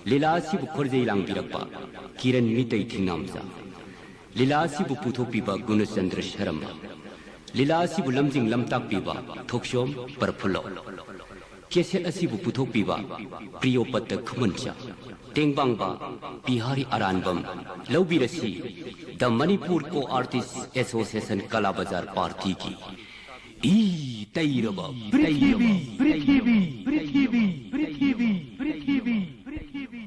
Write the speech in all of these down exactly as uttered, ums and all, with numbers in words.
ꯂꯤꯂꯥ ꯑꯁꯤꯕꯨ ꯈꯣꯔꯖꯩ ꯂꯥꯡꯕꯤꯔꯛꯄ ꯀꯤꯔꯟ ꯃꯤꯇꯩ ꯊꯤꯡꯅꯥꯝꯖꯥ꯫ ꯂꯤꯂꯥ ꯑꯁꯤꯕꯨ ꯄꯨꯊꯣꯛꯄꯤꯕ ꯒꯨꯅꯆꯟꯗ꯭ꯔ ꯁꯔꯝꯕ꯫ ꯂꯤꯂꯥ ꯑꯁꯤꯕꯨ ꯂꯝꯖꯤꯡ ꯂꯝꯇꯥꯛꯄꯤꯕ ꯊꯣꯛꯁꯣꯝ ꯄ꯭ꯔꯐꯨꯜꯂ꯫ ꯀꯦꯁꯦꯠ ꯑꯁꯤꯕꯨ ꯄꯨꯊꯣꯛꯄꯤꯕ ꯄ꯭ꯔꯤꯌꯣꯄꯇ ꯈꯨꯃꯟꯆꯥ꯫ ꯇꯦꯡꯕꯥꯡꯕ Bihari ꯑꯔꯥꯟꯕꯝ꯫ ꯂꯧꯕꯤꯔꯁꯤ, The Manipur Co-Artist Association ꯀꯂꯥ ꯕꯖꯥꯔ ꯄꯥꯔꯇꯤꯒꯤ ꯏ ꯇꯩꯔꯕ, ꯄ꯭ꯔꯤꯊꯤꯕꯤ, ꯇꯩꯔꯕ, ꯄ꯭ꯔꯤꯊꯤꯕꯤ, ꯇꯩꯔꯕ, ꯄ꯭ꯔꯤꯊꯤꯕꯤ, ꯇꯩꯔꯕ, ꯄ꯭ꯔꯤꯊꯤꯕꯤ, ꯇꯩꯔꯕ꯫ ꯄ꯭ꯔꯤꯊꯤꯕꯤ꯫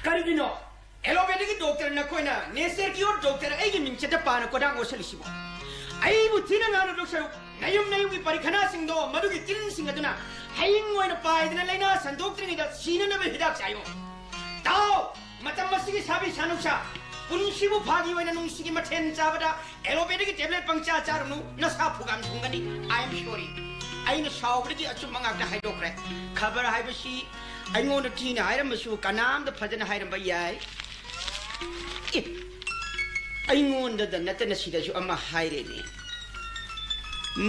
ꯀꯔꯤꯒꯤꯅꯣ? ꯑꯦꯂꯣꯄꯦꯊꯤꯒꯤ ꯗꯣꯛꯇꯔ ꯅꯈꯣꯏꯅ ꯅꯦꯆꯔ ꯀ꯭ꯌꯣꯔ ꯗꯣꯛꯇꯔ ꯑꯩꯒꯤ ꯃꯤꯡꯆꯠꯇ ꯄꯥꯟꯅ ꯀꯣꯗꯥꯡ ꯑꯣꯠꯁꯜꯂꯤꯁꯤꯕꯣ? ꯑꯩꯕꯨ ꯊꯤꯅ ꯉꯥꯡꯅꯗꯧ ꯁꯔꯨꯛ, ꯅꯌꯨꯝ ꯅꯌꯨꯝꯒꯤ ꯄꯔꯤꯈꯅꯥꯁꯤꯡꯗꯣ ꯃꯗꯨꯒꯤ ꯇꯤꯟꯁꯤꯡ ꯑꯗꯨꯅ ꯍꯌꯤꯡ ꯑꯣꯏꯅ ꯄꯥꯏꯗꯅ ꯂꯥꯏꯅꯥ ꯁꯟꯗꯣꯛꯇ꯭ꯔꯤꯉꯩꯗ ꯁꯤꯅꯅꯕ ꯍꯤꯗꯥꯛ ꯆꯥꯏꯌꯣ꯫ ꯇꯥꯎ! ꯃꯇꯝ ꯑꯁꯤꯒꯤ ꯁꯥꯕꯤ ꯁꯥꯅꯨꯁꯥ, ꯄꯨꯟꯁꯤꯕꯨ ꯐꯥꯒꯤ ꯑꯣꯏꯅ ꯅꯨꯡꯁꯤꯒꯤ ꯃꯊꯦꯜ ꯆꯥꯕꯗ ꯑꯦꯂꯣꯄꯦꯊꯤꯒꯤ ꯇꯦꯕ꯭ꯂꯦꯠ ꯄꯪꯆꯥ ꯆꯥꯔꯨꯅꯨ, ꯅꯁꯥ ꯐꯨꯒꯥꯝ ꯊꯨꯡꯒꯅꯤ꯫ I am sorry꯫ ꯑꯩꯅ ꯁꯥꯎꯕꯗꯒꯤ ꯑꯆꯨꯝꯕ ꯉꯥꯛꯇ ꯍꯥꯏꯗꯣꯛꯈ꯭ꯔꯦ꯫ ꯈꯕꯔ ꯍꯥꯏꯕꯁꯤ ꯑꯩꯉꯣꯟꯗ ꯊꯤꯅ ꯍꯥꯏꯔꯝꯕꯁꯨ ꯀꯅꯥꯝꯇ ꯐꯖꯅ ꯍꯥꯏꯔꯝꯕ ꯌꯥꯏ꯫ ꯑꯦ, ꯑꯩꯉꯣꯟꯗꯗ ꯅꯠꯇꯅ ꯁꯤꯗꯁꯨ ꯑꯃ ꯍꯥꯏꯔꯦꯅꯦ꯫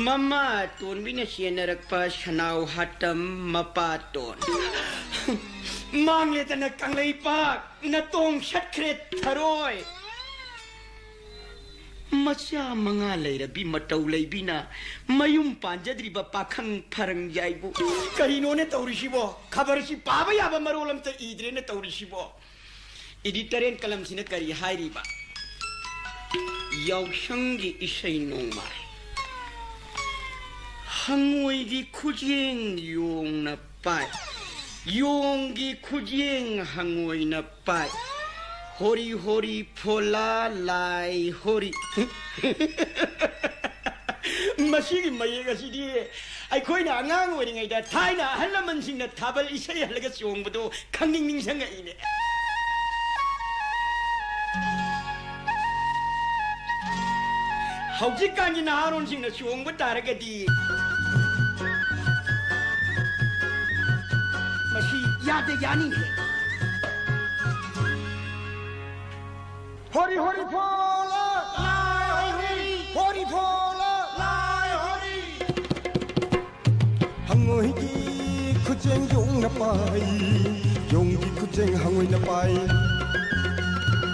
ꯃꯃꯥ ꯇꯣꯟꯕꯤꯅ ꯆꯦꯟꯅꯔꯛꯄ ꯁꯅꯥꯎ ꯍꯥꯇꯝ ꯃꯄꯥ ꯇꯣꯟ꯫ ꯃꯥꯡꯂꯦꯗꯅ ꯀꯪꯂꯩꯄꯥꯛ! ꯅꯇꯣꯡ ꯁꯠꯈ꯭ꯔꯦ ꯊꯔꯣꯏ꯫ ꯃꯆꯥ ꯃꯉꯥ ꯂꯩꯔꯕꯤ ꯃꯇꯧ ꯂꯩꯕꯤꯅ ꯃꯌꯨꯝ ꯄꯥꯟꯖꯗ꯭ꯔꯤꯕ ꯄꯥꯈꯪ ꯐꯔꯪ ꯌꯥꯏꯕꯨ꯫ ꯀꯔꯤꯅꯣꯅꯦ ꯇꯧꯔꯤꯁꯤꯕꯣ? ꯈꯕꯔꯁꯤ ꯄꯥꯕ ꯌꯥꯕ ꯃꯔꯣꯜ ꯑꯝꯇ ꯏꯗ꯭ꯔꯦꯅꯦ ꯇꯧꯔꯤꯁꯤꯕꯣ꯫ ꯏꯗꯤꯇꯣꯔꯤꯌꯦꯜ ꯀꯂꯝꯁꯤꯅ ꯀꯔꯤ ꯍꯥꯏꯔꯤꯕ? ꯌꯥꯎꯁꯪꯒꯤ ꯏꯁꯩ ꯅꯣꯡꯃꯥꯏ꯫ ꯍꯉꯣꯏꯒꯤ ꯈꯨꯖꯦꯡ ꯌꯣꯡꯅ ꯄꯥꯏ꯫ ꯌꯣꯡꯒꯤ ꯈꯨꯖꯦꯡ ꯍꯉꯣꯏꯅ ꯄꯥꯏ꯫ ꯍꯣꯔꯤ ꯍꯣꯔꯤ ꯐꯣꯂꯥ ꯂꯥꯏ ꯍꯣꯔꯤ꯫ ꯃꯁꯤꯒꯤ ꯃꯌꯦꯛ ꯑꯁꯤꯗꯤ ꯑꯩꯈꯣꯏꯅ ꯑꯉꯥꯡ ꯑꯣꯏꯔꯤꯉꯩꯗ ꯊꯥꯏꯅ ꯑꯍꯜ ꯂꯃꯟꯁꯤꯡꯅ ꯊꯥꯕꯜ ꯏꯁꯩ ꯍꯜꯂꯒ ꯆꯣꯡꯕꯗꯣ ꯈꯪꯅꯤꯡ ꯅꯤꯡꯁꯤꯡꯉꯛꯏꯅꯦ꯫ ꯍꯧꯖꯤꯛꯀꯥꯟꯒꯤ ꯅꯍꯥꯔꯣꯟꯁꯤꯡꯅ ꯆꯣꯡꯕ ꯇꯥꯔꯒꯗꯤ ꯃꯁꯤ ꯌꯥꯗ ꯌꯥꯅꯤꯡꯈ꯭ꯔꯦ꯫ ꯍꯣꯔꯤ ꯍꯣꯔꯤ ꯐꯣꯂꯥ, ꯂꯥꯏ ꯍꯣꯔꯤ꯫ ꯍꯣꯔꯤ ꯐꯣꯂꯥ, ꯂꯥꯏ ꯍꯣꯔꯤ꯫ ꯍꯪꯉꯣꯏꯒꯤ ꯈꯨꯖꯦꯡ ꯌꯣꯡꯅ ꯄꯥꯏ, ꯌꯣꯡꯒꯤ ꯈꯨꯖꯦꯡ ꯍꯪꯉꯣꯏꯅ ꯄꯥꯏ꯫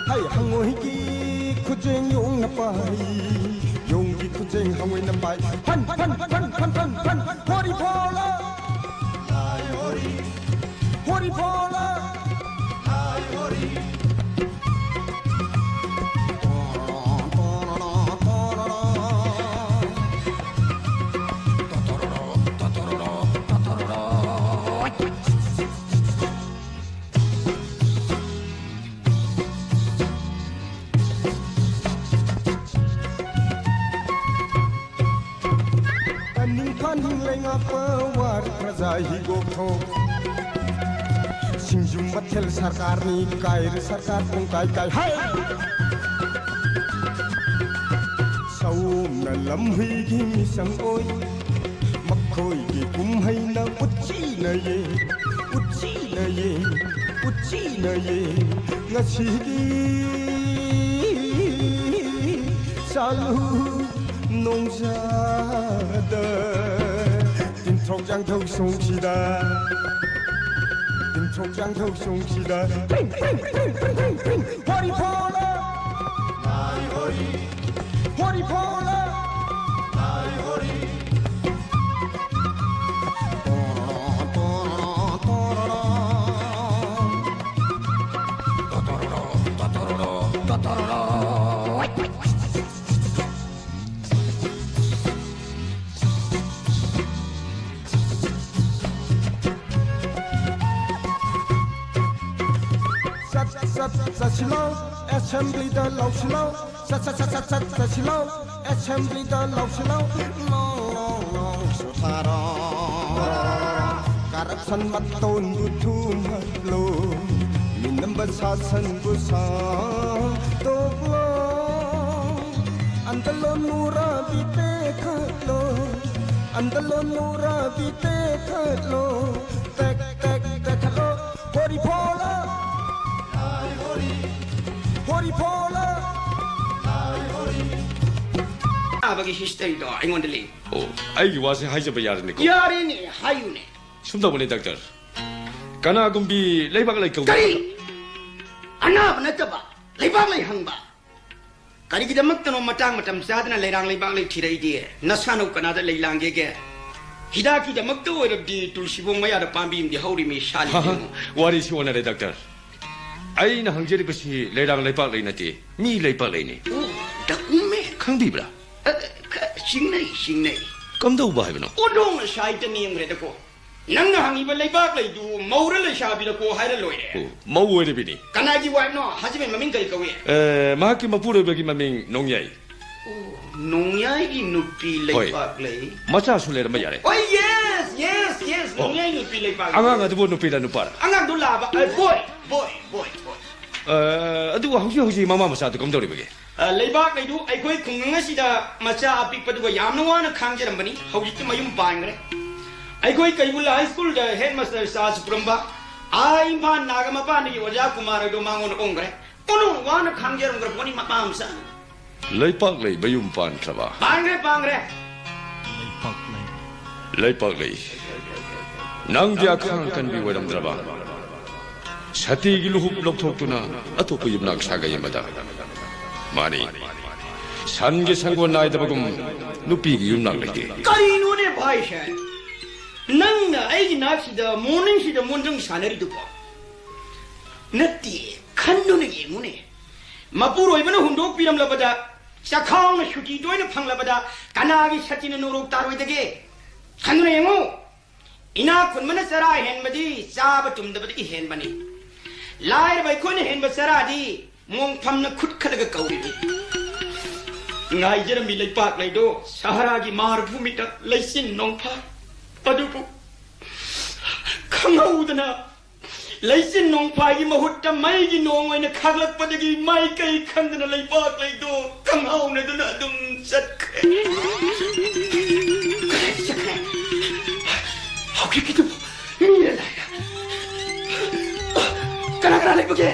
ꯍꯩ, ꯍꯪꯉꯣꯏꯒꯤ ꯈꯨꯖꯦꯡ ꯌꯣꯡꯅ ꯄꯥꯏ, ꯌꯣꯡꯒꯤ ꯈꯨꯖꯦꯡ ꯍꯪꯉꯣꯏꯅ ꯄꯥꯏ꯫ ꯐꯟ, ꯐꯟ, ꯐꯟ, ꯐꯟ, ꯐꯟ, ꯐꯟ꯫ ꯍꯣꯔꯤ ꯐꯣꯂꯥ, ꯂꯥꯏ ꯍꯣꯔꯤ꯫ ꯍꯣꯔꯤ ꯐꯣꯂꯥ꯫ ꯅꯤꯡꯊꯥ ꯅꯤꯡꯂꯩ ꯉꯥꯛꯄ ꯋꯥꯔꯤ ꯄ꯭ꯔꯖꯥ ꯍꯤꯒꯣꯛꯊꯣꯛ꯫ ꯁꯤꯡꯖꯨ ꯃꯊꯦꯜ ꯁꯔꯀꯥꯔꯅꯤ ꯀꯥꯏꯔ ꯁꯔꯀꯥꯔ ꯄꯨꯡ ꯀꯥꯏ ꯀꯥꯏ ꯍꯩ! ꯁꯑꯣꯝꯅ ꯂꯝꯍꯨꯏꯒꯤ ꯃꯤꯁꯪ ꯑꯣꯏ꯫ ꯃꯈꯣꯏꯒꯤ ꯀꯨꯝꯍꯩꯅ ꯎꯠꯁꯤꯅꯩꯌꯦ, ꯎꯠꯁꯤꯅꯩꯌꯦ, ꯎꯠꯁꯤꯅꯩꯌꯦ꯫ ꯉꯁꯤꯒꯤ ꯆꯥꯂꯨ ꯅꯣꯡꯖꯥꯗ ꯇꯤꯟꯊ꯭ꯔꯣꯛ ꯌꯥꯡꯊꯧ ꯁꯣꯡꯁꯤꯗ, ꯇꯤꯟꯊ꯭ꯔꯣꯛ ꯌꯥꯡꯊꯧ ꯁꯣꯡꯁꯤꯗ ꯄ꯭ꯔꯤꯡ, ꯄ꯭ꯔꯤꯡ, ꯄ꯭ꯔꯤꯡ, ꯄ꯭ꯔꯤꯡ, ꯄ꯭ꯔꯤꯡ, ꯄ꯭ꯔꯤꯡ꯫ ꯍꯣꯔꯤ ꯐꯣꯂꯥ꯫ ꯂꯥꯏ ꯍꯣꯔꯤ꯫ ꯍꯣꯔꯤ ꯐꯣꯂꯥ꯫ ꯂꯥꯏ ꯍꯣꯔꯤ꯫ ꯆꯠ ꯆꯠ ꯆꯠꯁꯤꯜꯂꯣ, ꯑꯦꯁꯦꯝꯕ꯭ꯂꯤꯗ ꯂꯧꯁꯤꯜꯂꯣ꯫ ꯆꯠ ꯆꯠ ꯆꯠ ꯆꯠ ꯆꯠ ꯆꯠꯁꯤꯜꯂꯣ, ꯑꯦꯁꯦꯝꯕ꯭ꯂꯤꯗ ꯂꯧꯁꯤꯜꯂꯣ꯫ ꯂꯣ ꯂꯣ ꯂꯣ ꯁꯨꯊꯥꯔꯣ꯫ ꯀꯔꯞꯁꯟ ꯃꯇꯣꯟꯕꯨ ꯊꯨꯝꯍꯠꯂꯣ꯫ ꯃꯤꯅꯝꯕ ꯁꯥꯁꯟꯕꯨ ꯁꯥꯡꯗꯣꯛꯂꯣ꯫ ꯑꯟꯗꯂꯣꯟ ꯃꯨꯔꯥꯕꯤ ꯇꯦꯛꯈꯠꯂꯣ꯫ ꯑꯟꯗꯂꯣꯟ ꯃꯨꯔꯥꯕꯤ ꯇꯦꯛꯈꯠꯂꯣ꯫ ꯇꯦꯛ ꯇꯦꯛ ꯇꯦꯛꯈꯠꯂꯣ꯫ ꯍꯣꯔꯤ ꯐꯣꯂꯥ꯫ ꯑꯅꯥꯕꯒꯤ historyꯗꯣ ꯑꯩꯉꯣꯟꯗ ꯂꯩ꯫ ꯑꯣ, ꯑꯩꯒꯤ ꯋꯥꯁꯦ ꯍꯥꯏꯖꯕ ꯌꯥꯔꯅꯤꯀꯣ? ꯌꯥꯔꯦꯅꯦ, ꯍꯥꯏꯌꯨꯅꯦ꯫ ꯁꯨꯝ ꯇꯧꯕꯅꯦ, ꯗꯥꯛꯇꯔ꯫ ꯀꯅꯥꯒꯨꯝꯕꯤ ꯂꯩꯕꯥꯛ ꯂꯩ ꯀꯧꯕ ꯀꯔꯤ? ꯑꯅꯥꯕ ꯅꯠꯇꯕ, ꯂꯩꯕꯥꯛ ꯂꯩ ꯍꯪꯕ? ꯀꯔꯤꯒꯤꯗꯃꯛꯇꯅꯣ ꯃꯇꯥꯡ ꯃꯇꯝ ꯆꯥꯗꯅ ꯂꯩꯔꯥꯡ ꯂꯩꯕꯥꯛ ꯂꯩ ꯊꯤꯔꯛꯏꯗꯤ? ꯅꯁꯥꯅꯧ ꯀꯅꯥꯗ ꯂꯩ ꯂꯥꯡꯒꯦꯒꯦ? ꯍꯤꯗꯥꯛꯀꯤꯗꯃꯛꯇ ꯑꯣꯏꯔꯕꯗꯤ ꯇꯨꯜꯁꯤꯕꯣꯡ ꯃꯌꯥꯗ ꯄꯥꯝꯕꯤ ꯑꯃꯗꯤ ꯍꯧꯔꯤꯃꯤ, ꯁꯥꯂꯤ ꯍꯥ, ꯍꯥ, ꯌꯦꯡꯉꯨ꯫ ꯋꯥꯔꯤꯁꯤ ꯑꯣꯟꯅꯔꯦ, ꯗꯥꯛꯇꯔ꯫ ꯑꯩꯅ ꯍꯪꯖꯔꯤꯕꯁꯤ ꯂꯩꯔꯥꯡ ꯂꯩꯄꯥꯛ ꯂꯩ ꯅꯠꯇꯦ, ꯃꯤ ꯂꯩꯄꯥꯛ ꯂꯩꯅꯤ꯫ ꯑꯣ, ꯗ ꯎꯃꯦ꯫ ꯈꯪꯕꯤꯕ꯭ꯔꯥ? ꯑ, ꯈ-, ꯆꯤꯡꯅꯩ, ꯆꯤꯡꯅꯩ꯫ ꯀꯝꯗꯧꯕ ꯍꯥꯏꯕꯅꯣ? ꯑꯣꯟꯊꯣꯛꯅ ꯁꯥꯏꯠꯇ ꯅꯦꯝꯈ꯭ꯔꯦꯗꯀꯣ꯫ ꯅꯪꯅ ꯍꯪꯉꯤꯕ ꯂꯩꯕꯥꯛ ꯂꯩꯗꯨ ꯃꯧꯔ ꯂꯩꯁꯥꯕꯤꯔꯀꯣ ꯍꯥꯏꯔ ꯂꯣꯏꯔꯦ꯫ ꯑꯣ, ꯃꯧ ꯑꯣꯏꯔꯕꯤꯅꯤ꯫ ꯀꯅꯥꯒꯤ wife ꯅꯣ? ꯍꯧꯖꯤꯛ ꯃꯃꯤꯡ ꯀꯔꯤ ꯀꯧꯏ? ꯑꯦ, ꯃꯍꯥꯛꯀꯤ ꯃꯄꯨꯔꯣꯏꯕꯒꯤ ꯃꯃꯤꯡ ꯅꯣꯡꯌꯥꯏ꯫ ꯑꯣ, ꯅꯣꯡꯌꯥꯏꯒꯤ ꯅꯨꯄꯤ ꯍꯣꯏ꯫ ꯂꯩꯄꯥꯛ ꯂꯩ꯫ ꯃꯆꯥꯁꯨ ꯂꯩꯔꯝꯕ ꯌꯥꯔꯦ꯫ ꯑꯣ, yes, yes, yes, ꯑꯣ꯫ ꯅꯣꯡꯌꯥꯏ ꯅꯨꯄꯤ ꯂꯩꯄꯥꯛ ꯂꯩ꯫ ꯑꯉꯥꯡ ꯑꯗꯨꯕꯨ ꯅꯨꯄꯤꯔ ꯅꯨꯄꯥꯔ? ꯑꯉꯥꯡꯗꯨ ꯂꯥꯕ, ꯑ, boy, boy, boy, boy꯫ ꯑ, ꯑꯗꯨꯒ ꯍꯧꯖꯤꯛ ꯍꯧꯖꯤꯛ ꯃꯃꯥ ꯃꯆꯥꯗꯨ ꯀꯝꯗꯧꯔꯤꯕꯒꯦ? ꯑ, ꯂꯩꯕꯥꯛ ꯂꯩꯗꯨ ꯑꯩꯈꯣꯏ ꯈꯨꯡꯒꯪ ꯑꯁꯤꯗ ꯃꯆꯥ ꯑꯄꯤꯛꯄꯗꯨꯒ ꯌꯥꯝꯅ ꯋꯥꯅ ꯈꯥꯡꯖꯔꯝꯕꯅꯤ, ꯍꯧꯖꯤꯛꯇꯤ ꯃꯌꯨꯝ ꯄꯥꯟꯈ꯭ꯔꯦ꯫ ꯑꯩꯈꯣꯏ ꯀꯩꯕꯨꯜ high schoolꯗ headmaster ꯆꯥꯁꯨ ꯄꯨꯔꯝꯕ, ꯑꯥ ꯏꯝꯐꯥꯜ ꯅꯥꯒ ꯃꯄꯥꯟꯗꯒꯤ ꯑꯣꯖꯥ ꯀꯨꯃꯥꯔ ꯑꯗꯨ ꯃꯉꯣꯟꯗ ꯑꯣꯟꯈ꯭ꯔꯦ꯫ ꯀꯣꯅꯨꯡ ꯋꯥꯅ ꯈꯥꯡꯖꯔꯝꯈ꯭ꯔ ꯄꯣꯠꯅꯤ ꯃꯄꯥ ꯃꯆꯥ꯫ ꯂꯩꯄꯥꯛ ꯂꯩ ꯃꯌꯨꯝ ꯄꯥꯟꯈ꯭ꯔꯕ? ꯄꯥꯟꯈ꯭ꯔꯦ, ꯄꯥꯟꯈ꯭ꯔꯦ꯫ ꯂꯩꯄꯥꯛ ꯂꯩ꯫ ꯂꯩꯄꯥꯛ ꯂꯩ꯫ ꯅꯪꯗꯤ ꯑꯈꯥꯡ ꯀꯟꯕꯤ ꯑꯣꯏꯔꯝꯗ꯭ꯔꯕ? ꯁꯇꯤꯒꯤ ꯂꯨꯍꯨꯞ ꯂꯧꯊꯣꯛꯇꯨꯅ ꯑꯇꯣꯞꯄ ꯌꯨꯝꯅꯥꯛ ꯁꯥꯒꯩ ꯑꯃꯗ꯫ ꯃꯥꯅꯤ꯫ ꯁꯟꯒꯤ ꯁꯪꯒꯣꯜ ꯅꯥꯏꯗꯕꯒꯨꯝ ꯅꯨꯄꯤꯒꯤ ꯌꯨꯝꯅꯥꯛ ꯂꯩꯇꯦ꯫ ꯀꯔꯤꯅꯣꯅꯦ ꯚꯥꯏꯁꯦ? ꯅꯪꯅ ꯑꯩꯒꯤ ꯅꯥꯛꯁꯤꯗ morningꯁꯤꯗ ꯃꯣꯟꯗ꯭ꯔꯪ ꯁꯥꯟꯅꯔꯤꯗꯨꯕꯣ? ꯅꯠꯇꯦ, ꯈꯟꯗꯨꯅ ꯌꯦꯡꯉꯨꯅꯦ꯫ ꯃꯄꯨꯔꯣꯏꯕꯅ ꯍꯨꯟꯗꯣꯛꯄꯤꯔꯝꯂꯕꯗ, ꯆꯈꯥꯎꯅ ꯁꯨꯇꯤ ꯇꯣꯏꯅ ꯐꯪꯂꯕꯗ, ꯀꯅꯥꯒꯤ ꯁꯇꯤꯅ ꯅꯣꯔꯣꯛ ꯇꯥꯔꯣꯏꯗꯒꯦ? ꯈꯟꯗꯨꯅ ꯌꯦꯡꯉꯨ꯫ ꯏꯅꯥꯛ ꯈꯨꯟꯕꯅ ꯆꯔꯥ ꯍꯦꯟꯕꯗꯤ ꯆꯥꯕ ꯇꯨꯝꯗꯕꯗꯒꯤ ꯍꯦꯟꯕꯅꯤ꯫ ꯂꯥꯏꯔꯕ ꯑꯩꯈꯣꯏꯅ ꯍꯦꯟꯕ ꯆꯔꯥꯗꯤ ꯃꯣꯡꯐꯝꯅ ꯈꯨꯠ ꯈꯜꯂꯒ ꯀꯧꯔꯤꯕꯅꯤ꯫ ꯉꯥꯏꯖꯔꯝꯃꯤ ꯂꯩꯄꯥꯛ ꯂꯩꯗꯣ ꯁꯍꯔꯥꯒꯤ ꯃꯥꯔ ꯚꯨꯃꯤꯗ ꯂꯩꯆꯤꯟ ꯅꯣꯡꯐꯥ꯫ ꯑꯗꯨꯕꯨ ꯈꯪꯍꯧꯗꯅ ꯂꯩꯆꯤꯟ ꯅꯣꯡꯐꯥꯒꯤ ꯃꯍꯨꯠꯇ ꯃꯩꯒꯤ ꯅꯣꯡ ꯑꯣꯏꯅ ꯈꯥꯛꯂꯛꯄꯗꯒꯤ ꯃꯥꯏꯀꯩ ꯈꯪꯗꯅ ꯂꯩꯕꯥꯛ ꯂꯩꯗꯣ ꯀꯪꯍꯧꯅꯗꯨꯅ ꯑꯗꯨꯝ ꯆꯠꯈ꯭ꯔꯦ꯫ ꯀꯗꯥꯏꯗ ꯆꯠꯈ꯭ꯔꯦ? ꯍꯧꯖꯤꯛꯀꯤꯗꯨꯕꯨ ꯃꯤꯔ ꯂꯥꯏꯔ? ꯀꯅꯥ ꯀꯅꯥ ꯂꯩꯕꯒꯦ?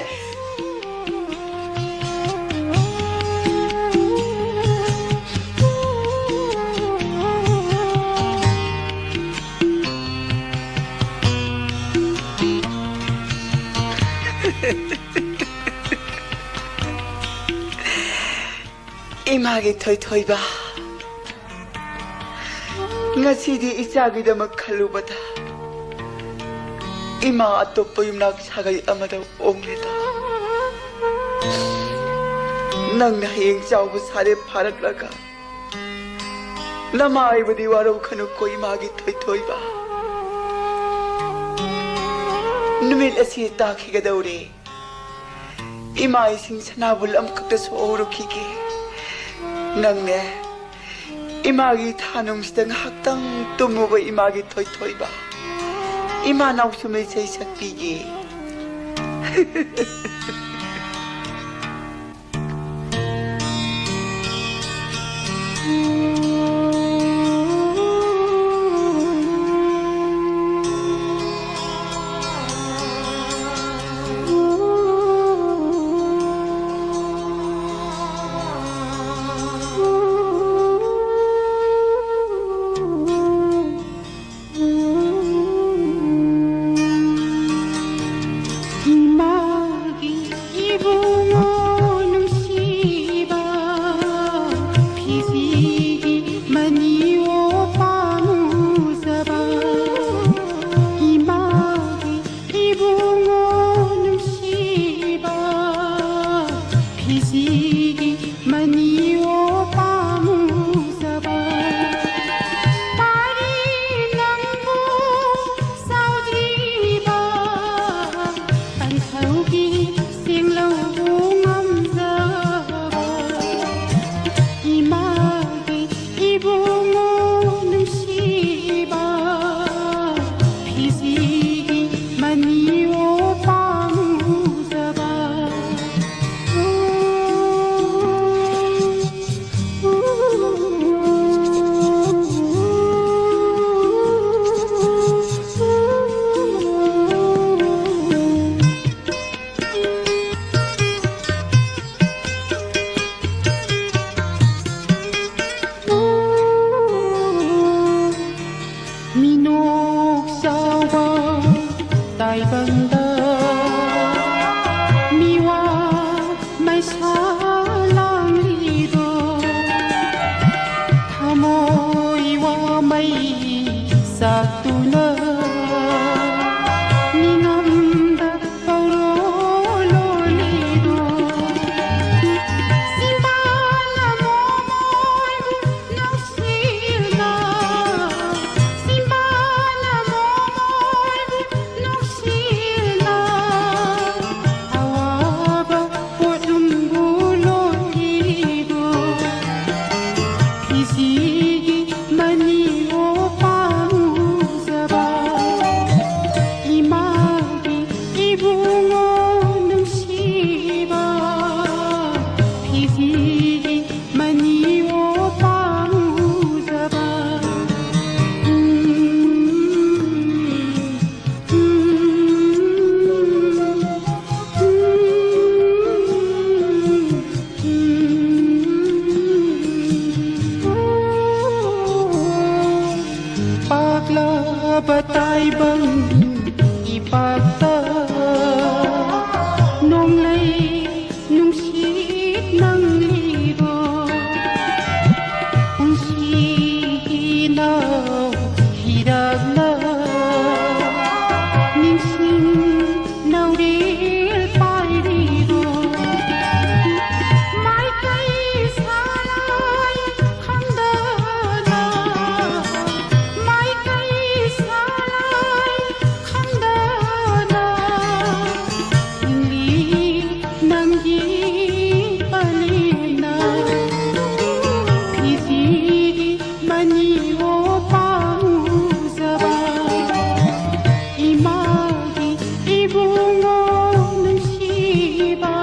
ꯏꯃꯥꯒꯤ ꯊꯣꯏꯊꯣꯏꯕ, ꯉꯁꯤꯗꯤ ꯏꯆꯥꯒꯤꯗꯃꯛ ꯈꯜꯂꯨꯕꯗ ꯏꯃꯥ ꯑꯇꯣꯞꯄ ꯌꯨꯝꯅꯥꯛ ꯁꯥꯒꯩ ꯑꯃꯗ ꯑꯣꯡꯂꯦꯗ꯫ ꯅꯪꯅ ꯍꯌꯦꯡ ꯆꯥꯎꯕ ꯁꯥꯔꯦ ꯐꯥꯔꯛꯂꯒ ꯅꯃꯥꯏꯕꯗꯤ ꯋꯥꯔꯧꯈꯅꯨꯀꯣ ꯏꯃꯥꯒꯤ ꯊꯣꯏꯊꯣꯏꯕ꯫ ꯅꯨꯃꯤꯠ ꯑꯁꯤ ꯇꯥꯈꯤꯒꯗꯧꯔꯦ꯫ ꯏꯃꯥ ꯏꯁꯤꯡ ꯁꯅꯥꯕꯨꯜ ꯑꯃꯈꯛꯇ ꯁꯣꯛꯍꯧꯔꯨꯈꯤꯒꯦ꯫ ꯅꯪꯅꯦ, ꯏꯃꯥꯒꯤ ꯊꯥꯅꯨꯡꯁꯤꯗ ꯉꯥꯏꯍꯥꯛꯇꯪ ꯇꯨꯝꯃꯨꯕ ꯏꯃꯥꯒꯤ ꯊꯣꯏꯊꯣꯏꯕ꯫ ꯏꯃꯥ ꯅꯥꯎꯁꯨꯝ ꯏꯁꯩ ꯁꯛꯄꯤꯒꯦ꯫ ꯏꯃꯥꯒꯤ ꯏꯕꯨꯡꯉꯣ ꯅꯨꯡꯁꯤꯕ, ꯐꯤꯖꯤꯒꯤ ꯃꯅꯤꯑꯣ ꯄꯥꯝꯃꯨꯖꯕ, ꯏꯃꯥꯒꯤ ꯏꯕꯨꯡꯉꯣ ꯅꯨꯡꯁꯤꯕ, ꯐꯤꯖꯤꯒꯤ ꯃꯅꯤꯑꯣ ꯄꯥꯝꯃꯨꯖꯕ, ꯄꯥꯔꯤ ꯅꯪꯕꯨ ꯁꯥꯎꯗ꯭ꯔꯤꯕ, ꯄꯟꯊꯧꯒꯤ ꯆꯦꯡꯂꯧꯕꯨ ꯉꯝꯖꯕ, ꯏꯃꯥꯒꯤ ꯏꯕꯨꯡꯉꯣ ꯅꯨꯡꯁꯤꯕ, ꯐꯤꯖꯤꯒꯤ ꯃꯅꯤꯑꯣ ꯄꯥꯝꯃꯨꯖꯕ꯫ ꯃꯤꯅꯣꯛ ꯆꯥꯎꯕ ꯇꯥꯏꯕꯪꯗ ꯃꯤꯋꯥ ꯃꯩꯁꯥ ꯂꯥꯡꯂꯤꯗꯣ, ꯅꯨꯡꯁꯤꯠ ꯅꯪꯂꯤꯔꯣ? ꯄꯨꯟꯁꯤꯒꯤ ꯅꯧ ꯍꯤꯔꯛꯂ ꯅꯤꯡꯁꯤꯡ ꯅꯧꯔꯦꯜ ꯄꯥꯏꯔꯤꯔꯣ? ꯃꯥꯏꯀꯩ ꯁꯥꯂꯥꯏ ꯈꯪꯗꯅ, ꯃꯥꯏꯀꯩ ꯁꯥꯂꯥꯏ ꯈꯪꯗꯅ ꯍꯤꯡꯂꯤ ꯅꯪꯒꯤ ꯄꯂꯦꯝꯅ꯫ ꯐꯤꯖꯤꯒꯤ ꯃꯅꯤ ꯑꯣ ꯄꯥꯝꯖꯕ, ꯏꯃꯥꯒꯤ ꯏꯕꯨꯡꯉꯣ ꯅꯨꯡꯁꯤꯕ,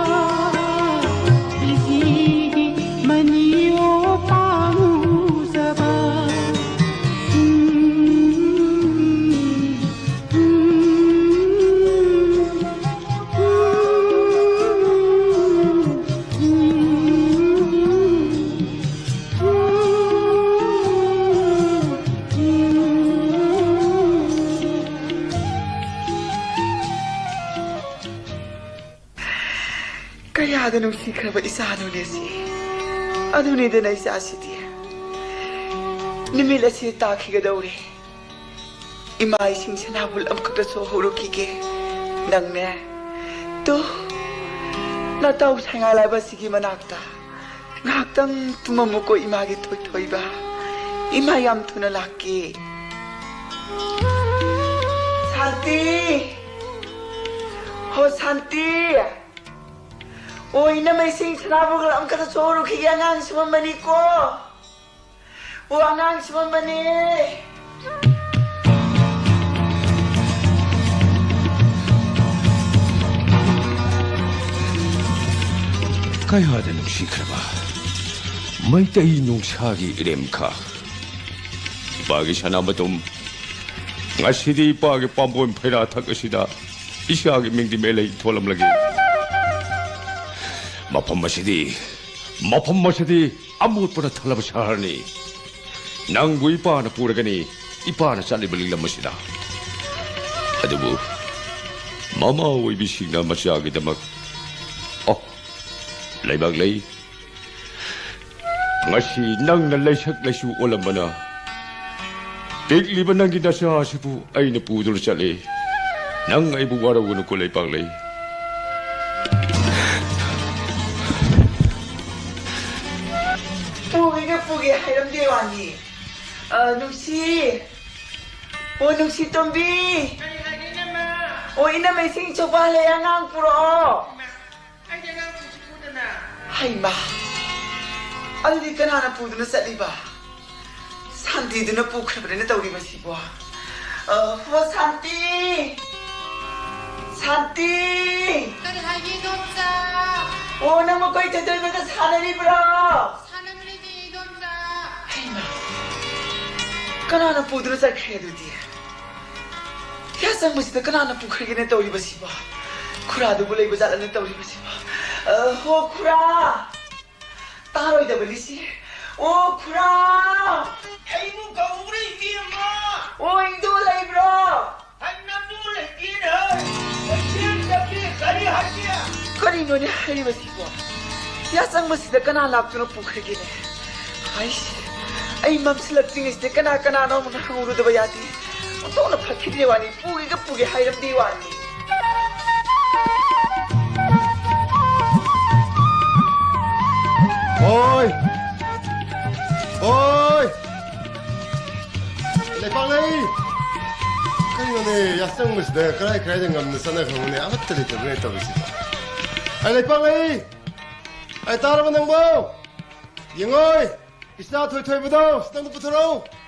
ꯐꯤꯖꯤꯒꯤ ꯃꯅꯤ ꯑꯣ ꯄꯥꯝꯖꯕ꯫ ꯀꯌꯥꯗ ꯅꯨꯡꯁꯤꯈ꯭ꯔꯕ ꯏꯆꯥꯅꯣꯅꯦ ꯁꯤ꯫ ꯑꯗꯨꯅꯤꯗꯅ ꯏꯆꯥꯁꯤꯗꯤ꯫ ꯅꯨꯃꯤꯠ ꯑꯁꯤ ꯇꯥꯈꯤꯒꯗꯧꯔꯦ꯫ ꯏꯃꯥ ꯏꯁꯤꯡ ꯁꯅꯥꯕꯨꯜ ꯑꯃꯈꯛꯇ ꯁꯣꯛꯍꯧꯔꯨꯈꯤꯒꯦ꯫ ꯅꯪꯅꯦ, ꯇꯨ, ꯅꯇꯥꯎ ꯁꯩꯉꯥ ꯂꯥꯏꯕ ꯑꯁꯤꯒꯤ ꯃꯅꯥꯛꯇ ꯉꯥꯏꯍꯥꯛꯇꯪ ꯇꯨꯝꯃꯝꯃꯨꯀꯣ, ꯏꯃꯥꯒꯤ ꯊꯣꯏꯊꯣꯏꯕ꯫ ꯏꯃꯥ ꯌꯥꯝ ꯊꯨꯅ ꯂꯥꯛꯀꯦ꯫ ꯁꯥꯟꯇꯤ! ꯍꯣ, ꯁꯥꯟꯇꯤ! ꯑꯣ, ꯏꯅꯝꯃ, ꯏꯁꯤꯡ ꯁꯅꯥꯕꯨꯜ ꯑꯃꯈꯛꯇ ꯁꯣꯛꯍꯧꯔꯨꯈꯤꯒꯦ, ꯑꯉꯥꯡ ꯁꯨꯝꯃꯝꯕꯅꯤꯀꯣ꯫ ꯑꯣ, ꯑꯉꯥꯡ ꯁꯨꯝꯃꯝꯕꯅꯦ꯫ ꯀꯌꯥꯗ ꯅꯨꯡꯁꯤꯈ꯭ꯔꯕ ꯃꯩꯇꯩ ꯅꯨꯡꯁꯥꯒꯤ ꯏꯔꯦꯝꯈꯥ, ꯏꯄꯥꯒꯤ ꯁꯅꯥꯃꯇꯨꯝ꯫ ꯉꯁꯤꯗꯤ ꯏꯄꯥꯒꯤ ꯄꯥꯝꯕꯣꯝ ꯐꯩꯔꯥ ꯊꯛ ꯑꯁꯤꯗ ꯏꯆꯥꯒꯤ ꯃꯤꯡꯗꯤ ꯃꯦꯂꯩ ꯊꯣꯜꯂꯝꯂꯒꯦ꯫ ꯃꯐꯝ ꯑꯁꯤꯗꯤ, ꯃꯐꯝ ꯑꯁꯤꯗꯤ ꯑꯃꯣꯠꯄꯅ ꯊꯜꯂꯕ ꯁꯍꯔꯅꯤ꯫ ꯅꯪꯕꯨ ꯏꯄꯥꯅ ꯄꯨꯔꯒꯅꯤ, ꯏꯄꯥꯅ ꯆꯠꯂꯤꯕ ꯂꯤꯛꯂꯝ ꯑꯁꯤꯗ꯫ ꯑꯗꯨꯕꯨ ꯃꯃꯥ ꯑꯣꯏꯕꯤꯁꯤꯡꯅ ꯃꯆꯥꯒꯤꯗꯃꯛ ꯑꯣ, ꯂꯩꯕꯥꯛꯂꯩ, ꯉꯁꯤ ꯅꯪꯅ ꯂꯩꯁꯛ ꯂꯩꯁꯨ ꯑꯣꯜꯂꯝꯕꯅ ꯄꯤꯛꯂꯤꯕ ꯅꯪꯒꯤ ꯅꯆꯥ ꯑꯁꯤꯕꯨ ꯑꯩꯅ ꯄꯨꯗꯨꯅ ꯆꯠꯂꯤ꯫ ꯅꯪ ꯑꯩꯕꯨ ꯋꯥꯔꯧꯒꯅꯨꯀꯣ, ꯂꯩꯄꯥꯛꯂꯩ꯫ ꯄꯨꯒꯦꯒ ꯄꯨꯒꯦ ꯍꯥꯏꯔꯝꯗꯦ ꯋꯥꯅꯤ꯫ ꯑ, ꯅꯨꯡꯁꯤ꯫ ꯑꯣ, ꯅꯨꯡꯁꯤ ꯇꯣꯝꯕꯤ꯫ ꯀꯔꯤ ꯍꯥꯏꯒꯦ, ꯏꯅꯝꯃ? ꯑꯣ, ꯏꯅꯝꯃ, ꯏꯁꯤꯡ ꯁꯣꯛꯄ ꯍꯜꯂꯛꯑꯦ, ꯑꯉꯥꯡ ꯄꯨꯔꯛꯑꯣ꯫ ꯏꯃꯥ, ꯑꯩꯗꯤ ꯑꯉꯥꯡ ꯄꯨꯁꯨ ꯄꯨꯗꯅ꯫ ꯍꯩꯃꯥ, ꯑꯗꯨꯗꯤ ꯀꯅꯥꯅ ꯄꯨꯗꯨꯅ ꯆꯠꯂꯤꯕ? ꯁꯥꯟꯇꯤꯗꯨꯅ ꯄꯨꯈ꯭ꯔꯕꯅꯤꯅ ꯇꯧꯔꯤꯕꯁꯤꯕꯣ꯫ ꯑ, ꯍꯣ, ꯁꯥꯟꯇꯤ! ꯁꯥꯟꯇꯤ! ꯀꯔꯤ ꯍꯥꯏꯒꯦ, ꯏꯗꯣꯝꯆꯥ? ꯑꯣ, ꯅꯪ ꯃꯈꯣꯏ ꯊꯣꯏꯊꯣꯏꯕꯒ ꯁꯥꯟꯅꯔꯤꯕ꯭ꯔꯣ? ꯁꯥꯟꯅꯃꯤꯟꯅꯩꯅꯦ, ꯏꯗꯣꯝꯆꯥ꯫ ꯍꯩꯃꯥ! ꯀꯅꯥꯅ ꯄꯨꯗꯨꯅ ꯆꯠꯈ꯭ꯔꯦ ꯑꯗꯨꯗꯤ? ꯌꯥꯆꯪꯕꯁꯤꯗ ꯀꯅꯥꯅ ꯄꯨꯈ꯭ꯔꯒꯦꯅ ꯇꯧꯔꯤꯕꯁꯤꯕꯣ? ꯈꯨꯔꯥꯗꯨꯕꯨ ꯂꯩꯕ ꯖꯥꯠꯂꯅ ꯇꯧꯔꯤꯕꯁꯤꯕꯣ? ꯑ, ꯍꯣ, ꯈꯨꯔꯥ! ꯇꯥꯔꯣꯏꯗꯕꯅꯤ ꯁꯤ꯫ ꯑꯣ, ꯈꯨꯔꯥ! ꯑꯩꯕꯨ ꯀꯧꯕ꯭ꯔꯥ, ꯏꯕꯦꯝꯃ? ꯑꯣ, ꯏꯟꯗꯣ ꯂꯩꯕ꯭ꯔꯣ? ꯍꯩ, ꯅꯪꯕꯨ ꯂꯩꯇꯦꯅꯦ, ꯍꯩ꯫ ꯀꯩꯊꯦꯜ ꯆꯠꯀꯦ, ꯀꯔꯤ ꯍꯥꯏꯒꯦ? ꯀꯔꯤꯅꯣꯅꯦ ꯍꯥꯏꯔꯤꯕꯁꯤꯕꯣ? ꯌꯥꯆꯪꯕꯁꯤꯗ ꯀꯅꯥ ꯂꯥꯛꯇꯨꯅ ꯄꯨꯈ꯭ꯔꯒꯦꯅꯦ? ꯍꯥꯏꯁꯦ, ꯑꯩ ꯃꯝꯁꯤꯜꯂꯛꯇ꯭ꯔꯤꯉꯩꯁꯤꯗ ꯀꯅꯥ ꯀꯅꯥꯅꯣ ꯑꯃꯨꯛ ꯍꯪꯍꯧꯔꯨꯗꯕ ꯌꯥꯗꯦ꯫ ꯑꯣꯟꯊꯣꯛꯅ ꯐꯠꯈꯤꯗ꯭ꯔꯦ ꯋꯥꯅꯤ, ꯄꯨꯒꯦꯒ ꯄꯨꯒꯦ ꯍꯥꯏꯔꯝꯗꯦ ꯋꯥꯅꯤ꯫ ꯑꯣꯏ! ꯑꯣꯏ! ꯂꯩꯄꯥꯛꯂꯩ! ꯀꯩꯅꯣꯅꯦ, ꯌꯥꯆꯪꯕꯁꯤꯗ ꯀꯔꯥꯏ ꯀꯔꯥꯏꯗ ꯉꯝꯅ ꯆꯠꯅꯈ꯭ꯔꯕꯅꯦ? ꯑꯃꯠꯇ ꯂꯩꯇꯕꯅꯦ ꯇꯧꯔꯤꯁꯤꯕꯣ꯫ ꯑꯩ ꯂꯩꯄꯥꯛꯂꯩ! ꯑꯩ ꯇꯥꯔꯕ ꯅꯪꯕꯣ? ꯌꯦꯡꯉꯣꯏ! ꯏꯆꯥ ꯊꯣꯏꯊꯣꯏꯕꯗꯣ, ꯁꯤꯗꯪꯗ ꯄꯨꯊꯣꯔꯛꯎ꯫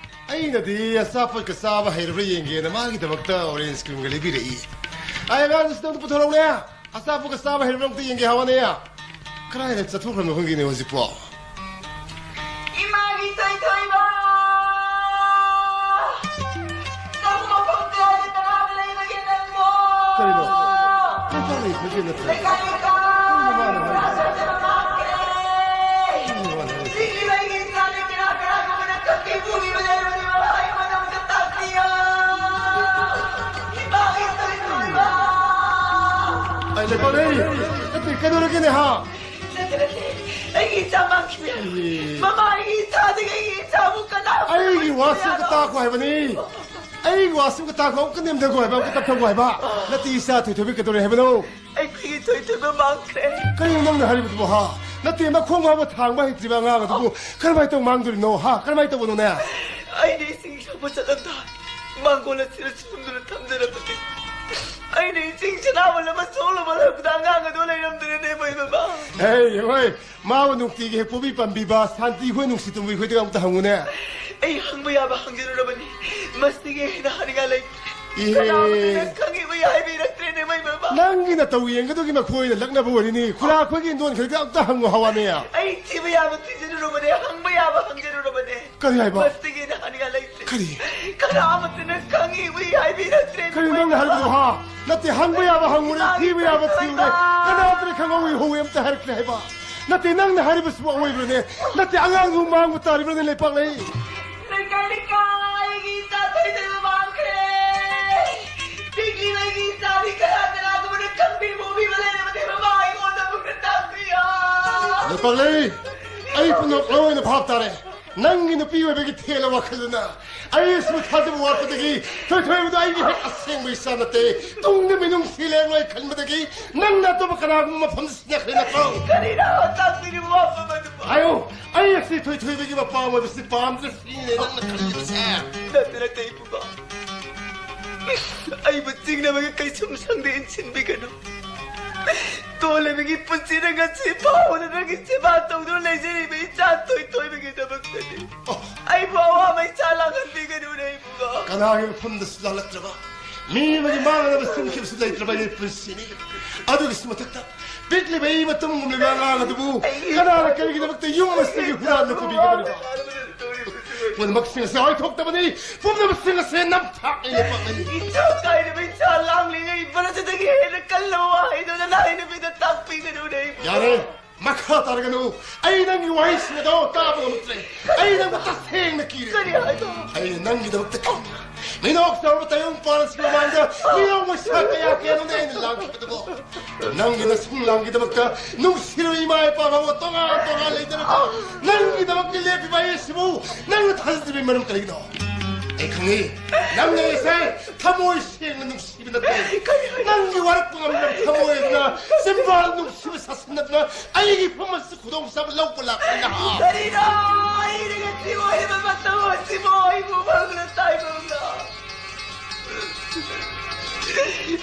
ꯑꯩꯅꯗꯤ ꯑꯆꯥꯄꯣꯠꯀ ꯆꯥꯕ ꯍꯩꯔꯕ꯭ꯔꯥ ꯌꯦꯡꯒꯦꯅ ꯃꯥꯒꯤꯗꯃꯛꯇ orange creamꯒ ꯂꯩꯕꯤꯔꯛꯏ꯫ ꯑꯩ ꯑꯉꯥꯡꯗꯨ ꯁꯤꯗꯪꯗ ꯄꯨꯊꯣꯔꯛꯎꯅꯦ꯫ ꯑꯆꯥꯄꯣꯠꯀ ꯆꯥꯕ ꯍꯩꯔꯕ꯭ꯔꯥ ꯑꯝꯇ ꯌꯦꯡꯒꯦ ꯍꯥꯏꯕꯅꯦ꯫ ꯀꯗꯥꯏꯗ ꯆꯠꯊꯣꯛꯈ꯭ꯔꯕꯅꯣ ꯈꯪꯗꯦꯅꯦ ꯍꯧꯖꯤꯛꯄꯣ꯫ ꯏꯃꯥꯒꯤ ꯊꯣꯏꯊꯣꯏꯕ! ꯅꯪ ꯃꯐꯝ ꯀꯌꯥꯗ ꯀꯅꯥꯒ ꯂꯩꯕꯒꯦ ꯅꯪꯕꯣ? ꯀꯔꯤꯅꯣ? ꯂꯩꯀꯥꯏ ꯂꯩꯈ꯭ꯔꯒꯦ ꯅꯠꯇ꯭ꯔꯣ? ꯂꯩꯀꯥꯏ ꯂꯩꯀꯥꯏ! ꯀꯔꯤꯅꯣ ꯃꯥꯅ ꯍꯥꯏꯔꯤꯁꯦ? ꯀꯔꯤꯅꯣ ꯃꯥꯅ ꯍꯥꯏꯔꯤꯁꯦ? ꯁꯤꯒꯤ ꯂꯩꯒꯤ ꯏꯆꯥꯅ ꯀꯅꯥ ꯀꯅꯥꯒꯨꯝꯕꯅ ꯀꯞꯄꯤ ꯄꯨꯔꯤꯕ ꯂꯩꯔꯕꯗꯤ ꯃꯃꯥ ꯑꯩꯉꯣꯟꯗ ꯑꯃꯨꯛꯇ ꯇꯥꯛꯄꯤꯌꯣ꯫ ꯏꯃꯥꯒꯤ ꯊꯣꯏꯊꯣꯏꯕ! ꯑꯩ ꯂꯩꯄꯥꯛꯂꯩ! ꯅꯠꯇꯦ, ꯀꯩꯗꯧꯔꯒꯦꯅꯦ, ꯍꯥ? ꯅꯠꯇꯦ, ꯅꯠꯇꯦ꯫ ꯑꯩꯒꯤ ꯏꯆꯥ ꯃꯥꯡꯈꯤꯕ ꯌꯥꯏ꯫ ꯑꯦ꯫ ꯃꯃꯥ, ꯑꯩꯒꯤ ꯏꯆꯥꯗꯒꯤ ꯑꯩꯒꯤ ꯏꯆꯥꯕꯨ ꯀꯅꯥ ꯑꯩꯒꯤ ꯋꯥꯁꯦ ꯑꯝꯇ ꯇꯥꯈꯣ ꯍꯥꯏꯕꯅꯤ꯫ ꯑꯩꯒꯤ ꯋꯥꯁꯦ ꯑꯝꯇ ꯇꯥꯈꯣ, ꯑꯃꯨꯛꯀ ꯅꯦꯝꯊꯈꯣ ꯍꯥꯏꯕ, ꯑꯃꯨꯛꯀ ꯇꯞꯊꯈꯣ ꯍꯥꯏꯕ꯫ ꯅꯠꯇꯦ, ꯏꯆꯥ ꯊꯣꯏꯊꯣꯏꯕꯤ ꯀꯩꯗꯧꯔꯦ ꯍꯥꯏꯕꯅꯣ? ꯑꯩꯈꯣꯏꯒꯤ ꯊꯣꯏꯊꯣꯏꯕ ꯃꯥꯡꯈ꯭ꯔꯦ꯫ ꯀꯔꯤꯅꯣ ꯅꯪꯅ ꯍꯥꯏꯔꯤꯕꯗꯨꯕꯣ, ꯍꯥ? ꯅꯠꯇꯦ, ꯃꯈꯣꯡ ꯍꯥꯝꯕ ꯊꯥꯡꯕ ꯍꯩꯇ꯭ꯔꯤꯕ ꯑꯉꯥꯡ ꯑꯗꯨꯕꯨ ꯀꯔꯝꯍꯥꯏꯅ ꯇꯧ ꯃꯥꯡꯗꯣꯔꯤꯅꯣ, ꯍꯥ? ꯀꯔꯝꯍꯥꯏꯅ ꯇꯧꯕꯅꯣꯅꯦ? ꯑꯩꯅ ꯏꯁꯤꯡ ꯁꯣꯛꯄ ꯆꯠꯂꯝꯗꯥꯏ ꯃꯥꯡꯒꯣꯜ ꯑꯁꯤꯗ ꯆꯨꯝꯗꯨꯅ ꯊꯝꯖꯔꯕꯗꯤ, ꯑꯩꯅ ꯏꯁꯤꯡ ꯁꯅꯥꯕ ꯂꯕ ꯁꯣꯛꯂꯕ ꯂꯩꯕꯗ ꯑꯉꯥꯡ ꯑꯗꯨ ꯂꯩꯔꯝꯗ꯭ꯔꯦꯅꯦ, ꯃꯣꯏ ꯕꯕꯥ꯫ ꯍꯦ, ꯍꯣꯏ, ꯃꯥꯕꯨ ꯅꯨꯡꯇꯤꯒꯤ ꯍꯦꯛ ꯄꯣꯕꯤ ꯄꯥꯝꯕꯤꯕ ꯁꯥꯟꯇꯤ ꯍꯣꯏ ꯅꯨꯡꯁꯤ ꯇꯣꯝꯕꯤ ꯍꯣꯏꯗꯒ ꯑꯝꯇ ꯍꯪꯉꯨꯅꯦ꯫ ꯑꯩ ꯍꯪꯕ ꯌꯥꯕ ꯍꯪꯖꯔꯨꯔꯕꯅꯤ, ꯃꯁꯤꯒꯤ ꯍꯦꯟꯅ ꯍꯥꯏꯅꯤꯡꯉꯥꯏ ꯂꯩ꯫ ꯏꯍꯦ꯫ ꯀꯅꯥꯃꯠꯇꯅ ꯈꯪꯉꯤꯕ ꯍꯥꯏꯕꯤꯔꯛꯇ꯭ꯔꯦꯅꯦ, ꯃꯣꯏ ꯕꯕꯥ꯫ ꯅꯪꯒꯤ ꯅꯇꯧ ꯌꯦꯡꯒꯗꯨꯒꯤ ꯃꯈꯣꯏꯅ ꯂꯛꯅꯕ ꯑꯣꯏꯔꯤꯅꯤ꯫ ꯈꯨꯔꯥ ꯑꯩꯈꯣꯏꯒꯤ ꯏꯟꯗꯣꯟ ꯈꯔꯗ ꯑꯝꯇ ꯍꯪꯉꯨ ꯍꯋꯥꯅꯦ꯫ ꯑꯩ ꯊꯤꯕ ꯌꯥꯕ ꯊꯤꯖꯔꯨꯔꯕꯅꯦ, ꯍꯪꯕ ꯌꯥꯕ ꯍꯪꯖꯔꯨꯔꯕꯅꯦ꯫ ꯀꯔꯤ ꯍꯥꯏꯕ? ꯃꯁꯤꯒꯤ ꯍꯦꯟꯅ ꯍꯥꯏꯅꯤꯡꯉꯥꯏ ꯂꯩꯇ꯭ꯔꯦ꯫ ꯀꯔꯤ? ꯀꯅꯥꯃꯠꯇꯅ ꯈꯪꯉꯤ ꯍꯥꯏꯕꯤꯔꯛꯇ꯭ꯔꯦ, ꯀꯔꯤ ꯃꯣꯏ ꯅꯪꯅ ꯕꯕꯥ꯫ ꯍꯥꯏꯕꯗꯨꯕꯣ, ꯍꯥ? ꯅꯠꯇꯦ, ꯍꯪꯕ ꯌꯥꯕ ꯍꯪꯉꯨꯔꯦ, ꯊꯤꯕ ꯌꯥꯕ ꯊꯤꯔꯨꯔꯦ, ꯀꯅꯥꯗꯅ ꯈꯪꯍꯧꯏ ꯍꯧꯏ ꯑꯝꯇ ꯍꯥꯏꯔꯛꯇ꯭ꯔꯦ ꯍꯥꯏꯕ꯫ ꯅꯠꯇꯦ, ꯅꯪꯅ ꯍꯥꯏꯔꯤꯕꯁꯤꯕꯨ ꯑꯣꯏꯕ꯭ꯔꯅꯦ? ꯅꯠꯇꯦ, ꯑꯉꯥꯡꯗꯨ ꯃꯥꯡꯕ ꯇꯥꯔꯤꯕ꯭ꯔꯅꯦ, ꯂꯩꯄꯥꯛꯂꯩ? ꯂꯩꯀꯥꯏ ꯂꯩꯀꯥꯏꯒꯤ ꯏꯆꯥ ꯊꯣꯏꯊꯣꯏꯕ ꯃꯥꯡꯈ꯭ꯔꯦ꯫ ꯄꯤꯛꯂꯤꯉꯩꯒꯤ ꯏꯆꯥꯗꯤ ꯀꯅꯥ ꯀꯅꯥꯒꯨꯝꯕꯅ ꯈꯪꯕꯤ ꯎꯕꯤꯕ ꯂꯩꯔꯕꯗꯤ ꯃꯃꯥ ꯑꯩꯉꯣꯟꯗ ꯑꯃꯨꯛꯇ ꯇꯥꯛꯄꯤꯌꯣ꯫ ꯂꯩꯄꯥꯛꯂꯩ, ꯑꯩ ꯄꯨꯝꯅꯃꯛ ꯂꯣꯏꯅ ꯚꯥꯞ ꯇꯥꯔꯦ꯫ ꯅꯪꯒꯤ ꯅꯨꯄꯤ ꯑꯣꯏꯕꯒꯤ ꯊꯦꯜꯂ ꯋꯥꯈꯜꯗꯨꯅ ꯑꯩ ꯑꯁꯤꯕꯨ ꯊꯥꯖꯕ ꯋꯥꯠꯄꯗꯒꯤ ꯊꯣꯏꯊꯣꯏꯕꯗꯣ ꯑꯩꯒꯤ ꯍꯦꯛ ꯑꯁꯦꯡꯕ ꯏꯆꯥ ꯅꯠꯇꯦ꯫ ꯇꯨꯡꯗ ꯃꯤꯅꯨꯡꯁꯤ ꯂꯩꯔꯣꯏ ꯈꯟꯕꯗꯒꯤ ꯅꯪꯅ ꯑꯇꯣꯞꯄ ꯀꯅꯥꯒꯨꯝꯕ ꯃꯐꯝꯗ ꯁꯤꯟꯅꯈ꯭ꯔꯦ ꯅꯠꯇ꯭ꯔꯣ? ꯀꯔꯤꯅꯣ ꯇꯥꯛꯄꯤꯔꯤꯕ ꯋꯥꯐꯝ ꯑꯗꯨꯕꯨ? ꯍꯥꯏꯌꯨ, ꯑꯩ ꯑꯁꯤ ꯊꯣꯏꯊꯣꯏꯕꯒꯤ ꯃꯄꯥ ꯑꯣꯏꯕꯁꯤ ꯄꯥꯝꯗ꯭ꯔ ꯁꯤꯅꯦ ꯅꯪꯅ ꯈꯜꯂꯤꯕꯁꯦ꯫ ꯅꯠꯇꯦ, ꯅꯠꯇꯦ, ꯏꯕꯨꯡꯉꯣ꯫ ꯑꯩꯕꯨ ꯆꯤꯡꯅꯕꯒꯤ ꯀꯩꯁꯨꯝ ꯁꯪꯗ ꯏꯟꯁꯤꯟꯕꯤꯒꯅꯨ꯫ ꯇꯣꯜꯂꯕꯒꯤ ꯄꯨꯟꯁꯤꯗ ꯉꯁꯤ ꯐꯥꯎꯕꯗ ꯅꯪꯒꯤ ꯁꯦꯕꯥ ꯇꯧꯗꯨꯅ ꯂꯩꯖꯔꯤꯕ ꯏꯆꯥ ꯊꯣꯏꯊꯣꯏꯕꯒꯤꯗꯃꯛꯇꯅꯤ꯫ ꯑꯩꯕꯨ ꯑꯋꯥꯕ ꯏꯆꯥ ꯂꯥꯡꯍꯟꯕꯤꯒꯅꯨꯅꯦ, ꯏꯕꯨꯡꯉꯣ꯫ ꯀꯅꯥꯒꯤ ꯃꯐꯝꯗꯁꯨ ꯂꯥꯜꯂꯛꯇ꯭ꯔꯕ, ꯃꯤ ꯑꯃꯒꯤ ꯃꯥꯡꯅꯕ ꯁꯤꯟꯈꯤꯕꯁꯨ ꯂꯩꯇ꯭ꯔꯕ ꯑꯩꯒꯤ ꯄꯨꯟꯁꯤꯅꯤ꯫ ꯑꯗꯨꯒꯤꯁꯨ ꯃꯊꯛꯇ ꯄꯤꯛꯂꯤꯕ ꯑꯩ ꯃꯇꯝꯒꯨꯝꯂꯤꯕ ꯑꯉꯥꯡ ꯑꯗꯨꯕꯨ ꯀꯅꯥꯅ ꯀꯔꯤꯒꯤꯗꯃꯛꯇ ꯌꯨꯝ ꯑꯁꯤꯒꯤ ꯍꯨꯔꯥꯟꯕ ꯄꯨꯕꯤꯒꯗꯕꯅꯣ? ꯄꯨꯝꯅꯃꯛꯁꯤꯡ ꯑꯁꯤ ꯑꯣꯏꯊꯣꯛꯇꯕꯅꯤ, ꯄꯨꯝꯅꯃꯛꯁꯤꯡ ꯑꯁꯤ ꯅꯝꯊꯥꯛꯅꯤ, ꯂꯩꯄꯥꯛꯅꯤ꯫ ꯏꯆꯥ ꯀꯥꯏꯔꯕ ꯏꯆꯥ ꯂꯥꯡꯂꯤꯉꯩ ꯃꯔꯛꯇꯒꯤ ꯍꯦꯟꯅ ꯀꯜꯂꯕ ꯋꯥꯍꯩꯗꯨꯅ ꯅꯍꯥꯏ ꯅꯨꯄꯤꯗ ꯇꯥꯛꯄꯤꯒꯅꯨꯅꯦ, ꯏꯕꯨꯡꯉꯣ꯫ ꯌꯥꯔꯦ, ꯃꯈꯥ ꯇꯥꯔꯒꯅꯨ꯫ ꯑꯩ ꯅꯪꯒꯤ ꯋꯥꯍꯩꯁꯤꯡ ꯑꯗꯣ ꯇꯥꯕ ꯉꯝꯗ꯭ꯔꯦ꯫ ꯑꯩ ꯅꯪꯕꯨ ꯇꯁꯦꯡꯅ ꯀꯤꯔꯦ꯫ ꯀꯔꯤ ꯍꯥꯏꯅꯣ? ꯑꯩꯅ ꯅꯪꯒꯤꯗꯃꯛꯇ ꯀꯤꯔꯦ꯫ ꯃꯤꯅꯣꯛ ꯆꯥꯎꯔꯕ ꯇꯥꯏꯕꯪ ꯄꯥꯟꯁꯤꯡ ꯃꯃꯥꯡꯗ ꯃꯤꯅꯣꯛ ꯃꯩꯁꯥ ꯀꯌꯥ ꯀꯌꯥꯅꯣꯅꯦ ꯑꯩꯅ ꯂꯥꯡꯈꯤꯕꯗꯨꯕꯣ꯫ ꯅꯪꯒꯤ ꯅꯁꯨꯡ ꯂꯥꯡꯒꯤꯗꯃꯛꯇ ꯅꯨꯡꯁꯤꯔꯕ ꯏꯃꯥ ꯏꯄꯥ ꯐꯥꯎꯕ ꯇꯣꯉꯥꯟ ꯇꯣꯉꯥꯟ ꯂꯩꯗꯅꯀꯣ ꯅꯪꯒꯤꯗꯃꯛꯇ ꯂꯦꯞꯄꯤꯕ ꯑꯩ ꯑꯁꯤꯕꯨ ꯅꯪꯅ ꯊꯥꯖꯗꯕꯒꯤ ꯃꯔꯝ ꯀꯔꯤꯒꯤꯅꯣ? ꯑꯩ ꯈꯪꯉꯤ꯫ ꯅꯪꯅ ꯑꯩꯁꯦ ꯊꯃꯣꯏ ꯁꯦꯡꯅ ꯅꯨꯡꯁꯤꯕ ꯅꯠꯇꯦ꯫ ꯀꯔꯤ ꯍꯥꯏꯅꯣ? ꯅꯪꯒꯤ ꯋꯥꯔꯛꯄ ꯉꯝꯗꯕ ꯊꯃꯣꯏ ꯑꯗꯨꯅ ꯆꯤꯝꯕꯥꯜ ꯅꯨꯡꯁꯤꯕ ꯁꯥꯁꯤꯟꯅꯗꯨꯅ ꯑꯩꯒꯤ ꯐꯝ ꯑꯁꯤ ꯈꯨꯗꯣꯡꯆꯥꯕ ꯂꯧꯕ ꯂꯥꯛꯄꯅꯤ ꯅꯍꯥ꯫ ꯀꯔꯤꯅꯣ? ꯑꯩꯅ ꯉꯁꯤ ꯑꯣꯏꯔꯤꯕ ꯃꯇꯝ ꯑꯁꯤꯕꯨ ꯑꯩꯕꯨ ꯐꯪꯅ ꯇꯥꯏꯕꯪꯅ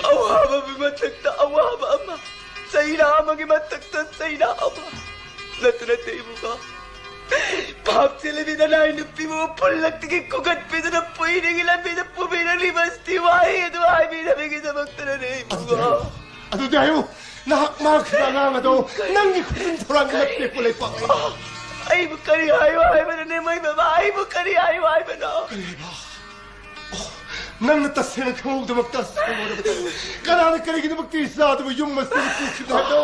ꯑꯋꯥꯕꯒꯤ ꯃꯊꯛꯇ ꯑꯋꯥꯕ ꯑꯃ, ꯆꯩꯅꯥ ꯑꯃꯒꯤ ꯃꯊꯛꯇ ꯆꯩꯅꯥ ꯑꯃ꯫ ꯅꯠꯇ ꯅꯠꯇꯦ ꯏꯕꯨꯡꯉꯣ꯫ ꯄꯥꯞ ꯆꯦꯜꯂꯕꯤ ꯅꯅꯥꯏ ꯅꯨꯄꯤꯕꯨ ꯐꯨꯜꯂꯛꯇꯒꯤ ꯈꯨꯒꯠꯄꯤꯗꯨꯅ ꯄꯨꯏꯅꯤꯒꯤ ꯂꯝꯕꯤꯗ ꯄꯨꯕꯤꯔꯛꯂꯤꯕ ꯑꯁꯤꯗꯤ ꯋꯥꯍꯩ ꯑꯗꯨ ꯍꯥꯏꯕꯤꯅꯕꯒꯤꯗꯃꯛꯇꯅꯅꯦ ꯏꯕꯨꯡꯉꯣ꯫ ꯑꯗꯨꯗꯤ ꯍꯥꯏꯌꯨ, ꯅꯍꯥꯛ ꯃꯥꯡꯈꯤꯕ ꯑꯉꯥꯡ ꯑꯗꯣ ꯅꯪꯒꯤ ꯈꯨꯖꯤꯟ ꯊꯧꯔꯥꯡꯒꯤ ꯃꯇꯦꯛꯄꯨ ꯂꯩꯄꯥꯛ ꯑꯩꯕꯨ ꯀꯔꯤ ꯍꯥꯏꯌꯨ ꯍꯥꯏꯕꯅꯣꯅꯦ ꯃꯩ ꯕꯕꯥ? ꯑꯩꯕꯨ ꯀꯔꯤ ꯍꯥꯏꯌꯨ ꯍꯥꯏꯕꯅꯣ? ꯀꯔꯤ ꯍꯥꯏꯕ? ꯑꯣ, ꯅꯪꯅ ꯇꯁꯦꯡꯅ ꯈꯪꯍꯧꯗꯕ ꯇꯁꯦꯡꯅ ꯀꯅꯥꯅ ꯀꯔꯤꯒꯤꯗꯃꯛꯇ ꯏꯆꯥꯗꯨꯕꯨ ꯌꯨꯝ ꯑꯁꯤꯗ ꯄꯨꯈꯤꯕꯅꯣ ꯍꯥꯏꯕꯗꯣ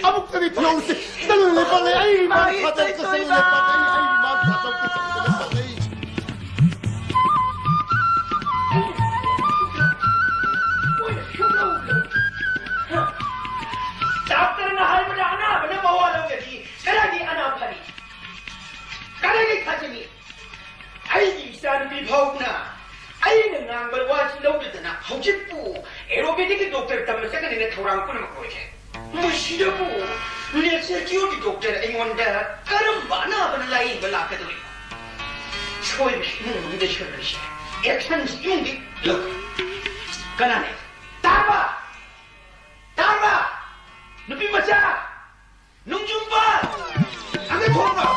ꯑꯃꯨꯛꯇꯗꯤ ꯊꯤꯍꯧꯁꯤ꯫ ꯆꯠꯂꯨ ꯂꯩꯄꯥꯛ ꯂꯩ꯫ ꯑꯩ ꯏꯃꯥ ꯊꯥꯗꯣꯛꯀ ꯆꯠꯂꯨ ꯂꯩꯄꯥꯛ ꯂꯩ꯫ ꯑꯩ ꯏꯃꯥ ꯊꯥꯗꯣꯛꯀ ꯆꯠꯂꯨ ꯂꯩꯄꯥꯛ ꯂꯩ꯫ ꯗꯥꯛꯇꯔꯅ ꯍꯥꯏꯕꯗ ꯑꯅꯥꯕꯅ ꯃꯋꯥ ꯂꯧꯗ꯭ꯔꯗꯤ ꯀꯗꯥꯏꯗꯒꯤ ꯑꯅꯥ ꯐꯅꯤ? ꯀꯗꯥꯏꯗꯒꯤ ꯐꯖꯅꯤ? ꯑꯩꯒꯤ ꯏꯆꯥꯅꯨꯄꯤ ꯐꯥꯎꯅ ꯑꯩꯅ ꯉꯥꯡꯕ ꯋꯥꯁꯤ ꯂꯧꯗꯗꯅ ꯍꯧꯖꯤꯛꯄꯨ ꯑꯦꯂꯣꯄꯦꯊꯤꯒꯤ ꯗꯣꯛꯇꯔ ꯇꯝꯕ ꯆꯠꯀꯅꯤꯅ ꯊꯧꯔꯥꯡ ꯄꯨꯝꯅꯃꯛ ꯂꯣꯏꯔꯦ꯫ ꯃꯁꯤꯗꯕꯨ ꯅꯦꯆꯔ ꯀ꯭ꯌꯣꯔꯒꯤ ꯗꯣꯛꯇꯔ ꯑꯩꯉꯣꯟꯗ ꯀꯔꯝꯕ ꯑꯅꯥꯕꯅ ꯂꯥꯌꯦꯡꯕ ꯂꯥꯛꯀꯗꯧꯔꯤꯕ? ꯁꯣꯏꯕ ꯏꯃꯨꯡ ꯃꯅꯨꯡꯗ ꯁꯣꯏꯔꯣꯏꯁꯦ꯫ ꯑꯦꯛꯁꯟꯁꯤ ꯏꯃꯨꯡꯗꯤ ꯂꯧ꯫ ꯀꯅꯥꯅꯦ? ꯇꯥꯕ! ꯇꯥꯕ! ꯅꯨꯄꯤ ꯃꯆꯥ! ꯅꯣꯡꯖꯨꯝꯕ! ꯑꯝꯇ ꯊꯣꯛꯂꯛꯑꯣ!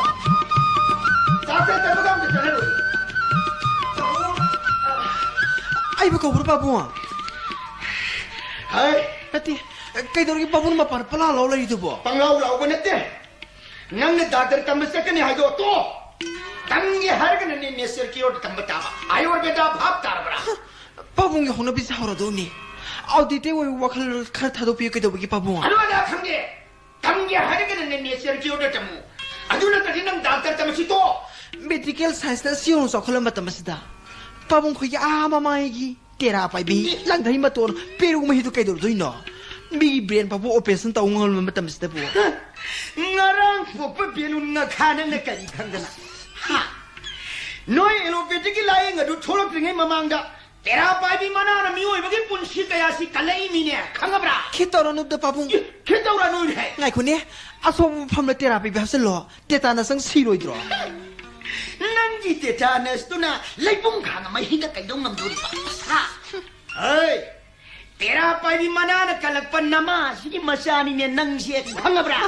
ꯆꯥꯛ ꯆꯥ ꯆꯠꯄꯒ ꯑꯝꯇ ꯆꯠꯍꯜꯂꯣ! ꯑꯩꯕꯨ ꯀꯧꯕ꯭ꯔꯣ, ꯄꯥꯕꯨꯡ? ꯍꯥꯏ! ꯅꯠꯇꯦ, ꯀꯩꯗꯧꯔꯒꯦ ꯄꯥꯕꯨꯡꯅ ꯃꯄꯥꯟꯗ ꯄꯪꯂꯥꯎ ꯂꯥꯎ ꯂꯩꯔꯤꯗꯨꯕꯣ? ꯄꯪꯂꯥꯎ ꯂꯥꯎꯕ ꯅꯠꯇꯦ꯫ ꯅꯪꯅ ꯗꯥꯛꯇꯔ ꯇꯝꯕ ꯆꯠꯀꯅꯤ ꯍꯥꯏꯗꯣ ꯇꯣꯛꯑꯣ꯫ ꯇꯝꯒꯦ ꯍꯥꯏꯔꯒꯅꯅꯦ ꯅꯦꯆꯔ ꯀ꯭ꯌꯣꯔꯗ ꯇꯝꯕ ꯇꯥꯕ꯫ ꯑꯥꯌꯨꯔꯕꯦꯗ ꯚꯥꯞ ꯇꯥꯔꯕ꯭ꯔꯥ? ꯄꯥꯕꯨꯡꯒꯤ ꯍꯧꯅꯕꯤꯁꯦ ꯍꯧꯔꯗꯧꯅꯤ꯫ ꯑꯥꯎꯠꯗꯦꯇꯦꯗ ꯑꯣꯏꯕ ꯋꯥꯈꯜ ꯈꯔ ꯊꯥꯗꯣꯛꯄꯤꯌꯨ ꯀꯩꯗꯧꯕꯒꯤ ꯄꯥꯕꯨꯡ? ꯑꯗꯨ ꯑꯗꯥ ꯈꯪꯗꯦ꯫ ꯇꯝꯒꯦ ꯍꯥꯏꯔꯒꯅ ꯅꯦꯆꯔꯒꯤ ꯑꯣꯔꯗꯔ ꯇꯝꯃꯨ꯫ ꯑꯗꯨ ꯅꯠꯇ꯭ꯔꯗꯤ ꯅꯪ ꯗꯥꯛꯇꯔ ꯇꯝꯃꯁꯤ ꯇꯣ꯫ ꯃꯦꯗꯤꯀꯦꯜ ꯁꯥꯏꯟꯁꯇ ꯑꯁꯤ ꯌꯧꯅ ꯆꯥꯎꯈꯠꯂꯕ ꯃꯇꯝ ꯑꯁꯤꯗ ꯄꯥꯕꯨꯡ ꯈꯣꯏꯒꯤ ꯑꯥ ꯃꯃꯥꯡꯒꯤ ꯇꯦꯔꯥ ꯄꯥꯏꯕꯤ ꯂꯥꯡꯙꯩ ꯃꯇꯣꯟ ꯄꯦꯔꯨ ꯃꯍꯤꯗꯨ ꯀꯩꯗꯧꯗꯣꯏꯅꯣ? ꯃꯤꯒꯤ ꯕ꯭ꯔꯦꯟ ꯐꯥꯎꯕ ꯑꯣꯄꯔꯦꯁꯟ ꯇꯧ ꯉꯝꯂꯕ ꯃꯇꯝꯁꯤꯗꯕꯨ꯫ ꯉꯔꯥꯡ ꯄꯣꯛꯄ ꯕꯦꯂꯨꯟ ꯉꯈꯥ ꯅꯪꯅ ꯀꯔꯤ ꯈꯪꯗꯅ? ꯍꯥ? ꯅꯣꯏ ꯑꯦꯂꯣꯄꯦꯊꯤꯒꯤ ꯂꯥꯏꯌꯦꯡ ꯑꯗꯨ ꯊꯣꯛꯂꯛꯇ꯭ꯔꯤꯉꯩ ꯃꯃꯥꯡꯗ ꯇꯦꯔꯥ ꯄꯥꯏꯕꯤ ꯃꯅꯥꯅ ꯃꯤꯑꯣꯏꯕꯒꯤ ꯄꯨꯟꯁꯤ ꯀꯌꯥꯁꯤ ꯀꯜꯂꯛꯏꯃꯤꯅꯦ, ꯈꯪꯉꯕ꯭ꯔꯥ? ꯈꯤꯠ ꯇꯧꯔꯅꯨꯗ ꯄꯥꯕꯨꯡ꯫ ꯏ, ꯈꯤꯠ ꯇꯧꯔꯅꯨ ꯍꯥꯏ꯫ ꯉꯥꯏꯈꯣꯅꯦ, ꯑꯁꯣꯛꯄ ꯃꯐꯝꯗ ꯇꯦꯔꯥ ꯄꯥꯏꯕꯤ ꯍꯥꯞꯆꯤꯜꯂꯣ, ꯇꯦꯇꯥꯅꯁ ꯆꯪ ꯁꯤꯔꯣꯏꯗ꯭ꯔꯣ? ꯅꯪꯒꯤ ꯇꯦꯇꯥꯅꯁꯇꯨꯅ ꯂꯩꯄꯨꯡ ꯈꯥꯡ ꯑꯃ ꯍꯤꯗ ꯀꯩꯗꯧ ꯉꯝꯗꯣꯔꯤꯕ? ꯍꯥ? ꯍꯩ! ꯇꯦꯔꯥ ꯄꯥꯏꯕꯤ ꯃꯅꯥꯅ ꯀꯜꯂꯛꯄ ꯅꯃꯥꯁꯤꯒꯤ ꯃꯆꯥꯅꯤꯅꯦ ꯅꯪꯁꯦ, ꯈꯪꯉꯕ꯭ꯔꯥ?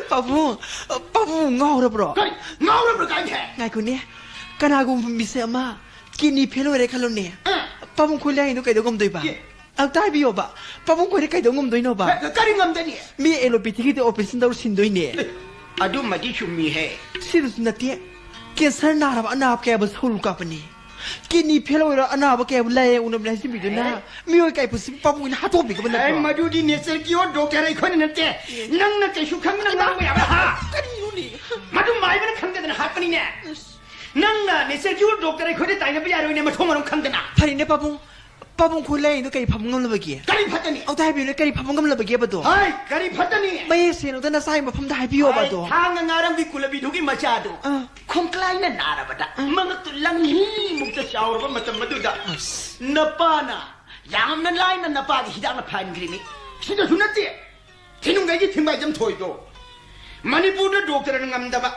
ꯄꯥꯕꯨꯡ, ꯄꯥꯕꯨꯡ ꯉꯥꯎꯔꯕ꯭ꯔꯣ? ꯀꯔꯤ? ꯉꯥꯎꯔꯕ꯭ꯔꯥ ꯀꯥꯏꯅ? ꯉꯥꯏꯈꯣꯅꯦ, ꯀꯅꯥꯒꯨꯝꯕ ꯃꯤꯁꯦ ꯑꯃ ꯀꯤꯗꯅꯤ ꯐꯦꯜ ꯑꯣꯏꯔꯦ ꯈꯜꯂꯣꯅꯦ꯫ ꯑ꯫ ꯄꯥꯕꯨꯡ ꯈꯣꯏ ꯂꯥꯏꯌꯦꯡꯗꯣ ꯀꯩꯗꯧ ꯉꯝꯗꯣꯏꯕ? ꯑꯦ꯫ ꯑꯝꯇ ꯍꯥꯏꯕꯤꯌꯣꯕ, ꯄꯥꯕꯨꯡ ꯈꯣꯏꯗ ꯀꯩꯗꯧ ꯉꯝꯗꯣꯏꯅꯣꯕ? ꯀ-, ꯀꯔꯤ ꯉꯝꯗꯅꯤ? ꯃꯤ ꯑꯦꯂꯣꯄꯦꯊꯤꯒꯤꯗꯤ ꯑꯣꯄꯔꯦꯁꯟ ꯇꯧꯔ ꯁꯤꯟꯗꯣꯏꯅꯦ꯫ ꯑꯦ, ꯑꯗꯨꯃꯗꯤ ꯆꯨꯝꯃꯤꯍꯦ꯫ ꯁꯤꯗꯁꯨ ꯅꯠꯇꯦ, ꯀꯦꯟꯁꯔ ꯅꯥꯔꯕ ꯑꯅꯥꯕ ꯀꯌꯥꯕꯨ ꯁꯧꯂꯨ ꯀꯥꯞꯄꯅꯤ꯫ ꯀꯤꯗꯅꯤ ꯐꯦꯜ ꯑꯣꯏꯔ ꯑꯅꯥꯕ ꯀꯌꯥꯕꯨ ꯂꯥꯏꯌꯦꯡ ꯎꯅꯕꯅꯤ ꯍꯥꯏꯖꯤꯟꯕꯤꯗꯨꯅ ꯑꯦ꯫ ꯃꯤꯑꯣꯏ ꯀꯥꯏ ꯄꯨꯟꯁꯤ ꯄꯥꯕꯨꯡꯅ ꯍꯥꯠꯇꯣꯛꯄꯤꯒꯕ ꯑꯦ, ꯅꯠꯇ꯭ꯔꯣ? ꯃꯗꯨꯗꯤ ꯅꯦꯆꯔꯒꯤ ꯑꯣ ꯗꯣꯛꯇꯔ ꯑꯩꯈꯣꯏꯅ ꯅꯠꯇꯦ꯫ ꯅꯪꯅ ꯀꯩꯁꯨ ꯈꯪꯗꯅ ꯉꯥꯡꯕ ꯌꯥꯕ, ꯍꯥ? ꯀꯔꯤꯅꯣꯅꯦ? ꯃꯗꯨ ꯃꯥꯏꯕꯅ ꯈꯪꯗꯗꯅ ꯍꯥꯠꯄꯅꯤꯅꯦ꯫ ꯑꯁ꯫ ꯅꯪꯅ ꯅꯦꯆꯔꯒꯤ ꯑꯣ ꯗꯣꯛꯇꯔ ꯑꯩꯈꯣꯏꯗ ꯇꯥꯏꯅꯕ ꯌꯥꯔꯣꯏꯅꯦ, ꯃꯊꯣꯡ ꯃꯔꯝ ꯈꯪꯗꯅ꯫ ꯐꯔꯦꯅꯦ ꯄꯥꯕꯨꯡ, ꯄꯥꯕꯨꯡ ꯈꯣꯏ ꯂꯥꯏꯌꯦꯡꯗꯣ ꯀꯔꯤ ꯐꯕ ꯉꯝꯂꯕꯒꯦ? ꯀꯔꯤ ꯐꯠꯇꯅꯤ? ꯑꯝꯇ ꯍꯥꯏꯕꯤꯌꯨꯅꯦ, ꯀꯔꯤ ꯐꯕ ꯉꯝꯂꯕꯒꯦꯕꯗꯣ? ꯍꯥꯏ, ꯀꯔꯤ ꯐꯠꯇꯅꯤ? ꯃꯌꯦꯛ ꯁꯦꯡꯅꯗꯅ ꯆꯥꯏ ꯃꯐꯝꯗ ꯍꯥꯏꯕꯤꯌꯣꯕ ꯍꯥꯏ, ꯑꯗꯣ꯫ ꯊꯥꯡꯒ ꯉꯥꯔꯝꯒꯤ ꯀꯨꯂꯕꯤꯗꯨꯒꯤ ꯃꯆꯥꯗꯣ ꯑꯥ꯫ ꯈꯣꯡꯀ꯭ꯂꯥꯏꯅ ꯅꯥꯔꯕꯗ ꯑꯥ꯫ ꯃꯉꯛꯇꯨ ꯂꯪꯍꯤꯃꯨꯛꯇ ꯆꯥꯎꯔꯕ ꯃꯇꯝ ꯑꯗꯨꯗ ꯑꯁ꯫ ꯅꯄꯥꯅ ꯌꯥꯝꯅ ꯂꯥꯏꯅ ꯅꯄꯥꯒꯤ ꯍꯤꯗꯥꯛꯅ ꯐꯍꯟꯈ꯭ꯔꯤꯅꯤ꯫ ꯁꯤꯗꯁꯨ ꯅꯠꯇꯦ, ꯊꯤꯅꯨꯡꯒꯩꯒꯤ ꯊꯤꯡꯕꯥꯏꯖꯝ ꯊꯣꯏꯗꯣ ꯃꯅꯤꯄꯨꯔꯗ ꯗꯣꯛꯇꯔꯅ ꯉꯝꯗꯕ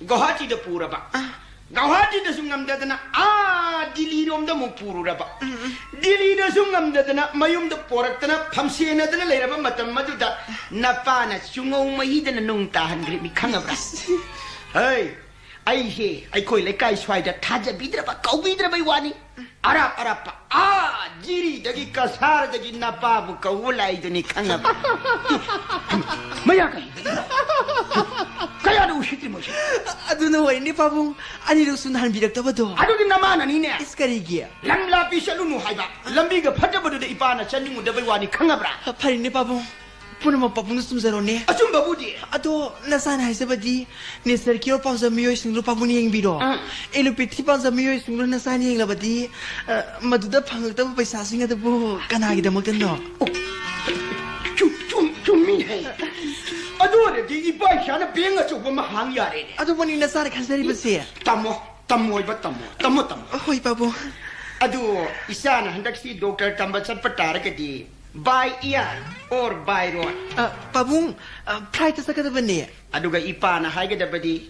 ꯒꯧꯍꯥꯇꯤꯗ ꯄꯨꯔꯕ꯫ ꯑꯥ꯫ ꯒꯧꯍꯥꯇꯤꯗꯁꯨ ꯉꯝꯗꯗꯅ ꯑꯥ ꯗꯤꯜꯂꯤꯔꯣꯝꯗ ꯑꯃꯨꯛ ꯄꯨꯔꯨꯔꯕ꯫ ꯎꯝ, ꯎꯝ꯫ ꯗꯤꯜꯂꯤꯗꯁꯨ ꯉꯝꯗꯗꯅ ꯃꯌꯨꯝꯗ ꯄꯣꯔꯛꯇꯅ ꯐꯝꯁꯦꯟꯅꯗꯅ ꯂꯩꯔꯕ ꯃꯇꯝ ꯑꯗꯨꯗ ꯅꯄꯥꯅ ꯆꯨꯉꯧ ꯃꯍꯤꯗꯅ ꯅꯨꯡ ꯇꯥꯍꯟꯈ꯭ꯔꯤꯃꯤ, ꯈꯪꯉꯕ꯭ꯔꯥ? ꯍꯩ, ꯑꯩꯁꯦ ꯑꯩꯈꯣꯏ ꯂꯩꯀꯥꯏ ꯁ꯭ꯋꯥꯏꯗ ꯊꯥꯖꯕꯤꯗ꯭ꯔꯕ, ꯀꯧꯕꯤꯗ꯭ꯔꯕꯩ ꯋꯥꯅꯤ꯫ ꯑꯔꯥꯞ ꯑꯔꯥꯞꯄ ꯑꯥ ꯖꯤꯔꯤꯗꯒꯤ ꯀꯁꯥꯔꯗꯒꯤ ꯅꯄꯥꯕꯨ ꯀꯧꯕ ꯂꯥꯛꯏꯗꯨꯅꯤ, ꯈꯪꯉꯕ? ꯃꯌꯥ ꯀꯔꯤ? ꯀꯌꯥꯗ ꯎꯁꯤꯠꯇ꯭ꯔꯤ ꯃꯣꯏꯁꯦ? ꯑꯗꯨꯅ ꯑꯣꯏꯔꯅꯤ ꯄꯥꯕꯨꯡ, ꯑꯅꯤꯔꯛ ꯁꯨꯅ ꯍꯟꯕꯤꯔꯛꯇꯕꯗꯣ꯫ ꯑꯗꯨꯗꯤ ꯅꯃꯥꯅꯅꯤꯅꯦ꯫ ꯏꯁ, ꯀꯔꯤꯒꯤ? ꯂꯝ ꯂꯥꯞꯄꯤ ꯆꯠꯂꯨꯅꯨ ꯍꯥꯏꯕ, ꯂꯝꯕꯤꯒ ꯐꯠꯇꯕꯗꯨꯗ ꯏꯄꯥꯅ ꯆꯠꯅꯤꯡꯉꯨꯗꯕꯩ ꯋꯥꯅꯤ, ꯈꯪꯉꯕ꯭ꯔꯥ? ꯐꯔꯦꯅꯦ ꯄꯥꯕꯨꯡ꯫ ꯄꯨꯝꯅꯃꯛ ꯄꯥꯕꯨꯡꯅ ꯆꯨꯝꯖꯔꯣꯅꯦ꯫ ꯑꯆꯨꯝꯕꯕꯨꯗꯤ꯫ ꯑꯗꯣ ꯅꯆꯥꯅ ꯍꯥꯏꯖꯕꯗꯤ, ꯅꯦꯆꯔ ꯀꯤꯌꯣꯔ ꯄꯥꯝꯖꯕ ꯃꯤꯑꯣꯏꯁꯤꯡꯗꯨ ꯄꯥꯕꯨꯡꯅ ꯌꯦꯡꯕꯤꯔꯣ꯫ ꯑꯥ꯫ ꯑꯦꯂꯣꯄꯦꯊꯤ ꯄꯥꯝꯖꯕ ꯃꯤꯑꯣꯏꯁꯤꯡꯗꯨ ꯅꯆꯥꯅ ꯌꯦꯡꯂꯕꯗꯤ, ꯑ, ꯃꯗꯨꯗ ꯐꯪꯂꯛꯇꯕ ꯄꯩꯁꯥꯁꯤꯡ ꯑꯗꯨꯕꯨ ꯀꯅꯥꯒꯤꯗꯃꯛꯇꯅꯣ? ꯑꯣ, ꯆꯨꯝ-, ꯆꯨꯝ-, ꯆꯨꯝꯃꯤꯅꯦ꯫ ꯑꯗꯨ ꯑꯣꯏꯔꯗꯤ ꯏꯄꯥ ꯏꯆꯥꯅ ꯕꯦꯡ ꯑꯆꯧꯕ ꯑꯃ ꯍꯥꯡ ꯌꯥꯔꯦꯅꯦ꯫ ꯑꯗꯨꯕꯨꯅꯤ ꯅꯆꯥꯅ ꯈꯟꯖꯔꯤꯕꯁꯦ꯫ ꯇꯝꯃꯣ, ꯇꯝꯃꯣꯏꯕ ꯇꯝꯃꯣ, ꯇꯝꯃꯣ, ꯇꯝꯃꯣ꯫ ꯍꯣꯏ, ꯄꯥꯕꯨꯡ꯫ ꯑꯗꯨ ꯏꯆꯥꯅ ꯍꯟꯗꯛꯁꯤ ꯗꯣꯛꯇꯔ ꯇꯝꯕ ꯆꯠꯄ ꯇꯥꯔꯒꯗꯤ, by air or by road? ꯑ, ꯄꯥꯕꯨꯡ, ꯑ, ꯐ꯭ꯂꯥꯏꯠꯇ ꯆꯠꯀꯗꯕꯅꯦ꯫ ꯑꯗꯨꯒ ꯏꯄꯥꯅ ꯍꯥꯏꯒꯗꯕꯗꯤ,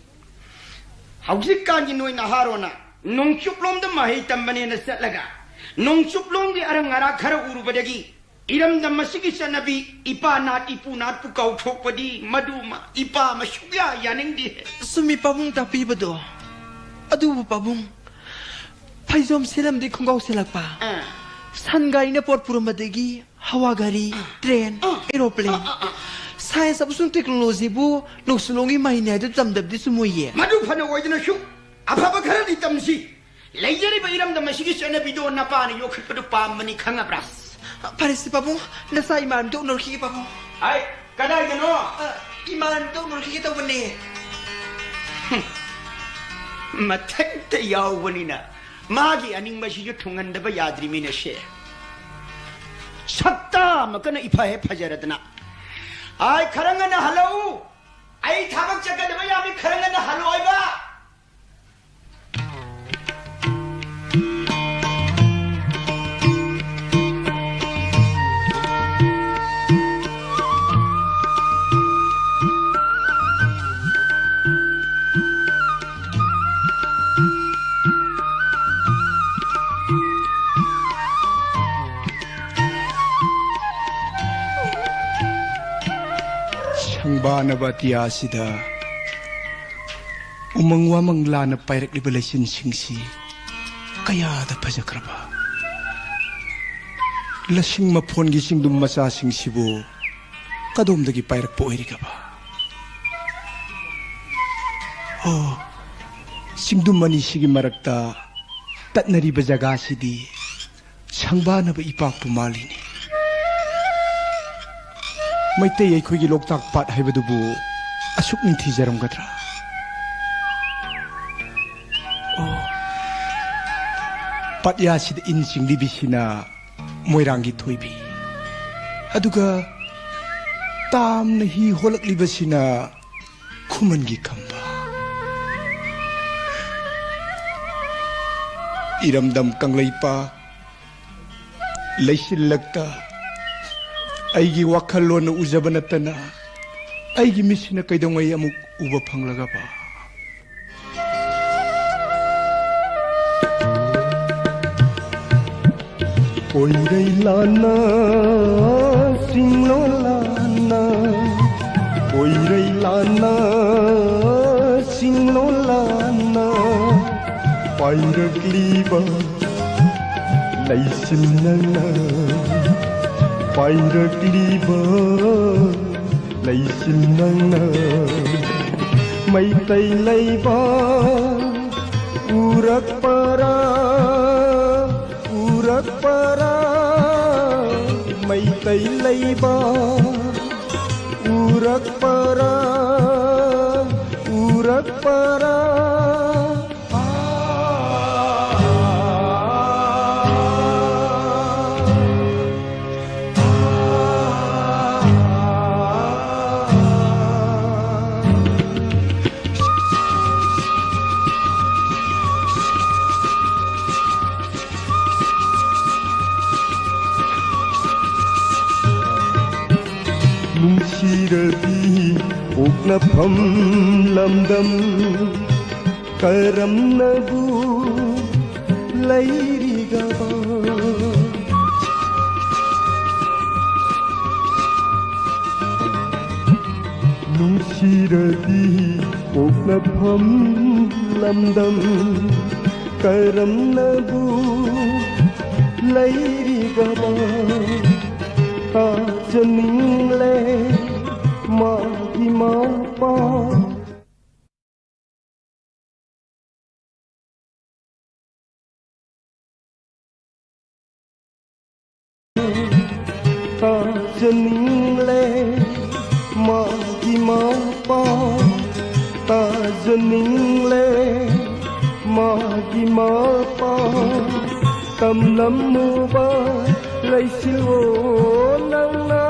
ꯍꯧꯖꯤꯛꯀꯥꯟꯒꯤ ꯅꯣꯏ ꯅꯍꯥꯔꯣꯟꯅ ꯅꯣꯡꯆꯨꯞꯂꯣꯝꯗ ꯃꯍꯩ ꯇꯝꯕꯅꯦꯅ ꯆꯠꯂꯒ, ꯅꯣꯡꯆꯨꯞꯂꯣꯝꯒꯤ ꯑꯔꯪ ꯑꯔꯥꯛ ꯈꯔ ꯎꯔꯨꯕꯗꯒꯤ ꯏꯔꯝꯗꯝ ꯑꯁꯤꯒꯤ ꯆꯠꯅꯕꯤ, ꯏꯄꯥ ꯅꯥꯠ ꯏꯄꯨ ꯅꯥꯠꯄꯨ ꯀꯥꯎꯊꯣꯛꯄꯗꯤ ꯃꯗꯨꯃ ꯏꯄꯥ ꯑꯃ ꯁꯨꯛꯌꯥ ꯌꯥꯅꯤꯡꯗꯦ꯫ ꯆꯨꯝꯃꯤ ꯄꯥꯕꯨꯡ ꯇꯥꯛꯄꯤꯕꯗꯣ꯫ ꯑꯗꯨꯕꯨ ꯄꯥꯕꯨꯡ, ꯐꯩꯖꯣꯝ ꯁꯦꯠꯂꯝꯗꯤ ꯈꯣꯡꯒ꯭ꯔꯥꯎ ꯁꯦꯠꯂꯛꯄ, ꯑꯥ꯫ ꯁꯟ ꯒꯥꯔꯤꯅ ꯄꯣꯠ ꯄꯨꯔꯝꯕꯗꯒꯤ ꯍꯋꯥ ꯒꯥꯔꯤ, ꯑꯥ꯫ ꯇ꯭ꯔꯦꯟ, ꯑꯥ꯫ ꯑꯦꯔꯣꯄ꯭ꯂꯦꯟ꯫ ꯑꯥ, ꯑꯥ, ꯑꯥ꯫ ꯁꯥꯏꯟꯁ ꯑꯃꯁꯨꯡ ꯇꯦꯛꯅꯣꯂꯣꯖꯤꯕꯨ ꯅꯣꯡꯆꯨꯞꯂꯣꯝꯒꯤ ꯃꯍꯩꯅꯤ ꯍꯥꯏꯗꯨ ꯇꯝꯗꯕꯗꯤ ꯆꯨꯝꯃꯣꯏꯌꯦ꯫ ꯃꯗꯨ ꯐꯅ ꯑꯣꯏꯗꯅꯁꯨ, ꯑꯐꯕ ꯈꯔꯗꯤ ꯇꯝꯁꯤ꯫ ꯂꯩꯖꯔꯤꯕ ꯏꯔꯝꯗꯝ ꯑꯁꯤꯒꯤ ꯆꯠꯅꯕꯤꯗꯣ ꯅꯄꯥꯅ ꯌꯣꯛꯈꯠꯄꯗꯨ ꯄꯥꯝꯕꯅꯤ, ꯈꯪꯉꯕ꯭ꯔꯥ? ꯐꯔꯦꯁꯦ ꯄꯥꯕꯨꯡ, ꯅꯆꯥ ꯏꯃꯥꯟꯅꯕꯗ ꯎꯅꯔꯨꯈꯤꯒꯦ ꯄꯥꯕꯨꯡ꯫ ꯍꯥꯏ, ꯀꯗꯥꯏꯗꯅꯣ? ꯑ, ꯏꯃꯥꯟꯅꯕꯗ ꯎꯅꯔꯨꯈꯤꯒꯦ ꯇꯧꯕꯅꯦ꯫ ꯍꯨꯝ, ꯃꯊꯟꯇ ꯌꯥꯎꯕꯅꯤꯅ ꯃꯥꯒꯤ ꯑꯅꯤꯡꯕꯁꯤꯁꯨ ꯊꯨꯡꯍꯟꯗꯕ ꯌꯥꯗ꯭ꯔꯤꯃꯤꯅꯦꯁꯦ꯫ ꯁꯛꯇꯥ ꯑꯃꯀꯅ ꯏꯐ ꯍꯦꯛ ꯐꯖꯔꯗꯅ꯫ ꯑꯥꯏ, ꯈꯔ ꯉꯟꯅ ꯍꯜꯂꯛꯎ꯫ ꯑꯩ ꯊꯕꯛ ꯆꯠꯀꯗꯕ ꯌꯥꯝꯃꯤ, ꯈꯔ ꯉꯟꯅ ꯍꯜꯂꯛꯑꯣꯏꯕ꯫ ꯁꯪꯕꯥꯅꯕ ꯑꯇꯤꯌꯥꯁꯤꯗ ꯎꯃꯪ ꯋꯥꯃꯪ ꯂꯥꯅ ꯄꯥꯏꯔꯛꯂꯤꯕ ꯂꯩꯆꯤꯟꯁꯤꯡꯁꯤ ꯀꯌꯥꯗ ꯐꯖꯈ꯭ꯔꯕ! ꯂꯁꯤꯡ ꯃꯐꯣꯟꯒꯤ ꯆꯤꯡꯗꯨꯝ ꯃꯆꯥꯁꯤꯡꯁꯤꯕꯨ ꯀꯗꯣꯝꯗꯒꯤ ꯄꯥꯏꯔꯛꯄ ꯑꯣꯏꯔꯤꯒꯕ? ꯑꯣ, ꯆꯤꯡꯗꯨꯝ ꯑꯅꯤꯁꯤꯒꯤ ꯃꯔꯛꯇ ꯇꯠꯅꯔꯤꯕ ꯖꯒꯥꯁꯤꯗꯤ ꯁꯪꯕꯥꯅꯕ ꯏꯄꯥꯛꯄꯨ ꯃꯥꯜꯂꯤꯅꯦ꯫ ꯃꯩꯇꯩ ꯑꯩꯈꯣꯏꯒꯤ ꯂꯣꯛꯇꯥꯛ ꯄꯥꯠ ꯍꯥꯏꯕꯗꯨꯕꯨ ꯑꯁꯨꯛ ꯅꯤꯡꯊꯤꯖꯔꯝꯒꯗ꯭ꯔꯥ? ꯑꯣ, ꯄꯥꯠꯌꯥꯁꯤꯗ ꯏꯟ ꯆꯤꯡꯂꯤꯕꯤꯁꯤꯅ ꯃꯣꯏꯔꯥꯡꯒꯤ ꯊꯣꯏꯕꯤ, ꯑꯗꯨꯒ ꯇꯥꯝꯅ ꯍꯤ ꯍꯣꯜꯂꯛꯂꯤꯕꯁꯤꯅ ꯈꯨꯃꯟꯒꯤ ꯈꯝꯕ꯫ ꯏꯔꯝꯗꯝ ꯀꯪꯂꯩꯄꯥꯛ ꯂꯩꯆꯤꯜꯂꯛꯇ ꯑꯩꯒꯤ ꯋꯥꯈꯜꯂꯣꯟꯅ ꯎꯖꯕ ꯅꯠꯇꯅ ꯑꯩꯒꯤ ꯃꯤꯠꯁꯤꯅ ꯀꯩꯗꯧꯉꯩ ꯑꯃꯨꯛ ꯎꯕ ꯐꯪꯂꯒꯕ? ꯄꯣꯏꯔꯩ ꯂꯥꯟꯅ ꯆꯤꯡꯂꯣ ꯂꯥꯟꯅ, ꯄꯣꯏꯔꯩ ꯂꯥꯟꯅ ꯆꯤꯡꯂꯣ ꯂꯥꯟꯅ, ꯄꯥꯏꯔꯛꯂꯤꯕ ꯂꯩꯆꯤꯜ ꯅꯪꯅ, ꯄꯥꯏꯔꯛꯂꯤꯕ ꯂꯩꯆꯤꯜ ꯅꯪꯅ, ꯃꯩꯇꯩ ꯂꯩꯕꯥꯛ ꯎꯔꯛꯄꯔꯥ, ꯎꯔꯛꯄꯔꯥ, ꯃꯩꯇꯩ ꯂꯩꯕꯥꯛ ꯎꯔꯛꯄꯔꯥ, ꯎꯔꯛꯄꯔꯥ? ꯅꯨꯡꯁꯤꯔꯕꯤ ꯄꯣꯛꯅꯐꯝ ꯂꯝꯗꯝ ꯀꯔꯝꯅꯕꯨ ꯂꯩꯔꯤꯒꯕ? ꯅꯨꯡꯁꯤꯔꯕꯤ ꯄꯣꯛꯅꯐꯝ ꯂꯝꯗꯝ ꯀꯔꯝꯅꯕꯨ ꯂꯩꯔꯤꯒꯕ? ꯇꯥꯖꯅꯤꯡꯂꯦ ꯃꯥꯒꯤ ꯃꯄꯥ꯫ ꯇꯥꯖꯅꯤꯡꯂꯦ ꯃꯥꯒꯤ ꯃꯄꯥꯎ ꯇꯥꯖꯅꯤꯡꯂꯦ, ꯃꯥꯒꯤ ꯃꯄꯥꯎ ꯇꯝꯂꯝꯃꯨꯕ ꯂꯩꯁꯤꯜꯂꯣ ꯅꯪꯅ,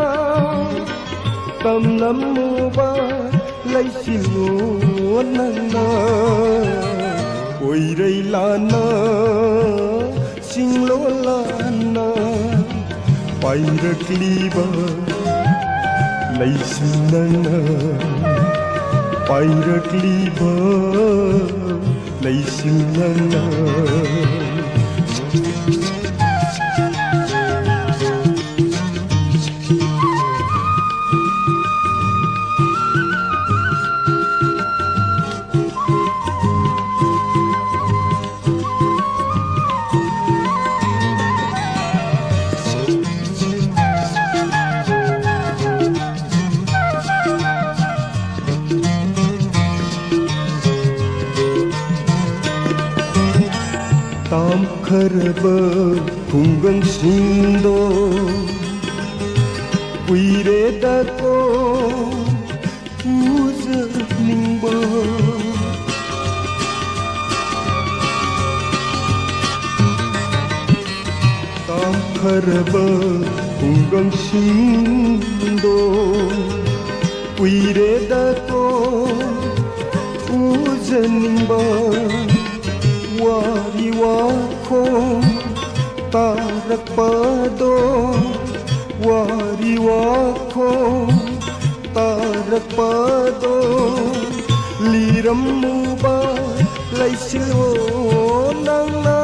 ꯇꯝꯂꯝꯃꯨꯕ ꯂꯩꯁꯤꯜꯂꯣ ꯅꯪꯅ꯫ ꯑꯣꯏꯔꯩ ꯂꯥꯟꯅ ꯆꯤꯡꯂꯣꯜ ꯂꯥꯟꯅ ꯄꯥꯏꯔꯛꯂꯤꯕ ꯂꯩꯁꯤꯜ ꯅꯪꯅ, ꯄꯥꯏꯔꯛꯂꯤꯕ ꯂꯩꯁꯤꯜ ꯅꯪꯅ꯫ ꯇꯥꯝꯈ꯭ꯔꯕ ꯈꯨꯡꯒꯪꯁꯤꯡꯗꯣ ꯀꯨꯏꯔꯦꯗꯀꯣ ꯎꯖꯅꯤꯡꯕ꯫ ꯇꯥꯝꯈ꯭ꯔꯕ ꯈꯨꯡꯒꯪꯁꯤꯡꯗꯣ ꯀꯨꯏꯔꯦꯗꯀꯣ ꯎꯖꯅꯤꯡꯕ꯫ ꯋꯥꯔꯤ ꯋꯥꯈꯣꯡ ꯇꯥꯔꯛꯄꯗꯣ, ꯋꯥꯔꯤ ꯋꯥꯈꯣꯡ ꯇꯥꯔꯛꯄꯗꯣ, ꯂꯤꯔꯝꯃꯨꯕ ꯂꯩꯁꯤꯜꯂꯣ ꯅꯪꯅ,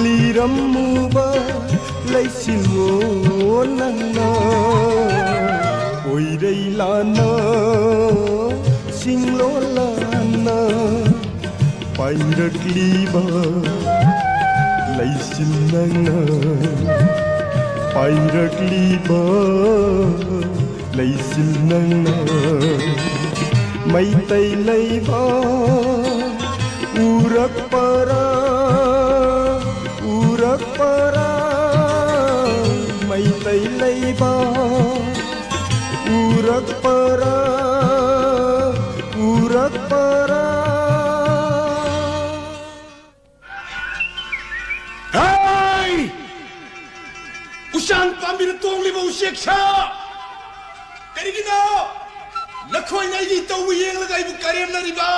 ꯂꯤꯔꯝꯃꯨꯕ ꯂꯩꯁꯤꯜꯂꯣ ꯅꯪꯅ꯫ ꯑꯣꯏꯔꯩ ꯂꯥꯟꯅ ꯆꯤꯡꯂꯣꯜ ꯂꯥꯟꯅ ꯄꯥꯏꯔꯛꯂꯤꯕ ꯂꯩꯆꯤꯜ ꯅꯪꯅ, ꯄꯥꯏꯔꯛꯂꯤꯕ ꯂꯩꯆꯤꯜ ꯅꯪꯅ꯫ ꯃꯩꯇꯩ ꯂꯩꯕꯥꯛ ꯎꯔꯛꯄꯔꯥ, ꯎꯔꯛꯄꯔꯥ, ꯃꯩꯇꯩ ꯂꯩꯕꯥꯛ ꯎꯔꯛꯄꯔꯥ, ꯎꯔꯛꯄꯔꯥ꯫ ꯍꯩ! ꯎꯆꯥꯟ ꯄꯥꯝꯕꯤꯗ ꯇꯣꯡꯂꯤꯕ ꯎꯆꯦꯛ ꯁꯥ! ꯀꯔꯤꯒꯤꯅꯣ ꯅꯈꯣꯏꯅ ꯑꯩꯒꯤ ꯇꯧꯕ ꯌꯦꯡꯂꯒ ꯑꯩꯕꯨ ꯀꯔꯦꯝꯅꯔꯤꯕ?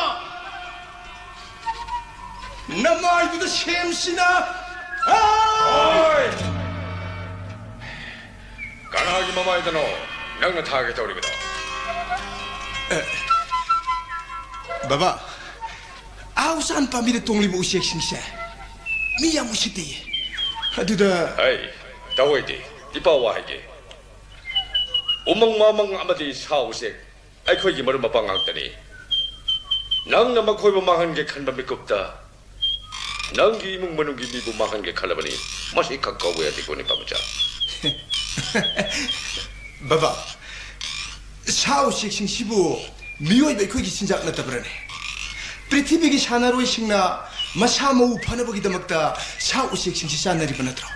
ꯅꯃꯥꯏꯗꯨꯗ ꯁꯦꯝꯁꯤꯅ! ꯍꯩ! ꯀꯅꯥꯒꯤ ꯃꯃꯥꯏꯗꯅꯣ ꯅꯪꯅ ꯊꯥꯒꯦ ꯇꯧꯔꯤꯕꯗꯣ? ꯕꯕꯥ, ꯑꯥ ꯎꯆꯥꯟ ꯄꯥꯝꯕꯤꯗ ꯇꯣꯡꯂꯤꯕ ꯎꯆꯦꯛꯁꯤꯡꯁꯦ ꯃꯤ ꯌꯥꯝ ꯎꯁꯤꯠꯇꯦꯌꯦ꯫ ꯑꯗꯨꯗ ꯍꯩ, ꯇꯧꯑꯣꯏꯗꯤ, ꯏꯄꯥ ꯋꯥ ꯍꯥꯏꯒꯦ꯫ ꯎꯃꯪ ꯋꯥꯃꯪ ꯑꯃꯗꯤ ꯁꯥ ꯎꯆꯦꯛ ꯑꯩꯈꯣꯏꯒꯤ ꯃꯔꯨꯞ ꯃꯄꯥꯡ ꯉꯥꯛꯇꯅꯤ꯫ ꯅꯪꯅ ꯃꯈꯣꯏꯕꯨ ꯃꯥꯡꯍꯟꯒꯦ ꯈꯟꯕ ꯃꯤꯀꯨꯞꯇ ꯅꯪꯒꯤ ꯏꯃꯨꯡ ꯃꯅꯨꯡꯒꯤ ꯃꯤꯕꯨ ꯃꯥꯡꯍꯟꯒꯦ ꯈꯜꯂꯕꯅꯤ꯫ ꯃꯁꯤ ꯈꯛ ꯀꯧꯕ ꯌꯥꯗꯦꯀꯣ, ꯅꯤꯄꯥꯃꯆꯥ꯫ ꯕꯕꯥ, ꯁꯥ ꯎꯆꯦꯛꯁꯤꯡꯁꯤꯕꯨ ꯃꯤꯑꯣꯏꯕ ꯑꯩꯈꯣꯏꯒꯤ ꯆꯤꯟꯖꯥꯛ ꯅꯠꯇꯕ꯭ꯔꯅꯦ? ꯄ꯭ꯔꯤꯊꯤꯕꯤꯒꯤ ꯁꯥꯟꯅꯔꯣꯏꯁꯤꯡꯅ ꯃꯁꯥ ꯃꯎ ꯐꯅꯕꯒꯤꯗꯃꯛꯇ ꯁꯥ ꯎꯆꯦꯛꯁꯤꯡꯁꯤ ꯆꯥꯅꯔꯤꯕ ꯅꯠꯇ꯭ꯔꯣ?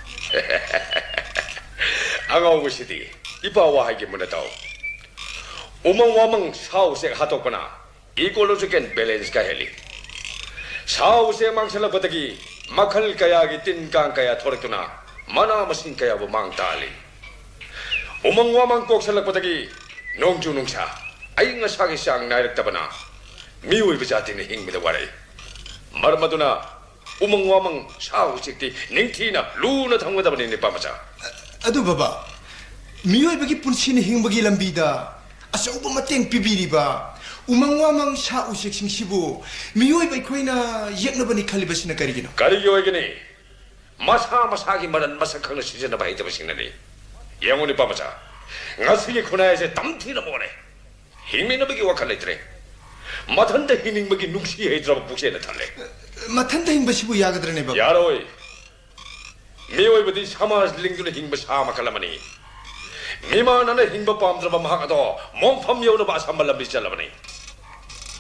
ꯑꯉꯥꯎꯕꯁꯤꯗꯤ, ꯏꯄꯥ ꯋꯥ ꯍꯥꯏꯒꯦ ꯃꯨꯟꯅ ꯇꯥꯎ꯫ ꯎꯃꯪ ꯋꯥꯃꯪ ꯁꯥ ꯎꯆꯦꯛ ꯍꯥꯠꯇꯣꯛꯄꯅ ꯏꯀꯣꯂꯣꯖꯤꯀꯦꯜ ꯕꯦꯂꯦꯟꯁ ꯀꯥꯏꯍꯜꯂꯤ꯫ ꯁꯥ ꯎꯆꯦꯛ ꯃꯥꯡꯁꯤꯜꯂꯛꯄꯗꯒꯤ ꯃꯈꯜ ꯀꯌꯥꯒꯤ ꯇꯤꯟ ꯀꯥꯡ ꯀꯌꯥ ꯊꯣꯛꯂꯛꯇꯨꯅ ꯃꯅꯥ ꯃꯁꯤꯡ ꯀꯌꯥꯕꯨ ꯃꯥꯡ ꯇꯥꯛꯍꯜꯂꯤ꯫ ꯎꯃꯪ ꯋꯥꯃꯪ ꯀꯣꯛꯁꯤꯜꯂꯛꯄꯗꯒꯤ ꯅꯣꯡꯖꯨ ꯅꯨꯡꯁꯥ ꯑꯏꯪ ꯑꯁꯥꯒꯤ ꯆꯥꯡ ꯅꯥꯏꯔꯛꯇꯕꯅ ꯃꯤꯑꯣꯏꯕ ꯖꯥꯇꯤꯅ ꯍꯤꯡꯕꯗ ꯋꯥꯔꯛꯏ꯫ ꯃꯔꯝ ꯑꯗꯨꯅ ꯎꯃꯪ ꯋꯥꯃꯪ ꯁꯥ ꯎꯆꯦꯛꯇꯤ ꯅꯤꯡꯊꯤꯅ ꯂꯨꯅ ꯊꯝꯒꯗꯕꯅꯤ, ꯅꯤꯄꯥ ꯃꯆꯥ꯫ ꯑꯗꯨ ꯕꯕꯥ, ꯃꯤꯑꯣꯏꯕꯒꯤ ꯄꯨꯟꯁꯤꯅ ꯍꯤꯡꯕꯒꯤ ꯂꯝꯕꯤꯗ ꯑꯆꯧꯕ ꯃꯇꯦꯡ ꯄꯤꯕꯤꯔꯤꯕ ꯎꯃꯪ ꯋꯥꯃꯪ ꯁꯥ ꯎꯆꯦꯛꯁꯤꯡꯁꯤꯕꯨ ꯃꯤꯑꯣꯏꯕ ꯑꯩꯈꯣꯏꯅ ꯌꯦꯛꯅꯕꯅꯤ ꯈꯜꯂꯤꯕꯁꯤꯅ ꯀꯔꯤꯒꯤꯅꯣ? ꯀꯔꯤꯒꯤ ꯑꯣꯏꯒꯅꯤ? ꯃꯁꯥ ꯃꯁꯥꯒꯤ ꯃꯔꯟ ꯃꯁꯛ ꯈꯪꯅ ꯁꯤꯖꯤꯟꯅꯕ ꯍꯩꯇꯕꯁꯤꯡꯅꯅꯤ꯫ ꯌꯦꯡꯉꯨ, ꯅꯤꯄꯥ ꯃꯆꯥ, ꯉꯁꯤꯒꯤ ꯈꯨꯟꯅꯥꯏ ꯑꯁꯦ ꯇꯝꯊꯤꯅ ꯃꯣꯠꯂꯦ꯫ ꯍꯤꯡꯃꯤꯟꯅꯕꯒꯤ ꯋꯥꯈꯜ ꯂꯩꯇ꯭ꯔꯦ꯫ ꯃꯊꯟꯇ ꯍꯤꯡꯅꯤꯡꯕꯒꯤ ꯅꯨꯡꯁꯤ ꯍꯩꯇ꯭ꯔꯕ ꯄꯨꯛꯆꯦꯜꯅ ꯊꯜꯂꯦ꯫ ꯃꯊꯟꯇ ꯍꯤꯡꯕꯁꯤꯕꯨ ꯌꯥꯒꯗ꯭ꯔꯅꯦ, ꯕꯕꯥ? ꯌꯥꯔꯣꯏ꯫ ꯃꯤꯑꯣꯏꯕꯗꯤ ꯁꯃꯥꯖ ꯂꯤꯡꯗꯨꯅ ꯍꯤꯡꯕ ꯁꯥ ꯃꯈꯜ ꯑꯃꯅꯤ꯫ ꯃꯤꯃꯥꯟꯅꯅ ꯍꯤꯡꯕ ꯄꯥꯝꯗ꯭ꯔꯕ ꯃꯍꯥꯛ ꯑꯗꯣ ꯃꯣꯡꯐꯝ ꯌꯧꯅꯕ ꯑꯁꯝꯕ ꯂꯝꯕꯤ ꯆꯠꯂꯕꯅꯤ꯫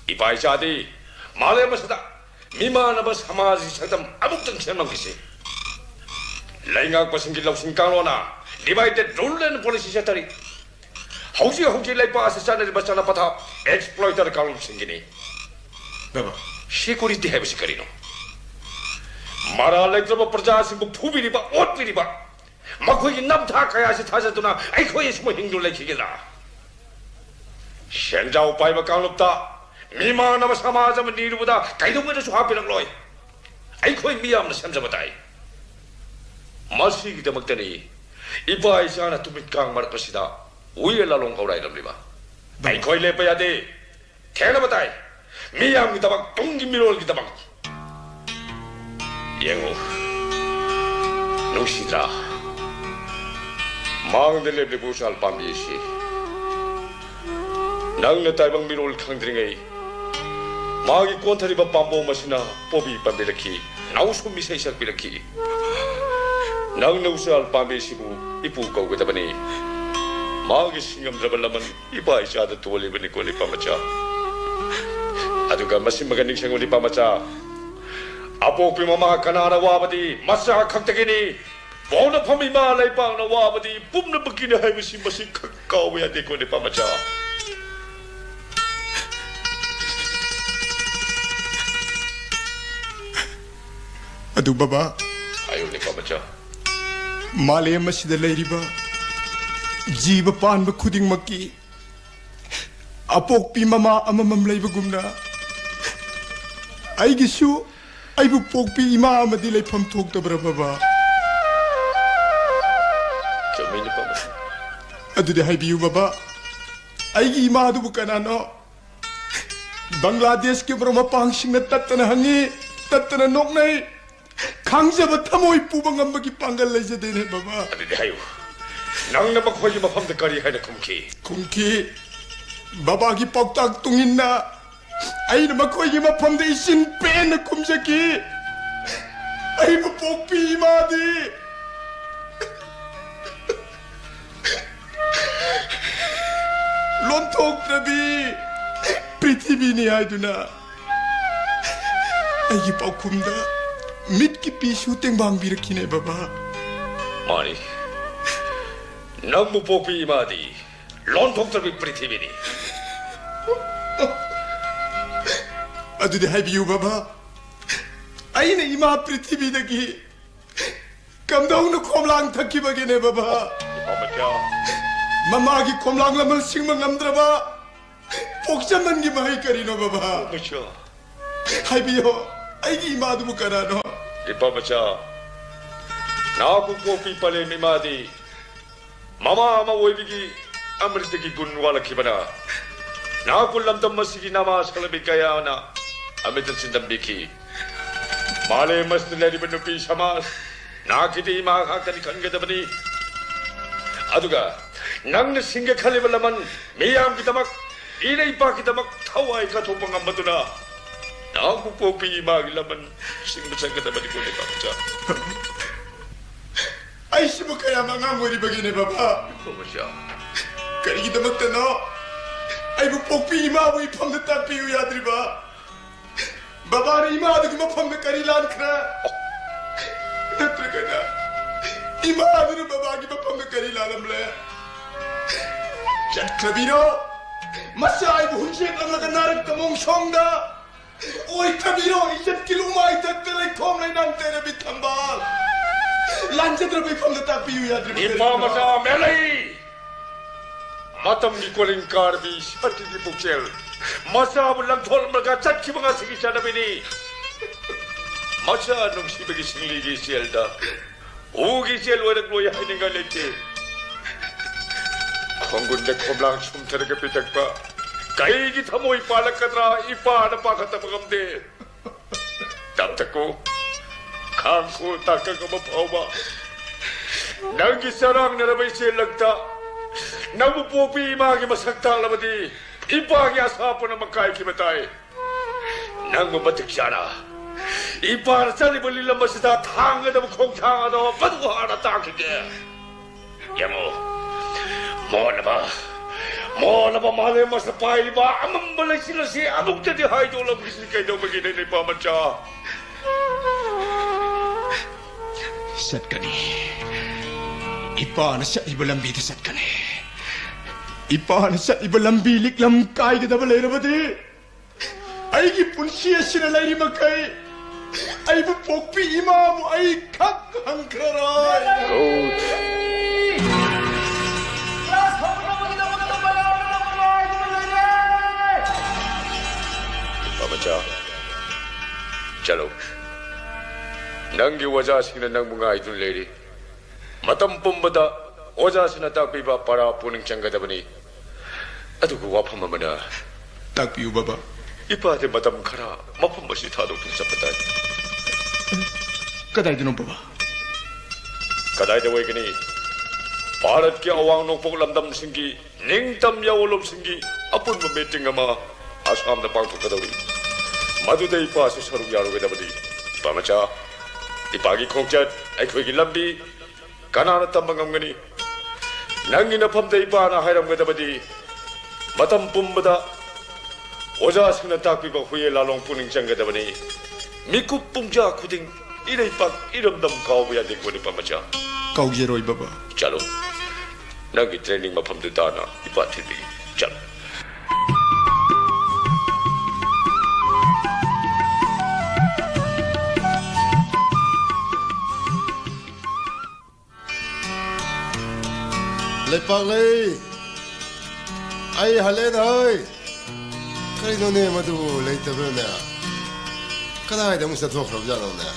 ꯏꯄꯥ ꯏꯆꯥꯗꯤ ꯃꯥꯂꯦꯝ ꯑꯁꯤꯗ ꯃꯤꯃꯥꯟꯅꯕ ꯁꯃꯥꯖꯒꯤ ꯁꯛꯇꯝ ꯑꯃꯨꯛꯇꯪ ꯁꯦꯝꯂꯝꯈꯤꯁꯤ꯫ ꯂꯩꯉꯥꯛꯄꯁꯤꯡꯒꯤ ꯂꯧꯁꯤꯡ ꯀꯥꯡꯂꯣꯟꯅ divided rule and policy ꯆꯠꯊꯔꯤ꯫ ꯍꯧꯖꯤꯛ ꯍꯧꯖꯤꯛ ꯂꯩꯄꯥꯛ ꯑꯁꯤ ꯆꯠꯅꯔꯤꯕ ꯆꯠꯅ ꯄꯊꯥꯞ exploiter ꯀꯥꯡꯂꯨꯞꯁꯤꯡꯒꯤꯅꯤ꯫ ꯕꯕꯥ꯫ Security ꯍꯥꯏꯕꯁꯤ ꯀꯔꯤꯅꯣ? ꯃꯔꯥꯜ ꯂꯩꯇ꯭ꯔꯕ ꯄ꯭ꯔꯖꯥꯁꯤꯡꯕꯨ ꯐꯨꯕꯤꯔꯤꯕ, ꯑꯣꯠꯄꯤꯔꯤꯕ, ꯃꯈꯣꯏꯒꯤ ꯅꯝꯊꯥꯛ ꯀꯌꯥ ꯑꯁꯤ ꯊꯥꯖꯗꯨꯅ ꯑꯩꯈꯣꯏ ꯑꯁꯨꯝ ꯍꯤꯡꯗꯨꯅ ꯂꯩꯈꯤꯒꯗ꯭ꯔꯥ? ꯁꯦꯟꯖꯥꯎ ꯄꯥꯏꯕ ꯀꯥꯡꯂꯨꯞꯇ ꯃꯤꯃꯥꯟꯅꯕ ꯁꯃꯥꯖ ꯑꯃ ꯅꯤꯔꯨꯕꯗ ꯀꯩꯗꯧꯉꯩꯗꯁꯨ ꯍꯥꯞꯄꯤꯔꯛꯂꯣꯏ꯫ ꯑꯩꯈꯣꯏ ꯃꯤꯌꯥꯝꯅ ꯁꯦꯝꯖꯕ ꯇꯥꯏ꯫ ꯃꯁꯤꯒꯤꯗꯃꯛꯇꯅꯤ ꯏꯄꯥ ꯏꯆꯥꯅ ꯇꯨꯃꯤꯠ ꯀꯥꯡ ꯃꯔꯛ ꯑꯁꯤꯗ ꯎꯌꯦ ꯂꯥꯂꯣꯡ ꯍꯧꯔꯥꯏꯔꯝꯂꯤꯕ꯫ ꯑꯩꯈꯣꯏ ꯂꯦꯞꯄ ꯌꯥꯗꯦ꯫ ꯊꯦꯡꯅꯕ ꯇꯥꯏ꯫ ꯃꯤꯌꯥꯝꯒꯤꯗꯃꯛ, ꯇꯨꯡꯒꯤ ꯃꯤꯔꯣꯜꯒꯤꯗꯃꯛ꯫ ꯌꯦꯡꯉꯨ, ꯅꯨꯡꯁꯤꯗ꯭ꯔꯥ? ꯃꯥꯡꯗ ꯂꯦꯞꯂꯤꯕ ꯎꯆꯥꯜ ꯄꯥꯝꯕꯤ ꯑꯁꯤ ꯅꯪꯅ ꯇꯥꯏꯕꯪ ꯃꯤꯔꯣꯜ ꯈꯪꯗ꯭ꯔꯤꯉꯩ ꯃꯥꯒꯤ ꯀꯣꯟꯊꯔꯤꯕ ꯄꯥꯝꯕꯣꯝ ꯑꯁꯤꯅ ꯄꯣꯕꯤ ꯄꯥꯝꯕꯤꯔꯛꯈꯤ, ꯅꯥꯎꯁꯨꯝ ꯏꯁꯩ ꯁꯛꯄꯤꯔꯛꯈꯤ꯫ ꯅꯪꯅ ꯎꯆꯥꯜ ꯄꯥꯝꯕꯤ ꯑꯁꯤꯕꯨ ꯏꯄꯨ ꯀꯧꯒꯗꯕꯅꯤ꯫ ꯃꯥꯒꯤ ꯁꯤꯡꯉꯝꯗ꯭ꯔꯕ ꯂꯃꯟ ꯏꯄꯥ ꯏꯆꯥꯗ ꯇꯣꯜꯂꯤꯕꯅꯤꯀꯣ, ꯅꯤꯄꯥ ꯃꯆꯥ꯫ ꯑꯗꯨꯒ ꯃꯁꯤꯃꯒ ꯅꯤꯡꯁꯤꯡꯉꯨ, ꯅꯤꯄꯥ ꯃꯆꯥ, ꯑꯄꯣꯛꯄꯤ ꯃꯃꯥ ꯀꯅꯥꯅ ꯋꯥꯕꯗꯤ ꯃꯆꯥ ꯈꯛꯇꯒꯤꯅꯤ꯫ ꯄꯣꯛꯅꯐꯝ ꯏꯃꯥ ꯂꯩꯄꯥꯛꯅ ꯋꯥꯕꯗꯤ ꯄꯨꯝꯅꯃꯛꯀꯤꯅꯤ ꯍꯥꯏꯕꯁꯤ ꯃꯁꯤ ꯈꯛ ꯀꯥꯎꯕ ꯌꯥꯗꯦꯀꯣ, ꯅꯤꯄꯥ ꯃꯆꯥ꯫ ꯑꯗꯨ ꯕꯕꯥ, ꯍꯥꯏꯌꯨ, ꯅꯤꯄꯥ ꯃꯆꯥ꯫ ꯃꯥꯂꯦꯝ ꯑꯁꯤꯗ ꯂꯩꯔꯤꯕ ꯖꯤꯕ ꯄꯥꯟꯕ ꯈꯨꯗꯤꯡꯃꯛꯀꯤ ꯑꯄꯣꯛꯄꯤ ꯃꯃꯥ ꯑꯃꯃꯝ ꯂꯩꯕꯒꯨꯝꯅ, ꯑꯩꯒꯤꯁꯨ ꯑꯩꯕꯨ ꯄꯣꯛꯄꯤ ꯏꯃꯥ ꯑꯃꯗꯤ ꯂꯩꯐꯝ ꯊꯣꯛꯇꯕ꯭ꯔꯥ, ꯕꯕꯥ? ꯆꯨꯝꯃꯤ, ꯅꯤꯄꯥ ꯃꯆꯥ꯫ ꯑꯗꯨꯗꯤ ꯍꯥꯏꯕꯤꯌꯨ, ꯕꯕꯥ, ꯑꯩꯒꯤ ꯏꯃꯥꯗꯨꯕꯨ ꯀꯅꯥꯅꯣ? ꯕꯪꯒ꯭ꯂꯥꯗꯦꯁꯀꯤ ꯃꯔꯨꯞ ꯃꯄꯥꯡꯁꯤꯡꯅ ꯇꯠꯇꯅ ꯍꯪꯉꯤ, ꯇꯠꯇꯅ ꯅꯣꯛꯅꯩ꯫ ꯈꯪꯖꯕ ꯊꯃꯣꯏ ꯄꯨꯕ ꯉꯝꯕꯒꯤ ꯄꯥꯡꯒꯜ ꯂꯩꯖꯗꯦꯅꯦ, ꯕꯕꯥ꯫ ꯑꯗꯨꯗꯤ ꯍꯥꯏꯌꯨ, ꯅꯪꯅ ꯃꯈꯣꯏꯒꯤ ꯃꯐꯝꯗ ꯀꯔꯤ ꯍꯥꯏꯅ ꯈꯨꯝꯈꯤ? ꯈꯨꯝꯈꯤ, ꯕꯕꯥꯒꯤ ꯄꯥꯎꯇꯥꯛ ꯇꯨꯡꯏꯟꯅ ꯑꯩꯅ ꯃꯈꯣꯏꯒꯤ ꯃꯐꯝꯗ ꯏꯆꯤꯟ ꯄꯦꯟꯅ ꯈꯨꯝꯖꯈꯤ꯫ ꯑꯩꯕꯨ ꯄꯣꯛꯄꯤ ꯏꯃꯥꯗꯤ ꯂꯣꯟꯊꯣꯛꯇ꯭ꯔꯕꯤ ꯄ꯭ꯔꯤꯊꯤꯕꯤꯅꯤ ꯍꯥꯏꯗꯨꯅ ꯑꯩꯒꯤ ꯄꯥꯎꯈꯨꯝꯗ ꯃꯤꯠꯀꯤ ꯄꯤꯁꯨ ꯇꯦꯡꯕꯥꯡꯕꯤꯔꯛꯈꯤꯅꯦ, ꯕꯕꯥ꯫ ꯃꯥꯅꯤ, ꯅꯪꯕꯨ ꯄꯣꯛꯄꯤ ꯏꯃꯥꯗꯤ ꯂꯣꯟꯊꯣꯛꯇ꯭ꯔꯕꯤ ꯄ꯭ꯔꯤꯊꯤꯕꯤꯅꯤ꯫ ꯑꯗꯨꯗꯤ ꯍꯥꯏꯕꯤꯌꯨ ꯕꯕꯥ, ꯑꯩꯅ ꯏꯃꯥ ꯄ꯭ꯔꯤꯊꯤꯕꯤꯗꯒꯤ ꯀꯝꯗꯧꯅ ꯈꯣꯝꯂꯥꯡ ꯊꯛꯈꯤꯕꯒꯦꯅꯦ ꯕꯕꯥ? ꯏꯄꯥ ꯃꯆꯥ꯫ ꯃꯃꯥꯒꯤ ꯈꯣꯝꯂꯥꯡ ꯂꯃꯟ ꯁꯤꯡꯕ ꯉꯝꯗ꯭ꯔꯕ ꯄꯣꯛꯆꯃꯟꯒꯤ ꯃꯍꯩ ꯀꯔꯤꯅꯣ ꯕꯕꯥ? ꯃꯆꯥ꯫ ꯍꯥꯏꯕꯤꯌꯣ, ꯑꯩꯒꯤ ꯏꯃꯥꯗꯨꯕꯨ ꯀꯅꯥꯅꯣ? ꯏꯄꯥ ꯃꯆꯥ, ꯅꯥꯀꯨ ꯄꯣꯛꯄꯤ ꯄꯂꯦꯝ ꯏꯃꯥꯗꯤ ꯃꯃꯥ ꯑꯃ ꯑꯣꯏꯕꯒꯤ ꯑꯃ꯭ꯔꯤꯇꯒꯤ ꯒꯨꯟ ꯋꯥꯠꯂꯛꯈꯤꯕꯅ ꯅꯥꯀꯨ ꯂꯝꯗꯝ ꯑꯁꯤꯒꯤ ꯅꯃꯥ ꯁꯛꯂꯕꯤ ꯀꯌꯥꯅ ꯑꯃ꯭ꯔꯤꯇ ꯆꯤꯟꯗꯝꯕꯤꯈꯤ꯫ ꯃꯥꯂꯦꯝ ꯑꯁꯤꯗ ꯂꯩꯔꯤꯕ ꯅꯨꯄꯤ ꯁꯃꯥꯖ ꯅꯥꯀꯤꯗꯤ ꯏꯃꯥ ꯈꯛꯇꯅꯤ ꯈꯟꯒꯗꯕꯅꯤ꯫ ꯑꯗꯨꯒ ꯅꯪꯅ ꯁꯤꯡꯒꯦ ꯈꯜꯂꯤꯕ ꯂꯃꯟ ꯃꯤꯌꯥꯝꯒꯤꯗꯃꯛ, ꯏꯔꯩꯄꯥꯛꯀꯤꯗꯃꯛ ꯊꯋꯥꯏ ꯀꯠꯊꯣꯛꯄ ꯉꯝꯕꯗꯨꯅ ꯅꯥꯀꯨ ꯄꯣꯛꯄꯤ ꯏꯃꯥꯒꯤ ꯂꯃꯟ ꯁꯤꯡꯕ ꯆꯪꯒꯗꯕꯅꯤ ꯀꯣ ꯏꯄꯥ ꯃꯆꯥ꯫ ꯑꯩꯁꯤꯕꯨ ꯀꯌꯥꯝ ꯑꯉꯥꯡ ꯑꯣꯏꯔꯤꯕꯒꯦꯅꯦ ꯕꯕꯥ? ꯏꯄꯥ ꯃꯆꯥ꯫ ꯀꯔꯤꯒꯤꯗꯃꯛꯇꯅꯣ ꯑꯩꯕꯨ ꯄꯣꯛꯄꯤ ꯏꯃꯥꯕꯨ ꯏꯐꯝꯗ ꯇꯥꯛꯄꯤꯌꯨ ꯌꯥꯗ꯭ꯔꯤꯕ? ꯕꯕꯥꯅ ꯏꯃꯥꯗꯨꯒꯤ ꯃꯐꯝꯗ ꯀꯔꯤ ꯂꯥꯟꯈ꯭ꯔꯦ? ꯅꯠꯇ꯭ꯔꯒꯅ ꯏꯃꯥꯗꯨꯅ ꯕꯕꯥꯒꯤ ꯃꯐꯝꯗ ꯀꯔꯤ ꯂꯥꯜꯂꯝꯂꯦ? ꯆꯠꯈ꯭ꯔꯕꯤꯔꯣ? ꯃꯆꯥ ꯑꯩꯕꯨ ꯍꯨꯟꯖꯦꯛꯂꯝꯂꯒ ꯅꯥꯔꯛꯇ ꯃꯣꯡꯁꯣꯡꯗ ꯑꯣꯏꯊꯕꯤꯔꯣ? ꯏꯖꯠꯀꯤ ꯂꯨꯃꯥꯏꯊꯛꯇ ꯂꯩꯈꯣꯝ ꯂꯩꯅꯥꯡ ꯇꯩꯔꯕꯤ ꯊꯝꯕꯥꯜ, ꯂꯥꯟꯖꯗ꯭ꯔꯕ ꯏꯐꯝꯗ ꯇꯥꯛꯄꯤꯌꯨ ꯌꯥꯗ꯭ꯔꯤꯕ ꯏꯄꯥ ꯀꯔꯤꯒꯤꯅꯣ? ꯃꯆꯥ ꯃꯦꯂꯩ! ꯃꯇꯝꯒꯤ ꯀꯣꯂꯤꯡ ꯀꯥꯔꯕꯤ ꯁꯇꯤꯒꯤ ꯄꯨꯛꯆꯦꯜ ꯃꯆꯥꯕꯨ ꯂꯪꯊꯣꯛꯂꯝꯂꯒ ꯆꯠꯈꯤꯕ ꯉꯁꯤꯒꯤ ꯆꯠꯅꯕꯤꯅꯤ꯫ ꯃꯆꯥ ꯅꯨꯡꯁꯤꯕꯒꯤ ꯁꯤꯡꯂꯤꯒꯤ ꯏꯆꯦꯜꯗ ꯎꯒꯤ ꯏꯆꯦꯜ ꯑꯣꯏꯔꯛꯂꯣꯏ ꯍꯥꯏꯅꯤꯡꯉꯥꯏ ꯂꯩꯇꯦ꯫ ꯈꯣꯡꯒꯨꯟꯗ ꯈꯣꯝꯂꯥꯡ ꯁꯨꯝꯊꯔꯒ ꯄꯤꯊꯛꯄ ꯀꯩꯒꯤ ꯊꯃꯣꯏ ꯄꯥꯜꯂꯛꯀꯗ꯭ꯔꯥ ꯏꯄꯥꯅ ꯄꯥꯈꯠꯇꯕ ꯉꯝꯗꯦ꯫ ꯇꯞꯊꯀꯣ, ꯈꯥꯡꯈꯣ, ꯇꯥꯡꯀꯛ ꯑꯃ ꯐꯥꯎꯕ꯫ ꯅꯪꯒꯤ ꯆꯔꯥꯡꯅꯔꯕ ꯏꯆꯦꯜ ꯂꯛꯇ ꯅꯪꯕꯨ ꯄꯣꯛꯄꯤ ꯏꯃꯥꯒꯤ ꯃꯁꯛ ꯇꯥꯛꯂꯕꯗꯤ ꯏꯄꯥꯒꯤ ꯑꯁꯥ ꯄꯨꯝꯅꯃꯛ ꯀꯥꯏꯈꯤꯕ ꯇꯥꯏ꯫ ꯅꯪꯕꯨ ꯃꯇꯤꯛ ꯆꯥꯅ ꯏꯄꯥꯅ ꯆꯠꯂꯤꯕ ꯂꯤꯂꯝ ꯑꯁꯤꯗ ꯊꯥꯡꯒꯗꯕ ꯈꯣꯡꯊꯥꯡ ꯑꯗꯣ ꯃꯗꯨ ꯍꯥꯟꯅ ꯇꯥꯛꯈꯤꯒꯦ꯫ ꯌꯦꯡꯉꯨ, ꯃꯣꯠꯂꯕ, ꯃꯣꯠꯂꯕ ꯃꯥꯂꯦꯝ ꯑꯁꯤꯗ ꯄꯥꯏꯔꯤꯕ ꯑꯃꯝꯕ ꯂꯩꯆꯤꯜ ꯑꯁꯤ ꯑꯃꯨꯛꯇꯗꯤ ꯍꯥꯏꯗꯣꯛꯂꯝꯈꯤꯁꯤ ꯀꯩꯗꯧꯕꯒꯤꯅꯦ, ꯏꯄꯥ ꯃꯆꯥ? ꯆꯠꯀꯅꯤ꯫ ꯏꯄꯥꯅ ꯆꯠꯂꯤꯕ ꯂꯝꯕꯤꯗ ꯆꯠꯀꯅꯤ꯫ ꯏꯄꯥꯅ ꯆꯠꯂꯤꯕ ꯂꯝꯕꯤ ꯂꯤꯛꯂꯝ ꯀꯥꯏꯒꯗꯕ ꯂꯩꯔꯕꯗꯤ, ꯑꯩꯒꯤ ꯄꯨꯟꯁꯤ ꯑꯁꯤꯅ ꯂꯩꯔꯤ ꯃꯈꯩ ꯑꯩꯕꯨ ꯄꯣꯛꯄꯤ ꯏꯃꯥꯕꯨ ꯑꯩ ꯈꯛ ꯍꯪꯈ꯭ꯔꯔꯣꯏ꯫ ꯀ꯭ꯂꯥꯁ ꯍꯧꯒꯗꯕꯒꯤꯗꯃꯛꯇ ꯃꯌꯥꯝꯅ ꯉꯥꯏꯗꯨꯅ ꯂꯩꯔꯦ꯫ ꯅꯨꯄꯥ ꯃꯆꯥ, ꯆꯠꯂꯣ꯫ ꯅꯪꯒꯤ ꯑꯣꯖꯥꯁꯤꯡꯅ ꯅꯪꯕꯨ ꯉꯥꯏꯗꯨꯅ ꯂꯩꯔꯤ꯫ ꯃꯇꯝ ꯄꯨꯝꯕꯗ ꯑꯣꯖꯥꯁꯤꯡꯅ ꯇꯥꯛꯄꯤꯕ ꯄꯔꯥ ꯄꯨꯛꯅꯤꯡ ꯆꯪꯒꯗꯕꯅꯤ꯫ ꯑꯗꯨꯒ ꯋꯥꯐꯝ ꯑꯃꯅ, ꯇꯥꯛꯄꯤꯌꯨ, ꯕꯕꯥ꯫ ꯏꯄꯥꯗꯤ ꯃꯇꯝ ꯈꯔ ꯃꯐꯝ ꯑꯁꯤ ꯊꯥꯗꯣꯛꯇꯨꯅ ꯆꯠꯄ ꯇꯥꯏ꯫ ꯀꯗꯥꯏꯗꯅꯣ, ꯕꯕꯥ? ꯀꯗꯥꯏꯗ ꯑꯣꯏꯒꯅꯤ? ꯚꯥꯔꯠꯀꯤ ꯑꯋꯥꯡ ꯅꯣꯡꯄꯣꯛ ꯂꯝꯗꯝꯁꯤꯡꯒꯤ ꯅꯤꯡꯇꯝ ꯌꯥꯑꯣꯟꯂꯣꯝꯁꯤꯡꯒꯤ ꯑꯄꯨꯟꯕ ꯃꯤꯇꯤꯡ ꯑꯃ ꯑꯁꯥꯝꯗ ꯄꯥꯡꯊꯣꯛꯀꯗꯧꯔꯤ꯫ ꯃꯗꯨꯗ ꯏꯄꯥꯁꯨ ꯁꯔꯨꯛ ꯌꯥꯔꯨꯒꯗꯕꯅꯤ꯫ ꯏꯄꯥ ꯃꯆꯥ, ꯏꯄꯥꯒꯤ ꯈꯣꯡꯆꯠ, ꯑꯩꯈꯣꯏꯒꯤ ꯂꯝꯕꯤ, ꯀꯅꯥꯅ ꯇꯝꯕ ꯉꯝꯒꯅꯤ? ꯅꯪꯒꯤ ꯅꯐꯝꯗ ꯏꯄꯥꯅ ꯍꯥꯏꯔꯝꯒꯗꯕꯗꯤ, ꯃꯇꯝ ꯄꯨꯝꯕꯗ ꯑꯣꯖꯥꯁꯤꯡꯅ ꯇꯥꯛꯄꯤꯕ ꯍꯨꯏꯌꯦꯟ ꯂꯥꯂꯣꯡ ꯄꯨꯛꯅꯤꯡ ꯆꯪꯒꯗꯕꯅꯤ꯫ ꯃꯤꯀꯨꯞ ꯄꯨꯡꯖꯥ ꯈꯨꯗꯤꯡ ꯏꯔꯩꯄꯥꯛ ꯏꯔꯝꯗꯝ ꯀꯥꯎꯕ ꯌꯥꯗꯦꯀꯣ, ꯅꯨꯄꯥ ꯃꯆꯥ꯫ ꯀꯥꯎꯖꯔꯣꯏ, ꯕꯕꯥ꯫ ꯆꯠꯂꯣ꯫ ꯅꯪꯒꯤ ꯇ꯭ꯔꯦꯅꯤꯡ ꯃꯐꯝꯗꯨ ꯇꯥꯟꯅ ꯏꯄꯥ ꯊꯤꯟꯕꯤꯒꯦ꯫ ꯆꯠꯂꯣ꯫ ꯂꯩꯄꯥꯛꯂꯩ! ꯑꯩ ꯍꯜꯂꯦꯅꯦ ꯍꯣꯏ! ꯀꯔꯤꯅꯣꯅꯦ ꯃꯗꯨꯕꯨ ꯂꯩꯇꯕ꯭ꯔꯥꯅꯦ? ꯀꯗꯥꯏꯗ ꯑꯃꯨꯛ ꯆꯠꯊꯣꯛꯈ꯭ꯔꯕꯖꯥꯠꯅꯣꯅꯦ?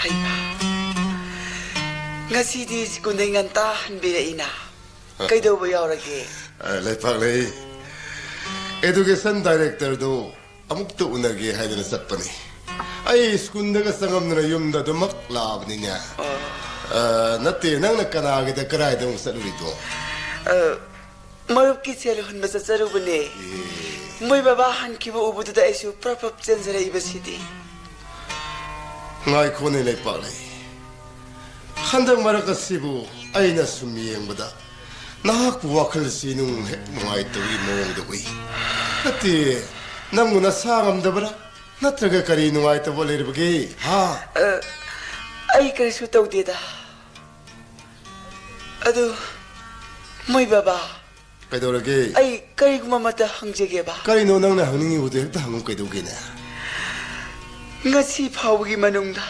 ꯍꯩꯃꯥ, ꯉꯁꯤꯗꯤ ꯁ꯭ꯀꯨꯜꯗꯩ ꯉꯟꯇꯥ ꯍꯟꯕꯤꯔꯛꯏꯅ? ꯀꯩꯗꯧꯕ ꯌꯥꯎꯔꯒꯦ? ꯑ, ꯂꯩꯄꯥꯛꯂꯩ, education directorꯗꯨ ꯑꯃꯨꯛꯇ ꯎꯅꯒꯦ ꯍꯥꯏꯗꯅ ꯆꯠꯄꯅꯤ꯫ ꯑꯩ ꯁ꯭ꯀꯨꯜꯗꯒ ꯆꯪꯉꯝꯗꯅ ꯌꯨꯝꯗ ꯑꯗꯨꯃꯛ ꯂꯥꯛꯑꯕꯅꯤꯅꯦ꯫ ꯑ, ꯅꯠꯇꯦ, ꯅꯪꯅ ꯀꯅꯥꯒꯤꯗ ꯀꯗꯥꯏꯗ ꯑꯃꯨꯛ ꯆꯠꯂꯨꯔꯤꯗꯣ? ꯑ, ꯃꯔꯨꯞꯀꯤ ꯁꯦꯜ ꯍꯨꯟꯕ ꯆꯠꯆꯔꯨꯕꯅꯦ꯫ ꯑꯦ꯫ ꯃꯣꯏ ꯕꯕꯥ ꯍꯟꯈꯤꯕ ꯎꯕꯗꯨꯗ ꯑꯩꯁꯨ ꯄ꯭ꯔꯞ ꯄ꯭ꯔꯞ ꯆꯦꯟꯖꯔꯛꯏꯕꯁꯤꯗꯤ꯫ ꯉꯥꯏꯈꯣꯅꯦ ꯂꯩꯄꯥꯛꯂꯩ, ꯍꯟꯗꯛ ꯃꯔꯛ ꯑꯁꯤꯕꯨ ꯑꯩꯅ ꯁꯨꯝ ꯌꯦꯡꯕꯗ ꯅꯍꯥꯛꯄꯨ ꯋꯥꯈꯜꯁꯤ ꯅꯨꯡ ꯍꯦꯛ ꯅꯨꯡꯉꯥꯏꯇꯕꯒꯤ ꯃꯑꯣꯡꯗ ꯎꯏ꯫ ꯅꯠꯇꯦ, ꯅꯪꯕꯨ ꯅꯁꯥ ꯉꯝꯗꯕꯔꯥ? ꯅꯠꯇ꯭ꯔꯒ ꯀꯔꯤ ꯅꯨꯡꯉꯥꯏꯇꯕ ꯂꯩꯔꯕꯒꯦ? ꯍꯥ? ꯑ, ꯑꯩ ꯀꯔꯤꯁꯨ ꯇꯧꯗꯦꯗ꯫ ꯑꯗꯨ, ꯃꯣꯏ ꯕꯕꯥ, ꯀꯩꯗꯧꯔꯒꯦ? ꯑꯩ ꯀꯔꯤꯒꯨꯝꯕ ꯑꯃꯇ ꯍꯪꯖꯒꯦꯕ꯫ ꯀꯔꯤꯅꯣ ꯅꯪꯅ ꯍꯪꯅꯤꯡꯉꯤꯕꯗꯨ? ꯍꯦꯛꯇ ꯍꯪꯉꯨ, ꯀꯩꯗꯧꯒꯦꯅꯦ? ꯉꯁꯤ ꯐꯥꯎꯕꯒꯤ ꯃꯅꯨꯡꯗ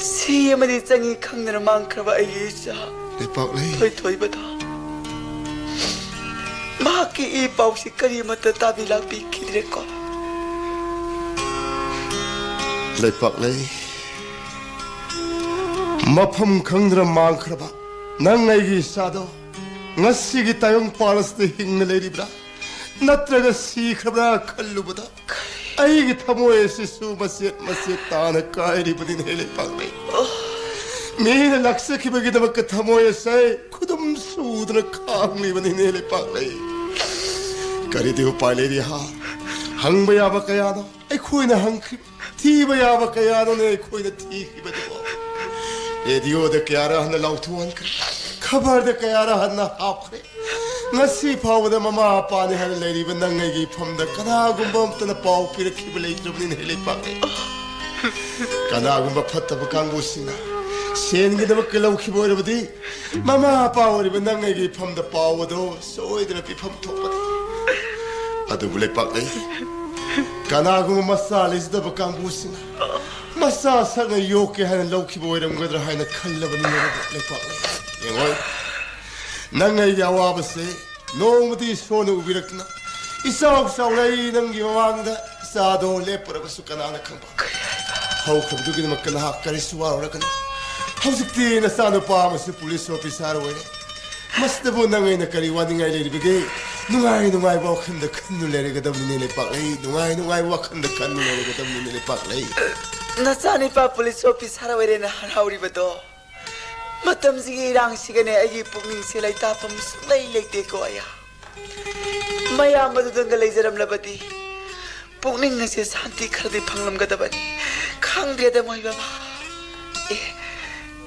ꯁꯤ ꯑꯃꯗꯤ ꯆꯪꯉꯤ ꯈꯪꯗꯅ ꯃꯥꯡꯈ꯭ꯔꯕ ꯑꯩꯒꯤ ꯏꯆꯥ ꯂꯩꯄꯥꯛꯂꯩ꯫ ꯊꯣꯏꯊꯣꯏꯕꯗꯣ, ꯃꯍꯥꯛꯀꯤ ꯏ ꯄꯥꯎꯁꯤ ꯀꯔꯤꯃꯠꯇ ꯇꯥꯕꯤ ꯂꯥꯛꯄꯤꯈꯤꯗ꯭ꯔꯦꯀꯣ꯫ ꯂꯩꯄꯥꯛꯂꯩ, ꯃꯐꯝ ꯈꯪꯗꯅ ꯃꯥꯡꯈ꯭ꯔꯕ ꯅꯪ ꯑꯩꯒꯤ ꯏꯆꯥꯗꯣ ꯉꯁꯤꯒꯤ ꯇꯥꯏꯕꯪ ꯄꯥꯜ ꯑꯁꯤꯗ ꯍꯤꯡꯅ ꯂꯩꯔꯤꯕ꯭ꯔꯥ, ꯅꯠꯇ꯭ꯔꯒ ꯁꯤꯈ꯭ꯔꯕ꯭ꯔꯥ ꯈꯜꯂꯨꯕꯗ ꯑꯩꯒꯤ ꯊꯃꯣꯏ ꯑꯁꯤꯁꯨ ꯃꯆꯦꯠ ꯃꯆꯦꯠ ꯇꯥꯅ ꯀꯥꯏꯔꯤꯕꯅꯤꯅꯦ ꯂꯩꯄꯥꯛꯂꯩ꯫ ꯃꯤꯅ ꯂꯥꯛꯆꯈꯤꯕꯒꯤꯗꯃꯛꯇ ꯊꯃꯣꯏ ꯑꯁꯦ ꯈꯨꯗꯨꯝ ꯁꯨꯗꯨꯅ ꯈꯥꯡꯂꯤꯕꯅꯤꯅꯦ ꯂꯩꯄꯥꯛꯂꯩ꯫ ꯀꯔꯤꯗꯤ ꯎꯄꯥꯏ ꯂꯩꯔꯤ ꯍꯥ? ꯍꯪꯕ ꯌꯥꯕ ꯀꯌꯥꯅꯣ ꯑꯩꯈꯣꯏꯅ ꯍꯪꯈ꯭ꯔꯤꯕ, ꯊꯤꯕ ꯌꯥꯕ ꯀꯌꯥꯅꯣꯅꯦ ꯑꯩꯈꯣꯏꯅ ꯊꯤꯈ꯭ꯔꯤꯕꯗꯨꯕꯣ? ꯔꯦꯗꯤꯑꯣꯗ ꯀꯌꯥꯔ ꯍꯟꯅ ꯂꯥꯎꯊꯣꯛꯍꯟꯈ꯭ꯔꯦ, ꯈꯕꯔꯗ ꯀꯌꯥꯔ ꯍꯟꯅ ꯍꯥꯞꯈ꯭ꯔꯦ꯫ ꯉꯁꯤ ꯐꯥꯎꯕꯗ ꯃꯃꯥ ꯃꯄꯥꯅꯤ ꯍꯥꯏꯅ ꯂꯩꯔꯤꯕ ꯅꯪ ꯑꯩꯒꯤ ꯏꯐꯝꯗ ꯀꯅꯥꯒꯨꯝꯕ ꯑꯝꯇꯅ ꯄꯥꯎ ꯄꯤꯔꯛꯈꯤꯕ ꯂꯩꯇ꯭ꯔꯕꯅꯤꯅꯦ ꯂꯩꯄꯥꯛꯂꯩ꯫ ꯀꯅꯥꯒꯨꯝꯕ ꯐꯠꯇꯕ ꯀꯥꯡꯕꯨꯁꯤꯡꯅ ꯁꯦꯟꯒꯤꯗꯃꯛꯇ ꯂꯧꯈꯤꯕ ꯑꯣꯏꯔꯕꯗꯤ, ꯃꯃꯥ ꯃꯄꯥ ꯑꯣꯏꯔꯤꯕ ꯅꯪ ꯑꯩꯒꯤ ꯏꯐꯝꯗ ꯄꯥꯎ ꯑꯗꯣ ꯁꯣꯏꯗꯅ ꯄꯤꯐꯝ ꯊꯣꯛꯄꯅꯤ꯫ ꯑꯗꯨꯕꯨ ꯂꯩꯄꯥꯛꯂꯩ, ꯀꯅꯥꯒꯨꯝꯕ ꯃꯆꯥ ꯂꯩꯖꯗꯕ ꯀꯥꯡꯕꯨꯁꯤꯡꯅ ꯃꯆꯥ ꯁꯛꯅ ꯌꯣꯛꯀꯦ ꯍꯥꯏꯅ ꯂꯧꯈꯤꯕ ꯑꯣꯏꯔꯝꯒꯗ꯭ꯔꯥ ꯍꯥꯏꯅ ꯈꯜꯂꯕꯅꯤꯅꯦ ꯂꯩꯄꯥꯛꯂꯩ꯫ ꯌꯦꯡꯉꯣ, ꯅꯪ ꯑꯩꯒꯤ ꯑꯋꯥꯕꯁꯦ ꯅꯣꯡꯃꯗꯤ ꯏꯁꯣꯔꯅ ꯎꯕꯤꯔꯛꯇꯨꯅ ꯏꯆꯥꯎ ꯆꯥꯎꯔꯛꯏ ꯅꯪꯒꯤ ꯃꯃꯥꯡꯗ ꯏꯆꯥꯗꯣ ꯂꯦꯞꯄꯨꯔꯕꯁꯨ ꯀꯅꯥꯅ ꯈꯪꯕ? ꯍꯧꯈ꯭ꯔꯕꯗꯨꯒꯤꯗꯃꯛꯇ ꯅꯍꯥꯛ ꯀꯔꯤꯁꯨ ꯋꯥꯔꯨꯔꯒꯅꯨ꯫ ꯍꯧꯖꯤꯛꯇꯤ ꯅꯆꯥꯅꯨꯄꯥ ꯑꯃꯁꯨ ꯄꯨꯂꯤꯁ ꯑꯣꯐꯤꯁꯥꯔ ꯑꯣꯏꯔꯦ꯫ ꯃꯁꯤꯗꯕꯨ ꯅꯪ ꯑꯩꯅ ꯀꯔꯤ ꯋꯥꯅꯤꯡꯉꯥꯏ ꯂꯩꯔꯤꯕꯒꯦ? ꯅꯨꯡꯉꯥꯏ ꯅꯨꯡꯉꯥꯏꯕ ꯋꯥꯈꯜꯗ ꯈꯟꯗꯨꯅ ꯂꯩꯔꯒꯗꯕꯅꯤꯅꯦ ꯂꯩꯄꯥꯛꯂꯩ, ꯅꯨꯡꯉꯥꯏ ꯅꯨꯡꯉꯥꯏꯕ ꯋꯥꯈꯜꯗ ꯈꯟꯗꯨꯅ ꯂꯩꯔꯒꯗꯕꯅꯤꯅꯦ ꯂꯩꯄꯥꯛꯂꯩ꯫ ꯅꯆꯥꯅꯨꯄꯥ ꯄꯨꯂꯤꯁ ꯑꯣꯐꯤꯁꯥꯔ ꯑꯣꯏꯔꯦꯅ ꯍꯔꯥꯎꯔꯤꯕꯗꯣ, ꯃꯇꯝꯁꯤꯒꯤ ꯏꯔꯥꯡꯁꯤꯒꯅꯦ ꯑꯩꯒꯤ ꯄꯨꯛꯅꯤꯡꯁꯦ ꯂꯩꯇꯥꯐꯝ ꯁꯨꯡꯂꯩ ꯂꯩꯇꯦꯀꯣ ꯑꯌꯥ꯫ ꯃꯌꯥꯝ ꯑꯗꯨꯗꯪꯒ ꯂꯩꯖꯔꯝꯂꯕꯗꯤ ꯄꯨꯛꯅꯤꯡ ꯑꯁꯦ ꯁꯥꯟꯇꯤ ꯈꯔꯗꯤ ꯐꯪꯂꯝꯒꯗꯕꯅꯤ꯫ ꯈꯪꯗ꯭ꯔꯦꯗ ꯃꯣꯏ ꯕꯕꯥ꯫ ꯑꯦ,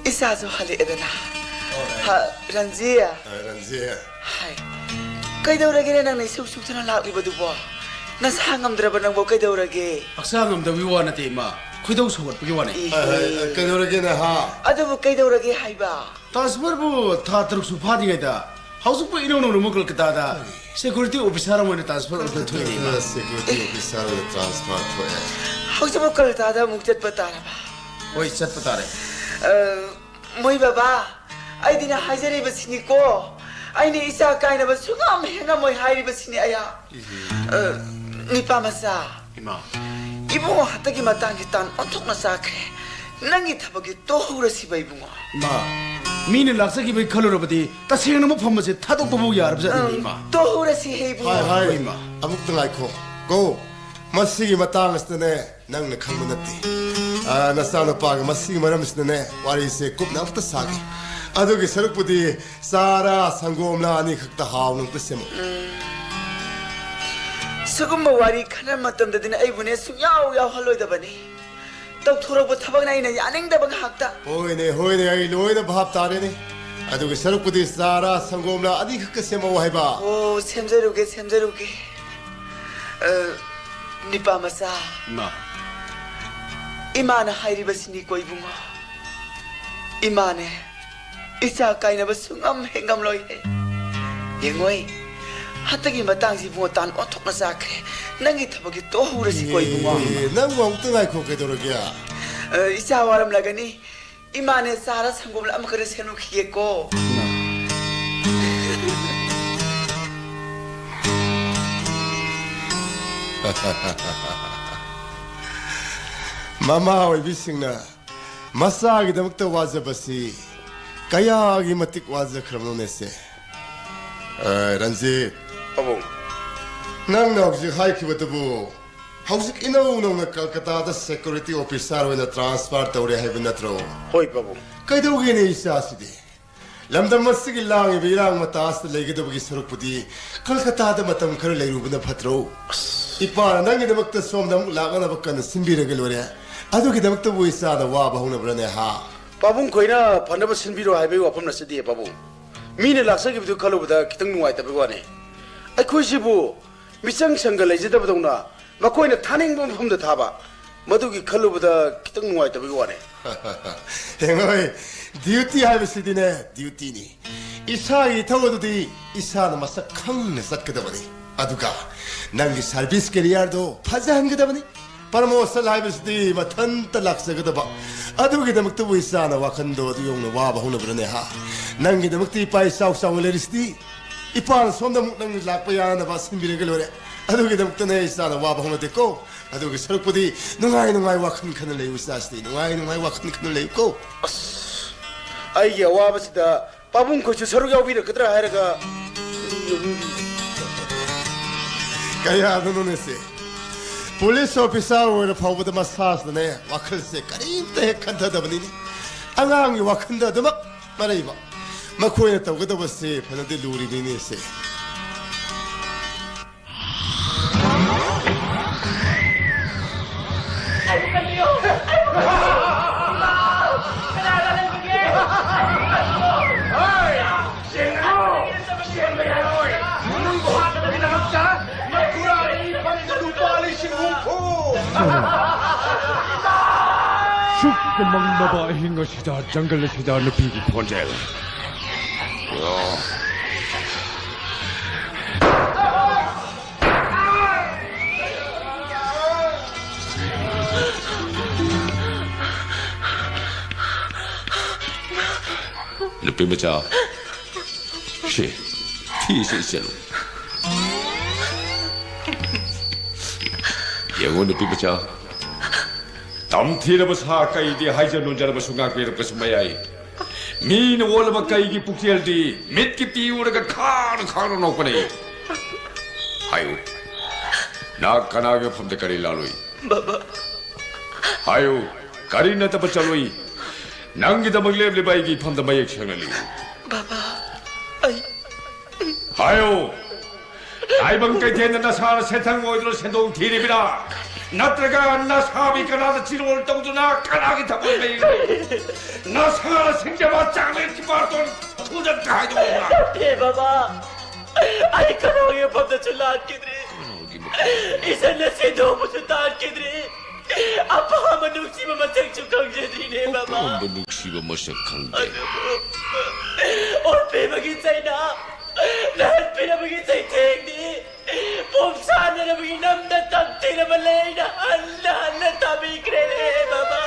ꯏꯆꯥꯁꯨ ꯍꯜꯂꯛꯑꯦꯗꯅ꯫ ꯍꯣꯏ꯫ ꯍꯥ, ꯔꯟꯖꯤ꯫ ꯑ, ꯔꯟꯖꯤ꯫ ꯍꯥꯏ꯫ ꯀꯩꯗꯧꯔꯒꯦꯅꯦ ꯅꯪꯅ ꯏꯁꯨꯛ ꯁꯨꯛꯇꯅ ꯂꯥꯛꯂꯤꯕꯗꯨꯕꯣ? ꯅꯁꯥ ꯉꯝꯗ꯭ꯔꯕ ꯅꯪꯕꯨ ꯀꯩꯗꯧꯔꯒꯦ? ꯍꯛꯆꯥꯡ ꯉꯝꯗꯕꯒꯤ ꯋꯥ ꯅꯠꯇꯦ, ꯏꯃꯥ꯫ ꯈꯣꯏꯗꯧ ꯁꯧꯒꯠꯄꯒꯤ ꯋꯥꯅꯤ꯫ ꯏ, ꯑ, ꯑ, ꯀꯩꯗꯧꯔꯒꯦ ꯅꯍꯥ? ꯑꯗꯨꯕꯨ ꯀꯩꯗꯧꯔꯒꯦ ꯍꯥꯏꯕ? ꯇ꯭ꯔꯥꯟꯁꯐꯔꯕꯨ ꯊꯥ ꯇꯔꯨꯛꯁꯨ ꯐꯥꯗ꯭ꯔꯤꯉꯩꯗ ꯍꯧꯖꯤꯛꯄꯨ ꯏꯅꯧ ꯅꯧꯅ ꯑꯃꯨꯛ ꯀꯣꯜꯀꯇꯥꯗ ꯁꯦꯀ꯭ꯌꯨꯔꯤꯇꯤ ꯑꯣꯐꯤꯁꯥꯔ ꯑꯃ ꯑꯣꯏꯅ ꯇ꯭ꯔꯥꯟꯁꯐꯔ ꯑꯣꯏꯗꯨꯅ ꯊꯣꯛꯏꯅꯦ, ꯏꯃꯥ꯫ ꯁꯦꯀ꯭ꯌꯨꯔꯤꯇꯤ ꯑꯣꯐꯤꯁꯥꯔ ꯑꯣꯏꯅ ꯇ꯭ꯔꯥꯟꯁꯐꯔ ꯊꯣꯛꯑꯦ꯫ ꯍꯧꯖꯤꯛꯄꯨ ꯀꯜꯀꯇꯥꯗ ꯑꯃꯨꯛ ꯆꯠꯄ ꯇꯥꯔꯕ? ꯍꯣꯏ, ꯆꯠꯄ ꯇꯥꯔꯦ꯫ ꯑ, ꯃꯣꯏ ꯕꯕꯥ, ꯑꯩꯗꯤꯅ ꯍꯥꯏꯖꯔꯤꯕꯁꯤꯅꯤꯀꯣ, ꯑꯩꯅ ꯏꯆꯥ ꯀꯥꯏꯅꯕ ꯁꯨꯡꯉꯝ ꯍꯦꯛ ꯉꯝꯃꯣꯏ ꯍꯥꯏꯔꯤꯕꯁꯤꯅꯤ ꯑꯩꯍꯥꯛ꯫ ꯑ, ꯅꯤꯄꯥ ꯃꯆꯥ, ꯏꯃꯥ꯫ ꯏꯕꯨꯡꯉꯣ ꯍꯟꯗꯛꯀꯤ ꯃꯇꯥꯡꯁꯤ ꯇꯥꯟ ꯑꯣꯟꯊꯣꯛꯅ ꯆꯥꯈ꯭ꯔꯦ꯫ ꯅꯪꯒꯤ ꯊꯕꯛꯀꯤ ꯇꯣꯛꯍꯧꯔꯁꯤꯕ ꯏꯕꯨꯡꯉꯣ꯫ ꯏꯃꯥ, ꯃꯤꯅ ꯂꯥꯛꯆꯈꯤꯕꯒꯤ ꯈꯜꯂꯨꯔꯕꯗꯤ ꯇꯁꯦꯡꯅ ꯃꯐꯝ ꯑꯁꯦ ꯊꯥꯗꯣꯛꯄꯕꯨ ꯌꯥꯔꯕꯖꯥꯠꯅꯤ, ꯏꯃꯥ꯫ ꯇꯣꯛꯍꯧꯔꯁꯤ ꯍꯦ ꯏꯕꯨꯡꯉꯣ꯫ ꯍꯥꯏ ꯍꯥꯏ꯫ ꯍꯣꯏ, ꯏꯃꯥ꯫ ꯑꯃꯨꯛꯇ ꯉꯥꯏꯈꯣ꯫ ꯀꯣ, ꯃꯁꯤꯒꯤ ꯃꯇꯥꯡ ꯑꯁꯤꯗꯅꯦ, ꯅꯪꯅ ꯈꯪꯕ ꯅꯠꯇꯦ꯫ ꯑ, ꯅꯆꯥꯅꯨꯄꯥꯒ ꯃꯁꯤꯒꯤ ꯃꯔꯝꯁꯤꯗꯅꯦ, ꯋꯥꯔꯤꯁꯦ ꯀꯨꯞꯅ ꯑꯃꯨꯛꯇ ꯁꯥꯒꯦ꯫ ꯑꯗꯨꯒꯤ ꯁꯔꯨꯛꯄꯨꯗꯤ ꯆꯥꯔꯥ ꯁꯪꯒꯣꯝꯂꯥ ꯑꯅꯤꯈꯛꯇ ꯍꯥꯎꯅ ꯑꯃꯨꯛꯇ ꯁꯦꯝꯃꯛꯎ꯫ ꯁꯤꯒꯨꯝꯕ ꯋꯥꯔꯤ ꯈꯟꯅ ꯃꯇꯝꯗꯗꯤꯅꯦ ꯑꯩꯕꯨꯅꯦ ꯁꯨꯡꯌꯥꯎ ꯌꯥꯎꯍꯜꯂꯣꯏꯗꯕꯅꯤ꯫ ꯇꯧꯊꯣꯔꯛꯄ ꯊꯕꯛꯅ ꯑꯩꯅ ꯌꯥꯅꯤꯡꯗꯕ ꯉꯥꯛꯇ꯫ ꯍꯣꯏꯅꯦ, ꯍꯣꯏꯅꯦ, ꯑꯩ ꯂꯣꯏꯅ ꯚꯥꯞ ꯇꯥꯔꯦꯅꯦ꯫ ꯑꯗꯨꯒꯤ ꯁꯔꯨꯛꯄꯨꯗꯤ ꯆꯥꯔꯥ ꯁꯪꯒꯣꯝꯂꯥ ꯑꯅꯤꯈꯛꯀ ꯁꯦꯝꯃꯛꯎ ꯍꯥꯏꯕ꯫ ꯑꯣ, ꯁꯦꯝꯖꯔꯨꯒꯦ, ꯁꯦꯝꯖꯔꯨꯒꯦ꯫ ꯑ, ꯅꯤꯄꯥ ꯃꯆꯥ, ꯏꯃꯥ꯫ ꯏꯃꯥꯅ ꯍꯥꯏꯔꯤꯕꯁꯤꯅꯤꯀꯣ ꯏꯕꯨꯡꯉꯣ꯫ ꯏꯃꯥꯅꯦ, ꯏꯆꯥ ꯀꯥꯏꯅꯕ ꯁꯨꯡꯉꯝ ꯍꯦꯛ ꯉꯝꯂꯣꯏꯍꯦ꯫ ꯌꯦꯡꯉꯣꯏ, ꯍꯟꯗꯛꯀꯤ ꯃꯇꯥꯡꯁꯤ ꯏꯕꯨꯡꯉꯣ ꯇꯥꯟ ꯑꯣꯟꯊꯣꯛꯅ ꯆꯥꯈ꯭ꯔꯦ꯫ ꯅꯪꯒꯤ ꯊꯕꯛꯀꯤ ꯇꯣꯛꯍꯧꯔꯁꯤꯀꯣ ꯏꯕꯨꯡꯉꯣ꯫ ꯑꯦ, ꯅꯪꯕꯨ ꯑꯃꯨꯛꯇ ꯉꯥꯏꯈꯣ, ꯀꯩꯗꯧꯔꯒꯦ? ꯑ, ꯏꯆꯥ ꯋꯥꯔꯝꯂꯒꯅꯤ꯫ ꯏꯃꯥꯅꯦ, ꯆꯥꯔ ꯁꯪꯒꯣꯝꯂ ꯑꯃꯈꯛꯇ ꯁꯦꯝꯂꯨꯈꯤꯒꯦꯀꯣ꯫ ꯃꯃꯥ ꯑꯣꯏꯕꯤꯁꯤꯡꯅ ꯃꯆꯥꯒꯤꯗꯃꯛꯇ ꯋꯥꯖꯕꯁꯤ ꯀꯌꯥꯒꯤ ꯃꯇꯤꯛ ꯋꯥꯖꯈ꯭ꯔꯕꯅꯣꯅꯦꯁꯦ꯫ ꯑ, ꯔꯟꯖꯤꯠ, ꯄꯥꯕꯨꯡ꯫ ꯅꯪꯅ ꯍꯧꯖꯤꯛ ꯍꯥꯏꯈꯤꯕꯗꯨꯕꯨ ꯍꯧꯖꯤꯛ ꯏꯅꯧ ꯅꯧꯅ ꯀꯜꯀꯇꯥꯗ ꯁꯦꯀ꯭ꯌꯨꯔꯤꯇꯤ ꯑꯣꯐꯤꯁꯥꯔ ꯑꯣꯏꯅ ꯇ꯭ꯔꯥꯟꯁꯐꯔ ꯇꯧꯔꯦ ꯍꯥꯏꯕ ꯅꯠꯇ꯭ꯔꯣ? ꯍꯣꯏ ꯄꯥꯕꯨꯡ꯫ ꯀꯩꯗꯧꯒꯦꯅꯦ ꯏꯆꯥꯁꯤꯗꯤ? ꯂꯝꯗꯝ ꯑꯁꯤꯒꯤ ꯂꯥꯡꯉꯤꯕ ꯏꯔꯥꯡ ꯃꯇꯥ ꯑꯁꯤꯗ ꯂꯩꯒꯗꯕꯒꯤ ꯁꯔꯨꯛꯄꯨꯗꯤ ꯀꯜꯀꯇꯥꯗ ꯃꯇꯝ ꯈꯔ ꯂꯩꯔꯨꯕꯅ ꯐꯠꯇ꯭ꯔꯣ? ꯏꯄꯥꯅ ꯅꯪꯒꯤꯗꯃꯛꯇ ꯁꯣꯝꯗ ꯑꯃꯨꯛ ꯂꯥꯛꯅꯅꯕ ꯀꯟꯅ ꯁꯤꯟꯕꯤꯔꯒ ꯂꯣꯏꯔꯦ꯫ ꯑꯗꯨꯒꯤꯗꯃꯛꯇꯕꯨ ꯏꯆꯥꯅ ꯋꯥꯕ ꯍꯧꯅꯕ꯭ꯔꯅꯦ ꯍꯥ? ꯄꯥꯕꯨꯡ ꯈꯣꯏꯅ ꯐꯅꯕ ꯁꯤꯟꯕꯤꯔꯣ ꯍꯥꯏꯕꯒꯤ ꯋꯥꯐꯝ ꯅꯠꯆꯗꯦ ꯄꯥꯕꯨꯡ꯫ ꯃꯤꯅ ꯂꯥꯛꯆꯈꯤꯕꯗꯨ ꯈꯜꯂꯨꯕꯗ ꯈꯤꯇꯪ ꯅꯨꯡꯉꯥꯏꯇꯕꯒꯤ ꯋꯥꯅꯤ꯫ ꯑꯩꯈꯣꯏꯁꯤꯕꯨ ꯃꯤꯆꯪ ꯁꯪꯒ ꯂꯩꯖꯗꯕꯗꯧꯅ ꯃꯈꯣꯏꯅ ꯊꯥꯅꯤꯡꯕ ꯃꯐꯝꯗ ꯊꯥꯕ, ꯃꯗꯨꯒꯤ ꯈꯜꯂꯨꯕꯗ ꯈꯤꯇꯪ ꯅꯨꯡꯉꯥꯏꯇꯕꯒꯤ ꯋꯥꯅꯦ꯫ ꯍꯦꯡꯉꯣꯏ, ꯗ꯭ꯌꯨꯇꯤ ꯍꯥꯏꯕꯁꯤꯗꯤꯅꯦ, ꯗ꯭ꯌꯨꯇꯤꯅꯤ꯫ ꯏꯁꯥꯒꯤ ꯏꯊꯧ ꯑꯗꯨꯗꯤ ꯏꯁꯥꯅ ꯃꯁꯛ ꯈꯪꯅ ꯆꯠꯀꯗꯕꯅꯤ꯫ ꯑꯗꯨꯒ ꯅꯪꯒꯤ ꯁꯥꯔꯚꯤꯁ ꯀꯦꯔꯤꯌꯔꯗꯣ ꯐꯖꯍꯟꯒꯗꯕꯅꯤ꯫ ꯄ꯭ꯔꯃꯣꯁꯟ ꯍꯥꯏꯕꯁꯤꯗꯤ ꯃꯊꯟꯇ ꯂꯥꯛꯆꯒꯗꯕ꯫ ꯑꯗꯨꯒꯤꯗꯃꯛꯇꯕꯨ ꯏꯆꯥꯅ ꯋꯥꯈꯟꯗꯣ ꯑꯗꯨ ꯌꯧꯅ ꯋꯥꯕ ꯍꯧꯅꯕ꯭ꯔꯅꯦ, ꯍꯥ? ꯅꯪꯒꯤꯗꯃꯛꯇꯤ ꯏꯄꯥ ꯏꯆꯥꯎ ꯆꯥꯎꯅ ꯂꯩꯔꯤꯁꯤꯗꯤ꯫ ꯏꯄꯥꯅ ꯁꯣꯝꯗ ꯑꯃꯨꯛ ꯅꯪ ꯂꯥꯛꯄ ꯌꯥꯅꯕ ꯁꯤꯟꯕꯤꯔꯒ ꯂꯣꯏꯔꯦ꯫ ꯑꯗꯨꯒꯤꯗꯃꯛꯇꯅꯦ ꯏꯆꯥꯅ ꯋꯥꯕ ꯍꯧꯅꯗꯦꯀꯣ꯫ ꯑꯗꯨꯒꯤ ꯁꯔꯨꯛꯄꯨꯗꯤ ꯅꯨꯡꯉꯥꯏ ꯅꯨꯡꯉꯥꯏ ꯋꯥꯈꯜ ꯈꯟꯅ ꯂꯩꯌꯨ ꯏꯆꯥꯁꯤꯗꯤ꯫ ꯅꯨꯡꯉꯥꯏ ꯅꯨꯡꯉꯥꯏ ꯋꯥꯈꯜ ꯈꯟꯅ ꯂꯩꯌꯨꯀꯣ꯫ ꯑꯁ, ꯑꯩꯒꯤ ꯑꯋꯥꯕꯁꯤꯗ ꯄꯥꯕꯨꯡꯈꯣꯏꯁꯨ ꯁꯔꯨꯛ ꯌꯥꯎꯕꯤꯔꯛꯀꯗ꯭ꯔꯥ ꯍꯥꯏꯔꯒ꯫ ꯀꯌꯥꯗꯅꯣꯅꯦ ꯁꯦ? ꯄꯨꯂꯤꯁ ꯑꯣꯐꯤꯁꯥꯔ ꯑꯣꯏꯔ ꯐꯥꯎꯕꯗ ꯃꯁꯥꯁꯤꯗꯅꯦ ꯋꯥꯈꯜꯁꯦ ꯀꯔꯤꯝꯇ ꯍꯦꯛ ꯈꯟꯊꯗꯕꯅꯤꯅꯦ꯫ ꯑꯉꯥꯡꯒꯤ ꯋꯥꯈꯜꯗ ꯑꯗꯨꯃꯛ ꯃꯔꯩꯕ꯫ ꯃꯈꯣꯏꯅ ꯇꯧꯒꯗꯕꯁꯦ ꯐꯅꯗꯤ ꯂꯨꯔꯤꯅꯤꯅꯦ ꯁꯦ꯫ ꯑꯩꯕꯨ ꯀꯟꯕꯤꯌꯨ! ꯑꯩꯕꯨ ꯀꯟꯕꯤꯌꯨ! ꯏꯃꯥ! ꯀꯅꯥꯒ ꯂꯩꯕꯒꯦ? ꯑꯩꯕꯨ ꯀꯟꯕꯤꯌꯨ! ꯍꯣꯏ! ꯆꯦꯟꯒꯅꯨ! ꯆꯦꯟꯕ ꯌꯥꯔꯣꯏ! ꯅꯪꯕꯨ ꯍꯥꯠꯅꯕꯒꯤꯗꯃꯛꯇ ꯃꯈꯨꯔꯥꯗ ꯃꯤ ꯐꯪꯕ ꯂꯨꯄꯥ ꯂꯤꯁꯤꯡ ꯍꯨꯝꯐꯨ! ꯁꯨꯛ ꯃꯝꯂꯕ ꯑꯍꯤꯡ ꯑꯁꯤꯗ ꯖꯪꯒꯜ ꯑꯁꯤꯗ ꯅꯨꯄꯤꯒꯤ ꯈꯣꯟꯖꯦꯜ꯫ ꯅꯨꯄꯤ ꯃꯆꯥ, ꯁꯤ ꯐꯤꯁꯤ ꯏꯆꯜꯂꯨ꯫ ꯌꯦꯡꯉꯨ ꯅꯨꯄꯤ ꯃꯆꯥ, ꯇꯝꯊꯤꯔꯕ ꯁꯥ ꯀꯩꯗꯤ ꯍꯥꯏꯖ ꯅꯣꯟꯖꯔꯕꯁꯨ ꯉꯥꯛꯄꯤꯔꯛꯄꯁꯨ ꯃꯌꯥꯏ꯫ ꯃꯤꯅ ꯑꯣꯜꯂꯕ ꯀꯩꯒꯤ ꯄꯨꯛꯆꯦꯜꯗꯤ ꯃꯤꯠꯀꯤ ꯄꯤ ꯎꯔꯒ ꯈꯥꯡ ꯈꯥꯡꯅ ꯅꯣꯛꯄꯅꯤ꯫ ꯍꯥꯏꯌꯨ, ꯅꯍꯥꯛ ꯀꯅꯥꯒꯤ ꯃꯐꯝꯗ ꯀꯔꯤ ꯂꯥꯜꯂꯨꯏ? ꯕꯥꯕꯥ꯫ ꯍꯥꯏꯌꯨ, ꯀꯔꯤ ꯅꯠꯇꯕ ꯆꯠꯂꯨꯏ? ꯅꯪꯒꯤꯗꯃꯛ ꯂꯦꯞꯂꯤꯕ ꯑꯩꯒꯤ ꯏꯐꯝꯗ ꯃꯌꯦꯛ ꯁꯦꯡꯅ ꯂꯩꯌꯨ꯫ ꯕꯥꯕꯥ, ꯑꯩ ꯍꯥꯏꯌꯨ, ꯇꯥꯏꯕꯪ ꯀꯩꯊꯦꯜꯗ ꯅꯁꯥꯅ ꯁꯦꯟꯊꯪ ꯑꯣꯏꯗꯨꯅ ꯁꯦꯟꯗꯣꯡ ꯊꯤꯔꯤꯕꯔꯥ? ꯅꯠꯇ꯭ꯔꯒ ꯅꯁꯥꯕꯤ ꯀꯅꯥꯗ ꯆꯤꯔꯣꯜ ꯇꯧꯗꯨꯅ ꯀꯅꯥꯒꯤ ꯊꯃꯣꯏ ꯃꯩ? ꯅꯁꯥꯅ ꯁꯤꯡꯖꯕ ꯆꯥꯛꯂꯦꯟꯒꯤ ꯕꯥꯔꯇꯣꯟ ꯊꯨꯗ ꯀꯥꯏꯗꯣꯛꯂꯕ꯭ꯔꯥ? ꯅꯠꯇꯦ ꯕꯥꯕꯥ, ꯑꯩ ꯀꯅꯥꯒꯤ ꯃꯐꯝꯗꯁꯨ ꯂꯥꯛꯈꯤꯗ꯭ꯔꯤ꯫ ꯏꯆꯟꯅ ꯁꯦꯟꯗꯣꯛꯄꯁꯨ ꯇꯥꯟꯈꯤꯗ꯭ꯔꯤ꯫ ꯑꯄꯥꯝꯕ ꯅꯨꯡꯁꯤꯕ ꯃꯁꯛꯁꯨ ꯈꯪꯖꯗ꯭ꯔꯤꯅꯦ, ꯕꯕꯥ꯫ ꯑꯄꯥꯝꯕ ꯅꯨꯡꯁꯤꯕ ꯃꯁꯛ ꯈꯪꯗꯦ꯫ ꯑꯗꯨꯕꯨ ꯑꯣꯠꯄꯤꯕꯒꯤ ꯆꯩꯅꯥ, ꯅꯥꯍꯟꯕꯤꯔꯕꯒꯤ ꯆꯩꯊꯦꯡꯗꯤ, ꯄꯣꯝꯁꯥꯟꯅꯔꯕꯒꯤ ꯅꯝꯅ ꯇꯝꯊꯤꯔꯕ ꯂꯩꯅ ꯍꯟꯅ ꯍꯟꯅ ꯇꯥꯕꯤꯈ꯭ꯔꯦꯅꯦ, ꯕꯕꯥ꯫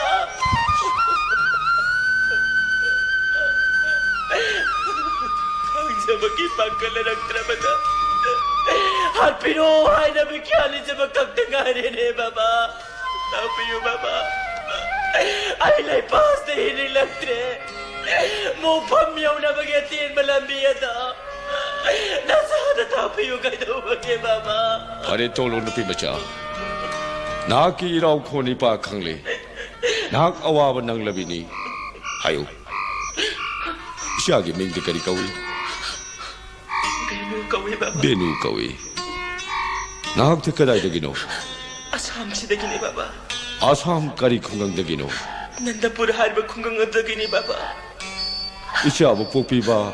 ꯈꯪꯖꯕꯒꯤ ꯄꯥꯡꯒꯜ ꯂꯩꯔꯛꯇ꯭ꯔꯕꯗ, ꯍꯥꯠꯄꯤꯔꯣ ꯍꯥꯏꯅ ꯃꯤꯡꯁꯦꯜ ꯂꯤꯖꯕ ꯈꯛꯇ ꯉꯥꯏꯔꯦꯅꯦ, ꯕꯕꯥ꯫ ꯇꯥꯛꯄꯤꯌꯨ, ꯕꯕꯥ꯫ ꯑꯩ ꯂꯩꯄꯥꯛꯁꯤꯗ ꯍꯤꯡꯅꯤꯡꯂꯛꯇ꯭ꯔꯦ꯫ ꯃꯣꯡꯐꯝ ꯌꯧꯅꯕꯒꯤ ꯑꯇꯦꯟꯕ ꯂꯝꯕꯤ ꯑꯗꯣ ꯅꯁꯥꯗ ꯇꯥꯛꯄꯤꯌꯨ, ꯀꯩꯗꯧꯕꯒꯦ, ꯕꯕꯥ? ꯐꯔꯦ, ꯇꯣꯜꯂꯣ, ꯅꯨꯄꯤ ꯃꯆꯥ꯫ ꯅꯍꯥꯛꯀꯤ ꯏꯔꯥꯎ ꯈꯣꯟ ꯏꯄꯥ ꯈꯪꯂꯦ꯫ ꯅꯍꯥꯛ ꯑꯋꯥꯕ ꯅꯪꯂꯕꯤꯅꯤ꯫ ꯍꯥꯏꯌꯨ, ꯏꯆꯥꯒꯤ ꯃꯤꯡꯗꯤ ꯀꯔꯤ ꯀꯧꯏ? ꯕꯦꯅꯨ ꯀꯧꯏ, ꯕꯕꯥ꯫ ꯕꯦꯅꯨ ꯀꯧꯏ꯫ ꯅꯍꯥꯛꯇꯤ ꯀꯗꯥꯏꯗꯒꯤꯅꯣ? ꯑꯁꯥꯝꯁꯤꯗꯒꯤꯅꯤ, ꯕꯕꯥ꯫ ꯑꯁꯥꯝ ꯀꯔꯤ ꯈꯨꯡꯒꯪꯗꯒꯤꯅꯣ? ꯅꯟꯗꯄꯨꯔ ꯍꯥꯏꯔꯤꯕ ꯈꯨꯡꯒꯪ ꯑꯗꯨꯗꯒꯤꯅꯤ, ꯕꯕꯥ꯫ ꯏꯆꯥꯕꯨ ꯄꯣꯛꯄꯤꯕ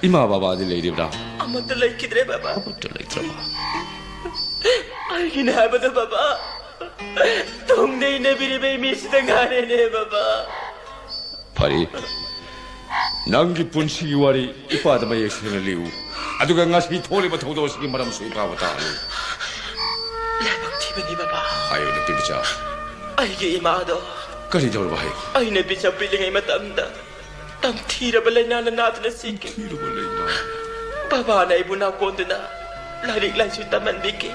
ꯏꯃꯥ ꯕꯕꯥꯗꯤ ꯂꯩꯔꯤꯕ꯭ꯔꯥ? ꯑꯃꯠꯇ ꯂꯩꯈꯤꯗ꯭ꯔꯦ, ꯕꯕꯥ꯫ ꯑꯃꯠꯇ ꯂꯩꯇ꯭ꯔꯕ? ꯑꯩꯒꯤꯅꯦ ꯍꯥꯏꯕꯗꯣ, ꯕꯕꯥ, ꯇꯨꯡꯗ ꯏꯟꯅꯕꯤꯔꯤꯕ ꯏꯃꯤꯁꯤꯗ ꯉꯥꯏꯔꯦꯅꯦ, ꯕꯕꯥ꯫ ꯐꯔꯦ, ꯅꯪꯒꯤ ꯄꯨꯟꯁꯤꯒꯤ ꯋꯥꯔꯤ ꯏꯄꯥꯗ ꯃꯌꯦꯛ ꯁꯦꯡꯅ ꯂꯤꯌꯨ꯫ ꯑꯗꯨꯒ ꯉꯁꯤ ꯊꯣꯛꯂꯤꯕ ꯊꯧꯗꯣꯛ ꯑꯁꯤꯒꯤ ꯃꯔꯝꯁꯨ ꯏꯄꯥꯕꯨ ꯇꯥꯍꯜꯂꯨ꯫ ꯂꯥꯏꯕꯛ ꯊꯤꯕꯅꯤ, ꯕꯕꯥ꯫ ꯍꯥꯏꯌꯨ, ꯅꯨꯄꯤ ꯃꯆꯥ꯫ ꯑꯩꯒꯤ ꯏꯃꯥꯗꯣ ꯀꯔꯤ ꯇꯧꯔꯕ, ꯍꯥꯏꯌꯨ? ꯑꯩꯅ ꯄꯤꯖ ꯄꯤꯛꯂꯤꯉꯩ ꯃꯇꯝꯗ ꯇꯝꯊꯤꯔꯕ ꯂꯥꯏꯅꯥꯅ ꯅꯥꯗꯨꯅ ꯁꯤꯈꯤ꯫ ꯇꯝꯊꯤꯔꯕ ꯂꯥꯏꯅꯥ꯫ ꯕꯕꯥꯅ ꯑꯩꯕꯨ ꯅꯥꯎꯀꯣꯟꯗꯨꯅ ꯂꯥꯏꯔꯤꯛ ꯂꯥꯏꯁꯨ ꯇꯝꯍꯟꯕꯤꯈꯤ꯫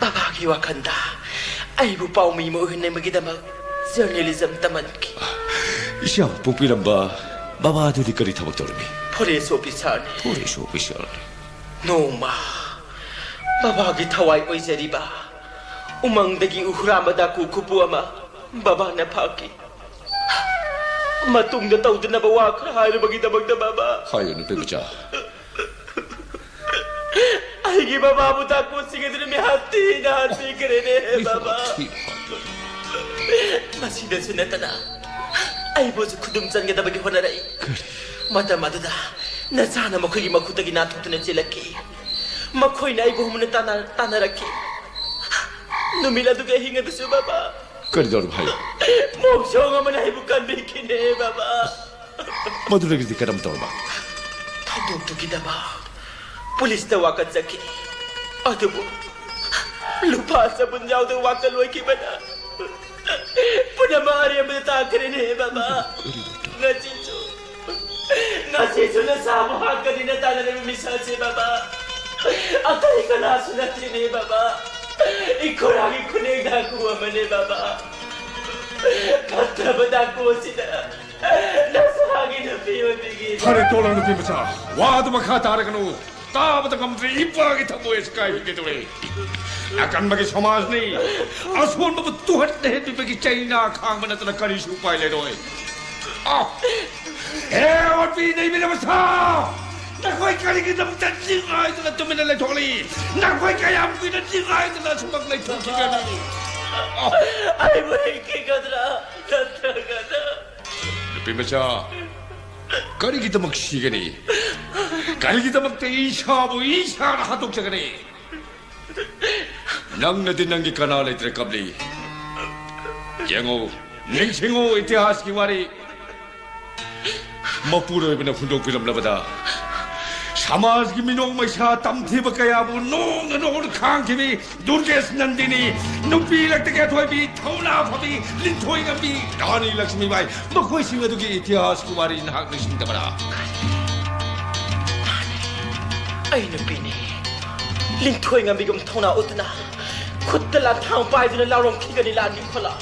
ꯕꯕꯥꯒꯤ ꯋꯥꯈꯜꯗ ꯑꯩꯕꯨ ꯄꯥꯎꯃꯤ ꯑꯃ ꯑꯣꯏꯍꯟꯅꯕꯒꯤꯗꯃꯛ ꯖꯔꯅꯦꯂꯤꯖꯝ ꯇꯝꯍꯟꯈꯤ꯫ ꯏꯆꯥꯕꯨ ꯄꯣꯛꯄꯤꯔꯝꯕ ꯕꯕꯥꯗꯨꯗꯤ ꯀꯔꯤ ꯊꯕꯛ ꯇꯧꯔꯝꯃꯤ? ꯐꯣꯔꯦꯁ ꯑꯣꯐꯤꯁꯥꯔꯅꯤ꯫ ꯐꯣꯔꯦꯁ ꯑꯣꯐꯤꯁꯥꯔꯅꯤ꯫ ꯅꯣꯡꯃ ꯕꯕꯥꯒꯤ ꯊꯋꯥꯏ ꯑꯣꯏꯖꯔꯤꯕ ꯎꯃꯪꯗꯒꯤ ꯍꯨꯔꯥꯟꯕ ꯗꯥꯀꯨ ꯈꯨꯄꯨ ꯑꯃ ꯕꯕꯥꯅ ꯐꯥꯈꯤ꯫ ꯃꯇꯨꯡꯗ ꯇꯧꯗꯅꯕ ꯋꯥ ꯈꯔ ꯍꯥꯏꯔꯨꯕꯒꯤꯗꯃꯛꯇ, ꯕꯕꯥ꯫ ꯍꯥꯏꯌꯨ, ꯅꯨꯄꯤ ꯃꯆꯥ꯫ ꯑꯩꯒꯤ ꯕꯕꯥꯕꯨ ꯗꯥꯀꯨꯁꯤꯡ ꯑꯗꯨꯅ ꯃꯤꯍꯥꯠ ꯊꯤꯅ ꯍꯥꯠꯄꯤꯈ꯭ꯔꯦꯅꯦ, ꯕꯕꯥ꯫ ꯃꯁꯤꯗꯁꯨ ꯅꯠꯇꯅ ꯑꯩꯕꯨꯁꯨ ꯈꯨꯗꯨꯝ ꯆꯟꯒꯗꯕꯒꯤ ꯍꯣꯠꯅꯔꯛꯏ꯫ ꯃꯇꯝ ꯑꯗꯨꯗ ꯅꯆꯥꯅ ꯃꯈꯣꯏꯒꯤ ꯃꯈꯨꯠꯇꯒꯤ ꯅꯥꯟꯊꯣꯛꯇꯨꯅ ꯆꯦꯜꯂꯛꯈꯤ꯫ ꯃꯈꯣꯏꯅ ꯑꯩꯕꯨ ꯍꯨꯝꯅ ꯇꯥꯟꯅ-, ꯇꯥꯟꯅꯔꯛꯈꯤ꯫ ꯅꯨꯃꯤꯠ ꯑꯗꯨꯒꯤ ꯑꯍꯤꯡ ꯑꯗꯨꯁꯨ, ꯕꯥꯕꯥ꯫ ꯀꯔꯤ ꯇꯧꯔꯕ ꯍꯥꯏꯌꯨ? ꯃꯣꯡꯁꯣꯡ ꯑꯃꯅ ꯑꯩꯕꯨ ꯀꯟꯕꯤꯈꯤꯅꯦ, ꯕꯥꯕꯥ꯫ ꯃꯗꯨꯗꯒꯤꯗꯤ ꯀꯔꯝ ꯇꯧꯔꯕ? ꯊꯧꯗꯣꯛꯇꯨꯒꯤꯗꯃꯛ ꯄꯨꯂꯤꯁꯇ ꯋꯥꯀꯠꯆꯈꯤ꯫ ꯑꯗꯨꯕꯨ ꯂꯨꯄꯥ ꯆꯕꯨꯟ ꯌꯥꯎꯗ ꯋꯥꯀꯠ ꯂꯣꯏꯈꯤꯕꯅ ꯄꯨꯝꯅꯃꯛ ꯑꯔꯦꯝꯕꯗ ꯇꯥꯈ꯭ꯔꯦꯅꯦ, ꯕꯥꯕꯥ꯫ ꯉꯁꯤꯁꯨ, ꯉꯁꯤꯁꯨ ꯅꯁꯥꯕꯨ ꯍꯥꯠꯀꯅꯤꯅ ꯇꯥꯟꯅꯔꯤꯕ ꯃꯤꯁꯛꯁꯦ, ꯕꯥꯕꯥ, ꯑꯇꯩ ꯀꯅꯥꯁꯨ ꯅꯠꯇꯦꯅꯦ, ꯕꯥꯕꯥ꯫ ꯏꯈꯣꯔꯥꯒꯤ ꯈꯨꯅꯦꯛ ꯗꯥꯀꯨ ꯑꯃꯅꯦ, ꯕꯥꯕꯥ꯫ ꯐꯠꯇꯕ ꯗꯥꯀꯨ ꯑꯁꯤꯅ ꯅꯁꯥꯒꯤ ꯅꯨꯄꯤ ꯑꯣꯏꯕꯤꯒꯤ꯫ ꯐꯔꯦ, ꯇꯣꯜꯂꯣ ꯅꯨꯄꯤ ꯃꯆꯥ, ꯋꯥꯗꯨ ꯃꯈꯥ ꯇꯥꯔꯒꯅꯨ꯫ ꯇꯥꯕꯗ ꯉꯝꯗ꯭ꯔꯦ, ꯏꯄꯥꯒꯤ ꯊꯃꯣꯏ ꯑꯁꯤ ꯀꯥꯏꯍꯟꯒꯦ ꯇꯧꯔꯦ꯫ ꯑꯀꯟꯕꯒꯤ ꯁꯃꯥꯖꯅꯤ, ꯑꯁꯣꯟꯕꯕꯨ ꯇꯨꯍꯠꯅ ꯍꯦꯟꯕꯤꯕꯒꯤ ꯆꯩꯅꯥ ꯈꯥꯡꯕ ꯅꯠꯇꯅ ꯀꯔꯤꯁꯨ ꯎꯄꯥꯏ ꯂꯩꯔꯣꯏ꯫ ꯑ, ꯍꯦ, ꯑꯣꯠꯄꯤ ꯅꯩꯕꯤꯔꯕ ꯁꯥ! ꯅꯈꯣꯏ ꯀꯔꯤꯒꯤꯗꯃꯛꯇ ꯅꯤꯡꯉꯥꯏꯗꯨꯅ ꯇꯨꯃꯤꯟꯅ ꯂꯩꯊꯣꯛꯂꯤ? ꯅꯈꯣꯏ ꯀꯌꯥꯝ ꯀꯨꯏꯅ ꯅꯤꯡꯉꯥꯏꯗꯨꯅ ꯑꯁꯨꯃꯛ ꯂꯩꯊꯣꯛꯈꯤꯒꯅꯤ? ꯑ, ꯑꯩꯕꯨ ꯍꯤꯡꯈꯤꯒꯗ꯭ꯔꯥ? ꯅꯠꯇ꯭ꯔꯒꯅ ꯅꯨꯄꯤ ꯃꯆꯥ, ꯀꯔꯤꯒꯤꯗꯃꯛ ꯁꯤꯒꯅꯤ? ꯀꯔꯤꯒꯤꯗꯃꯛꯇ ꯏꯁꯥꯕꯨ ꯏꯁꯥꯅ ꯍꯥꯠꯇꯣꯛꯆꯒꯅꯤ? ꯅꯪꯅꯗꯤ ꯅꯪꯒꯤ ꯀꯅꯥ ꯂꯩꯇ꯭ꯔꯦ ꯀꯞꯂꯤ꯫ ꯌꯦꯡꯉꯨ, ꯅꯤꯡꯁꯤꯡꯉꯨ ꯏꯇꯤꯍꯥꯁꯀꯤ ꯋꯥꯔꯤ꯫ ꯃꯄꯨꯔꯣꯏꯕꯅ ꯍꯨꯟꯗꯣꯛꯄꯤꯔꯝꯂꯕꯗ ꯁꯃꯥꯖꯒꯤ ꯃꯤꯅꯣꯛ ꯃꯩꯁꯥ ꯇꯝꯊꯤꯕ ꯀꯌꯥꯕꯨ ꯅꯣꯡꯅ ꯅꯣꯡꯅ ꯈꯥꯡꯈꯤꯕꯤ ꯗꯨꯔꯒꯦꯁ ꯅꯟꯗꯤꯅꯤ, ꯅꯨꯄꯤ ꯂꯛꯇꯒꯤ ꯑꯊꯣꯏꯕꯤ, ꯊꯧꯅꯥ ꯐꯕꯤ, ꯂꯤꯟꯊꯣꯏ ꯉꯝꯕꯤ, ꯔꯥꯅꯤ ꯂꯛꯁꯃꯤꯕꯥꯏ, ꯃꯈꯣꯏꯁꯤꯡ ꯑꯗꯨꯒꯤ ꯏꯇꯤꯍꯥꯁꯀꯤ ꯋꯥꯔꯤ ꯅꯍꯥꯛ ꯅꯤꯡꯁꯤꯡꯗꯕꯔꯥ? ꯑꯩ ꯅꯨꯄꯤꯅꯤ꯫ ꯂꯤꯟꯊꯣꯏ ꯉꯝꯕꯤꯒꯨꯝ ꯊꯧꯅꯥ ꯎꯠꯇꯨꯅ, ꯈꯨꯠꯇ ꯂꯥꯟꯊꯥꯡ ꯄꯥꯏꯗꯨꯅ ꯂꯥꯎꯔꯝꯈꯤꯒꯅꯤ ꯂꯥꯟꯃꯤ ꯈꯨꯂꯥꯛ꯫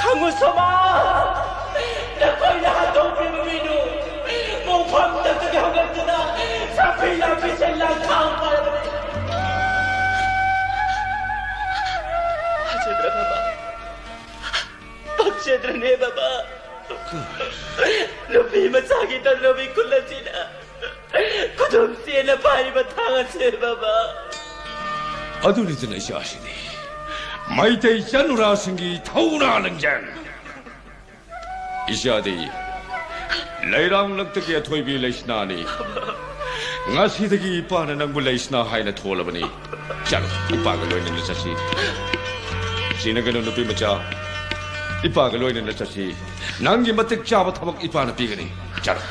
ꯈꯪꯉꯨ ꯁꯣꯃꯥ, ꯅꯈꯣꯏꯅ ꯍꯥꯠꯇꯣꯛꯄꯤꯕ ꯃꯤꯗꯨ ꯃꯣꯡꯐꯝ ꯇꯝꯗꯒꯤ ꯍꯧꯒꯠꯇꯨꯅ ꯁꯥꯐꯤ ꯂꯥꯟꯐꯤꯁꯦ ꯂꯥꯟꯊꯥꯡ ꯄꯥꯏꯔꯕꯅꯤ꯫ ꯐꯖꯗ꯭ꯔꯕ ꯄꯛꯆꯗ꯭ꯔꯅꯦ ꯕꯕꯥ꯫ ꯅꯨꯄꯤ ꯃꯆꯥꯒꯤ ꯇꯟꯅꯕꯤ ꯈꯨꯜ ꯑꯁꯤꯅ ꯈꯨꯗꯣꯝ ꯆꯦꯟꯅ ꯄꯥꯏꯔꯤꯕ ꯊꯥꯡ ꯑꯁꯦ ꯕꯕꯥ꯫ ꯑꯗꯨꯅꯤꯗꯅ ꯏꯆꯥꯁꯤꯅꯤ꯫ ꯃꯩꯇꯩ ꯆꯅꯨꯔꯥꯁꯤꯡꯒꯤ ꯊꯧꯅꯥ ꯂꯤꯡꯖꯦꯜ꯫ ꯏꯆꯥꯗꯤ ꯂꯩꯔꯥꯡꯂꯛꯇꯒꯤ ꯑꯊꯣꯏꯕꯤ ꯂꯩꯁꯅꯥꯅꯤ꯫ ꯉꯁꯤꯗꯒꯤ ꯏꯄꯥꯅ ꯅꯪꯕꯨ ꯂꯩꯁꯅꯥ ꯍꯥꯏꯅ ꯊꯣꯜꯂꯕꯅꯤ꯫ ꯆꯠꯂꯣ, ꯏꯄꯥꯒ ꯂꯣꯏꯅꯅ ꯆꯠꯁꯤ꯫ ꯆꯤꯡꯅꯒꯅꯨ ꯅꯨꯄꯤ ꯃꯆꯥ, ꯏꯄꯥꯒ ꯂꯣꯏꯅꯅ ꯆꯠꯁꯤ꯫ ꯅꯪꯒꯤ ꯃꯇꯤꯛ ꯆꯥꯕ ꯊꯕꯛ ꯏꯄꯥꯅ ꯄꯤꯒꯅꯤ꯫ ꯆꯠꯂꯣ,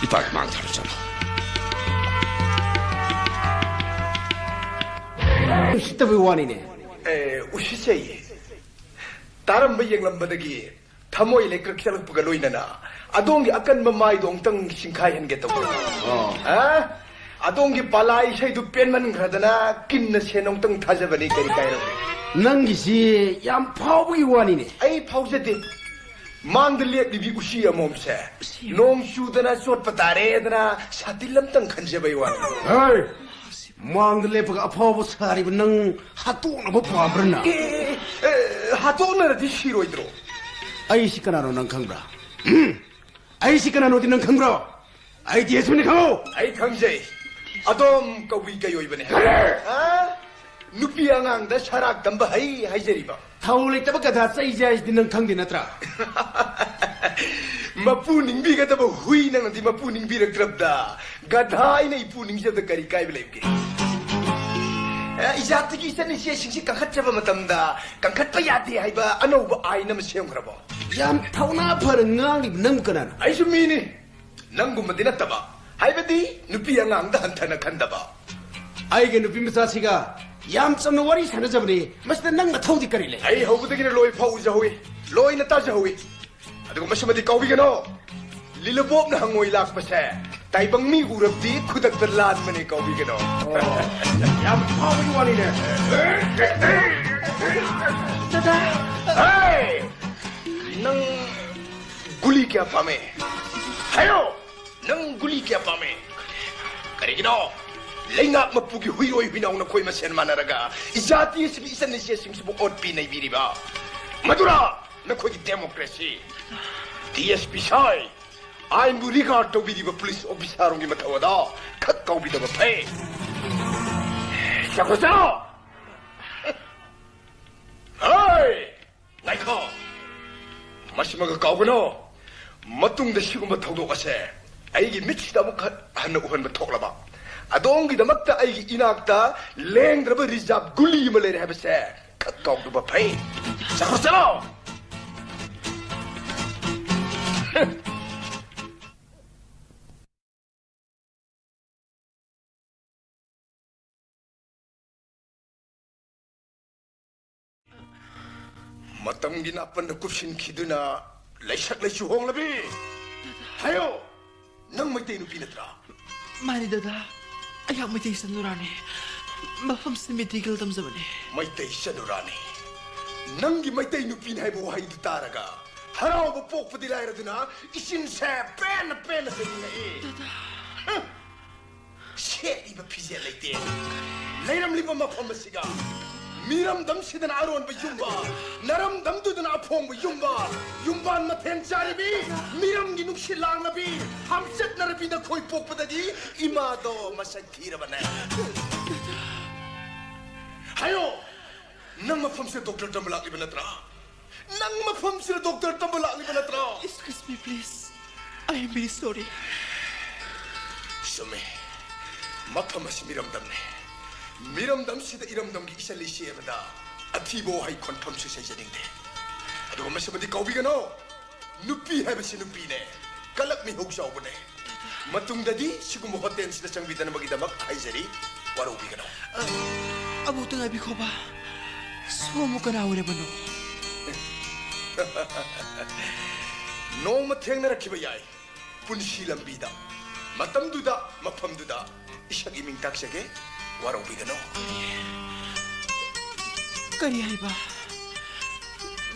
ꯏꯄꯥꯒꯤ ꯃꯥꯡ ꯊꯥꯔꯣ, ꯆꯠꯂꯣ꯫ ꯎꯁꯤꯠꯇꯕꯩ ꯋꯥꯅꯤꯅꯦ꯫ ꯑꯦ, ꯎꯁꯤꯠꯆꯩꯌꯦ꯫ ꯇꯥꯔꯝꯕ ꯌꯦꯡꯂꯝꯕꯗꯒꯤ ꯊꯃꯣꯏ ꯂꯩꯀ꯭ꯔꯛ ꯆꯠꯂꯛꯄꯒ ꯂꯣꯏꯅꯅ ꯑꯗꯣꯝꯒꯤ ꯑꯀꯟꯕ ꯃꯥꯏꯗꯣ ꯑꯃꯨꯛꯇꯪ ꯁꯤꯡꯈꯥꯏꯍꯟꯒꯦ ꯇꯧꯕ꯫ ꯑꯣ꯫ ꯑ? ꯑꯗꯣꯝꯒꯤ ꯄꯥꯂꯥ ꯏꯁꯩꯗꯨ ꯄꯦꯟꯃꯟꯈ꯭ꯔꯗꯅ ꯀꯤꯟꯅ ꯁꯦꯟ ꯑꯃꯨꯛꯇꯪ ꯊꯥꯖꯕꯅꯤ, ꯀꯔꯤ ꯀꯥꯏꯔꯒꯦ? ꯅꯪꯒꯤꯁꯤ ꯌꯥꯝ ꯐꯥꯎꯕꯒꯤ ꯋꯥꯅꯤꯅꯦ꯫ ꯑꯩ ꯐꯥꯎꯖꯗꯦ꯫ ꯃꯥꯡꯗ ꯂꯦꯞꯂꯤꯕꯤ ꯎꯆꯤ ꯑꯃꯣꯝꯁꯦ ꯎꯆꯤ ꯑꯃꯣꯝ꯫ ꯅꯣꯡ ꯆꯨꯗꯅ ꯆꯣꯠꯄ ꯇꯥꯔꯦꯗꯅ ꯁꯥꯇꯤꯟ ꯑꯃꯇꯪ ꯈꯟꯖꯕꯩ ꯋꯥꯅꯤ꯫ ꯍꯩ! ꯃꯥꯡꯗ ꯂꯦꯞꯄꯒ ꯑꯐꯥꯎꯕ ꯁꯥꯔꯤꯕ ꯅꯪ ꯍꯥꯠꯇꯣꯛꯅꯕ ꯄꯥꯝꯕ꯭ꯔꯅ? ꯑꯦ, ꯑꯦ, ꯑꯦ, ꯍꯥꯠꯇꯣꯛꯅꯔꯗꯤ ꯁꯤꯔꯣꯏꯗ꯭ꯔꯣ? ꯑꯩꯁꯤ ꯀꯅꯥꯅꯣ ꯅꯪ ꯈꯪꯕ꯭ꯔꯥ? ꯎꯝ? ꯑꯩꯁꯤ ꯀꯅꯥꯅꯣꯗꯤ ꯅꯪ ꯈꯪꯕ꯭ꯔꯣ? ꯑꯩ ꯗꯤ ꯑꯦꯁ ꯄꯤꯅꯤ ꯈꯪꯉꯣ! ꯑꯩ ꯈꯪꯖꯩ꯫ ꯑꯗꯣꯝ ꯀꯕꯨꯏ ꯀꯩ ꯑꯣꯏꯕꯅꯦ? ꯍꯥ? ꯅꯨꯄꯤ ꯑꯉꯥꯡꯗ ꯁꯔꯥꯛ ꯇꯝꯕ ꯍꯩ ꯍꯥꯏꯖꯔꯤꯕ꯫ ꯊꯧ ꯂꯩꯇꯕ ꯒꯙꯥ ꯆꯩꯁꯦ ꯍꯥꯏꯁꯤꯗꯤ ꯅꯪ ꯈꯪꯗꯦ ꯅꯠꯇ꯭ꯔꯥ? ꯃꯄꯨ ꯅꯤꯡꯕꯤꯒꯗꯕ ꯍꯨꯏ ꯅꯪꯅꯗꯤ ꯃꯄꯨ ꯅꯤꯡꯕꯤꯔꯛꯇ꯭ꯔꯕꯗ ꯒꯙꯥ ꯑꯩꯅ ꯏꯄꯨ ꯅꯤꯡꯖꯕꯗ ꯀꯔꯤ ꯀꯥꯏꯕ ꯂꯩꯕꯒꯦ? ꯑꯦ, ꯏꯖꯥꯠꯇꯒꯤ ꯏꯆꯟ ꯏꯆꯦꯁꯤꯡꯁꯤ ꯀꯟꯈꯠꯆꯕ ꯃꯇꯝꯗ ꯀꯟꯈꯠꯄ ꯌꯥꯗꯦ ꯍꯥꯏꯕ ꯑꯅꯧꯕ ꯑꯥꯏꯟ ꯑꯃ ꯁꯦꯝꯈ꯭ꯔꯕꯣ? ꯌꯥꯝ ꯊꯧꯅꯥ ꯐꯅ ꯉꯥꯡꯂꯤꯕ ꯅꯪꯕꯨ ꯀꯅꯥꯅꯣ? ꯑꯩꯁꯨ ꯃꯤꯅꯤ꯫ ꯅꯪꯒꯨꯝꯕꯗꯤ ꯅꯠꯇꯕ, ꯍꯥꯏꯕꯗꯤ ꯅꯨꯄꯤ ꯑꯉꯥꯡꯗ ꯍꯟꯊꯅ ꯈꯟꯗꯕ꯫ ꯑꯩꯒ ꯅꯨꯄꯤ ꯃꯆꯥꯁꯤꯒ ꯌꯥꯝ ꯆꯝꯅ ꯋꯥꯔꯤ ꯁꯥꯟꯅꯖꯕꯅꯤ, ꯃꯁꯤꯗ ꯅꯪ ꯅꯊꯧꯗꯤ ꯀꯔꯤ ꯂꯩ? ꯑꯩ ꯍꯧꯕꯗꯒꯤꯅ ꯂꯣꯏ ꯐꯥꯎ ꯎꯖꯍꯧꯏ, ꯂꯣꯏꯅ ꯇꯥꯖꯍꯧꯏ꯫ ꯑꯗꯨꯒ ꯃꯁꯤꯃꯗꯤ ꯀꯥꯎꯕꯤꯒꯅꯣ, ꯂꯤꯂꯕꯣꯞꯅ ꯍꯪꯉꯣꯏ ꯂꯥꯛꯄꯁꯦ ꯇꯥꯏꯕꯪ ꯃꯤ ꯎꯔꯕꯗꯤ ꯈꯨꯗꯛꯇ ꯂꯥꯟꯕꯅꯦ, ꯀꯥꯎꯕꯤꯒꯅꯣ꯫ ꯌꯥꯝ ꯐꯥꯎꯕꯒꯤ ꯋꯥꯅꯤꯅꯦ꯫ ꯗꯗꯥ꯫ ꯍꯦ! ꯅꯪ ꯒꯨꯂꯤ ꯀꯌꯥ ꯄꯥꯝꯃꯦ? ꯍꯥꯏꯌꯣ! ꯅꯪ ꯒꯨꯂꯤ ꯀꯌꯥ ꯄꯥꯝꯃꯦ? ꯀꯔꯤꯒꯤꯅꯣ? ꯂꯩꯉꯥꯛ ꯃꯄꯨꯒꯤ ꯍꯨꯏꯔꯣꯏ ꯍꯨꯏꯅꯥꯎ ꯅꯈꯣꯏ ꯃꯁꯦꯟ ꯃꯥꯟꯅꯔꯒ ꯏꯖꯥꯇꯤ ꯑꯁꯤꯒꯤ ꯏꯆꯟ ꯏꯆꯦꯁꯤꯡꯁꯤꯕꯨ ꯑꯣꯠꯄꯤ ꯅꯩꯕꯤꯔꯤꯕ? ꯃꯗꯨꯔꯥ ꯅꯈꯣꯏꯒꯤ ꯗꯦꯃꯣꯀ꯭ꯔꯦꯁꯤ? ꯗꯤ ꯑꯦꯁ ꯄꯤ ꯁꯥꯏ, ꯑꯥꯏꯟꯕꯨ ꯔꯤꯒꯥꯔꯗ ꯇꯧꯕꯤꯔꯤꯕ ꯄꯨꯂꯤꯁ ꯑꯣꯐꯤꯁꯥꯔ ꯑꯃꯒꯤ ꯃꯊꯧ ꯑꯗꯣ ꯈꯛ ꯀꯥꯎꯕꯤꯗꯕ ꯐꯩ꯫ ꯆꯠꯈ꯭ꯔꯣ, ꯆꯠꯂꯣ! ꯈꯣ꯫ ꯃꯁꯤꯃꯒ ꯀꯥꯎꯒꯅꯣ꯫ ꯃꯇꯨꯡꯗ ꯁꯤꯒꯨꯝꯕ ꯊꯧꯗꯣꯛ ꯑꯁꯦ ꯑꯩꯒꯤ ꯃꯤꯠꯁꯤꯗ ꯑꯃꯨꯛ ꯍꯟꯅ ꯎꯍꯟꯕ ꯊꯣꯛꯂꯕ, ꯑꯗꯣꯝꯒꯤꯗꯃꯛꯇ ꯑꯩꯒꯤ ꯏꯅꯥꯛꯇ ꯂꯦꯡꯗ꯭ꯔꯕ ꯔꯤꯖꯥꯕ ꯒꯨꯂꯤ ꯑꯃ ꯂꯩꯔꯦ ꯍꯥꯏꯕꯁꯦ ꯈꯛ ꯀꯥꯎꯗꯕ ꯐꯩ꯫ ꯆꯠꯈ꯭ꯔꯣ, ꯆꯠꯂꯣ! ꯃꯇꯝꯒꯤ ꯅꯥꯄꯟꯗ ꯀꯨꯞꯁꯤꯟꯈꯤꯗꯨꯅ ꯂꯩꯁꯛ ꯂꯩꯆꯨ ꯍꯣꯡꯂꯕꯤ꯫ ꯍꯥꯏꯌꯣ, ꯅꯪ ꯃꯩꯇꯩ ꯅꯨꯄꯤ ꯅꯠꯇ꯭ꯔꯥ? ꯃꯥꯅꯤ ꯗꯗꯥ, ꯑꯩꯍꯥꯛ ꯃꯩꯇꯩ ꯏꯆꯟ ꯅꯨꯔꯥꯅꯤ꯫ ꯃꯐꯝꯁꯤꯗ ꯃꯦꯗꯤꯀꯦꯜ ꯇꯝꯖꯕꯅꯤ꯫ ꯃꯩꯇꯩ ꯏꯆꯟ ꯅꯨꯔꯥꯅꯤ, ꯅꯪꯒꯤ ꯃꯩꯇꯩ ꯅꯨꯄꯤꯅꯤ ꯍꯥꯏꯕ ꯋꯥꯍꯩꯗꯨ ꯇꯥꯔꯒ ꯍꯔꯥꯎꯕ ꯄꯣꯛꯄꯗꯤ ꯂꯥꯏꯔꯗꯨꯅ ꯏꯆꯤꯟꯁꯦ ꯄꯦꯟꯅ ꯄꯦꯟꯅ ꯆꯦꯟꯅꯤꯡꯉꯛꯏ꯫ ꯗꯗꯥ꯫ ꯍ! ꯁꯦꯠꯂꯤꯕ ꯐꯤꯖꯦꯠ ꯂꯩꯇꯦꯡ, ꯂꯩꯔꯝꯂꯤꯕ ꯃꯐꯝ ꯑꯁꯤꯒ, ꯃꯤꯔꯝꯗꯝ ꯁꯤꯗꯅ ꯑꯔꯣꯟꯕ ꯌꯨꯝꯕꯥꯜ, ꯅꯔꯝꯗꯝꯗꯨꯗꯅ ꯑꯐꯣꯡꯕ ꯌꯨꯝꯕꯥꯜ, ꯌꯨꯝꯕꯥꯜ ꯃꯊꯦꯜ ꯆꯥꯔꯤꯕꯤ, ꯃꯤꯔꯝꯒꯤ ꯅꯨꯡꯁꯤꯠ ꯂꯥꯡꯂꯕꯤ, ꯍꯝꯆꯠꯅꯔꯕꯤ ꯅꯈꯣꯏ ꯄꯣꯛꯄꯗꯒꯤ ꯏꯃꯥꯗꯣ ꯃꯁꯛ ꯊꯤꯔꯕꯅꯦ꯫ ꯍꯥꯏꯌꯣ, ꯅꯪ ꯃꯐꯝꯁꯤꯗ ꯗꯣꯛꯇꯔ ꯇꯝꯕ ꯂꯥꯛꯂꯤꯕ ꯅꯠꯇ꯭ꯔꯥ? ꯅꯪ ꯃꯐꯝꯁꯤꯗ ꯗꯣꯛꯇꯔ ꯇꯝꯕ ꯂꯥꯛꯂꯤꯕ ꯅꯠꯇ꯭ꯔꯣ? Excuse me, please. I am very sorry. ꯆꯨꯝꯃꯦ꯫ ꯃꯐꯝ ꯑꯁꯤ ꯃꯤꯔꯝꯗꯝꯅꯤ꯫ ꯃꯤꯔꯝꯗꯝꯁꯤꯗ ꯏꯔꯝꯗꯝꯒꯤ ꯏꯆꯜ ꯏꯆꯦ ꯑꯃꯗ ꯑꯊꯤꯕ ꯋꯥꯍꯩ ꯈꯣꯟꯐꯝꯁꯨ ꯁꯩꯖꯅꯤꯡꯗꯦ꯫ ꯑꯗꯨꯒ ꯃꯁꯤꯃꯗꯤ ꯀꯥꯎꯕꯤꯒꯅꯨ, ꯅꯨꯄꯤ ꯍꯥꯏꯕꯁꯤ ꯅꯨꯄꯤꯅꯦ, ꯀꯂꯛ ꯃꯤꯍꯧ ꯆꯥꯎꯕꯅꯦ꯫ ꯃꯇꯨꯡꯗꯗꯤ ꯁꯤꯒꯨꯝꯕ ꯍꯣꯇꯦꯜꯁꯤꯗ ꯆꯪꯕꯤꯗꯅꯕꯒꯤꯗꯃꯛ ꯍꯥꯏꯖꯔꯤ, ꯋꯥꯔꯧꯕꯤꯒꯅꯨ꯫ ꯑ, ꯑꯃꯨꯛꯇ ꯉꯥꯏꯕꯤꯈꯣꯕ꯫ ꯁꯣꯝꯕꯨ ꯀꯅꯥ ꯑꯣꯏꯔꯕꯅꯣ? ꯅꯣꯡꯃ ꯊꯦꯡꯅꯔꯛꯈꯤꯕ ꯌꯥꯏ, ꯄꯨꯟꯁꯤ ꯂꯝꯕꯤꯗ꯫ ꯃꯇꯝꯗꯨꯗ, ꯃꯐꯝꯗꯨꯗ ꯏꯁꯛ ꯏꯃꯤꯡ ꯇꯥꯛꯆꯒꯦ, ꯋꯥꯔꯧꯕꯤꯒꯅꯨ꯫ ꯀꯔꯤ ꯍꯥꯏꯕ?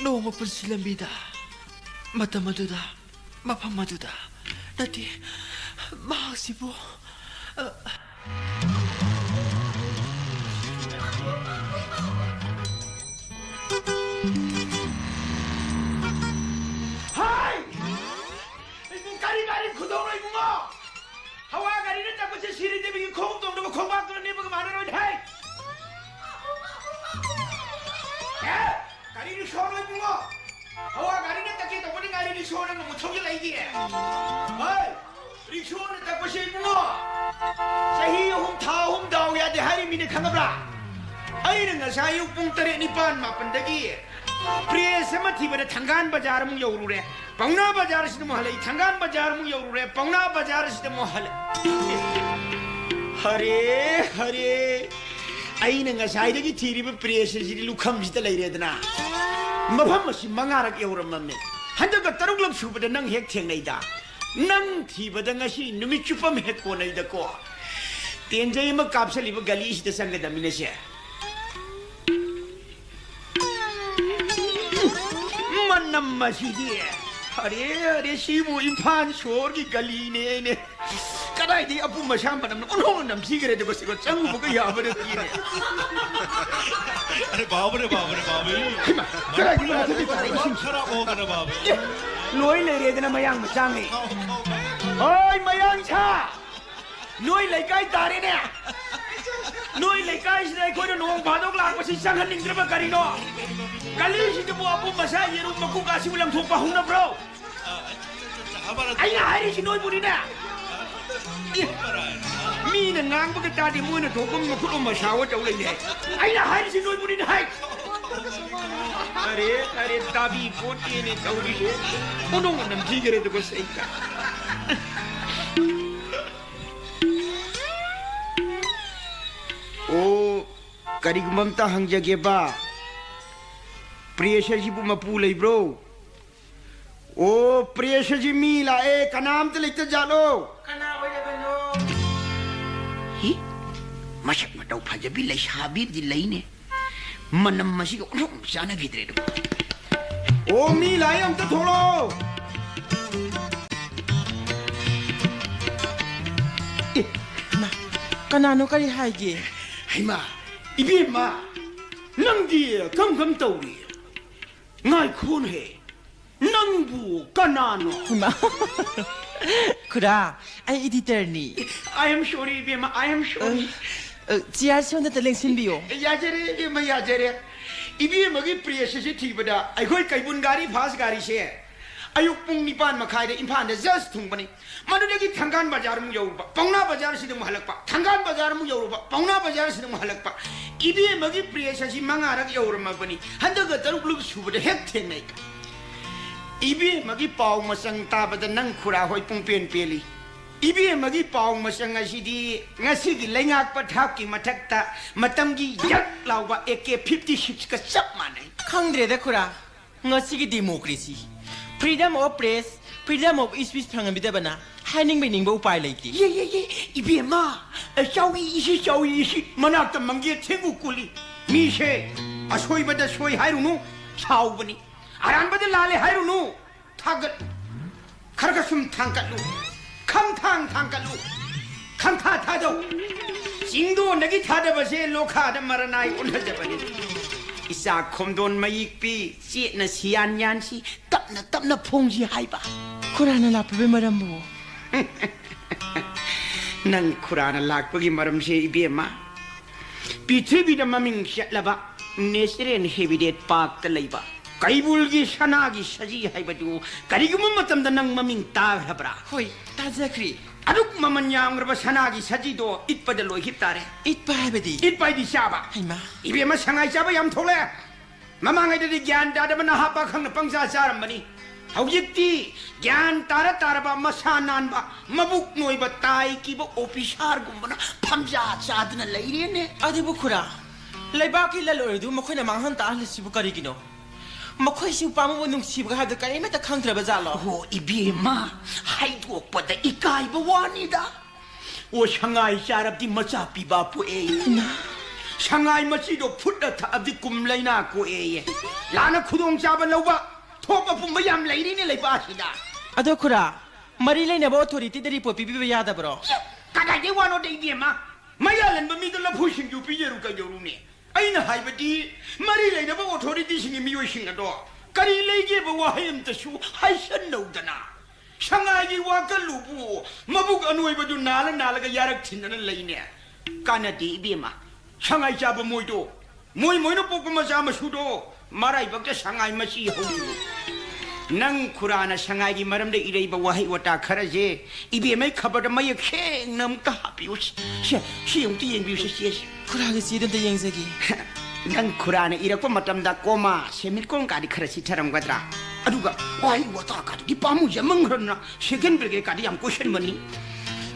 ꯅꯣꯡꯃ ꯄꯨꯟꯁꯤ ꯂꯝꯕꯤꯗ, ꯃꯇꯝ ꯑꯗꯨꯗ, ꯃꯐꯝ ꯑꯗꯨꯗ꯫ ꯅꯠꯇꯦ, ꯃꯍꯥꯛꯁꯤꯕꯨ, ꯑ, ꯍꯥꯏ! ꯀꯔꯤ ꯒꯥꯔꯤ ꯈꯨꯗꯣꯡꯅꯣ ꯏꯕꯨꯡꯉꯣ? ꯍꯋꯥ ꯒꯥꯔꯤꯅ ꯆꯠꯄꯁꯦ ꯁꯤꯔꯤ ꯗꯦꯕꯤꯒꯤ ꯈꯣꯡ ꯇꯣꯡꯗꯕ ꯈꯣꯡꯕꯥꯛꯇꯨꯅ ꯅꯦꯝꯕꯒ ꯃꯥꯟꯅꯔꯣꯏ꯫ ꯍꯦ! ꯑꯦ? ꯔꯤꯛꯁꯣꯔꯣ ꯏꯕꯨꯡꯉꯣ? ꯍꯋꯥ ꯒꯥꯔꯤꯅ ꯇꯛꯀꯦ ꯇꯧꯕꯗ ꯉꯥꯏꯔꯤ, ꯔꯤꯛꯁꯣꯅ ꯑꯃꯨꯛ ꯊꯧꯖꯤꯜꯂꯛꯏꯗꯤ꯫ ꯍꯣꯏ, ꯔꯤꯛꯁꯣꯅ ꯇꯛꯄꯁꯦ ꯏꯕꯨꯡꯉꯣ, ꯆꯍꯤ ꯑꯍꯨꯝ ꯊꯥ ꯑꯍꯨꯝ ꯗꯥꯎ ꯌꯥꯗꯦ ꯍꯥꯏꯔꯤꯃꯤꯅꯦ, ꯈꯪꯉꯕ꯭ꯔꯥ? ꯑꯩꯅ ꯉꯁꯥꯏ ꯑꯌꯨꯛ ꯄꯨꯡ ꯇꯔꯦꯠ ꯅꯤꯄꯥꯟ ꯃꯥꯄꯟꯗꯒꯤ ꯄ꯭ꯔꯦꯁ ꯑꯃ ꯊꯤꯕꯗ ꯊꯪꯒꯥꯟ ꯕꯖꯥꯔ ꯑꯃꯨꯛ ꯌꯧꯔꯨꯔꯦ, ꯄꯥꯎꯅꯥ ꯕꯖꯥꯔꯁꯤꯗ ꯑꯃꯨꯛ ꯍꯜꯂꯛꯏ, ꯊꯪꯒꯥꯟ ꯕꯖꯥꯔ ꯑꯃꯨꯛ ꯌꯧꯔꯨꯔꯦ, ꯄꯥꯎꯅꯥ ꯕꯖꯥꯔꯁꯤꯗ ꯑꯃꯨꯛ ꯍꯜꯂꯛꯏ꯫ ꯍꯔꯦ, ꯍꯔꯦ꯫ ꯑꯩꯅ ꯉꯁꯥꯏꯗꯒꯤ ꯊꯤꯔꯤꯕ ꯄ꯭ꯔꯦꯁ ꯑꯁꯤꯗꯤ ꯂꯨꯈꯝꯁꯤꯗ ꯂꯩꯔꯦꯗꯅ꯫ ꯃꯐꯝ ꯑꯁꯤ ꯃꯉꯥꯔꯛ ꯌꯧꯔꯝꯃꯝꯃꯦ꯫ ꯍꯟꯗꯛꯀ ꯇꯔꯨꯛꯂꯛ ꯁꯨꯕꯗ ꯅꯪ ꯍꯦꯛ ꯊꯦꯡꯅꯩꯗ꯫ ꯅꯪ ꯊꯤꯕꯗ ꯉꯁꯤ ꯅꯨꯃꯤꯠ ꯆꯨꯞꯄ ꯑꯃ ꯍꯦꯛ ꯀꯣꯟꯅꯩꯗꯀꯣ꯫ ꯇꯦꯟꯖꯩ ꯑꯃ ꯀꯥꯞꯁꯜꯂꯤꯕ ꯒꯂꯤꯁꯤꯗ ꯆꯪꯒꯗꯕꯅꯤꯅꯦ ꯁꯦ꯫ ꯃꯅꯝ ꯑꯁꯤꯗꯤ! ꯑꯔꯦ, ꯑꯔꯦ, ꯁꯤꯕꯨ ꯏꯝꯐꯥꯜ ꯁꯣꯍꯣꯔꯒꯤ ꯒꯂꯤꯅꯦꯅꯦ꯫ ꯀꯗꯥꯏꯗꯒꯤ ꯑꯄꯨꯝ ꯑꯁꯥ ꯃꯅꯝꯅꯣ? ꯑꯣꯟꯊꯣꯛꯅ ꯅꯝꯊꯤꯈ꯭ꯔꯦ, ꯑꯗꯨꯒ ꯁꯤꯒ ꯆꯪꯉꯨꯕꯒ ꯌꯥꯕ ꯅꯠꯇꯦꯅꯦ꯫ अरे बाप रे, बाप रे, बाप रे। ꯍꯩꯃꯥ, ꯀꯗꯥꯏꯗꯒꯤ ꯃꯊꯛꯇꯒꯤ ꯇꯥꯔꯛꯏꯁꯤꯡꯁꯤ? खराब होगा ना बाप रे। ꯑꯦ, ꯂꯣꯏ ꯂꯩꯔꯦꯗꯅ ꯃꯌꯥꯡ ꯃꯆꯥꯉꯩ꯫ ꯍꯣꯏ, ꯃꯌꯥꯡ ꯁꯥ! ꯅꯣꯏ ꯂꯩꯀꯥꯏ ꯇꯥꯔꯦꯅꯦ꯫ ꯅꯣꯏ ꯂꯩꯀꯥꯏꯁꯤꯗ ꯑꯩꯈꯣꯏꯅ ꯅꯣꯡ ꯐꯥꯗꯣꯛ ꯂꯥꯛꯄꯁꯤ ꯆꯪꯍꯟꯅꯤꯡꯗ꯭ꯔꯕ ꯀꯔꯤꯅꯣ? ꯒꯂꯤꯁꯤꯗꯕꯨ ꯑꯄꯨꯝ ꯑꯁꯥ ꯌꯦꯔꯨꯝ ꯃꯀꯨ ꯀꯥꯁꯤꯕꯨ ꯂꯪꯊꯣꯛꯄ ꯍꯧꯅꯕ꯭ꯔꯣ? ꯑꯩꯅ ꯍꯥꯏꯔꯤꯁꯤ ꯅꯣꯏꯕꯨꯅꯤꯅꯦ꯫ ꯑꯦ, ꯃꯤꯅ ꯉꯥꯡꯕꯒ ꯇꯥꯗꯦ, ꯃꯣꯏꯅ ꯊꯣꯛꯄ ꯃꯈꯨꯠ ꯑꯃ ꯁꯥꯎꯔ ꯇꯧ ꯂꯩꯅꯦ꯫ ꯑꯩꯅ ꯍꯥꯏꯔꯤꯁꯤ ꯅꯣꯏꯕꯨꯅꯤꯅꯦ ꯍꯥꯏ꯫ ꯑꯔꯦ, ꯑꯔꯦ, ꯇꯥꯕꯤ ꯄꯣꯠꯇꯦꯅꯦ ꯇꯧꯔꯤꯁꯦ꯫ ꯑꯣꯟꯊꯣꯛꯅ ꯅꯝꯊꯤꯈ꯭ꯔꯦꯗꯀꯣ ꯁꯩꯇ꯫ ꯑꯣ, ꯀꯔꯤꯒꯨꯝꯕ ꯑꯝꯇ ꯍꯪꯖꯒꯦꯕ꯫ ꯄ꯭ꯔꯦꯁ ꯑꯁꯤꯕꯨ ꯃꯄꯨ ꯂꯩꯕ꯭ꯔꯣ? ꯑꯣ, ꯄ꯭ꯔꯦꯁ ꯑꯁꯤ ꯃꯤ ꯂꯥꯛꯑꯦ, ꯀꯅꯥ ꯑꯝꯇ ꯂꯩꯇ ꯖꯥꯠꯂꯣ? ꯀꯅꯥ ꯑꯣꯏꯔꯕꯅꯣ? ꯍꯤ? ꯃꯁꯛ ꯃꯇꯧ ꯐꯖꯕꯤ ꯂꯩꯁꯥꯕꯤꯗꯤ ꯂꯩꯅꯦ꯫ ꯃꯅꯝ ꯑꯁꯤꯒ ꯑꯣꯟꯊꯣꯛꯅ ꯆꯥꯟꯅꯈꯤꯗ꯭ꯔꯦꯗ꯫ ꯑꯣ, ꯃꯤ ꯂꯥꯛꯑꯦ, ꯑꯝꯇ ꯊꯣꯛꯂꯛꯑꯣ꯫ ꯑꯦ, ꯃꯥ, ꯀꯅꯥꯅꯣ, ꯀꯔꯤ ꯍꯥꯏꯒꯦ? ꯍꯩꯃꯥ, ꯏꯕꯦꯝꯃ, ꯅꯪꯗꯤ ꯀꯝ ꯀꯝ ꯇꯧꯔꯤ? ꯉꯥꯏꯈꯣꯅꯦꯍꯦ, ꯅꯪꯕꯨ ꯀꯅꯥꯅꯣ? ꯏꯃꯥ꯫ ꯈꯨꯔꯥ, ꯑꯩ ꯏꯗꯤꯇꯔꯅꯤ꯫ I am sorry, ꯏꯕꯦꯝꯃ, I am sorry꯫ ꯑ, ꯑ, ꯆꯤꯌꯥꯔ ꯁꯣꯝꯗꯇ ꯂꯦꯡꯁꯤꯟꯕꯤꯌꯣ꯫ ꯌꯥꯖꯔꯦ, ꯏꯕꯦꯝꯃ, ꯌꯥꯖꯔꯦ꯫ ꯏꯕꯦꯝꯃꯒꯤ ꯄ꯭ꯔꯦꯁ ꯑꯁꯤ ꯊꯤꯕꯗ ꯑꯩꯈꯣꯏ ꯀꯩꯕꯨꯜ ꯒꯥꯔꯤ ꯐꯥꯁ ꯒꯥꯔꯤꯁꯦ ꯑꯌꯨꯛ ꯄꯨꯡ ꯅꯤꯄꯥꯟ ꯃꯈꯥꯏꯗ ꯏꯝꯐꯥꯜꯗ ꯖꯁ ꯊꯨꯡꯕꯅꯤ꯫ ꯃꯗꯨꯗꯒꯤ ꯊꯪꯒꯥꯜ ꯕꯖꯥꯔ ꯑꯃꯨꯛ ꯌꯧꯔꯨꯕ, ꯄꯥꯎꯅꯥ ꯕꯖꯥꯔꯁꯤꯗ ꯑꯃꯨꯛ ꯍꯜꯂꯛꯄ, ꯊꯪꯒꯥꯜ ꯕꯖꯥꯔ ꯑꯃꯨꯛ ꯌꯧꯔꯨꯕ, ꯄꯥꯎꯅꯥ ꯕꯖꯥꯔꯁꯤꯗ ꯑꯃꯨꯛ ꯍꯜꯂꯛꯄ꯫ ꯏꯕꯦꯝꯃꯒꯤ ꯄ꯭ꯔꯦꯁ ꯑꯁꯤ ꯃꯉꯥꯔꯛ ꯌꯧꯔꯝꯃꯕꯅꯤ, ꯍꯟꯗꯛꯀ ꯇꯔꯨꯛꯂꯛ ꯁꯨꯕꯗ ꯍꯦꯛ ꯊꯦꯡꯅꯩ꯫ ꯏꯕꯦꯝꯃꯒꯤ ꯄꯥꯎ ꯃꯆꯪ ꯇꯥꯕꯗ ꯅꯪ ꯈꯨꯔꯥ ꯍꯣꯏ ꯄꯨꯡꯄꯦꯟ ꯄꯦꯜꯂꯤ꯫ ꯏꯕꯦꯝꯃꯒꯤ ꯄꯥꯎ ꯃꯆꯪ ꯑꯁꯤꯗꯤ ꯉꯁꯤꯒꯤ ꯂꯩꯉꯥꯛ ꯄꯊꯥꯞꯀꯤ ꯃꯊꯛꯇ ꯃꯇꯝꯒꯤ ꯌꯛ ꯂꯥꯎꯕ ꯑꯦ ꯀꯦ ꯐꯤꯐꯇꯤ ꯁꯤꯛꯁꯀ ꯆꯞ ꯃꯥꯟꯅꯩ꯫ ꯈꯪꯗ꯭ꯔꯦꯗ ꯈꯨꯔꯥ, ꯉꯁꯤꯒꯤ democracy, freedom of press, freedom of speech ꯐꯪꯍꯟꯕꯤꯗꯕꯅ ꯍꯥꯏꯅꯤꯡꯕ ꯅꯤꯡꯕ ꯎꯄꯥꯏ ꯂꯩꯇꯦ꯫ ꯌꯦ ꯌꯦ ꯌꯦ, ꯏꯕꯦꯝꯃ, ꯆꯥꯎꯏ ꯏꯁꯤ, ꯆꯥꯎꯏ ꯏꯁꯤ, ꯃꯅꯥꯛꯇ ꯃꯪꯒꯦ ꯊꯦꯡꯒꯨ ꯀꯨꯜꯂꯤ꯫ ꯃꯤꯁꯦ ꯑꯁꯣꯏꯕꯗ ꯁꯣꯏ ꯍꯥꯏꯔꯨꯅꯨ, ꯁꯥꯎꯕꯅꯤ꯫ ꯑꯔꯥꯟꯕꯗ ꯂꯥꯜꯂꯦ ꯍꯥꯏꯔꯨꯅꯨ, ꯊꯥꯒꯠ ꯈꯔ ꯈꯔ ꯁꯨꯝ ꯊꯥꯡꯒꯠꯂꯨ, ꯈꯝꯊꯥꯡ ꯊꯥꯡꯒꯠꯂꯨ, ꯈꯝꯊꯥ ꯊꯥꯗꯧ꯫ ꯆꯤꯡꯗꯣꯟꯗꯒꯤ ꯊꯥꯗꯕꯁꯦ ꯂꯣꯈꯥꯗ ꯃꯔꯅꯥꯏ ꯑꯣꯟꯊꯖꯕꯅꯤ꯫ ꯏꯆꯥ ꯈꯣꯝꯗꯣꯟ ꯃꯌꯦꯛꯄꯤ, ꯆꯦꯠꯅ ꯁꯤꯌꯥꯟ ꯌꯥꯟꯁꯤ, ꯇꯞꯅ ꯇꯞꯅ ꯐꯣꯡꯁꯤ ꯍꯥꯏꯕ꯫ ꯈꯨꯔꯥꯅ ꯂꯥꯛꯄꯤꯕꯒꯤ ꯃꯔꯝꯕꯨ? ꯅꯪ ꯈꯨꯔꯥꯅ ꯂꯥꯛꯄꯒꯤ ꯃꯔꯝꯁꯦ, ꯏꯕꯦꯝꯃ, ꯄ꯭ꯔꯤꯊꯤꯕꯤꯗ ꯃꯃꯤꯡ ꯆꯠꯂꯕ ꯅꯦꯆꯔꯦꯜ ꯍꯦꯕꯤꯇꯦꯠ ꯄꯥꯔꯛꯇ ꯂꯩꯕ ꯀꯩꯕꯨꯜꯒꯤ ꯁꯅꯥꯒꯤ ꯁꯖꯤ ꯍꯥꯏꯕꯗꯨ ꯀꯔꯤꯒꯨꯝꯕ ꯃꯇꯝꯗ ꯅꯪ ꯃꯃꯤꯡ ꯇꯥꯈ꯭ꯔꯕ꯭ꯔꯥ? ꯍꯣꯏ, ꯇꯥꯖꯈ꯭ꯔꯦ꯫ ꯑꯗꯨꯛ ꯃꯃꯜ ꯌꯥꯝꯈ꯭ꯔꯕ ꯁꯅꯥꯒꯤ ꯁꯖꯤꯗꯣ ꯏꯠꯄꯗ ꯂꯣꯏꯈꯤꯕ ꯇꯥꯔꯦ꯫ ꯏꯠꯄ ꯍꯥꯏꯕꯗꯤ? ꯏꯠꯄ ꯍꯥꯏꯗꯤ ꯆꯥꯕ꯫ ꯍꯩꯃꯥ! ꯏꯕꯦꯝꯃ, ꯁꯉꯥꯏ ꯆꯥꯕ ꯌꯥꯝ ꯊꯣꯛꯂꯛꯑꯦ꯫ ꯃꯃꯥꯡꯉꯩꯗꯗꯤ ꯒ꯭ꯌꯥꯟ ꯇꯥꯗꯕ ꯅꯍꯥ ꯄꯥꯈꯪꯅ ꯄꯪꯆꯥ ꯆꯥꯔꯝꯕꯅꯤ꯫ ꯍꯧꯖꯤꯛꯇꯤ ꯒ꯭ꯌꯥꯟ ꯇꯥꯔ ꯇꯥꯔꯕ, ꯃꯁꯥ ꯅꯥꯟꯕ, ꯃꯕꯨꯛ ꯅꯣꯏꯕ, ꯇꯥꯏ ꯀꯤꯕ ꯑꯣꯐꯤꯁꯥꯔꯒꯨꯝꯕꯅ ꯐꯝꯖꯥ ꯆꯥꯗꯨꯅ ꯂꯩꯔꯦꯅꯦ꯫ ꯑꯗꯨꯕꯨ ꯈꯨꯔꯥ, ꯂꯩꯕꯥꯛꯀꯤ ꯂꯜ ꯑꯣꯏꯔꯗꯨ ꯃꯈꯣꯏꯅ ꯃꯥꯡꯍꯟ ꯇꯥꯛꯍꯜꯂꯤꯁꯤꯕꯨ ꯀꯔꯤꯒꯤꯅꯣ? ꯃꯈꯣꯏꯁꯤꯕꯨ ꯄꯥꯝꯃꯨꯕ ꯅꯨꯡꯁꯤꯕꯒ ꯍꯥꯏꯕꯗꯨ ꯀꯔꯤꯃꯠꯇ ꯈꯪꯗ꯭ꯔꯕ ꯖꯥꯠꯂꯣ? ꯑꯣ, ꯏꯕꯦꯝꯃ, ꯍꯥꯏꯗꯣꯛꯄꯗ ꯏꯀꯥꯏꯕ ꯋꯥꯅꯤꯗ꯫ ꯑꯣ, ꯁꯉꯥꯏ ꯆꯥꯔꯕꯗꯤ ꯃꯆꯥ ꯄꯤꯕ ꯄꯣꯛꯑꯦ꯫ ꯁꯉꯥꯏ ꯃꯆꯤꯗꯣ ꯐꯨꯠꯂ ꯊꯛꯑꯕꯗꯤ ꯀꯨꯝ ꯂꯩꯅꯥ ꯀꯣꯛꯑꯦꯌꯦ꯫ ꯂꯥꯟꯅ ꯈꯨꯗꯣꯡꯆꯥꯕ ꯂꯧꯕ ꯊꯣꯛꯄ ꯄꯨꯝꯕ ꯌꯥꯝ ꯂꯩꯔꯤꯅꯦ ꯂꯩꯕꯥꯛ ꯑꯁꯤꯗ꯫ ꯑꯗꯣ ꯈꯨꯔꯥ, ꯃꯔꯤ ꯂꯩꯅꯕ ꯑꯣꯊꯣꯔꯤꯇꯤꯗ ꯔꯤꯄꯣꯔꯠ ꯄꯤꯕꯤꯕ ꯌꯥꯗꯕ꯭ꯔꯣ? ꯀꯗꯥꯏꯗꯩ ꯋꯥꯅꯣꯗ, ꯏꯕꯦꯝꯃ? ꯃꯌꯥꯜꯍꯟꯕ ꯃꯤꯗ ꯂꯐꯨ ꯁꯤꯡꯖꯨ ꯄꯤꯖꯔꯨ ꯀꯩꯗꯧꯔꯨꯅꯤ? ꯑꯩꯅ ꯍꯥꯏꯕꯗꯤ, ꯃꯔꯤ ꯂꯩꯅꯕ ꯑꯣꯊꯣꯔꯤꯇꯤꯁꯤꯡꯒꯤ ꯃꯤꯑꯣꯏꯁꯤꯡ ꯑꯗꯣ ꯀꯔꯤ ꯂꯩꯒꯦꯕ ꯋꯥꯍꯩ ꯑꯃꯇꯁꯨ ꯍꯥꯏꯁꯟꯅꯧꯗꯅ? ꯁꯉꯥꯏꯒꯤ ꯋꯥꯀꯜꯂꯨꯕꯨ ꯃꯕꯨꯛ ꯑꯅꯣꯏꯕꯗꯨ ꯅꯥꯜꯂ ꯅꯥꯜꯂꯒ ꯌꯥꯔꯛ ꯊꯤꯟꯗꯅ ꯂꯩꯅꯦ꯫ ꯀꯥꯟꯅꯗꯦ ꯏꯕꯦꯝꯃ, ꯁꯉꯥꯏ ꯆꯥꯕ ꯃꯣꯏꯗꯣ ꯃꯣꯏ ꯃꯣꯏꯅ ꯄꯣꯛꯄ ꯃꯆꯥ ꯃꯁꯨꯗꯣ ꯃꯔꯥꯏꯕꯛꯇ ꯁꯉꯥꯏ ꯃꯆꯤ ꯍꯧꯔꯤꯕ꯫ ꯅꯪ ꯈꯨꯔꯥꯅ ꯁꯉꯥꯏꯒꯤ ꯃꯔꯝꯗ ꯏꯔꯩꯕ ꯋꯥꯍꯩ ꯋꯥꯇꯥ ꯈꯔꯁꯦ ꯏꯕꯦꯝꯃꯩ ꯈꯕꯔꯗ ꯃꯌꯦꯛ ꯁꯦꯡꯅ ꯑꯃꯨꯛꯇ ꯍꯥꯞꯄꯤꯌꯨ꯫ ꯁꯦ, ꯁꯤ ꯑꯃꯨꯛꯇ ꯌꯦꯡꯕꯤꯌꯨ, ꯁꯦ, ꯆꯦꯁꯦ꯫ ꯈꯨꯔꯥꯒꯤ ꯆꯦꯗ ꯑꯝꯇ ꯌꯦꯡꯖꯒꯦ꯫ ꯅꯪ ꯈꯨꯔꯥꯅ ꯏꯔꯛꯄ ꯃꯇꯝꯗ ꯀꯣꯃꯥ, ꯁꯦꯃꯤꯀꯣꯟ ꯀꯥꯗꯤ ꯈꯔ ꯆꯤꯊꯔꯝꯒꯗ꯭ꯔꯥ? ꯑꯗꯨꯒ ꯋꯥꯍꯩ ꯋꯥꯇꯥ ꯀꯥꯗꯨꯗꯤ ꯄꯥꯝꯃꯨ ꯌꯥꯝꯃꯟꯈ꯭ꯔꯗꯅ ꯁꯦꯀꯦꯟ ꯕ꯭ꯔꯦꯀꯦꯠ ꯀꯥꯗꯤ ꯌꯥꯝ ꯀꯣꯏꯁꯟꯕꯅꯤ꯫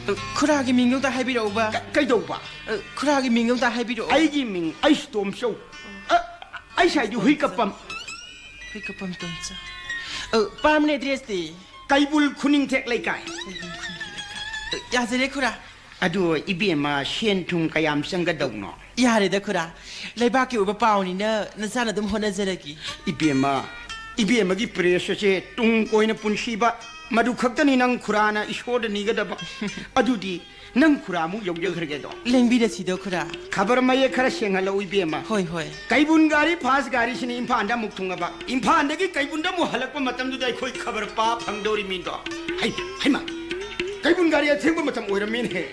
ꯑ, ꯈꯨꯔꯥꯒꯤ ꯃꯤꯡꯗꯣ ꯑꯝꯇ ꯍꯥꯏꯕꯤꯔꯛꯎꯕ꯫ ꯀ-, ꯀꯩꯗꯧꯕ? ꯑ, ꯈꯨꯔꯥꯒꯤ ꯃꯤꯡꯗꯣ ꯑꯝꯇ ꯍꯥꯏꯕꯤꯔꯛꯑꯣ꯫ ꯑꯩꯒꯤ ꯃꯤꯡ ꯑꯩꯁ ꯇꯣꯝꯆꯧ꯫ ꯑ, ꯑꯩꯁ ꯍꯥꯏꯗꯤ ꯍꯨꯏ ꯀꯞꯄꯝ꯫ ꯍꯨꯏ ꯀꯞꯄꯝ ꯇꯣꯝꯆꯧ꯫ ꯑ, ꯄꯥꯝꯅꯦ ꯑꯦꯗ꯭ꯔꯦꯁꯇꯤ? ꯀꯩꯕꯨꯜ ꯈꯨꯅꯤꯡꯊꯦꯛ ꯂꯩꯀꯥꯏ꯫ ꯀꯩꯕꯨꯜ ꯈꯨꯅꯤꯡꯊꯦꯛ ꯂꯩꯀꯥꯏ꯫ ꯑ, ꯌꯥꯖꯔꯦ ꯈꯨꯔꯥ꯫ ꯑꯗꯨ ꯏꯕꯦꯝꯃ, ꯁꯦꯟ ꯊꯨꯝ ꯀꯌꯥꯝ ꯆꯪꯒꯗꯧꯅꯣ? ꯌꯥꯔꯦꯗ ꯈꯨꯔꯥ, ꯂꯩꯕꯥꯛꯀꯤ ꯑꯣꯏꯕ ꯄꯥꯎꯅꯤꯅ ꯅꯆꯥꯅ ꯑꯗꯨꯝ ꯍꯣꯠꯅꯖꯔꯒꯦ꯫ ꯏꯕꯦꯝꯃ, ꯏꯕꯦꯝꯃꯒꯤ ꯄ꯭ꯔꯦꯁ ꯑꯁꯦ ꯇꯨꯡ ꯀꯣꯏꯅ ꯄꯨꯟꯁꯤꯕ, ꯃꯗꯨ ꯈꯛꯇꯅꯤ ꯅꯪ ꯈꯨꯔꯥꯅ ꯏꯁꯣꯔꯗ ꯅꯤꯒꯗꯕ꯫ ꯑꯗꯨꯗꯤ ꯅꯪ ꯈꯨꯔꯥ ꯑꯃꯨꯛ ꯌꯧꯖꯈ꯭ꯔꯒꯦꯗꯣ꯫ ꯂꯦꯡꯕꯤꯔꯁꯤꯗꯣ ꯈꯨꯔꯥ꯫ ꯈꯕꯔ ꯃꯌꯦꯛ ꯈꯔ ꯁꯦꯡꯍꯜꯂꯛꯎ ꯏꯕꯦꯝꯃ꯫ ꯍꯣꯏ, ꯍꯣꯏ꯫ ꯀꯩꯕꯨꯜ ꯒꯥꯔꯤ ꯐꯥꯁ ꯒꯥꯔꯤꯁꯤꯅ ꯏꯝꯐꯥꯜꯗ ꯑꯃꯨꯛ ꯊꯨꯡꯉꯕ, ꯏꯝꯐꯥꯜꯗꯒꯤ ꯀꯩꯕꯨꯜꯗ ꯑꯃꯨꯛ ꯍꯜꯂꯛꯄ ꯃꯇꯝꯗꯨꯗ ꯑꯩꯈꯣꯏ ꯈꯕꯔ ꯄꯥ ꯐꯪꯗꯧꯔꯤꯃꯤꯗꯣ꯫ ꯍꯩ, ꯍꯩꯃꯥ, ꯀꯩꯕꯨꯜ ꯒꯥꯔꯤ ꯑꯊꯦꯡꯕ ꯃꯇꯝ ꯑꯣꯏꯔꯝꯃꯦꯅꯦꯍꯦ꯫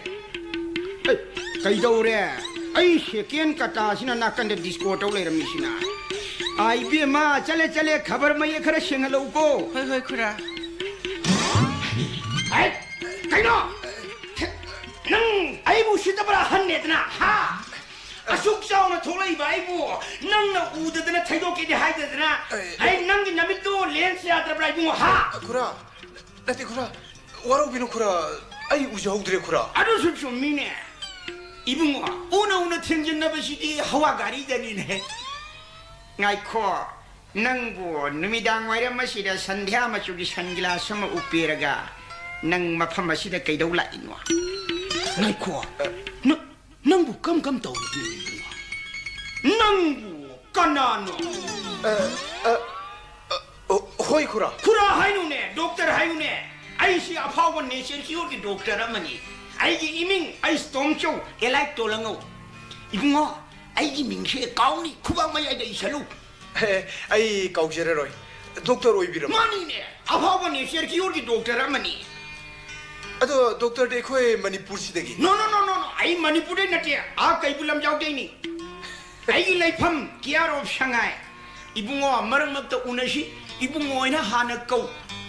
ꯑꯦ, ꯀꯩꯗꯧꯔꯦ? ꯑꯩ ꯁꯦꯀꯦꯟ ꯀꯇꯥꯁꯤꯅ ꯅꯥꯀꯟꯗ ꯗꯤꯁꯀꯣ ꯇꯧ ꯂꯩꯔꯝꯃꯤꯁꯤꯅ꯫ ꯑꯥ, ꯏꯕꯦꯝꯃ, ꯆꯠꯂꯦ, ꯆꯠꯂꯦ, ꯈꯕꯔ ꯃꯌꯦꯛ ꯈꯔ ꯁꯦꯡꯍꯜꯂꯛꯎꯀꯣ꯫ ꯍꯣꯏ, ꯍꯣꯏ, ꯈꯨꯔꯥ꯫ ꯍꯩ, ꯀꯩꯅꯣ? ꯅꯪ ꯑꯩꯕꯨ ꯎꯁꯤꯠꯇꯕ꯭ꯔꯥ ꯍꯟꯅꯦꯗꯅ, ꯍꯥ? ꯑꯁꯨꯛ ꯆꯥꯎꯅ ꯊꯣꯛꯂꯛꯏꯕ ꯑꯩꯕꯨ ꯅꯪꯅ ꯎꯗꯗꯅ ꯊꯩꯗꯣꯛꯀꯦꯗꯤ ꯍꯥꯏꯗꯗꯅ, ꯑꯦ, ꯑꯩ ꯅꯪꯒꯤ ꯅꯃꯤꯠꯇꯣ ꯂꯦꯟꯁ ꯌꯥꯗ꯭ꯔꯕ꯭ꯔꯥ ꯏꯕꯨꯡꯉꯣ, ꯍꯥ? ꯈꯨꯔꯥ, ꯅꯠꯇꯦ ꯈꯨꯔꯥ, ꯋꯥꯔꯧꯕꯤꯅꯨ ꯈꯨꯔꯥ, ꯑꯩ ꯎꯖꯍꯧꯗ꯭ꯔꯦ ꯈꯨꯔꯥ꯫ ꯑꯗꯨꯁꯨ ꯆꯨꯝꯃꯤꯅꯦ ꯏꯕꯨꯡꯉꯣ, ꯎꯅ ꯎꯅ ꯊꯦꯡꯖꯤꯟꯅꯕꯁꯤꯗꯤ ꯍꯋꯥ ꯒꯥꯔꯤꯗꯅꯤꯅꯦ꯫ ꯉꯥꯏꯈꯣ, ꯅꯪꯕꯨ ꯅꯨꯃꯤꯗꯥꯡ ꯋꯥꯏꯔꯝ ꯑꯁꯤꯗ ꯁꯟꯙ꯭ꯌꯥ ꯃꯆꯨꯒꯤ ꯁꯟ ꯒ꯭ꯂꯥꯁ ꯑꯃ ꯎꯞꯄꯦꯔꯒ ꯅꯪ ꯃꯐꯝ ꯑꯁꯤꯗ ꯀꯩꯗꯧ ꯂꯥꯛꯏꯅꯣ? ꯉꯥꯏꯈꯣ, ꯅ-, ꯅꯪꯕꯨ ꯀꯝ ꯀꯝ ꯇꯧꯔꯤꯅꯣ? ꯅꯪꯕꯨ ꯀꯅꯥꯅꯣ? ꯑ, ꯑ, ꯑ, ꯑ, ꯍꯣꯏ, ꯈꯨꯔꯥ꯫ ꯈꯨꯔꯥ ꯍꯥꯏꯅꯨꯅꯦ, ꯗꯣꯛꯇꯔ ꯍꯥꯏꯌꯨꯅꯦ꯫ ꯑꯩꯁꯤ ꯑꯐꯥꯎꯕ ꯅꯦꯆꯔ ꯀ꯭ꯌꯣꯔꯒꯤ ꯗꯣꯛꯇꯔ ꯑꯃꯅꯤ꯫ ꯑꯩꯒꯤ ꯏꯃꯤꯡ ꯑꯩꯁ ꯇꯣꯝꯆꯧ, ꯑꯦꯂꯥꯏꯠ ꯇꯣꯂꯉꯧ꯫ ꯏꯕꯨꯡꯉꯣ, ꯑꯩꯒꯤ ꯃꯤꯡꯁꯦ ꯀꯥꯎꯅꯤ, ꯈꯨꯕꯥꯛ ꯃꯌꯥꯏꯗ ꯏꯁꯜꯂꯨ꯫ ꯑꯦ, ꯑꯩ ꯀꯥꯎꯖꯔꯔꯣꯏ꯫ ꯗꯣꯛꯇꯔ ꯑꯣꯏꯕꯤꯔꯕ? ꯃꯥꯅꯤꯅꯦ, ꯑꯐꯥꯎꯕ ꯅꯦꯆꯔ ꯀ꯭ꯌꯣꯔꯒꯤ ꯗꯣꯛꯇꯔ ꯑꯃꯅꯤ꯫ ꯑꯗꯣ ꯗꯣꯛꯇꯔꯗꯤ ꯑꯩꯈꯣꯏ ꯃꯅꯤꯄꯨꯔꯁꯤꯗꯒꯤ? ꯅꯣ, ꯅꯣ, ꯅꯣ, ꯅꯣ, ꯅꯣ, ꯑꯩ ꯃꯅꯤꯄꯨꯔꯗꯩ ꯅꯠꯇꯦ, ꯑꯥ ꯀꯩꯕꯨꯜ ꯂꯝꯖꯥꯎꯗꯩꯅꯤ꯫ ꯑꯩꯒꯤ ꯂꯩꯐꯝ ꯀꯤꯌꯥꯔ ꯑꯣꯐ ꯁꯉꯥꯏ꯫ ꯏꯕꯨꯡꯉꯣ, ꯃꯔꯛ ꯃꯔꯛꯇ ꯎꯅꯁꯤ꯫ ꯏꯕꯨꯡꯉꯣ ꯑꯣꯏꯅ ꯍꯥꯟꯅ ꯀꯧ꯫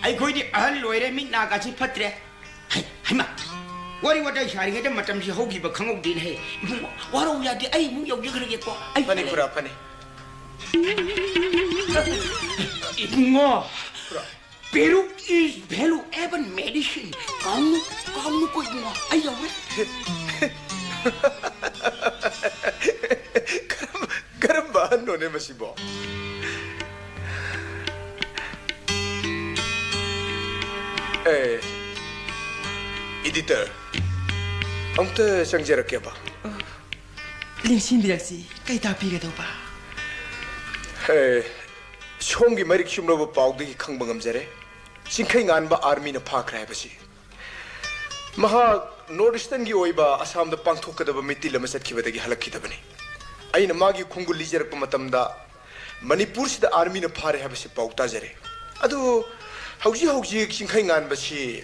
ꯑꯩꯈꯣꯏꯗꯤ ꯑꯍꯜ ꯑꯣꯏꯔꯦ, ꯃꯤꯠ ꯅꯥꯒꯁꯤ ꯐꯠꯇ꯭ꯔꯦ꯫ ꯍꯩ, ꯍꯩꯃꯥ! ꯋꯥꯔꯤ ꯋꯥꯇꯥꯏ ꯁꯥꯔꯤꯉꯩꯗ ꯃꯇꯝꯁꯤ ꯍꯧꯈꯤꯕ ꯈꯪꯍꯧꯗꯦꯅꯦꯍꯦ꯫ ꯏꯕꯨꯡꯉꯣ, ꯋꯥꯔꯧ ꯌꯥꯗꯦ, ꯑꯩ ꯑꯃꯨꯛ ꯌꯧꯖꯈ꯭ꯔꯒꯦꯀꯣ꯫ ꯑꯩ ꯐꯅꯤ, ꯐꯔꯦ꯫ ꯈꯨꯔꯥ, ꯐꯅꯤ꯫ ꯏꯕꯨꯡꯉꯣ, ꯈꯨꯔꯥ꯫ Peruk is valuable medicine. ꯀꯥꯎꯅꯨ, ꯀꯥꯎꯅꯨꯀꯣ ꯏꯕꯨꯡꯉꯣ, ꯑꯩ ꯌꯧꯔꯦ꯫ ꯀꯔꯝꯕ, ꯀꯔꯝꯕ ꯑꯍꯟꯅꯣꯅꯦ ꯃꯁꯤꯕꯣ? ꯑꯦ, editor, ꯑꯃꯨꯛꯇ ꯆꯪꯖꯔꯛꯀꯦꯕ꯫ ꯂꯦꯡꯁꯤꯟꯕꯤꯔꯛꯁꯤ, ꯀꯩ ꯇꯥꯛꯄꯤꯒꯗꯧꯕ? ꯑꯦ, ꯁꯣꯝꯒꯤ ꯃꯔꯤꯛ ꯆꯨꯝꯂꯕ ꯄꯥꯎꯗꯒꯤ ꯈꯪꯕ ꯉꯝꯖꯔꯦ, ꯆꯤꯡꯈꯩ ꯉꯥꯟꯕ armyꯅ ꯐꯥꯈ꯭ꯔꯦ ꯍꯥꯏꯕꯁꯤ꯫ ꯃꯍꯥꯛ North Easternꯒꯤ ꯑꯣꯏꯕ ꯑꯁꯥꯝꯗ ꯄꯥꯡꯊꯣꯛꯀꯗꯕ ꯃꯤꯇꯤꯜ ꯑꯃ ꯆꯠꯈꯤꯕꯗꯒꯤ ꯍꯜꯂꯛꯈꯤꯗꯕꯅꯤ꯫ ꯑꯩꯅ ꯃꯥꯒꯤ ꯈꯣꯡꯒꯨꯜ ꯂꯤꯖꯔꯛꯄ ꯃꯇꯝꯗ ꯃꯅꯤꯄꯨꯔꯁꯤꯗ armyꯅ ꯐꯥꯔꯦ ꯍꯥꯏꯕꯁꯤ ꯄꯥꯎ ꯇꯥꯖꯔꯦ꯫ ꯑꯗꯨ ꯍꯧꯖꯤꯛ ꯍꯧꯖꯤꯛ ꯆꯤꯡꯈꯩ ꯉꯥꯟꯕꯁꯤ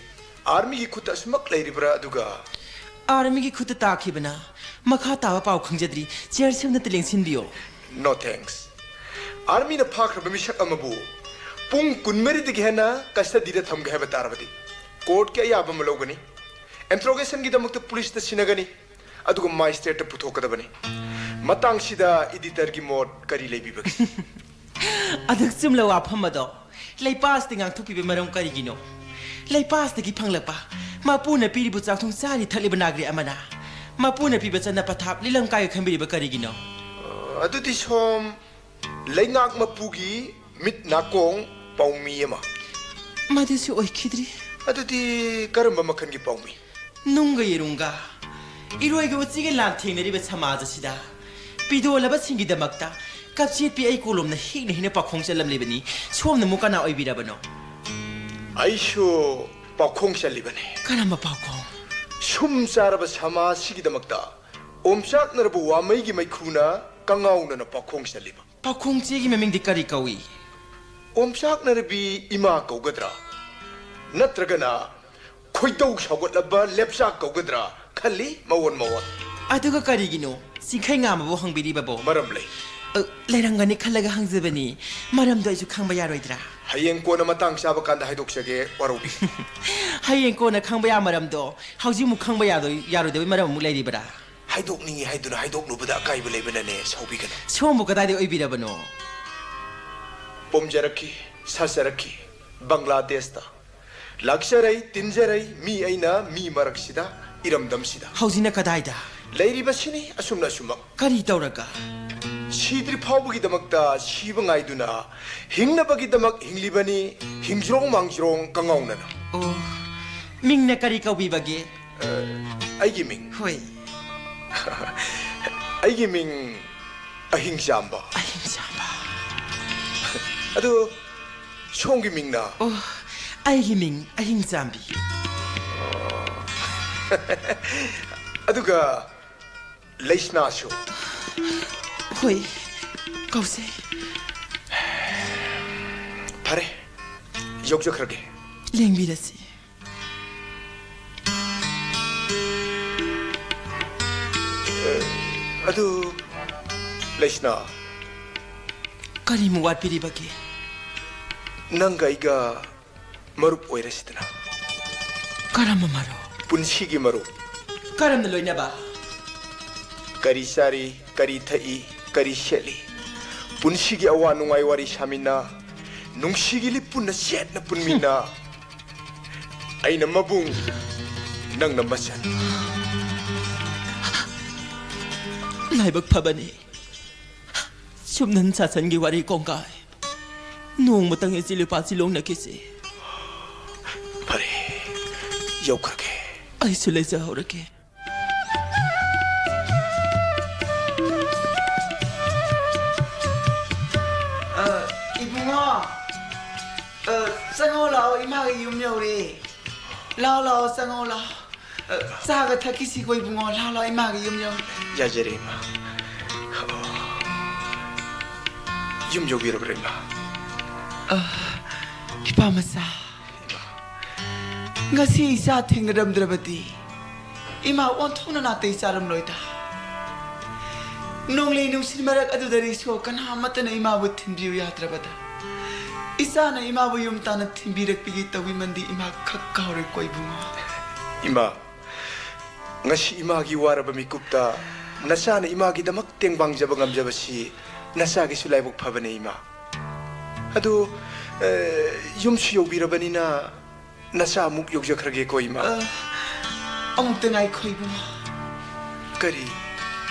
armyꯒꯤ ꯈꯨꯠꯇ ꯑꯁꯨꯃꯛ ꯂꯩꯔꯤꯕ꯭ꯔꯥ? ꯑꯗꯨꯒ armyꯒꯤ ꯈꯨꯠꯇ ꯇꯥꯈꯤꯕꯅ ꯃꯈꯥ ꯇꯥꯕ ꯄꯥꯎ ꯈꯪꯖꯗ꯭ꯔꯤ꯫ Chair ꯁꯦꯝꯅꯇ ꯂꯦꯡꯁꯤꯟꯕꯤꯌꯣ꯫ No thanks. Armyꯅ ꯐꯥꯈ꯭ꯔꯕ ꯃꯤꯁꯛ ꯑꯃꯕꯨ ꯄꯨꯡ ꯀꯨꯟꯃꯔꯤꯗꯒꯤ ꯍꯦꯟꯅ custodyꯗ ꯊꯝꯒꯦ ꯍꯥꯏꯕ ꯇꯥꯔꯕꯗꯤ courtꯀꯤ ꯑꯌꯥꯕ ꯑꯃ ꯂꯧꯒꯅꯤ, interrogationꯒꯤꯗꯃꯛꯇ policeꯇ ꯁꯤꯟꯅꯒꯅꯤ, ꯑꯗꯨꯒ magistrateꯇ ꯄꯨꯊꯣꯛꯀꯗꯕꯅꯤ꯫ ꯃꯇꯥꯡꯁꯤꯗ editorꯒꯤ ꯃꯣꯠ ꯀꯔꯤ ꯂꯩꯕꯤꯕꯒꯦ? ꯑꯗꯨꯛ ꯆꯨꯝꯂꯕ ꯋꯥꯐꯝ ꯑꯗꯣ ꯂꯩꯄꯥꯛꯁꯤꯗ ꯉꯥꯡꯊꯣꯛꯄꯤꯕ ꯃꯔꯝ ꯀꯔꯤꯒꯤꯅꯣ? ꯂꯩꯄꯥꯛꯁꯤꯗꯒꯤ ꯐꯪꯂꯛꯄ ꯃꯄꯨꯅ ꯄꯤꯔꯤꯕ ꯆꯥꯛꯊꯨꯡ ꯆꯥꯔꯤ ꯊꯛꯂꯤꯕ ꯅꯥꯒ꯭ꯔꯤꯛ ꯑꯃꯅ ꯃꯄꯨꯅ ꯄꯤꯕ ꯆꯠꯅ ꯄꯊꯥꯞ ꯂꯤꯂꯝ ꯀꯥꯏꯒ ꯈꯟꯕꯤꯔꯤꯕ ꯀꯔꯤꯒꯤꯅꯣ? ꯑ, ꯑꯗꯨꯗꯤ ꯁꯣꯝ ꯂꯩꯉꯥꯛ ꯃꯄꯨꯒꯤ ꯃꯤꯠ ꯅꯥꯀꯣꯡ ꯄꯥꯎꯃꯤ ꯑꯃ꯫ ꯃꯗꯨꯁꯨ ꯑꯣꯏꯈꯤꯗ꯭ꯔꯤ꯫ ꯑꯗꯨꯗꯤ ꯀꯔꯝꯕ ꯃꯈꯜꯒꯤ ꯄꯥꯎꯃꯤ? ꯅꯨꯡꯒ ꯌꯦꯔꯨꯝꯒ, ꯏꯔꯣꯏꯒ ꯎꯆꯤꯒ ꯂꯥꯟꯊꯦꯡꯅꯔꯤꯕ ꯁꯃꯥꯖ ꯑꯁꯤꯗ ꯄꯤꯗꯣꯜꯂꯕꯁꯤꯡꯒꯤꯗꯃꯛꯇ ꯀꯞꯆꯦꯠꯄꯤ ꯑꯩ ꯀꯣꯂꯣꯝꯅ ꯍꯤꯛꯅ ꯍꯤꯛꯅ ꯄꯥꯎꯈꯣꯡ ꯆꯜꯂꯝꯂꯤꯕꯅꯤ꯫ ꯁꯣꯝꯅ ꯑꯃꯨꯛ ꯀꯅꯥ ꯑꯣꯏꯕꯤꯔꯕꯅꯣ? ꯑꯩꯁꯨ ꯄꯥꯎꯈꯣꯡ ꯆꯜꯂꯤꯕꯅꯤ꯫ ꯀꯔꯝꯕ ꯄꯥꯎꯈꯣꯡ? ꯁꯨꯝ ꯆꯥꯔꯕ ꯁꯃꯥꯖꯁꯤꯒꯤꯗꯃꯛꯇ ꯑꯣꯝꯆꯥꯛꯅꯔꯕ ꯋꯥꯃꯩꯒꯤ ꯃꯩꯈꯨꯅ ꯀꯉꯥꯎꯅꯅ ꯄꯥꯎꯈꯣꯡ ꯆꯜꯂꯤꯕ꯫ ꯄꯥꯎꯈꯣꯡ ꯆꯦꯒꯤ ꯃꯃꯤꯡꯗꯤ ꯀꯔꯤ ꯀꯧꯏ? ꯑꯣꯝꯆꯥꯛꯅꯔꯕꯤ ꯏꯃꯥ ꯀꯧꯒꯗ꯭ꯔꯥ? ꯅꯠꯇ꯭ꯔꯒꯅ ꯈꯣꯏꯗꯧ ꯁꯥꯎꯒꯠꯂꯕ ꯂꯦꯞꯆꯥꯛ ꯀꯧꯒꯗ꯭ꯔꯥ ꯈꯜꯂꯤ ꯃꯑꯣꯟ ꯃꯑꯣꯟ꯫ ꯑꯗꯨꯒ ꯀꯔꯤꯒꯤꯅꯣ ꯆꯤꯡꯈꯩ ꯉꯥꯃꯕꯨ ꯍꯪꯕꯤꯔꯤꯕꯕꯣ? ꯃꯔꯝ ꯂꯩ꯫ ꯑ, ꯂꯩꯔꯝꯒꯅꯤ ꯈꯜꯂꯒ ꯍꯪꯖꯕꯅꯤ꯫ ꯃꯔꯝꯗꯣ ꯑꯩꯁꯨ ꯈꯪꯕ ꯌꯥꯔꯣꯏꯗ꯭ꯔꯥ? ꯍꯌꯦꯡ ꯀꯣꯟꯅ ꯃꯇꯥꯡ ꯆꯥꯕ ꯀꯥꯟꯗ ꯍꯥꯏꯗꯣꯛꯆꯒꯦ, ꯋꯥꯔꯧꯕꯤ꯫ ꯍꯌꯦꯡ ꯀꯣꯟꯅ ꯈꯪꯕ ꯌꯥ ꯃꯔꯝꯗꯣ ꯍꯧꯖꯤꯛꯃꯨꯛ ꯈꯪꯕ ꯌꯥꯗꯣꯏ-, ꯌꯥꯔꯣꯏꯗꯕꯩ ꯃꯔꯝ ꯑꯃꯨꯛ ꯂꯩꯔꯤꯕ꯭ꯔꯥ? ꯍꯥꯏꯗꯣꯛꯅꯤꯡꯉꯤ ꯍꯥꯏꯗꯨꯅ ꯍꯥꯏꯗꯣꯛꯂꯨꯕꯗ ꯑꯀꯥꯏꯕ ꯂꯩꯕꯅꯅꯦ, ꯁꯥꯎꯕꯤꯒꯅꯨ꯫ ꯁꯣꯝꯕꯨ ꯀꯗꯥꯏꯗꯒꯤ ꯑꯣꯏꯕꯤꯔꯕꯅꯣ? ꯄꯣꯝꯖꯔꯛꯈꯤ, ꯁꯥꯖꯔꯛꯈꯤ, ꯕꯪꯒ꯭ꯂꯥꯗꯦꯁꯇ꯫ ꯂꯥꯛꯆꯔꯩ, ꯇꯤꯟꯖꯔꯩ, ꯃꯤ ꯑꯩꯅ ꯃꯤ ꯃꯔꯛꯁꯤꯗ, ꯏꯔꯝꯗꯝꯁꯤꯗ꯫ ꯍꯧꯖꯤꯛꯅ ꯀꯗꯥꯏꯗ? ꯂꯩꯔꯤꯕꯁꯤꯅꯤ ꯑꯁꯨꯝꯅ ꯑꯁꯨꯝꯃꯛ꯫ ꯀꯔꯤ ꯇꯧꯔꯒ? ꯁꯤꯗ꯭ꯔꯤ ꯐꯥꯎꯕꯒꯤꯗꯃꯛꯇ ꯁꯤꯕ ꯉꯥꯏꯗꯨꯅ, ꯍꯤꯡꯅꯕꯒꯤꯗꯃꯛ ꯍꯤꯡꯂꯤꯕꯅꯤ, ꯍꯤꯡꯖ꯭ꯔꯣꯡ ꯃꯥꯡꯖ꯭ꯔꯣꯡ ꯀꯉꯥꯎꯅꯅ꯫ ꯑꯣ, ꯃꯤꯡꯅ ꯀꯔꯤ ꯀꯧꯕꯤꯕꯒꯦ? ꯑ, ꯑꯩꯒꯤ ꯃꯤꯡ? ꯍꯣꯏ꯫ ꯑꯩꯒꯤ ꯃꯤꯡ ꯑꯍꯤꯡꯆꯥꯝꯕ꯫ ꯑꯍꯤꯡꯆꯥꯝꯕ꯫ ꯑꯗꯨ ꯁꯣꯝꯒꯤ ꯃꯤꯡꯅ? ꯑꯣ, ꯑꯩꯒꯤ ꯃꯤꯡ ꯑꯍꯤꯡꯆꯥꯝꯕꯤ꯫ ꯑꯗꯨꯒ ꯂꯩꯁꯅꯥꯁꯨ? ꯍꯣꯏ, ꯀꯧꯁꯦ꯫ ꯐꯔꯦ, ꯌꯧꯖꯈ꯭ꯔꯒꯦ꯫ ꯂꯦꯡꯕꯤꯔꯁꯤ꯫ ꯑꯗꯨ, ꯂꯩꯁꯅꯥ꯫ ꯀꯔꯤꯃꯨꯛ ꯋꯥꯠꯄꯤꯔꯤꯕꯒꯦ? ꯅꯪꯒ ꯑꯩꯒ ꯃꯔꯨꯞ ꯑꯣꯏꯔꯁꯤꯗꯅ꯫ ꯀꯔꯝꯕ ꯃꯔꯨꯞ? ꯄꯨꯟꯁꯤꯒꯤ ꯃꯔꯨꯞ꯫ ꯀꯔꯝꯅ ꯂꯣꯏꯅꯕ? ꯀꯔꯤ ꯆꯥꯔꯤ, ꯀꯔꯤ ꯊꯛꯏ, ꯀꯔꯤ ꯁꯦꯠꯂꯤ? ꯄꯨꯟꯁꯤꯒꯤ ꯑꯋꯥ ꯅꯨꯡꯉꯥꯏ ꯋꯥꯔꯤ ꯁꯥꯃꯤꯟꯅ, ꯅꯨꯡꯁꯤꯒꯤ ꯂꯤꯞ ꯄꯨꯟꯅ ꯁꯦꯠꯅ ꯄꯨꯟꯃꯤꯟꯅ꯫ ꯑꯩꯅ ꯃꯕꯨꯡ, ꯅꯪꯅ ꯃꯆꯟ꯫ ꯂꯥꯏꯕꯛ ꯐꯕꯅꯤ꯫ ꯁꯨꯞꯅꯟ ꯁꯥꯁꯟꯒꯤ ꯋꯥꯔꯤ ꯀꯣꯡꯒꯥꯏ꯫ ꯅꯣꯡꯃꯇꯪ ꯏꯆꯤꯜ ꯏꯄꯥꯁꯤ ꯂꯣꯡꯅꯈꯤꯁꯤ꯫ ꯐꯔꯦ, ꯌꯧꯈ꯭ꯔꯒꯦ꯫ ꯑꯩꯁꯨ ꯂꯩꯖꯍꯧꯔꯒꯦ꯫ ꯑ, ꯏꯕꯨꯡꯉꯣ, ꯑ, ꯆꯪꯉꯛꯑꯣ ꯂꯥꯛꯑꯣ, ꯏꯃꯥꯒꯤ ꯌꯨꯝ ꯌꯧꯔꯦ꯫ ꯂꯥꯛꯑꯣ, ꯂꯥꯛꯑꯣ, ꯆꯪꯉꯛꯑꯣ ꯂꯥꯛꯑꯣ꯫ ꯑ, ꯆꯥꯒ ꯊꯛꯈꯤꯁꯤꯀꯣ ꯏꯕꯨꯡꯉꯣ, ꯂꯥꯛꯑꯣ, ꯂꯥꯛꯑꯣ, ꯏꯃꯥꯒꯤ ꯌꯨꯝ ꯌꯧꯔꯦ꯫ ꯌꯥꯖꯔꯦ, ꯏꯃꯥ꯫ ꯑꯣ, ꯌꯨꯝ ꯌꯧꯕꯤꯔꯕ꯭ꯔꯥ, ꯏꯃꯥ? ꯑ, ꯏꯄꯥ ꯃꯆꯥ, ꯏꯃꯥ꯫ ꯉꯁꯤ ꯏꯆꯥ ꯊꯦꯡꯅꯔꯝꯗ꯭ꯔꯕꯗꯤ ꯏꯃꯥ ꯑꯣꯟꯊꯣꯛꯅ ꯅꯥꯇꯩ ꯆꯥꯔꯝꯂꯣꯏꯗ꯫ ꯅꯣꯡꯂꯩ ꯅꯨꯡꯁꯤꯠ ꯃꯔꯛ ꯑꯗꯨꯗ ꯔꯤꯁꯣ ꯀꯅꯥ ꯑꯃꯠꯇꯅ ꯏꯃꯥꯕꯨ ꯊꯤꯟꯕꯤꯌꯨ ꯌꯥꯗ꯭ꯔꯕꯗ, ꯏꯆꯥꯅ ꯏꯃꯥꯕꯨ ꯌꯨꯝ ꯇꯥꯟꯅ ꯊꯤꯟꯕꯤꯔꯛꯄꯤꯒꯦ ꯇꯧꯕꯤꯃꯟꯗꯤ ꯏꯃꯥ ꯈꯛ ꯀꯥꯎꯔꯣꯏꯀꯣ ꯏꯕꯨꯡꯉꯣ꯫ ꯏꯃꯥ, ꯉꯁꯤ ꯏꯃꯥꯒꯤ ꯋꯥꯔꯕ ꯃꯤꯀꯨꯞꯇ ꯅꯆꯥꯅ ꯏꯃꯥꯒꯤꯗꯃꯛ ꯇꯦꯡꯕꯥꯡꯖꯕ ꯉꯝꯖꯕꯁꯤ ꯅꯆꯥꯒꯤꯁꯨ ꯂꯥꯏꯕꯛ ꯐꯕꯅꯦ ꯏꯃꯥ꯫ ꯑꯗꯨ, ꯑ, ꯌꯨꯝꯁꯨ ꯌꯧꯕꯤꯔꯕꯅꯤꯅ ꯅꯆꯥ ꯑꯃꯨꯛ ꯌꯧꯖꯈ꯭ꯔꯒꯦꯀꯣ ꯏꯃꯥ꯫ ꯑ, ꯑꯃꯨꯛꯇ ꯉꯥꯏꯈꯣ ꯏꯕꯨꯡꯉꯣ꯫ ꯀꯔꯤ?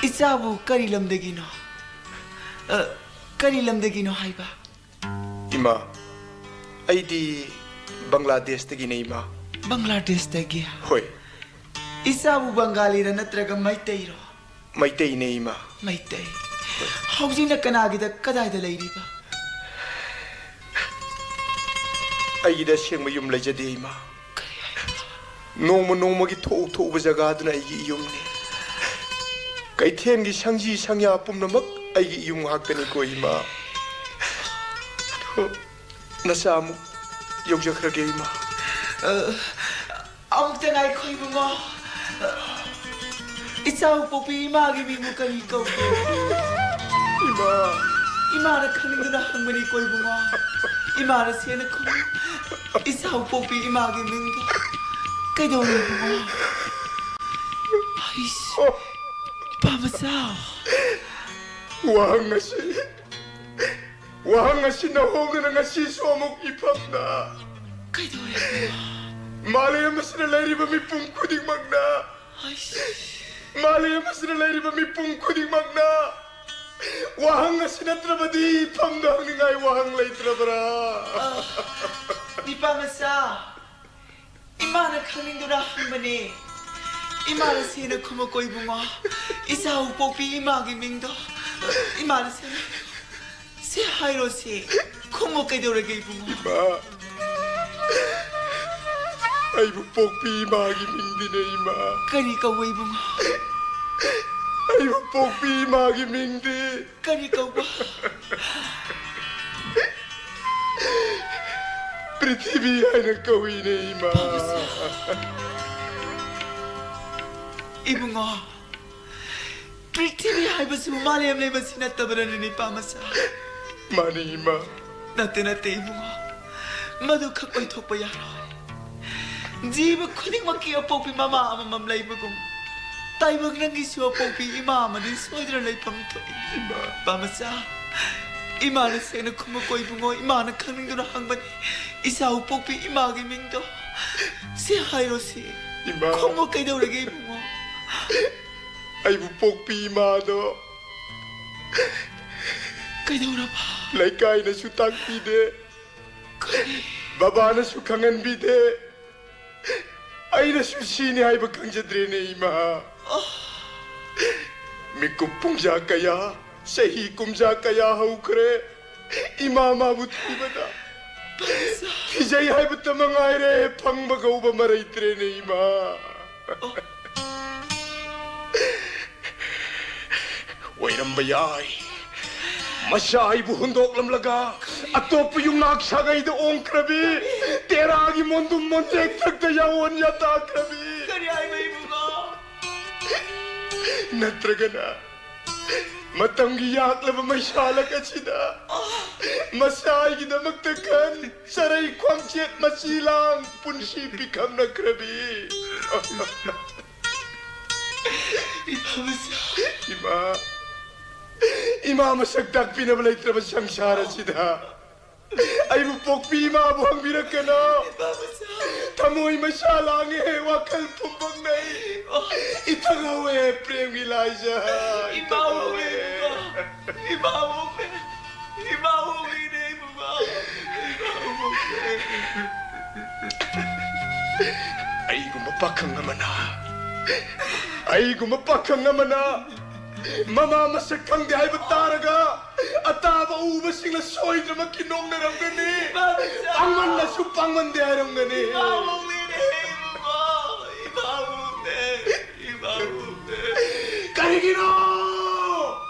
ꯏꯆꯥꯕꯨ ꯀꯔꯤ ꯂꯝꯗꯒꯤꯅꯣ? ꯑ, ꯀꯔꯤ ꯂꯝꯗꯒꯤꯅꯣ ꯍꯥꯏꯕ? ꯏꯃꯥ, ꯑꯩꯗꯤ ꯕꯪꯒ꯭ꯂꯥꯗꯦꯁꯇꯒꯤꯅꯦ ꯏꯃꯥ꯫ ꯕꯪꯒ꯭ꯂꯥꯗꯦꯁꯇꯒꯤ? ꯍꯣꯏ꯫ ꯏꯆꯥꯕꯨ ꯕꯪꯒꯥꯂꯤꯔ ꯅꯠꯇ꯭ꯔꯒ ꯃꯩꯇꯩꯔꯣ? ꯃꯩꯇꯩꯅꯦ ꯏꯃꯥ꯫ ꯃꯩꯇꯩ꯫ ꯍꯧꯖꯤꯛꯅ ꯀꯅꯥꯒꯤꯗ ꯀꯗꯥꯏꯗ ꯂꯩꯔꯤꯕ? ꯑꯩꯒꯤꯗ ꯑꯁꯦꯡꯕ ꯌꯨꯝ ꯂꯩꯖꯗꯦ ꯏꯃꯥ꯫ ꯀꯔꯤ ꯍꯥꯏꯕ? ꯅꯣꯡꯃ ꯅꯣꯡꯃꯒꯤ ꯊꯣꯛꯎ ꯊꯣꯛꯎꯕ ꯖꯒꯥꯗꯨꯅ ꯑꯩꯒꯤ ꯏꯌꯨꯝꯅꯤ꯫ ꯀꯩꯊꯦꯜꯒꯤ ꯁꯪꯖꯤ ꯁꯪꯌꯥ ꯄꯨꯝꯅꯃꯛ ꯑꯩꯒꯤ ꯏꯌꯨꯝ ꯉꯥꯛꯇꯅꯤꯀꯣ ꯏꯃꯥ꯫ ꯑꯗꯣ ꯅꯆꯥ ꯑꯃꯨꯛ ꯌꯧꯖꯈ꯭ꯔꯒꯦ ꯏꯃꯥ꯫ ꯑ, ꯑꯃꯨꯛꯇ ꯉꯥꯏꯈꯣ ꯏꯕꯨꯡꯉꯣ꯫ ꯏꯆꯥꯕꯨ ꯄꯣꯛꯄꯤ ꯏꯃꯥꯒꯤ ꯃꯤꯡꯕꯨ ꯀꯔꯤ ꯀꯧꯒꯦ? ꯏꯃꯥ꯫ ꯏꯃꯥꯅ ꯈꯪꯅꯤꯡꯗꯨꯅ ꯍꯪꯕꯅꯤꯀꯣ ꯏꯕꯨꯡꯉꯣ꯫ ꯏꯃꯥꯅ ꯁꯦꯡꯅ ꯈꯨꯝꯃꯨ꯫ ꯏꯆꯥꯕꯨ ꯄꯣꯛꯄꯤ ꯏꯃꯥꯒꯤ ꯃꯤꯡꯗꯣ ꯀꯩꯗꯧꯔꯦ ꯏꯕꯨꯡꯉꯣ? ꯍꯩꯁ, ꯏꯄꯥ ꯃꯆꯥ꯫ ꯋꯥꯍꯪ ꯑꯁꯤ ꯋꯥꯍꯪ ꯑꯁꯤꯅ ꯍꯣꯡꯗꯨꯅ ꯉꯁꯤꯁꯨ ꯑꯃꯨꯛ ꯏꯐꯝꯗ꯫ ꯀꯩꯗꯧꯔꯦ? ꯃꯥꯂꯦꯝ ꯑꯁꯤꯗ ꯂꯩꯔꯤꯕ ꯃꯤꯄꯨꯝ ꯈꯨꯗꯤꯡꯃꯛꯅ, ꯑꯩꯁ꯫ ꯃꯥꯂꯦꯝ ꯑꯁꯤꯗ ꯂꯩꯔꯤꯕ ꯃꯤꯄꯨꯝ ꯈꯨꯗꯤꯡꯃꯛꯅ ꯋꯥꯍꯪ ꯑꯁꯤ ꯅꯠꯇ꯭ꯔꯕꯗꯤ ꯏꯐꯝꯗ ꯍꯪꯅꯤꯡꯉꯥꯏ ꯋꯥꯍꯪ ꯂꯩꯇ꯭ꯔꯕ꯭ꯔꯥ? ꯑ, ꯅꯤꯄꯥ ꯃꯆꯥ, ꯏꯃꯥꯅ ꯈꯪꯅꯤꯡꯗꯨꯅ ꯍꯪꯕꯅꯦ꯫ ꯏꯃꯥꯅ ꯁꯦꯡꯅ ꯈꯨꯝꯃꯨꯀꯣ ꯏꯕꯨꯡꯉꯣ꯫ ꯏꯆꯥꯕꯨ ꯄꯣꯛꯄꯤ ꯏꯃꯥꯒꯤ ꯃꯤꯡꯗꯣ ꯏꯃꯥꯅ ꯁꯦꯡꯅ ꯁꯦ ꯍꯥꯏꯔꯣ ꯁꯦ꯫ ꯈꯨꯝꯃꯨ ꯀꯩꯗꯧꯔꯒꯦ ꯏꯕꯨꯡꯉꯣ? ꯏꯃꯥ, ꯑꯩꯕꯨ ꯄꯣꯛꯄꯤ ꯏꯃꯥꯒꯤ ꯃꯤꯡꯗꯤꯅꯦ ꯏꯃꯥ꯫ ꯀꯔꯤ ꯀꯧꯕ ꯏꯕꯨꯡꯉꯣ? ꯑꯩꯕꯨ ꯄꯣꯛꯄꯤ ꯏꯃꯥꯒꯤ ꯃꯤꯡꯗꯤ ꯀꯔꯤ ꯀꯧꯕ? ꯄ꯭ꯔꯤꯊꯤꯕꯤ ꯍꯥꯏꯅ ꯀꯧꯏꯅꯦ ꯏꯃꯥ꯫ ꯄꯥꯝꯖ꯫ ꯏꯕꯨꯡꯉꯣ, ꯄ꯭ꯔꯤꯊꯤꯕꯤ ꯍꯥꯏꯕꯁꯤꯕꯨ ꯃꯥꯂꯦꯝ ꯂꯩꯕꯁꯤ ꯅꯠꯇꯕꯅꯅꯤꯅꯦ, ꯏꯄꯥ ꯃꯆꯥ꯫ ꯃꯥꯅꯤ, ꯏꯃꯥ꯫ ꯅꯠꯇꯦ, ꯅꯠꯇꯦ, ꯏꯕꯨꯡꯉꯣ꯫ ꯃꯗꯨ ꯈꯛ ꯑꯣꯏꯊꯣꯛꯄ ꯌꯥꯔꯣꯏ꯫ ꯖꯤꯕ ꯈꯨꯗꯤꯡꯃꯛꯀꯤ ꯑꯄꯣꯛꯄꯤ ꯃꯃꯥ ꯑꯃꯃꯝ ꯂꯩꯕꯒꯨꯝ, ꯇꯥꯏꯕꯪ ꯅꯪꯒꯤꯁꯨ ꯑꯄꯣꯛꯄꯤ ꯏꯃꯥ ꯑꯃꯗꯤ ꯁꯣꯏꯗꯅ ꯂꯩꯐꯝ ꯊꯣꯛꯏ꯫ ꯏꯃꯥ꯫ ꯏꯄꯥ ꯃꯆꯥ, ꯏꯃꯥꯅ ꯁꯦꯡꯅ ꯈꯨꯝꯃꯨꯀꯣ ꯏꯕꯨꯡꯉꯣ, ꯏꯃꯥꯅ ꯈꯪꯅꯤꯡꯗꯨꯅ ꯍꯪꯕꯅꯤ꯫ ꯏꯆꯥꯕꯨ ꯄꯣꯛꯄꯤ ꯏꯃꯥꯒꯤ ꯃꯤꯡꯗꯣ ꯁꯤ ꯍꯥꯏꯔꯣ ꯁꯤ꯫ ꯏꯃꯥ꯫ ꯈꯨꯝꯃꯨ, ꯀꯩꯗꯧꯔꯒꯦ ꯏꯕꯨꯡꯉꯣ? ꯑꯩꯕꯨ ꯄꯣꯛꯄꯤ ꯏꯃꯥꯗꯣ ꯀꯩꯗꯧꯔꯕ? ꯂꯩꯀꯥꯏꯅꯁꯨ ꯇꯥꯛꯄꯤꯗꯦ, ꯀꯔꯤ? ꯕꯕꯥꯅꯁꯨ ꯈꯪꯍꯟꯕꯤꯗꯦ꯫ ꯑꯩꯅꯁꯨ ꯁꯤꯅꯤ ꯍꯥꯏꯕ ꯈꯪꯖꯗ꯭ꯔꯦꯅꯦ, ꯏꯃꯥ꯫ ꯃꯤꯀꯨꯞ ꯄꯨꯡꯖꯥ ꯀꯌꯥ, ꯆꯍꯤ ꯀꯨꯝꯖꯥ ꯀꯌꯥ ꯍꯧꯈ꯭ꯔꯦ꯫ ꯏꯃꯥ ꯃꯥꯕꯨ ꯊꯤꯕꯗ ꯐꯤꯖꯩ ꯍꯥꯏꯕꯇ ꯃꯉꯥꯏꯔꯦ, ꯐꯪꯕ ꯀꯧꯕ ꯃꯔꯩꯇ꯭ꯔꯦꯅꯦ, ꯏꯃꯥ꯫ ꯑꯣꯏꯔꯝꯕ ꯌꯥꯏ, ꯃꯁꯥ ꯑꯩꯕꯨ ꯍꯨꯟꯗꯣꯛꯂꯝꯂꯒ ꯑꯇꯣꯞꯄ ꯌꯨꯝꯅꯥꯛ ꯁꯥꯒꯩꯗ ꯑꯣꯟꯈ꯭ꯔꯕꯤ, ꯇꯦꯔꯥꯒꯤ ꯃꯣꯟꯗꯨꯝ ꯃꯣꯟꯖꯦꯛ ꯊꯛꯇ ꯌꯥꯑꯣꯟ ꯌꯥꯇꯥꯈ꯭ꯔꯕꯤ꯫ ꯀꯔꯤ ꯍꯥꯏꯕ ꯏꯕꯨꯡꯉꯣ? ꯅꯠꯇ꯭ꯔꯒꯅ ꯃꯇꯝꯒꯤ ꯌꯥꯛꯂꯕ ꯃꯩꯁꯥꯂꯛ ꯑꯁꯤꯗ ꯃꯁꯥ ꯑꯩꯒꯤꯗꯃꯛꯇ ꯈꯟ ꯆꯔꯩ ꯈ꯭ꯋꯥꯡꯆꯦꯠ ꯃꯆꯤ ꯂꯥꯡ ꯄꯨꯟꯁꯤ ꯄꯤꯈꯝꯅꯈ꯭ꯔꯕꯤ꯫ ꯏꯄꯥ ꯃꯆꯥ꯫ ꯏꯃꯥ, ꯏꯃꯥ ꯃꯁꯛ ꯇꯥꯛꯄꯤꯅꯕ ꯂꯩꯇ꯭ꯔꯕ ꯁꯪꯁꯥꯔ ꯑꯁꯤꯗ ꯑꯩꯕꯨ ꯄꯣꯛꯄꯤ ꯏꯃꯥꯕꯨ ꯍꯪꯕꯤꯔꯛꯀꯅꯣ꯫ ꯏꯄꯥ ꯃꯆꯥ꯫ ꯊꯃꯣꯏ ꯃꯩꯁꯥ ꯂꯥꯡꯉꯦ, ꯋꯥꯈꯜ ꯄꯨꯝꯕꯪꯅꯩ꯫ ꯏꯊꯛ ꯍꯧꯋꯦ ꯄ꯭ꯔꯦꯝꯒꯤ ꯂꯥꯏꯖ꯫ ꯏꯄꯥ ꯍꯧꯋꯦ ꯏꯕꯨꯡꯉꯣ꯫ ꯏꯄꯥ ꯍꯧꯋꯦ꯫ ꯏꯄꯥ ꯍꯧꯋꯦꯅꯦ ꯏꯕꯨꯡꯉꯣ꯫ ꯏꯄꯥ ꯍꯧꯋꯦ꯫ ꯑꯩꯒꯨꯝꯕ ꯄꯥꯈꯪ ꯑꯃꯅ, ꯑꯩꯒꯨꯝꯕ ꯄꯥꯈꯪ ꯑꯃꯅ ꯃꯃꯥ ꯃꯁꯛ ꯈꯪꯗꯦ ꯍꯥꯏꯕ ꯇꯥꯔꯒ ꯑꯇꯥꯕ ꯎꯕꯁꯤꯡꯅ ꯁꯣꯏꯗꯅꯃꯛꯀꯤ ꯅꯣꯛꯅꯔꯝꯒꯅꯤ꯫ ꯄꯥꯡꯃꯟꯅꯁꯨ ꯄꯥꯡꯃꯟꯗꯦ ꯍꯥꯏꯔꯝꯒꯅꯤ꯫ ꯏꯄꯥ ꯍꯧꯋꯦꯅꯦ ꯏꯕꯨꯡꯉꯣ꯫ ꯏꯄꯥ ꯍꯧꯋꯦ꯫ ꯏꯄꯥ ꯍꯧꯋꯦ꯫ ꯀꯔꯤꯒꯤꯅꯣ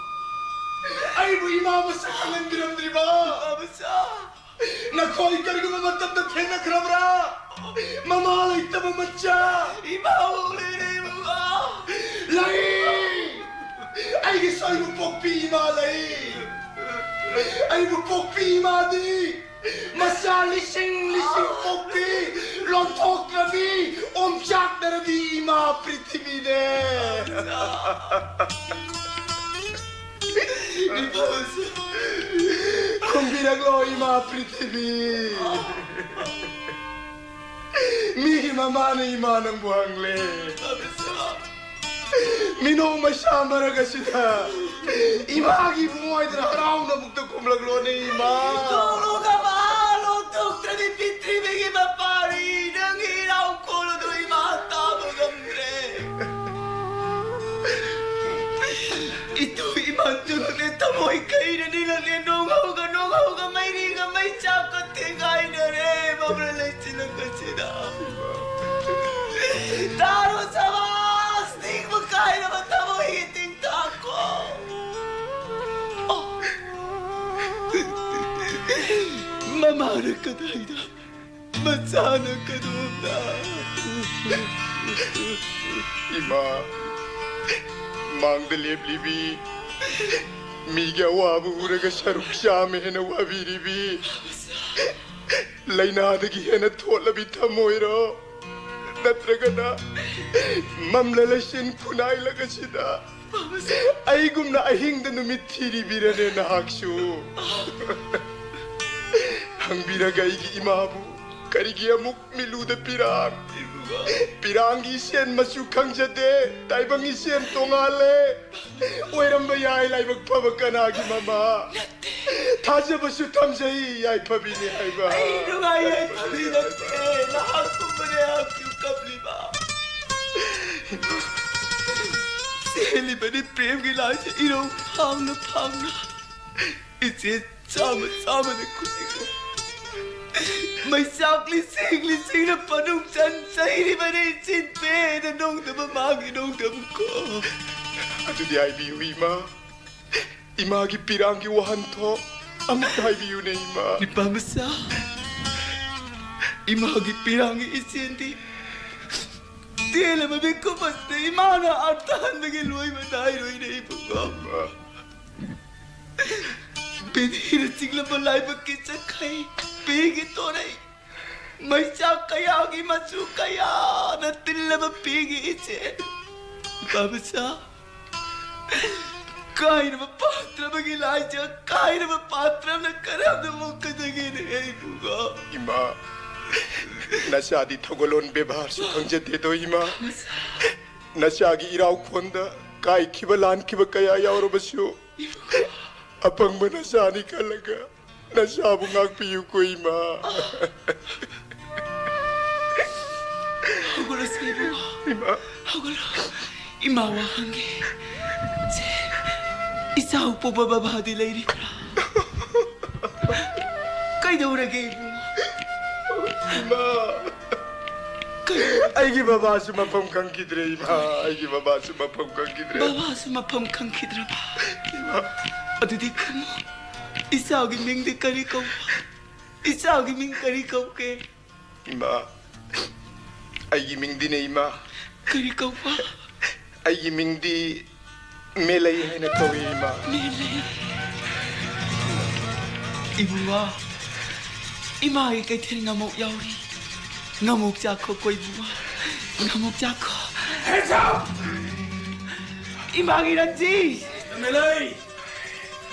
ꯑꯩꯕꯨ ꯏꯃꯥ ꯃꯁꯛ ꯈꯪꯍꯟꯕꯤꯔꯝꯗ꯭ꯔꯤꯕ? ꯏꯄꯥ ꯃꯆꯥ꯫ ꯅꯈꯣꯏ ꯀꯔꯤꯒꯨꯝꯕ ꯃꯇꯝꯗ ꯊꯦꯡꯅꯈ꯭ꯔꯕ꯭ꯔꯥ? ꯃꯃꯥ ꯂꯩꯇꯕ ꯃꯆꯥ꯫ ꯏꯄꯥ ꯍꯧꯋꯦꯅꯦ ꯏꯕꯨꯡꯉꯣ꯫ ꯄꯣꯛꯄꯤ ꯏꯃꯥ ꯂꯩ꯫ ꯑꯩꯕꯨ ꯄꯣꯛꯄꯤ ꯏꯃꯥꯗꯤ ꯃꯆꯥ ꯂꯤꯁꯤꯡ ꯂꯤꯁꯤꯡ ꯄꯣꯛꯄꯤ, ꯂꯣꯟꯊꯣꯛꯇ꯭ꯔꯕꯤ, ꯑꯣꯝꯆꯥꯛꯅꯔꯕꯤ ꯏꯃꯥ ꯄ꯭ꯔꯤꯊꯤꯕꯤꯅꯦ꯫ ꯈꯨꯝꯕꯤꯔꯛꯂꯣ ꯏꯃꯥ ꯄ꯭ꯔꯤꯊꯤꯕꯤ꯫ ꯃꯤꯒꯤ ꯃꯃꯥꯅ ꯏꯃꯥ ꯅꯪꯕꯨ ꯍꯪꯂꯦ꯫ ꯃꯤꯅꯣꯛ ꯃꯩꯁꯥ ꯃꯔꯛ ꯑꯁꯤꯗ ꯏꯃꯥꯒꯤ ꯏꯕꯨꯡ ꯑꯣꯏꯗꯅ ꯍꯔꯥꯎꯅ ꯑꯃꯨꯛꯇ ꯈꯨꯝꯂꯛꯂꯣꯅꯦ ꯏꯃꯥ꯫ ꯂꯣꯛꯇꯣꯛꯂꯒ ꯃꯥ ꯂꯣꯛꯇꯣꯛꯇ꯭ꯔꯗꯤ ꯄ꯭ꯔꯤꯊꯤꯕꯤꯒꯤ ꯃꯄꯥꯔꯤ ꯅꯪꯒꯤ ꯏꯔꯥꯎ ꯈꯣꯜꯂꯨꯗꯣ ꯏꯃꯥ ꯇꯥꯕ ꯉꯝꯗ꯭ꯔꯦ꯫ ꯏꯇꯨ ꯏꯃꯥꯟ ꯆꯨꯔꯛꯂꯦ ꯊꯃꯣꯏ ꯀꯩꯅ ꯅꯤꯡꯂꯛꯂꯦ ꯅꯣꯡꯍꯧꯒ ꯅꯣꯡꯍꯧꯒ ꯃꯩꯔꯤꯒ ꯃꯩ ꯆꯥꯛꯀ ꯊꯦꯡꯒꯥꯏꯅꯔꯦ ꯃꯝꯂ ꯂꯩꯆꯤꯜꯂꯛ ꯑꯁꯤꯗ꯫ ꯇꯥꯔꯣ ꯁꯃꯥꯖ ꯅꯤꯡꯕ ꯀꯥꯏꯔꯕ ꯊꯃꯣꯏꯒꯤ ꯇꯤꯡꯊꯥꯀꯣ꯫ ꯃꯃꯥꯅ ꯀꯗꯥꯏꯗ? ꯃꯆꯥꯅ ꯀꯗꯣꯝꯗ? ꯏꯃꯥ, ꯃꯥꯡꯗ ꯂꯦꯞꯂꯤꯕꯤ, ꯃꯤꯒꯤ ꯑꯋꯥꯕ ꯎꯔꯒ ꯁꯔꯨꯛ ꯆꯥꯝꯃ ꯍꯦꯟꯅ ꯋꯥꯕꯤꯔꯤꯕꯤ, ꯂꯥꯏꯅꯥꯗꯒꯤ ꯍꯦꯟꯅ ꯊꯣꯠꯂꯕꯤ ꯊꯝꯃꯣꯏꯔꯣ? ꯅꯠꯇ꯭ꯔꯒꯅ ꯃꯝꯂ ꯂꯩꯆꯤꯟ ꯈꯨꯅꯥꯏꯂꯛ ꯑꯁꯤꯗ ꯑꯩꯒꯨꯝꯅ ꯑꯍꯤꯡꯗ ꯅꯨꯃꯤꯠ ꯊꯤꯔꯤꯕꯤꯔꯅꯦ ꯅꯍꯥꯛꯁꯨ? ꯍꯪꯕꯤꯔꯒ ꯑꯩꯒꯤ ꯏꯃꯥꯕꯨ ꯀꯔꯤꯒꯤ ꯑꯃꯨꯛ ꯃꯤꯠꯂꯨꯗ ꯄꯤꯔꯥꯡ? ꯄꯤꯔꯥꯡꯒꯤ ꯏꯆꯦꯟ ꯃꯆꯨ ꯈꯪꯖꯗꯦ, ꯇꯥꯏꯕꯪ ꯏꯆꯦꯟ ꯇꯣꯉꯥꯜꯂꯦ꯫ ꯑꯣꯏꯔꯝꯕ ꯌꯥꯏ ꯂꯥꯏꯕꯛ ꯐꯕ ꯀꯅꯥꯒꯤ ꯃꯃꯥ? ꯊꯥꯖꯕꯁꯨ ꯊꯝꯖꯩ ꯌꯥꯏꯐꯕꯤꯅꯤ ꯍꯥꯏꯕ꯫ ꯑꯩ ꯅꯨꯡꯉꯥꯏ ꯌꯥꯏꯐꯕꯤ ꯅꯠꯇꯦ, ꯅꯍꯥꯛꯀꯨꯝꯕꯅꯦ ꯑꯩꯍꯥꯛꯁꯨ ꯀꯞꯂꯤꯕ꯫ ꯆꯦꯜꯂꯤꯕꯅꯤ ꯄ꯭ꯔꯦꯝꯒꯤ ꯂꯥꯏꯁꯦ ꯏꯔꯧ ꯐꯥꯎꯅ ꯐꯥꯎꯅ꯫ ꯏꯆꯦ ꯆꯥꯝꯃ ꯆꯥꯝꯃꯅ ꯈꯨꯗꯤꯡꯃꯛ ꯃꯩꯆꯥꯛ ꯂꯤꯁꯤꯡ ꯂꯤꯁꯤꯡꯅ ꯄꯅꯨꯡ ꯆꯟ ꯆꯩꯔꯤꯕꯅꯤ ꯏꯆꯤꯟ ꯄꯦꯟꯅ ꯅꯣꯡꯗꯕ ꯃꯥꯒꯤ ꯅꯣꯡꯗꯕꯀꯣ꯫ ꯑꯗꯨꯗꯤ ꯍꯥꯏꯕꯤꯌꯨ ꯏꯃꯥ, ꯏꯃꯥꯒꯤ ꯄꯤꯔꯥꯡꯒꯤ ꯋꯥꯍꯟꯊꯣꯛ ꯑꯃꯨꯛꯇ ꯍꯥꯏꯕꯤꯌꯨꯅꯦ ꯏꯃꯥ꯫ ꯅꯨꯄꯥ ꯃꯆꯥ, ꯏꯃꯥꯒꯤ ꯄꯤꯔꯥꯡꯒꯤ ꯏꯆꯦꯟꯗꯤ ꯇꯦꯜꯂꯕ ꯃꯤꯀꯨꯞ ꯑꯁꯤꯗ ꯏꯃꯥꯅ ꯑꯥꯔ ꯇꯥꯍꯟꯕꯒꯤ ꯂꯣꯏꯕ ꯅꯥꯏꯔꯣꯏꯅꯦ ꯏꯕꯨꯡꯉꯣ꯫ ꯏꯃꯥ꯫ ꯄꯦꯅꯦꯅ ꯆꯤꯛꯂꯕ ꯂꯥꯏꯕꯛꯀꯤ ꯆꯈꯩ, ꯄꯤꯒꯤ ꯇꯣꯔꯩ, ꯃꯩꯆꯥꯛ ꯀꯌꯥꯒꯤ ꯃꯆꯨ ꯀꯌꯥꯅ ꯇꯤꯜꯂꯕ ꯄꯤꯒꯤ ꯏꯆꯦ, ꯏꯄꯥ ꯃꯆꯥ, ꯀꯥꯏꯔꯕ ꯄꯥꯇ꯭ꯔ ꯑꯃꯒꯤ ꯂꯥꯏꯖ, ꯀꯥꯏꯔꯕ ꯄꯥꯇ꯭ꯔ ꯑꯃꯅ ꯀꯔꯝꯅ ꯑꯣꯛꯀꯗꯒꯦꯅꯦ, ꯏꯕꯨꯡꯉꯣ? ꯏꯃꯥ, ꯅꯆꯥꯗꯤ ꯊꯧꯒꯜꯂꯣꯟ ꯕꯦꯕꯥꯔꯁꯨ ꯈꯪꯖꯗꯦꯗꯣ, ꯏꯃꯥ꯫ ꯅꯆꯥꯒꯤ ꯏꯔꯥꯎꯈꯣꯟꯗ ꯀꯥꯏꯈꯤꯕ ꯂꯥꯟꯈꯤꯕ ꯀꯌꯥ ꯌꯥꯎꯔꯕꯁꯨ, ꯑꯄꯪꯕ ꯅꯆꯥꯅꯤ ꯈꯜꯂꯒ ꯅꯆꯥꯕꯨ ꯉꯥꯛꯄꯤꯌꯨꯀꯣ, ꯏꯃꯥ꯫ ꯍꯧꯒꯠꯂꯁꯤ, ꯏꯕꯨꯡꯉꯣ꯫ ꯏꯃꯥ꯫ ꯍꯧꯒꯠꯂꯣ꯫ ꯏꯃꯥ ꯋꯥ ꯍꯪꯒꯦ꯫ ꯁꯦ, ꯏꯆꯥ ꯄꯣꯛꯄ ꯕꯕꯥꯗꯤ ꯂꯩꯔꯤꯕ꯭ꯔꯥ? ꯀꯩꯗꯧꯔꯒꯦ, ꯏꯕꯨꯡꯉꯣ? ꯏꯃꯥ꯫ ꯀꯩ? ꯑꯩꯒꯤ ꯕꯕꯥꯁꯨ ꯃꯐꯝ ꯈꯪꯈꯤꯗ꯭ꯔꯦ, ꯏꯃꯥ꯫ ꯑꯩꯒꯤ ꯕꯕꯥꯁꯨ ꯃꯐꯝ ꯈꯪꯈꯤꯗ꯭ꯔꯦ꯫ ꯕꯕꯥꯁꯨ ꯃꯐꯝ ꯈꯪꯈꯤꯗ꯭ꯔꯕ? ꯏꯃꯥ꯫ ꯑꯗꯨꯗꯤ ꯈꯨꯝꯃꯨ꯫ ꯏꯆꯥꯒꯤ ꯃꯤꯡꯗꯤ ꯀꯔꯤ ꯀꯧꯕ? ꯏꯆꯥꯒꯤ ꯃꯤꯡ ꯀꯔꯤ ꯀꯧꯒꯦ? ꯏꯃꯥ, ꯑꯩꯒꯤ ꯃꯤꯡꯗꯤꯅꯦ, ꯏꯃꯥ꯫ ꯀꯔꯤ ꯀꯧꯕ? ꯑꯩꯒꯤ ꯃꯤꯡꯗꯤ ꯃꯦꯂꯩ ꯍꯥꯏꯅ ꯀꯧꯏ, ꯏꯃꯥ꯫ ꯃꯦꯂꯩ꯫ ꯏꯕꯨꯡꯉꯣ, ꯏꯃꯥꯒꯤ ꯀꯩꯊꯦꯜ ꯉꯥꯃꯣꯛ ꯌꯥꯎꯔꯤ꯫ ꯉꯥꯃꯣꯛ ꯆꯥꯈꯣꯀꯣ, ꯏꯕꯨꯡꯉꯣ꯫ ꯉꯥꯃꯣꯛ ꯆꯥꯈꯣ꯫ Hands up! ꯏꯃꯥꯒꯤ ꯔꯟꯖꯤ! ꯃꯦꯂꯩ!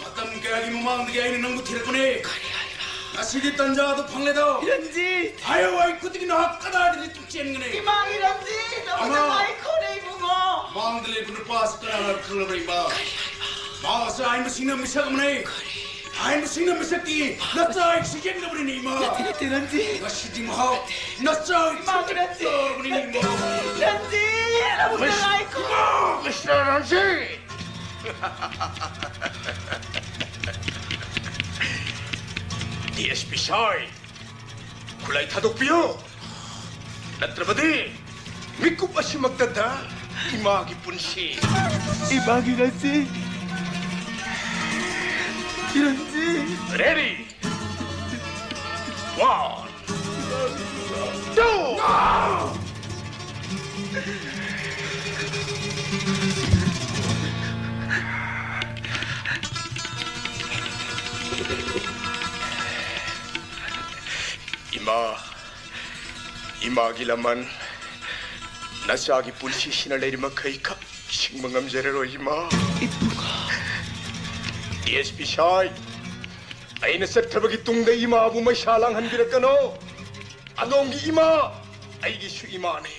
ꯃꯇꯝ ꯀꯌꯥꯒꯤ ꯃꯃꯥꯡꯗꯒꯤ ꯑꯩꯅ ꯅꯪꯕꯨ ꯊꯤꯔꯛꯄꯅꯦ꯫ ꯀꯔꯤ ꯍꯥꯏꯕ? ꯉꯁꯤꯗꯤ ꯇꯟꯖꯥꯗꯨ ꯐꯪꯂꯦꯗꯣ꯫ ꯔꯟꯖꯤꯠ! ꯍꯥꯏꯌꯣ, ꯑꯩ ꯈꯨꯗꯤꯡꯅ ꯀꯗꯥꯏꯗꯗꯤ ꯇꯨꯡꯆꯦꯟꯒꯅꯤ? ꯏꯃꯥꯒꯤ ꯔꯟꯖꯤꯠ! ꯑꯃꯨꯛꯇ ꯏꯃꯥ! ꯉꯥꯏꯈꯣꯅꯦ, ꯏꯕꯨꯡꯉꯣ! ꯃꯥꯡꯗ ꯂꯩꯕ ꯅꯨꯄꯥꯁꯤ ꯀꯅꯥꯅ ꯈꯪꯂꯕ꯭ꯔꯥ, ꯏꯃꯥ? ꯀꯔꯤ ꯍꯥꯏꯕ? ꯃꯍꯥꯛ ꯑꯁꯤ ꯑꯍꯩꯕꯁꯤꯡꯅ ꯃꯤꯁꯛ ꯑꯃꯅꯦ꯫ ꯀꯔꯤ? ꯑꯍꯩꯕꯁꯤꯡꯅ ꯃꯤꯁꯛꯀꯤ ꯅꯆꯥ ꯑꯩ ꯁꯤꯖꯤꯟꯅꯕꯅꯤꯅꯦ, ꯏꯃꯥ꯫ ꯅꯠꯇꯦ, ꯅꯠꯇꯦ, ꯔꯟꯖꯤꯠ! ꯉꯁꯤꯗꯤ ꯃꯍꯥꯛ ꯅꯆꯥ ꯑꯩ ꯏꯃꯥꯒꯤ ꯔꯟꯖꯤꯠ! ꯇꯧꯔꯕꯅꯤꯅꯦ, ꯏꯃꯥ꯫ ꯔꯟꯖꯤꯠ! ꯑꯃꯨꯛꯇ ꯉꯥꯏꯈꯣ! ꯃꯤꯁ-, mister Ranjit! D S P ꯁꯥꯏ, ꯈꯨꯠꯂꯥꯏ ꯊꯥꯗꯣꯛꯄꯤꯌꯨ, ꯅꯠꯇ꯭ꯔꯕꯗꯤ ꯃꯤꯀꯨꯞ ꯑꯁꯤꯃꯛꯇꯗ ꯏꯃꯥꯒꯤ ꯄꯨꯟꯁꯤ꯫ ꯏꯃꯥꯒꯤ Ranji, Ranji. Ready? One, two. ꯃꯥꯒꯤ ꯂꯃꯟ, ꯅꯆꯥꯒꯤ ꯄꯨꯟꯁꯤꯁꯤꯅ ꯂꯩꯔꯤ ꯃꯈꯩ ꯈꯛ ꯁꯤꯡꯕ ꯉꯝꯖꯔꯔꯣꯏ, ꯏꯃꯥ꯫ ꯏꯕꯨꯡꯉꯣ꯫ ꯑꯦꯁ ꯄꯤ ꯁꯥꯏ, ꯑꯩꯅ ꯆꯠꯈ꯭ꯔꯕꯒꯤ ꯇꯨꯡꯗ ꯏꯃꯥꯕꯨ ꯃꯩꯁꯥ ꯂꯥꯡꯍꯟꯕꯤꯔꯛꯀꯅꯣ꯫ ꯑꯗꯣꯝꯒꯤ ꯏꯃꯥ ꯑꯩꯒꯤꯁꯨ ꯏꯃꯥꯅꯤ꯫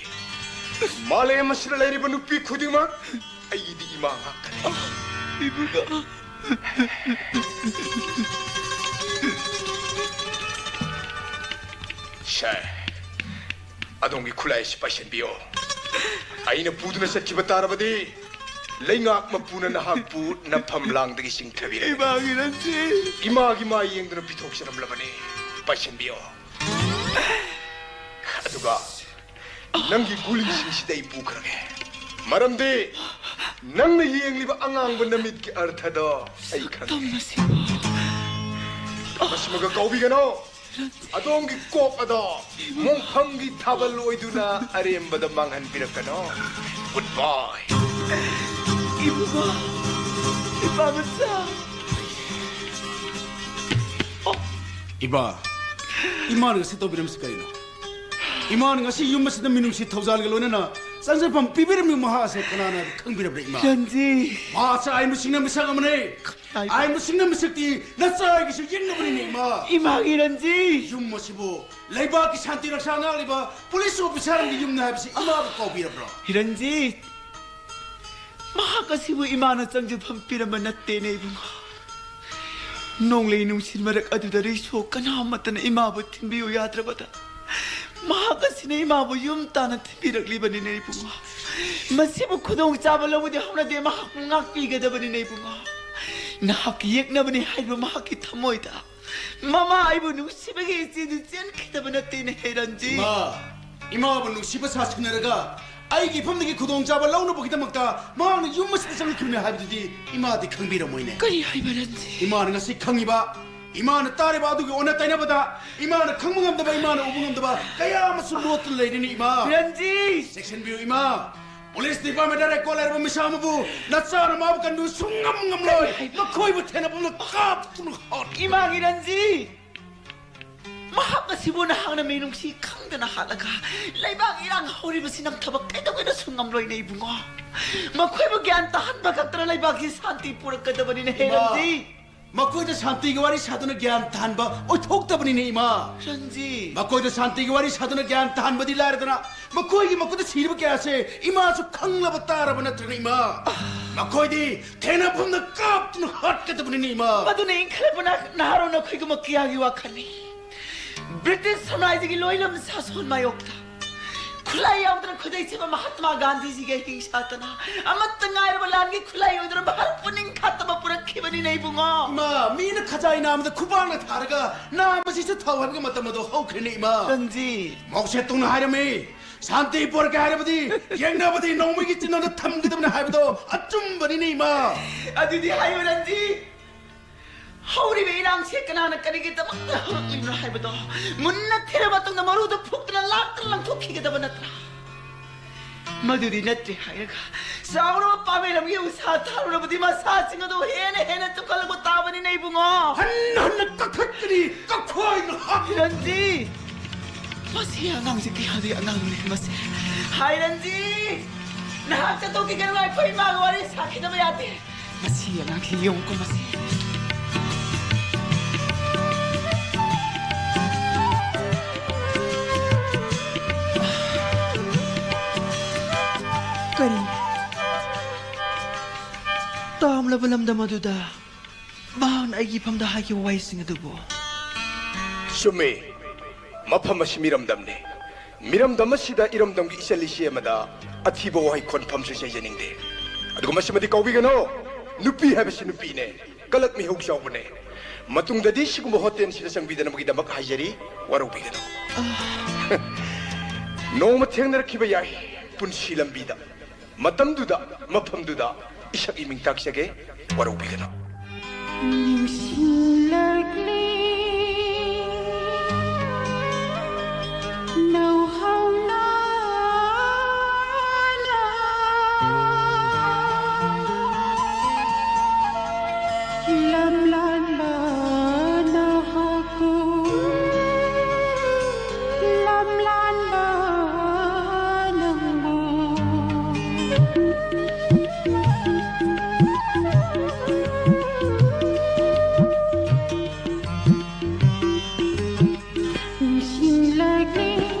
ꯃꯥꯂꯦꯝ ꯑꯁꯤꯗ ꯂꯩꯔꯤꯕ ꯅꯨꯄꯤ ꯈꯨꯗꯤꯡꯃꯛ ꯑꯩꯒꯤꯗꯤ ꯏꯃꯥ ꯉꯥꯛꯇꯅꯤ꯫ ꯏꯕꯨꯡꯉꯣ꯫ ꯁꯦ, ꯑꯗꯣꯝꯒꯤ ꯈꯨꯠꯂꯥꯏ ꯑꯁꯤ ꯄꯥꯏꯁꯤꯟꯕꯤꯌꯣ꯫ ꯑꯩꯅ ꯄꯨꯗꯨꯅ ꯆꯠꯈꯤꯕ ꯇꯥꯔꯕꯗꯤ, ꯂꯩꯉꯥꯛ ꯃꯄꯨꯅ ꯅꯍꯥꯛꯄꯨ ꯅꯐꯝ ꯂꯥꯡꯗꯒꯤ ꯆꯤꯡꯊꯕꯤꯔꯦ꯫ ꯏꯃꯥꯒꯤ ꯔꯟꯖꯤ꯫ ꯏꯃꯥꯒꯤ ꯃꯥꯏ ꯌꯦꯡꯗꯨꯅ ꯄꯤꯊꯣꯛꯆꯔꯝꯂꯕꯅꯤ꯫ ꯄꯥꯏꯁꯤꯟꯕꯤꯌꯣ꯫ ꯑꯗꯨꯒ ꯅꯪꯒꯤ ꯒꯨꯂꯤꯁꯤꯡꯁꯤꯗ ꯑꯩ ꯄꯨꯈ꯭ꯔꯒꯦ꯫ ꯃꯔꯝꯗꯤ ꯅꯪꯅ ꯌꯦꯡꯂꯤꯕ ꯑꯉꯥꯡꯕ ꯅꯃꯤꯠꯀꯤ ꯑꯔꯊꯗꯣ ꯑꯩ ꯈꯪꯉꯦ꯫ ꯇꯝꯅꯁꯤꯕ꯫ ꯃꯁꯤꯃꯒ ꯀꯥꯎꯕꯤꯒꯅꯣ꯫ ꯑꯗꯣꯝꯒꯤ ꯀꯣꯛ ꯑꯗꯣ ꯃꯣꯡꯐꯝꯒꯤ ꯊꯥꯕꯜ ꯑꯣꯏꯗꯨꯅ ꯑꯔꯦꯝꯕꯗ ꯃꯥꯡꯍꯟꯕꯤꯔꯛꯀꯅꯣ꯫ Goodbye꯫ ꯏꯕꯨꯡꯉꯣ, ꯏꯄꯥ ꯃꯆꯥ꯫ ꯏꯕꯥ, ꯏꯃꯥꯅ ꯉꯁꯤ ꯇꯧꯕꯤꯔꯝꯃꯤꯁꯤ ꯀꯔꯤꯅꯣ? ꯏꯃꯥꯅ ꯉꯁꯤ ꯌꯨꯝ ꯑꯁꯤꯗ ꯃꯤꯅꯨꯡꯁꯤ ꯊꯧꯖꯥꯜꯒ ꯂꯣꯏꯅꯅ ꯆꯪꯖꯐꯝ ꯄꯤꯕꯤꯔꯝꯃꯤ ꯃꯍꯥꯛ ꯑꯁꯦ ꯀꯅꯥꯅ ꯈꯪꯕꯤꯔꯕ꯭ꯔꯥ, ꯏꯃꯥ? ꯔꯟꯖꯤ꯫ ꯃꯍꯥꯛ ꯑꯁꯦ ꯑꯥꯏꯟꯕꯨ ꯁꯤꯡꯅ ꯃꯤꯁꯛ ꯑꯃꯅꯤ꯫ ꯑꯥꯏꯟꯕꯨ ꯁꯤꯡꯅ ꯃꯤꯁꯛꯇꯤ ꯅꯆꯥꯒꯤꯁꯨ ꯌꯦꯛꯅꯕꯅꯤꯅꯦ, ꯏꯃꯥ꯫ ꯏꯃꯥꯒꯤ ꯔꯟꯖꯤ꯫ ꯌꯨꯝ ꯑꯁꯤꯕꯨ ꯂꯩꯕꯥꯛꯀꯤ ꯁꯥꯟꯇꯤ ꯔꯛꯁꯥ ꯉꯥꯛꯂꯤꯕ ꯄꯨꯂꯤꯁ ꯑꯣꯐꯤꯁꯥꯔ ꯑꯃꯒꯤ ꯌꯨꯝꯅꯤ ꯍꯥꯏꯕꯁꯤ ꯏꯃꯥꯕꯨ ꯀꯥꯎꯕꯤꯔꯕ꯭ꯔꯣ? ꯔꯟꯖꯤ, ꯃꯍꯥꯛ ꯑꯁꯤꯕꯨ ꯏꯃꯥꯅ ꯆꯪꯖꯐꯝ ꯄꯤꯔꯝꯕ ꯅꯠꯇꯦꯅꯦ, ꯏꯕꯨꯡꯉꯣ꯫ ꯅꯣꯡꯂꯩ ꯅꯨꯡꯁꯤꯠ ꯃꯔꯛ ꯑꯗꯨꯗ ꯔꯤꯁꯣ ꯀꯅꯥꯃꯠꯇꯅ ꯏꯃꯥꯕꯨ ꯊꯤꯟꯕꯤꯌꯨ ꯌꯥꯗ꯭ꯔꯕꯗ, ꯃꯍꯥꯛ ꯑꯁꯤꯅ ꯏꯃꯥꯕꯨ ꯌꯨꯝ ꯇꯥꯟꯅ ꯊꯤꯟꯕꯤꯔꯛꯂꯤꯕꯅꯤꯅꯦ, ꯏꯕꯨꯡꯉꯣ꯫ ꯃꯁꯤꯕꯨ ꯈꯨꯗꯣꯡꯆꯥꯕ ꯂꯧꯕꯗꯤ ꯍꯧꯅꯗꯦ, ꯃꯍꯥꯛꯄꯨ ꯉꯥꯛꯄꯤꯒꯗꯕꯅꯤꯅꯦ, ꯏꯕꯨꯡꯉꯣ꯫ ꯅꯍꯥꯛꯀꯤ ꯌꯦꯛꯅꯕꯅꯤ ꯍꯥꯏꯕ ꯃꯍꯥꯛꯀꯤ ꯊꯃꯣꯏꯗ ꯃꯃꯥ ꯑꯩꯕꯨ ꯅꯨꯡꯁꯤꯕꯒꯤ ꯏꯆꯦꯗꯨ ꯆꯦꯟꯈꯤꯗꯕ ꯅꯠꯇꯦꯅꯦ, ꯍꯦ ꯔꯟꯖꯤ꯫ ꯏꯃꯥ, ꯏꯃꯥꯕꯨ ꯅꯨꯡꯁꯤꯕ ꯁꯥꯁꯤꯟꯅꯔꯒ ꯑꯩꯒꯤ ꯏꯐꯝꯗꯒꯤ ꯈꯨꯗꯣꯡꯆꯥꯕ ꯂꯧꯅꯕꯒꯤꯗꯃꯛꯇ ꯃꯍꯥꯛꯅ ꯌꯨꯝ ꯑꯁꯤꯗ ꯆꯪꯂꯛꯈꯤꯕꯅꯤ ꯍꯥꯏꯕꯗꯨꯗꯤ ꯏꯃꯥꯗꯤ ꯈꯪꯕꯤꯔꯝꯃꯣꯏꯅꯦ꯫ ꯀꯔꯤ ꯍꯥꯏꯕ, ꯔꯟꯖꯤ? ꯏꯃꯥꯅ ꯉꯁꯤ ꯈꯪꯉꯤꯕ, ꯏꯃꯥꯅ ꯇꯥꯔꯤꯕ ꯑꯗꯨꯒꯤ ꯑꯣꯟꯅ ꯇꯩꯅꯕꯗ ꯏꯃꯥꯅ ꯈꯪꯕ ꯉꯝꯗꯕ, ꯏꯃꯥꯅ ꯎꯕ ꯉꯝꯗꯕ ꯀꯌꯥ ꯑꯃꯁꯨ ꯂꯣꯠꯇꯨꯅ ꯂꯩꯔꯤꯅꯤ, ꯏꯃꯥ꯫ ꯔꯟꯖꯤ! ꯆꯦꯛꯁꯤꯟꯕꯤꯌꯨ, ꯏꯃꯥ꯫ ꯄꯨꯂꯤꯁ ꯗꯤꯄꯥꯔꯠꯃꯦꯟꯗ ꯔꯦꯀꯣꯔꯗ ꯂꯩꯔꯕ ꯃꯤꯁꯛ ꯑꯃꯕꯨ ꯅꯆꯥꯅ ꯃꯥꯕꯨ ꯀꯟꯕ ꯁꯨꯡꯉꯝ ꯉꯝꯂꯣꯏ꯫ ꯀꯔꯤ ꯍꯥꯏꯕ? ꯃꯈꯣꯏꯕꯨ ꯊꯦꯡꯅꯕ ꯑꯃꯅ ꯀꯥꯞꯇꯨꯅ ꯍꯥꯠ- ꯏꯃꯥꯒꯤ ꯔꯟꯖꯤ! ꯃꯍꯥꯛ ꯑꯁꯤꯕꯨ ꯅꯍꯥꯛꯅ ꯃꯤꯅꯨꯡꯁꯤ ꯈꯪꯗꯅ ꯍꯥꯠꯂꯒ ꯂꯩꯕꯥꯛ ꯏꯔꯥꯡ ꯍꯧꯔꯤꯕꯁꯤ ꯅꯪ ꯊꯕꯛ ꯀꯩꯗꯧꯉꯩꯗꯁꯨ ꯉꯝꯂꯣꯏꯅꯦ ꯏꯕꯨꯡꯉꯣ꯫ ꯃꯈꯣꯏꯕꯨ ꯒ꯭ꯌꯥꯟ ꯇꯥꯍꯟꯕ ꯈꯛꯇꯅ ꯂꯩꯕꯥꯛꯀꯤ ꯁꯥꯟꯇꯤ ꯄꯨꯔꯛꯀꯗꯕꯅꯤꯅꯦ ꯍꯦ ꯏꯃꯥ, ꯔꯟꯖꯤ꯫ ꯃꯈꯣꯏꯗ ꯁꯥꯟꯇꯤꯒꯤ ꯋꯥꯔꯤ ꯁꯥꯗꯨꯅ ꯒ꯭ꯌꯥꯟ ꯇꯥꯍꯟꯕ ꯑꯣꯏꯊꯣꯛꯇꯕꯅꯤꯅꯦ ꯏꯃꯥ꯫ ꯔꯟꯖꯤ꯫ ꯃꯈꯣꯏꯗ ꯁꯥꯟꯇꯤꯒꯤ ꯋꯥꯔꯤ ꯁꯥꯗꯨꯅ ꯒ꯭ꯌꯥꯟ ꯇꯥꯍꯟꯕꯗꯤ ꯂꯥꯏꯔꯗꯅ, ꯃꯈꯣꯏꯒꯤ ꯃꯈꯨꯠꯇ ꯁꯤꯔꯤꯕ ꯀꯌꯥꯁꯦ ꯏꯃꯥꯁꯨ ꯈꯪꯂꯕ ꯇꯥꯔꯕ ꯅꯠꯇ꯭ꯔꯅꯦ ꯏꯃꯥ? ꯃꯈꯣꯏꯗꯤ ꯊꯦꯡꯅꯐꯝꯗ ꯀꯥꯞꯇꯨꯅ ꯍꯥꯠꯀꯗꯕꯅꯤꯅꯦ ꯏꯃꯥ꯫ ꯃꯗꯨꯅ ꯏꯟꯈꯠꯂꯛꯄ ꯅꯍꯥꯔꯣꯟ ꯑꯩꯈꯣꯏꯒꯨꯝꯕ ꯀꯌꯥꯒꯤ ꯋꯥꯈꯜꯅꯤ꯫ ꯕ꯭ꯔꯤꯇꯤꯁ ꯁꯥꯝꯔꯥꯖ꯭ꯌꯒꯤ ꯂꯣꯏꯂꯝ ꯁꯥꯁꯣꯟ ꯃꯥꯌꯣꯛꯇ ꯈꯨꯠꯂꯥꯏ ꯌꯥꯎꯗꯅ ꯈꯨꯗꯩ ꯁꯦꯝꯕ ꯃꯍꯥꯇꯃꯥ ꯒꯥꯟꯙꯤꯖꯤꯒꯤ ꯑꯍꯤꯡꯁꯥꯇꯅ ꯑꯃꯠꯇ ꯉꯥꯏꯔꯕ ꯂꯥꯟꯒꯤ ꯈꯨꯠꯂꯥꯏ ꯑꯣꯏꯗꯨꯅ ꯚꯥꯔꯠ ꯄꯨꯛꯅꯤꯡ ꯈꯥꯠꯇꯕ ꯄꯨꯔꯛꯈꯤꯕꯅꯤꯅꯦ ꯏꯕꯨꯡꯉꯣ꯫ ꯏꯃꯥ, ꯃꯤꯅ ꯈꯖꯥꯏ ꯅꯥꯝꯃꯗ ꯈꯨꯕꯥꯛꯅ ꯊꯥꯔꯒ ꯅꯥꯝꯃꯁꯤꯁꯨ ꯊꯧ ꯍꯥꯏꯕꯒꯤ ꯃꯇꯝ ꯑꯗꯣ ꯍꯧꯈ꯭ꯔꯦꯅꯦ ꯏꯃꯥ꯫ ꯔꯟꯖꯤ꯫ ꯃꯥꯎ ꯁꯦ ꯇꯨꯡꯅ ꯍꯥꯏꯔꯝꯃꯤ, ꯁꯥꯟꯇꯤ ꯄꯨꯔꯛꯀꯦ ꯍꯥꯏꯔꯕꯗꯤ ꯌꯦꯡꯅꯕꯗꯤ ꯅꯣꯡꯃꯩꯒꯤ ꯆꯤꯟꯗꯣꯟꯗ ꯊꯝꯒꯗꯕꯅꯤ ꯍꯥꯏꯕꯗꯣ ꯑꯆꯨꯝꯕꯅꯤꯅꯦ ꯏꯃꯥ꯫ ꯑꯗꯨꯗꯤ ꯍꯥꯏꯌꯨ ꯔꯟꯖꯤ, ꯍꯧꯔꯤꯕ ꯏꯔꯥꯡꯁꯦ ꯀꯅꯥꯅ ꯀꯔꯤꯒꯤꯗꯃꯛꯇ ꯍꯧꯔꯛꯂꯤꯕꯅꯣ ꯍꯥꯏꯕꯗꯣ ꯃꯨꯟꯅ ꯊꯤꯔ ꯃꯇꯨꯡꯗ ꯃꯔꯨꯗꯨ ꯐꯨꯛꯇꯨꯅ ꯂꯥꯛꯇꯅ ꯂꯪꯊꯣꯛꯈꯤꯒꯗꯕ ꯅꯠꯇ꯭ꯔꯥ? ꯃꯗꯨꯗꯤ ꯅꯠꯇ꯭ꯔꯦ ꯍꯥꯏꯔꯒ ꯆꯥꯎꯔꯕ ꯄꯥꯃꯦꯂꯝꯒꯤ ꯎꯁꯥ ꯊꯥꯔꯨꯔꯕꯗꯤ ꯃꯁꯥꯁꯤꯡ ꯑꯗꯨ ꯍꯦꯟꯅ ꯍꯦꯟꯅ ꯆꯨꯞꯈꯠꯂꯛꯄ ꯇꯥꯕꯅꯤꯅꯦ ꯏꯕꯨꯡꯉꯣ꯫ ꯍꯟꯅ ꯍꯟꯅ ꯀꯛꯊꯠꯀꯅꯤ, ꯀꯛꯐꯥꯏꯅ ꯍꯥꯞꯀꯅꯤ꯫ ꯔꯟꯖꯤ! ꯃꯁꯤ ꯑꯉꯥꯡꯁꯦ ꯀꯌꯥꯗꯤ ꯑꯉꯥꯡꯅꯣꯅꯦ ꯃꯁꯤ꯫ ꯍꯥꯏ ꯔꯟꯖꯤ! ꯅꯍꯥꯛ ꯆꯠꯊꯣꯛꯈꯤꯒꯅꯨ, ꯑꯩꯈꯣꯏ ꯏꯃꯥꯒ ꯋꯥꯔꯤ ꯁꯥꯈꯤꯗꯕ ꯌꯥꯗꯦ꯫ ꯃꯁꯤ ꯑꯉꯥꯡꯁꯤ ꯌꯦꯡꯉꯨꯀꯣ ꯃꯁꯤ꯫ ꯀꯔꯤ? ꯇꯥꯝꯂꯕ ꯂꯝꯗꯝ ꯑꯗꯨꯗ ꯃꯍꯥꯛꯅ ꯑꯩꯒꯤ ꯏꯐꯝꯗ ꯍꯥꯏꯈꯤꯕ ꯋꯥꯍꯩꯁꯤꯡ ꯑꯗꯨꯕꯨ? ꯆꯨꯝꯃꯤ꯫ ꯃꯐꯝ ꯑꯁꯤ ꯃꯤꯔꯝꯗꯝꯅꯤ꯫ ꯃꯤꯔꯝꯗꯝ ꯑꯁꯤꯗ ꯏꯔꯝꯗꯝꯒꯤ ꯏꯆꯜ ꯏꯆꯦ ꯑꯃꯗ ꯑꯊꯤꯕ ꯋꯥꯍꯩ ꯈꯣꯟꯐꯝꯁꯨ ꯆꯩꯖꯅꯤꯡꯗꯦ꯫ ꯑꯗꯨꯒ ꯃꯁꯤꯃꯗꯤ ꯀꯥꯎꯕꯤꯒꯅꯨ, ꯅꯨꯄꯤ ꯍꯥꯏꯕꯁꯤ ꯅꯨꯄꯤꯅꯦ, ꯀꯂꯛ ꯃꯤꯍꯧ ꯆꯥꯎꯕꯅꯦ꯫ ꯃꯇꯨꯡꯗꯗꯤ ꯁꯤꯒꯨꯝꯕ ꯍꯣꯇꯦꯜꯁꯤꯗ ꯆꯪꯕꯤꯗꯅꯕꯒꯤꯗꯃꯛ ꯍꯥꯏꯖꯔꯤ, ꯋꯥꯔꯧꯕꯤꯒꯅꯨ꯫ ꯅꯣꯡꯃ ꯊꯦꯡꯅꯔꯛꯈꯤꯕ ꯌꯥꯏ ꯄꯨꯟꯁꯤ ꯂꯝꯕꯤꯗ꯫ ꯃꯇꯝꯗꯨꯗ, ꯃꯐꯝꯗꯨꯗ ꯏꯁꯛ ꯏꯃꯤꯡ ꯇꯥꯛꯆꯒꯦ, ꯋꯥꯔꯧꯕꯤꯒꯅꯨ꯫ ꯅꯤꯡꯁꯤꯡꯂꯛꯂꯤ ꯅꯧꯍꯧꯅꯅ ꯂꯝꯂꯥꯟꯕ ꯅꯍꯥꯛꯄꯨ꯫ ꯅꯤꯡꯁꯤꯡꯂꯛꯂꯦ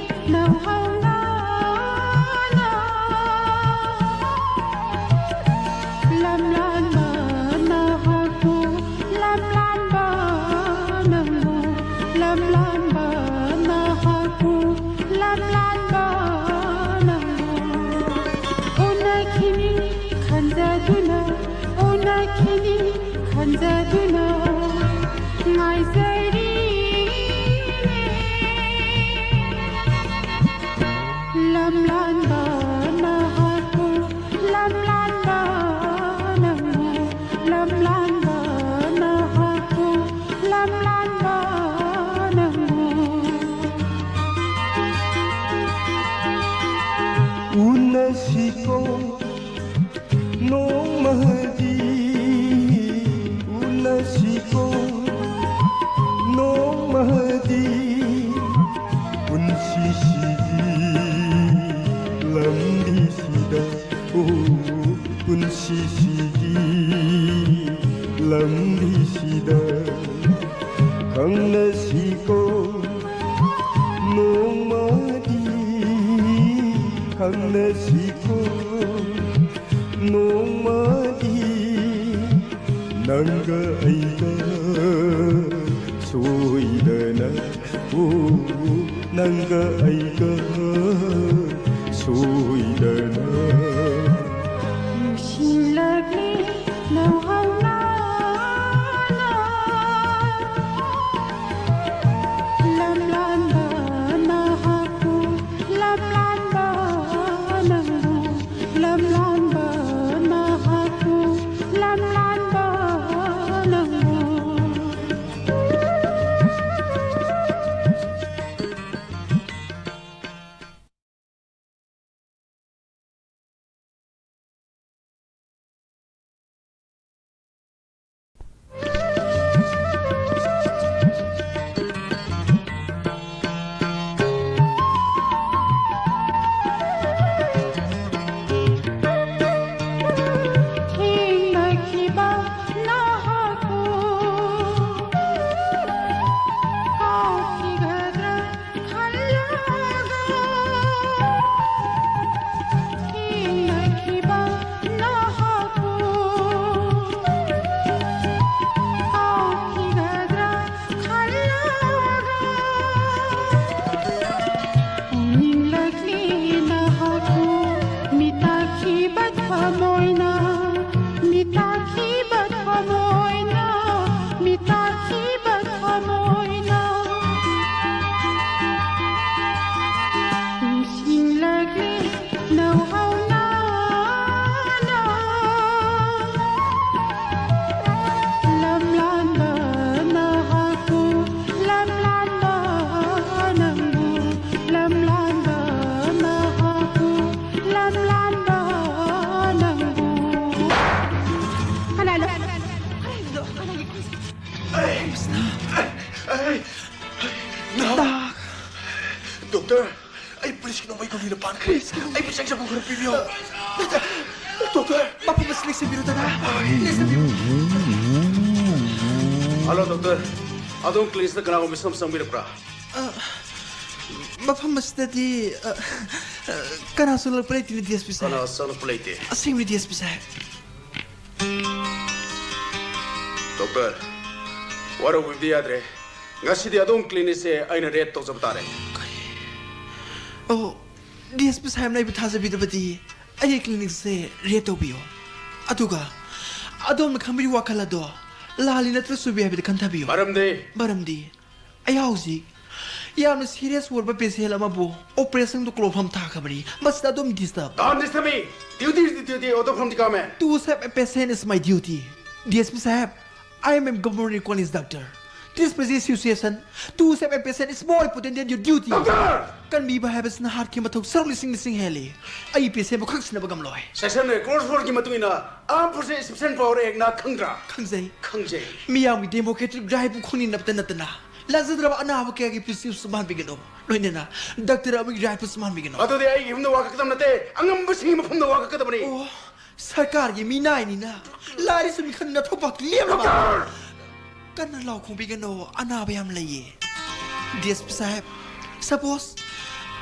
ꯅꯧꯍꯧꯅꯅ꯫ ꯂꯝꯂꯥꯟꯕ ꯅꯍꯥꯛꯄꯨ ꯂꯝꯂꯥꯟꯕ ꯅꯪꯕꯨ ꯂꯝꯂꯥꯟꯕ ꯅꯍꯥꯛꯄꯨ ꯂꯝꯂꯥꯟꯕ ꯅꯪꯕꯨ ꯎꯅꯈꯤꯅꯤ ꯈꯟꯖꯗꯨꯅ ꯎꯅꯈꯤꯅꯤ ꯈꯟꯖꯗꯨꯅ ꯉꯥꯏꯖꯔꯤꯅꯦ꯫ ꯂꯝꯂꯥꯟꯕ ꯅꯍꯥꯛꯄꯨ ꯂꯝꯂꯥꯟꯕ ꯅꯪꯕꯨ ꯂꯝꯂꯥꯟꯕ ꯅꯍꯥꯛꯄꯨ ꯂꯝꯂꯥꯟꯕ ꯅꯪꯕꯨ ꯎꯅꯁꯤꯀꯣ ꯅꯣꯡꯃꯗꯤ ꯎꯅꯁꯤꯀꯣ ꯅꯣꯡꯃꯗꯤ ꯄꯨꯟꯁꯤꯁꯤꯒꯤ ꯂꯝꯕꯤꯁꯤꯗ ꯄꯨꯟꯁꯤꯁꯤꯒꯤ ꯂꯝꯕꯤꯁꯤꯗ ꯈꯪꯅꯁꯤꯀꯣ ꯅꯣꯡꯃꯗꯤ ꯈꯪꯅꯁꯤꯀꯣ ꯅꯣꯡꯃꯗꯤ ꯅꯪꯒ ꯑꯩꯒ ꯁꯣꯏꯗꯅ ꯎ ꯅꯪꯒ ꯑꯩꯒ ꯁꯣꯏꯗꯅ ꯅꯨꯡꯁꯤꯂꯒꯦ ꯅꯧꯍꯧꯅꯅ ꯂꯝꯂꯥꯟꯕ ꯅꯍꯥꯛꯄꯨ ꯂꯝꯂꯥꯟꯕ ꯅꯪꯕꯨ ꯂꯝꯂꯥꯟꯕ ꯅꯍꯥꯛꯄꯨ ꯂꯝꯂꯥꯟꯕ ꯅꯪꯕꯨ ꯊꯃꯣꯏꯅ, ꯃꯤꯇꯥꯈꯤꯕ ꯊꯃꯣꯏꯅ, ꯃꯤꯇꯥꯈꯤꯕ ꯊꯃꯣꯏꯅ ꯅꯤꯡꯁꯤꯡꯂꯒꯦ ꯅꯧꯍꯧꯅꯅ꯫ ꯂꯝꯂꯥꯟꯕ ꯅꯍꯥꯛꯄꯨ, ꯂꯝꯂꯥꯟꯕ ꯅꯪꯕꯨ, ꯂꯝꯂꯥꯟꯕ ꯅꯍꯥꯛꯄꯨ, ꯂꯝꯂꯥꯟꯕ ꯅꯪꯕꯨ꯫ ꯀꯅꯥꯅꯣ? ꯀꯅꯥꯒꯤꯅꯣ? ꯀꯅꯥꯒꯤ ꯈꯣꯟꯖꯦꯜ? ꯑꯩ, ꯑꯩ, ꯑꯩ, ꯅꯍꯥꯛ꯫ ꯗꯣꯛꯇꯔ, ꯑꯩ ꯄꯨꯂꯤꯁꯀꯤ ꯅꯣꯡꯃꯩ ꯒꯨꯂꯤꯅ ꯄꯥꯟꯈ꯭ꯔꯦ꯫ ꯄꯨꯂꯤꯁꯀꯤ ꯅꯣꯡꯃꯩ꯫ ꯑꯩꯕꯨ ꯆꯪꯖꯕ ꯈꯔ ꯄꯤꯕꯤꯌꯨ꯫ Doctor, doctor. ꯃꯐꯝ ꯑꯁꯤ ꯂꯦꯡꯁꯤꯟꯕꯤꯔꯨꯗꯅ꯫ ꯂꯦꯡꯁꯤꯟꯕꯤꯔꯨ꯫ Hello, doctor. ꯑꯗꯣꯝ ꯀ꯭ꯂꯤꯅꯤꯛꯁꯤꯗ ꯀꯅꯥꯒꯨꯝꯕ ꯃꯤꯁꯛ ꯑꯃ ꯆꯪꯕꯤꯔꯛꯄ꯭ꯔꯥ? ꯑ, ꯃꯐꯝ ꯑꯁꯤꯗꯗꯤ, ꯑ, ꯑ, ꯀꯅꯥꯁꯨ ꯂꯥꯛꯄ ꯂꯩꯇꯦꯅꯦ, ꯗꯤ ꯑꯦꯁ ꯄꯤ ꯁꯥꯍꯦꯕ꯫ ꯀꯅꯥꯁꯨ ꯆꯪꯂꯛꯄ ꯂꯩꯇꯦ꯫ ꯑꯁꯦꯡꯕꯅꯤ, ꯗꯤ ꯑꯦꯁ ꯄꯤ ꯁꯥꯍꯦꯕ꯫ ꯗꯣꯛꯇꯔ, ꯋꯥꯔꯧꯕꯤꯕꯗꯤ ꯌꯥꯗ꯭ꯔꯦ꯫ ꯉꯁꯤꯗꯤ ꯑꯗꯣꯝ ꯀ꯭ꯂꯤꯅꯤꯛꯁꯦ ꯑꯩꯅ ꯔꯦꯗ ꯇꯧꯖꯕ ꯇꯥꯔꯦ꯫ ꯀꯔꯤ? ꯑꯣ, ꯗꯤ ꯑꯦꯁ ꯄꯤ ꯁꯥꯍꯦꯕꯅ ꯑꯩꯕꯨ ꯊꯥꯖꯕꯤꯗꯕꯗꯤ ꯑꯩꯒꯤ ꯀ꯭ꯂꯤꯅꯤꯛꯁꯦ ꯔꯦꯗ ꯇꯧꯕꯤꯌꯨ꯫ ꯑꯗꯨꯒ ꯑꯗꯣꯝꯅ ꯈꯟꯕꯤꯔꯤꯕ ꯋꯥꯈꯜ ꯑꯗꯣ ꯂꯥꯜꯂꯤ ꯅꯠꯇ꯭ꯔꯒ ꯆꯨꯝꯃꯤ ꯍꯥꯏꯕꯗꯨ ꯈꯟꯊꯕꯤꯌꯨ꯫ ꯃꯔꯝꯗꯤ? ꯃꯔꯝꯗꯤ ꯑꯩ ꯍꯧꯖꯤꯛ ꯌꯥꯝꯅ ꯁꯤꯔꯤꯌꯁ ꯑꯣꯏꯔꯕ ꯄꯦꯁꯦꯟ ꯑꯃꯕꯨ ꯑꯣꯄꯔꯦꯁꯟꯗꯨ ꯀ꯭ꯂꯣꯐꯝ ꯊꯥꯈ꯭ꯔꯕꯅꯤ꯫ ꯃꯁꯤꯗ ꯑꯗꯣꯝ ꯗꯤꯁꯇꯔꯕ꯫ Don't disturb me. Duty is the duty of the from the government. To save a patient is my duty. D S P Sahib, I am a government recognized doctor. This present situation, to save a patient is more important than your duty. Doctor! ꯀꯟꯕꯤꯕ ꯍꯥꯏꯕꯁꯤꯅ ꯍꯥꯔꯠꯀꯤ ꯃꯊꯧ ꯁꯔꯨꯛ ꯂꯤꯁꯤꯡ ꯂꯤꯁꯤꯡ ꯍꯦꯜꯂꯤ꯫ ꯑꯩ ꯄꯦꯁꯦꯟꯕꯨ ꯈꯛ ꯁꯤꯟꯅꯕ ꯉꯝꯂꯣꯏ꯫ ꯁꯦꯛꯁꯟ ꯑꯦ ꯀ꯭ꯂꯣꯁ ꯐꯣꯔꯒꯤ ꯃꯇꯨꯡ ꯏꯟꯅ ꯑꯥꯔꯝ ꯐꯣꯔꯁꯦꯁ ꯑꯦꯛꯁꯦꯞꯁꯟ ꯄꯥꯋꯔ ꯑꯦꯛꯅ ꯈꯪꯗ꯭ꯔꯥ? ꯈꯪꯖꯩ꯫ ꯈꯪꯖꯩ꯫ ꯃꯤꯌꯥꯝꯒꯤ ꯗꯦꯃꯣꯀ꯭ꯔꯦꯇꯤꯛ ꯔꯥꯏꯠꯄꯨ ꯈꯪꯅꯤꯡꯅꯕꯇ ꯅꯠꯇꯅ ꯂꯥꯟꯖꯗ꯭ꯔꯕ ꯑꯅꯥꯕ ꯀꯌꯥꯒꯤ ꯄꯨꯟꯁꯤꯕꯨꯁꯨ ꯃꯥꯡꯍꯟꯕꯤꯒꯅꯨ꯫ ꯂꯣꯏꯅꯅ ꯗꯥꯛꯇꯔ ꯑꯃꯒꯤ ꯔꯥꯏꯠꯄꯨꯁꯨ ꯃꯥꯡꯍꯟꯕꯤꯒꯅꯨ꯫ ꯑꯗꯨꯗꯤ ꯑꯩꯒꯤ ꯌꯨꯝꯗ ꯋꯥ ꯀꯛꯀꯗꯕ ꯅꯠꯇꯦ, ꯑꯉꯝꯕꯁꯤꯡꯒꯤ ꯃꯐꯝꯗ ꯋꯥ ꯀꯛꯀꯗꯕꯅꯤ꯫ ꯑꯣ, ꯁꯔꯀꯥꯔꯒꯤ ꯃꯤꯅꯥꯏꯅꯤꯅ ꯂꯥꯏꯔꯤꯁꯨ ꯃꯤꯈꯜꯅ ꯊꯧꯄꯥꯛꯇꯤ ꯂꯦꯞꯂꯕ꯫ ꯗꯣꯛꯇꯔ! ꯀꯟꯅ ꯂꯥꯎ ꯈꯣꯡꯕꯤꯒꯅꯨ, ꯑꯅꯥꯕ ꯌꯥꯝ ꯂꯩꯌꯦ꯫ ꯗꯤ ꯑꯦꯁ ꯄꯤ ꯁꯥꯍꯦꯕ, ꯁꯄꯣꯁ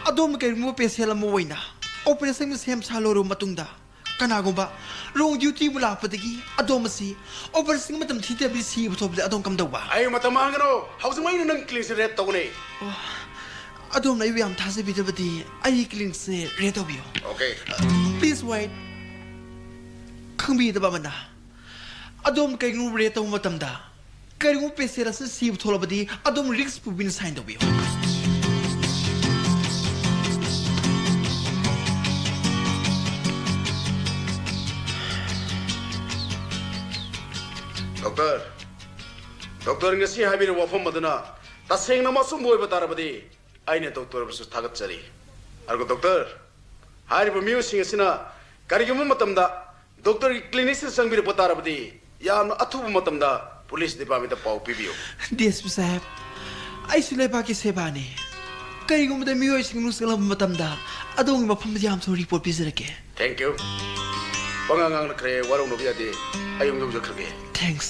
ꯑꯗꯣꯝꯅ ꯀꯔꯤꯒꯨꯝꯕ ꯄꯦꯁꯦꯟ ꯑꯃ ꯑꯣꯏꯅ ꯑꯣꯄꯔꯦꯁꯟꯒꯤ ꯁꯦꯝ ꯁꯥ ꯂꯣꯏꯔꯕ ꯃꯇꯨꯡꯗ ꯀꯅꯥꯒꯨꯝꯕ ꯔꯣꯡ ꯗ꯭ꯌꯨꯇꯤ ꯑꯃ ꯂꯥꯛꯄꯗꯒꯤ ꯑꯗꯣꯝ ꯑꯁꯤ ꯑꯣꯄꯔꯦꯁꯟꯒꯤ ꯃꯇꯝ ꯊꯤꯡꯊꯕꯗ ꯁꯤꯕ ꯊꯣꯛꯄꯗ ꯑꯗꯣꯝ ꯀꯝꯗꯧꯕ? ꯑꯩ ꯃꯇꯝ ꯃꯥꯡꯒꯅꯨ, ꯍꯧꯖꯤꯛꯃꯛ ꯑꯩꯅ ꯅꯪ ꯀ꯭ꯂꯤꯅꯤꯛꯁꯦ ꯔꯦꯗ ꯇꯧꯒꯅꯤ꯫ ꯑꯣ, ꯑꯗꯣꯝꯅ ꯑꯩꯕꯨ ꯌꯥꯝ ꯊꯥꯖꯕꯤꯗꯕꯗꯤ ꯑꯩꯒꯤ ꯀ꯭ꯂꯤꯅꯤꯛꯁꯦ ꯔꯦꯗ ꯇꯧꯕꯤꯌꯨ꯫ ꯑꯣꯀꯦ꯫ Please wait. ꯈꯪꯕꯤꯒꯗꯕ ꯑꯃꯅ, ꯑꯗꯣꯝ ꯀꯔꯤꯒꯨꯝꯕ ꯔꯦꯠ ꯇꯧꯕ ꯃꯇꯝꯗ ꯀꯔꯤꯒꯨꯝꯕ ꯄꯦꯁꯦꯟ ꯑꯁꯤ ꯁꯤꯕ ꯊꯣꯛꯂꯕꯗꯤ ꯑꯗꯣꯝ ꯔꯤꯛꯁ ꯄꯨꯕꯤꯅ ꯁꯥꯏꯟ ꯇꯧꯕꯤꯌꯨ꯫ ꯗꯣꯛꯇꯔ, ꯗꯣꯛꯇꯔ, ꯉꯁꯤ ꯍꯥꯏꯕꯤꯔꯤꯕ ꯋꯥꯐꯝ ꯑꯗꯨꯅ ꯇꯁꯦꯡꯅ ꯑꯆꯨꯝꯕ ꯑꯣꯏꯕ ꯇꯥꯔꯕꯗꯤ ꯑꯩꯅ ꯗꯣꯛꯇꯔꯕꯨꯁꯨ ꯊꯥꯒꯠꯆꯔꯤ꯫ ꯑꯗꯨꯒ ꯗꯣꯛꯇꯔ, ꯍꯥꯏꯔꯤꯕ ꯃꯤꯑꯣꯏꯁꯤꯡ ꯑꯁꯤꯅ ꯀꯔꯤꯒꯨꯝꯕ ꯃꯇꯝꯗ ꯗꯣꯛꯇꯔꯒꯤ ꯀ꯭ꯂꯤꯅꯤꯛꯁꯤꯗ ꯆꯪꯕꯤꯔꯛꯄ ꯇꯥꯔꯕꯗꯤ ꯌꯥꯝꯅ ꯑꯊꯨꯕ ꯃꯇꯝꯗ ꯄꯨꯂꯤꯁ ꯗꯤꯄꯥꯔꯠꯃꯦꯟꯇ ꯄꯥꯎ ꯄꯤꯕꯤꯌꯨ꯫ ꯗꯤ ꯑꯦꯁ ꯄꯤ ꯁꯥꯍꯦꯕ, ꯑꯩꯁꯨ ꯂꯩꯕꯥꯛꯀꯤ ꯁꯦꯕꯥꯅꯤ꯫ ꯀꯔꯤꯒꯨꯝꯕꯗ ꯃꯤꯑꯣꯏꯁꯤꯡ ꯅꯨꯡꯁꯤꯠꯂꯝꯕ ꯃꯇꯝꯗ ꯑꯗꯣꯝꯒꯤ ꯃꯐꯝꯗ ꯌꯥꯝ ꯊꯨꯅ ꯔꯤꯄꯣꯔꯠ ꯄꯤꯖꯔꯛꯀꯦ꯫ Thank you꯫ ꯄꯉꯥꯡ ꯉꯥꯡꯅꯈ꯭ꯔꯦ, ꯋꯥꯔꯧꯅꯕ ꯌꯥꯗꯦ꯫ ꯑꯩ ꯑꯃꯨꯛ ꯌꯧꯖꯈ꯭ꯔꯒꯦ꯫ Thanks꯫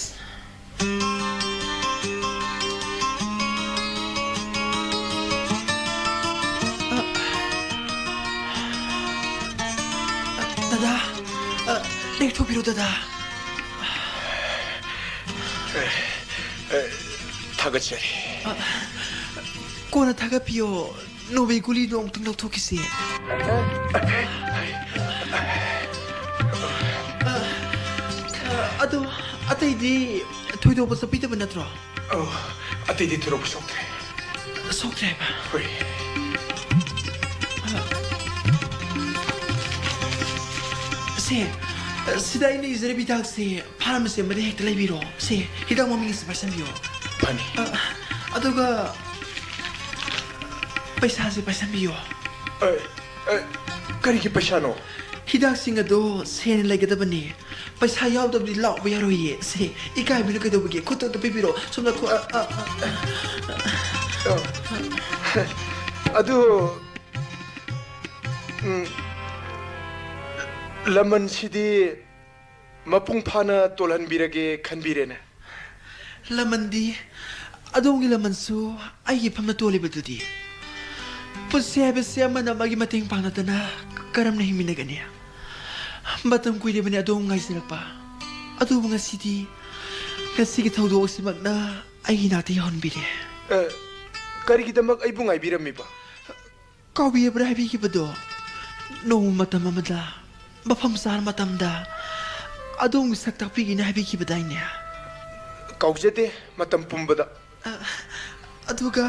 ꯗꯗꯥ, ꯑ, ꯂꯦꯛꯊꯣꯛꯄꯤꯔꯣ, ꯗꯗꯥ꯫ ꯑꯦ, ꯑꯦ, ꯊꯥꯒꯠꯆꯔꯤ꯫ ꯑ, ꯀꯣꯟꯅ ꯊꯥꯒꯠꯄꯤꯌꯣ꯫ ꯅꯣꯕꯦ ꯒꯨꯂꯤꯗꯣ ꯑꯃꯨꯛꯇꯪ ꯂꯧꯊꯣꯛꯈꯤꯁꯤ꯫ ꯑ, ꯑ, ꯑꯗꯣ ꯑꯇꯩꯗꯤ ꯊꯣꯏꯗꯣꯛꯄ ꯆꯠꯄꯤꯗꯕ ꯅꯠꯇ꯭ꯔꯣ? ꯑꯧ, ꯑꯇꯩꯗꯤ ꯊꯣꯏꯗꯣꯛꯄ ꯁꯣꯛꯇ꯭ꯔꯦ꯫ ꯁꯣꯛꯇ꯭ꯔꯦ ꯍꯥꯏꯕ? ꯍꯣꯏ꯫ ꯁꯦ, ꯁꯤꯗ ꯑꯩꯅ ꯏꯖꯔꯤꯕ ꯍꯤꯗꯥꯛꯁꯦ ꯐꯥꯔꯃꯥꯁꯤ ꯑꯃꯗ ꯍꯦꯛꯇ ꯂꯩꯕꯤꯔꯣ꯫ ꯁꯦ, ꯍꯤꯗꯥꯛ ꯃꯃꯤꯡ ꯑꯁꯤ ꯄꯥꯏꯁꯟꯕꯤꯌꯣ꯫ ꯐꯅꯤ꯫ ꯑ, ꯑꯗꯨꯒ ꯄꯩꯁꯥꯁꯦ ꯄꯥꯏꯁꯟꯕꯤꯌꯣ꯫ ꯑ, ꯑ, ꯀꯔꯤꯒꯤ ꯄꯩꯁꯥꯅꯣ? ꯍꯤꯗꯥꯛꯁꯤꯡ ꯑꯗꯣ ꯁꯦꯟꯅ ꯂꯩꯒꯗꯕꯅꯦ꯫ ꯄꯩꯁꯥ ꯌꯥꯎꯗꯕꯗꯤ ꯂꯥꯎꯕ ꯌꯥꯔꯣꯏꯌꯦ꯫ ꯁꯦ, ꯏꯀꯥꯏꯕꯅ ꯀꯩꯗꯧꯕꯒꯦ? ꯈꯨꯠꯇ ꯑꯝꯇ ꯄꯤꯕꯤꯔꯣ꯫ ꯁꯣꯝꯗ ꯈꯨ-, ꯑ, ꯑ, ꯑ, ꯑ꯫ ꯑ, ꯑꯗꯨ, ꯎꯝ, ꯂꯃꯟꯁꯤꯗꯤ ꯃꯄꯨꯡ ꯐꯥꯅ ꯇꯣꯜꯍꯟꯕꯤꯔꯒꯦ ꯈꯟꯕꯤꯔꯦꯅꯦ꯫ ꯂꯃꯟꯗꯤ, ꯑꯗꯣꯝꯒꯤ ꯂꯃꯟꯁꯨ ꯑꯩꯒꯤ ꯐꯝꯅ ꯇꯣꯜꯂꯤꯕꯗꯨꯗꯤ꯫ ꯄꯨꯟꯁꯤ ꯍꯥꯏꯕꯁꯤ ꯑꯃꯅ ꯑꯃꯒꯤ ꯃꯇꯦꯡ ꯄꯥꯡꯅꯗꯅ ꯀꯔꯝꯅ ꯍꯤꯡꯃꯤꯟꯅꯒꯅꯤ? ꯃꯇꯝ ꯀꯨꯏꯔꯕꯅꯤ ꯑꯗꯣꯝ ꯉꯥꯏꯖꯔꯛꯄ꯫ ꯑꯗꯨꯕꯨ ꯉꯁꯤꯗꯤ, ꯉꯁꯤꯒꯤ ꯊꯧꯗꯣꯛ ꯑꯁꯤꯃꯛꯅ ꯑꯩꯒꯤ ꯅꯥꯛꯇ ꯌꯧꯍꯟꯕꯤꯔꯦ꯫ ꯑ, ꯀꯔꯤꯒꯤꯗꯃꯛ ꯑꯩꯕꯨ ꯉꯥꯏꯕꯤꯔꯝꯃꯤꯕ? ꯀꯥꯎꯕꯤꯔꯕ꯭ꯔꯥ ꯍꯥꯏꯕꯤꯈꯤꯕꯗꯣ? ꯅꯣꯡꯃ ꯃꯇꯝ ꯑꯃꯗ, ꯃꯐꯝ ꯆꯥꯅ ꯃꯇꯝꯗ, ꯑꯗꯣꯝꯒꯤ ꯁꯛ ꯇꯥꯛꯄꯤꯒꯦꯅ ꯍꯥꯏꯕꯤꯈꯤꯕꯗꯥꯏꯅꯦ? ꯀꯥꯎꯖꯗꯦ, ꯃꯇꯝ ꯄꯨꯝꯕꯗ꯫ ꯑ, ꯑꯗꯨꯒ,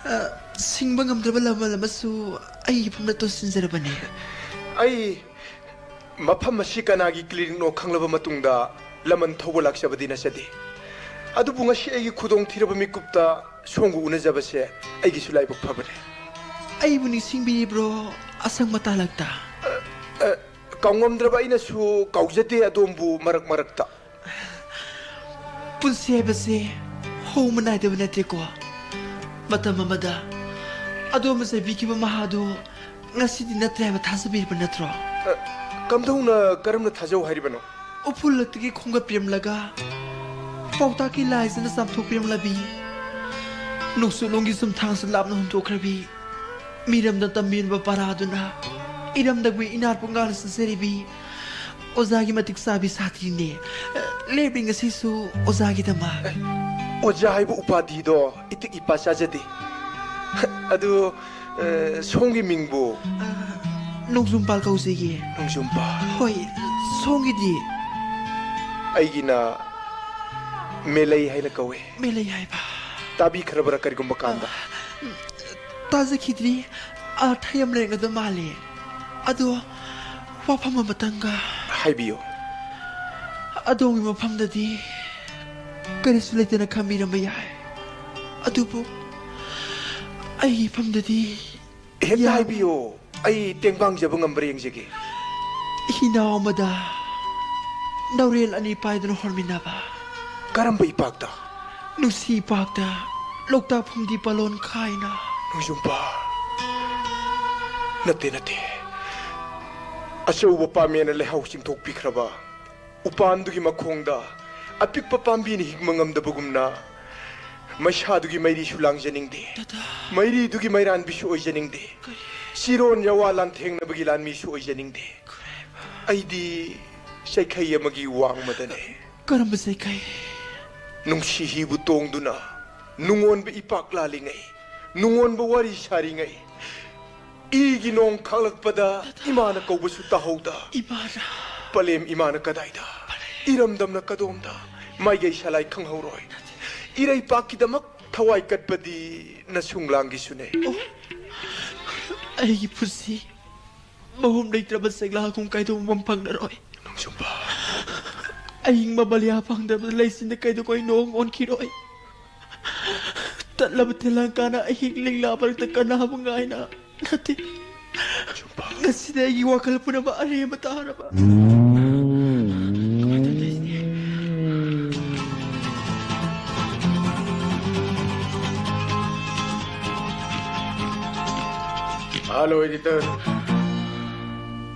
ꯑ, ꯁꯤꯡꯕ ꯉꯝꯗ꯭ꯔꯕ ꯂꯃꯟ ꯑꯃꯁꯨ ꯑꯩꯒꯤ ꯐꯝꯗ ꯇꯣꯁꯤꯟꯖꯔꯕꯅꯦ꯫ ꯑꯩ ꯃꯐꯝ ꯑꯁꯤ ꯀꯅꯥꯒꯤ clinicꯅꯣ ꯈꯪꯂꯕ ꯃꯇꯨꯡꯗ ꯂꯃꯟ ꯊꯧꯕ ꯂꯥꯛꯆꯕꯗꯤ ꯅꯠꯆꯗꯦ꯫ ꯑꯗꯨꯕꯨ ꯉꯁꯤ ꯑꯩꯒꯤ ꯈꯨꯗꯣꯡ ꯊꯤꯔꯕ ꯃꯤꯀꯨꯞꯇ ꯁꯣꯝꯒ ꯎꯅꯖꯕꯁꯦ ꯑꯩꯒꯤꯁꯨ ꯂꯥꯏꯕꯛ ꯐꯕꯅꯦ꯫ ꯑꯩꯕꯨ ꯅꯤꯡꯁꯤꯡꯕꯤꯔꯤꯕ꯭ꯔꯣ, ꯑꯁꯪꯕ ꯇꯥꯂꯛꯇ? ꯑ, ꯑ, ꯀꯥꯎꯉꯝꯗ꯭ꯔꯕ ꯑꯩꯅꯁꯨ ꯀꯥꯎꯖꯗꯦ ꯑꯗꯣꯝꯕꯨ ꯃꯔꯛ ꯃꯔꯛꯇ꯫ ꯄꯨꯟꯁꯤ ꯍꯥꯏꯕꯁꯦ ꯍꯧꯕ ꯅꯥꯏꯗꯕ ꯅꯠꯇꯦꯀꯣ꯫ ꯃꯇꯝ ꯑꯃꯗ ꯑꯗꯣꯝꯅ ꯆꯩꯕꯤꯈꯤꯕ ꯃꯍꯥꯗꯨ ꯉꯁꯤꯗꯤ ꯅꯠꯇ꯭ꯔꯦ ꯍꯥꯏꯕ ꯊꯥꯖꯕꯤꯔꯤꯕ ꯅꯠꯇ꯭ꯔꯣ? ꯑ, ꯀꯝꯗꯧꯅ, ꯀꯔꯝꯅ ꯊꯥꯖꯧ ꯍꯥꯏꯔꯤꯕꯅꯣ? ꯎꯐꯨꯜ ꯂꯛꯇꯒꯤ ꯈꯣꯝꯒꯠꯄꯤꯔꯝꯂꯒ, ꯄꯥꯎꯇꯥꯛꯀꯤ ꯂꯥꯏꯁꯤꯅ ꯆꯥꯝꯊꯣꯛꯄꯤꯔꯝꯂꯕꯤ, ꯅꯣꯡꯆꯨꯞꯂꯣꯝꯒꯤ ꯆꯨꯝꯊꯥꯡꯁꯨ ꯂꯥꯞꯅ ꯍꯨꯟꯗꯣꯛꯈ꯭ꯔꯕꯤ, ꯃꯤꯔꯝꯗ ꯇꯝꯕꯤꯔꯕ ꯄꯔꯥꯗꯨꯅ ꯏꯔꯝꯗꯝꯒꯤ ꯏꯅꯥꯠ ꯄꯨꯡꯉꯥꯡꯅ ꯆꯠꯆꯔꯤꯕꯤ ꯑꯣꯖꯥꯒꯤ ꯃꯇꯤꯛ ꯆꯥꯕꯤ ꯁꯥꯇ꯭ꯔꯤꯅꯦ꯫ ꯂꯦꯞꯂꯤ ꯉꯁꯤꯁꯨ ꯑꯣꯖꯥꯒꯤꯗꯃꯛ꯫ ꯑꯣꯖꯥ ꯍꯥꯏꯕ ꯎꯄꯥꯙꯤꯗꯣ ꯏꯇꯤꯛ ꯏꯄꯥ ꯆꯥꯖꯗꯦ꯫ ꯑꯗꯨ, ꯑ, ꯁꯣꯝꯒꯤ ꯃꯤꯡꯕꯨ? ꯑ, ꯅꯣꯡꯖꯨꯝꯄꯥꯜ ꯀꯧꯖꯩꯌꯦ꯫ ꯅꯣꯡꯖꯨꯝꯄꯥꯜ꯫ ꯍꯣꯏ, ꯁꯣꯝꯒꯤꯗꯤ? ꯑꯩꯒꯤꯅ ꯃꯦꯂꯩ ꯍꯥꯏꯅ ꯀꯧꯏ꯫ ꯃꯦꯂꯩ ꯍꯥꯏꯕ? ꯇꯥꯕꯤꯈ꯭ꯔꯕꯔꯥ ꯀꯔꯤꯒꯨꯝꯕ ꯀꯥꯟꯗ? ꯑ, ꯇꯥꯖꯈꯤꯗ꯭ꯔꯤ꯫ ꯑꯥꯔꯊ ꯌꯥꯝ ꯂꯩꯔꯝꯒꯗꯕ ꯃꯥꯜꯂꯦ꯫ ꯑꯗꯣ ꯋꯥꯐꯝ ꯑꯃꯇꯪꯒ꯫ ꯍꯥꯏꯕꯤꯌꯨ꯫ ꯑꯗꯣꯝꯒꯤ ꯃꯐꯝꯗꯗꯤ ꯀꯔꯤꯁꯨ ꯂꯩꯇꯅ ꯈꯟꯕꯤꯔꯝꯕ ꯌꯥꯏ, ꯑꯗꯨꯕꯨ ꯑꯩꯒꯤ ꯃꯐꯝꯗꯗꯤ ꯍꯦꯛꯇ ꯌꯥꯝ ꯍꯥꯏꯕꯤꯌꯨ꯫ ꯑꯩ ꯇꯦꯡꯕꯥꯡꯖꯕ ꯉꯝꯕ꯭ꯔꯥ ꯌꯦꯡꯖꯒꯦ꯫ ꯏꯅꯥꯎ ꯑꯃꯗ ꯅꯥꯎꯔꯦꯜ ꯑꯅꯤ ꯄꯥꯏꯗꯨꯅ ꯍꯣꯟꯃꯤꯟꯅꯕ꯫ ꯀꯔꯝꯕ ꯏꯄꯥꯛꯇ? ꯅꯨꯡꯁꯤ ꯏꯄꯥꯛꯇ, ꯂꯣꯛꯇꯥꯛ ꯐꯨꯝꯗꯤ ꯄꯥꯂꯣꯟ ꯈꯥꯏꯅ꯫ ꯅꯣꯡꯖꯨꯝꯄꯥ꯫ ꯅꯠꯇꯦ, ꯅꯠꯇꯦ꯫ ꯑꯆꯧꯕ ꯄꯥꯃꯦꯅ ꯂꯩꯍꯥꯎ ꯆꯤꯡꯊꯣꯛꯄꯤꯈ꯭ꯔꯕ ꯎꯄꯥꯟꯗꯨꯒꯤ ꯃꯈꯣꯡꯗ ꯑꯄꯤꯛꯄ ꯄꯥꯝꯕꯤꯅ ꯍꯤꯡꯕ ꯉꯝꯗꯕꯒꯨꯝꯅ, ꯃꯩꯁꯥꯗꯨꯒꯤ ꯃꯩꯔꯤꯁꯨ ꯂꯥꯡꯖꯅꯤꯡꯗꯦ꯫ ꯗꯗꯥ꯫ ꯃꯩꯔꯤꯗꯨꯒꯤ ꯃꯩꯔꯥꯟꯕꯤꯁꯨ ꯑꯣꯏꯖꯅꯤꯡꯗꯦ꯫ ꯀꯔꯤ? ꯆꯤꯔꯣꯟ ꯌꯥꯋꯥ ꯂꯥꯟꯊꯦꯡꯅꯕꯒꯤ ꯂꯥꯟꯃꯤꯁꯨ ꯑꯣꯏꯖꯅꯤꯡꯗꯦ꯫ ꯀꯔꯤ ꯍꯥꯏꯕ? ꯑꯩꯗꯤ ꯆꯩꯈꯩ ꯑꯃꯒꯤ ꯋꯥꯡꯃꯗꯅꯦ꯫ ꯀꯔꯝꯕ ꯆꯩꯈꯩ? ꯅꯨꯡꯁꯤ ꯍꯤꯕꯨ ꯇꯣꯡꯗꯨꯅ ꯅꯨꯡꯉꯣꯟꯕ ꯏꯄꯥꯛ ꯂꯥꯜꯂꯤꯉꯩ, ꯅꯨꯡꯉꯣꯟꯕ ꯋꯥꯔꯤ ꯁꯥꯔꯤꯉꯩ, ꯏꯒꯤ ꯅꯣꯡ ꯈꯥꯛꯂꯛꯄꯗ ꯏꯃꯥꯅ ꯀꯧꯕꯁꯨ ꯇꯥꯍꯧꯗ꯫ ꯏꯃꯥꯅ? ꯄꯂꯦꯝ ꯏꯃꯥꯅ ꯀꯗꯥꯏꯗ? ꯏꯔꯝꯗꯝꯅ ꯀꯗꯣꯝꯗ ꯃꯥꯏꯀꯩ ꯁꯂꯥꯏ ꯈꯪꯍꯧꯔꯣꯏ꯫ ꯏꯔꯩꯄꯥꯛꯀꯤꯗꯃꯛ ꯊꯋꯥꯏ ꯀꯠꯄꯗꯤ ꯅꯁꯨꯡꯂꯥꯡꯒꯤꯁꯨꯅꯦ꯫ ꯑꯩꯒꯤ ꯄꯨꯟꯁꯤ ꯃꯍꯨꯝ ꯂꯩꯇ꯭ꯔꯕ ꯆꯦꯛꯂꯥꯒꯨꯝ ꯀꯥꯏꯗꯣꯛꯐꯝ ꯐꯪꯂꯔꯣꯏ꯫ ꯅꯣꯡꯖꯨꯝꯕ꯫ ꯑꯏꯪꯕ ꯃꯂꯤꯌꯥ ꯐꯪꯗ꯭ꯔꯕ ꯂꯩꯆꯤꯟꯗ ꯀꯩꯗꯧꯉꯩ ꯅꯣꯡ ꯑꯣꯟꯈꯤꯔꯣꯏ꯫ ꯇꯠꯂꯕ ꯇꯦꯂꯪꯒꯥꯅ ꯑꯍꯤꯡ ꯂꯤꯛꯂꯥ ꯃꯔꯛꯇ ꯀꯅꯥꯕꯨ ꯉꯥꯏꯅ ꯅꯠꯇꯦ꯫ ꯅꯣꯡꯖꯨꯝꯕ꯫ ꯉꯁꯤꯗꯤ ꯑꯩꯒꯤ ꯋꯥꯈꯜ ꯄꯨꯝꯅꯃꯛ ꯑꯔꯦꯝꯕ ꯇꯥꯔꯕ꯫ ꯀꯃꯥꯏꯅ ꯇꯧꯗꯣꯏꯁꯤꯗꯤ? Hello, editor꯫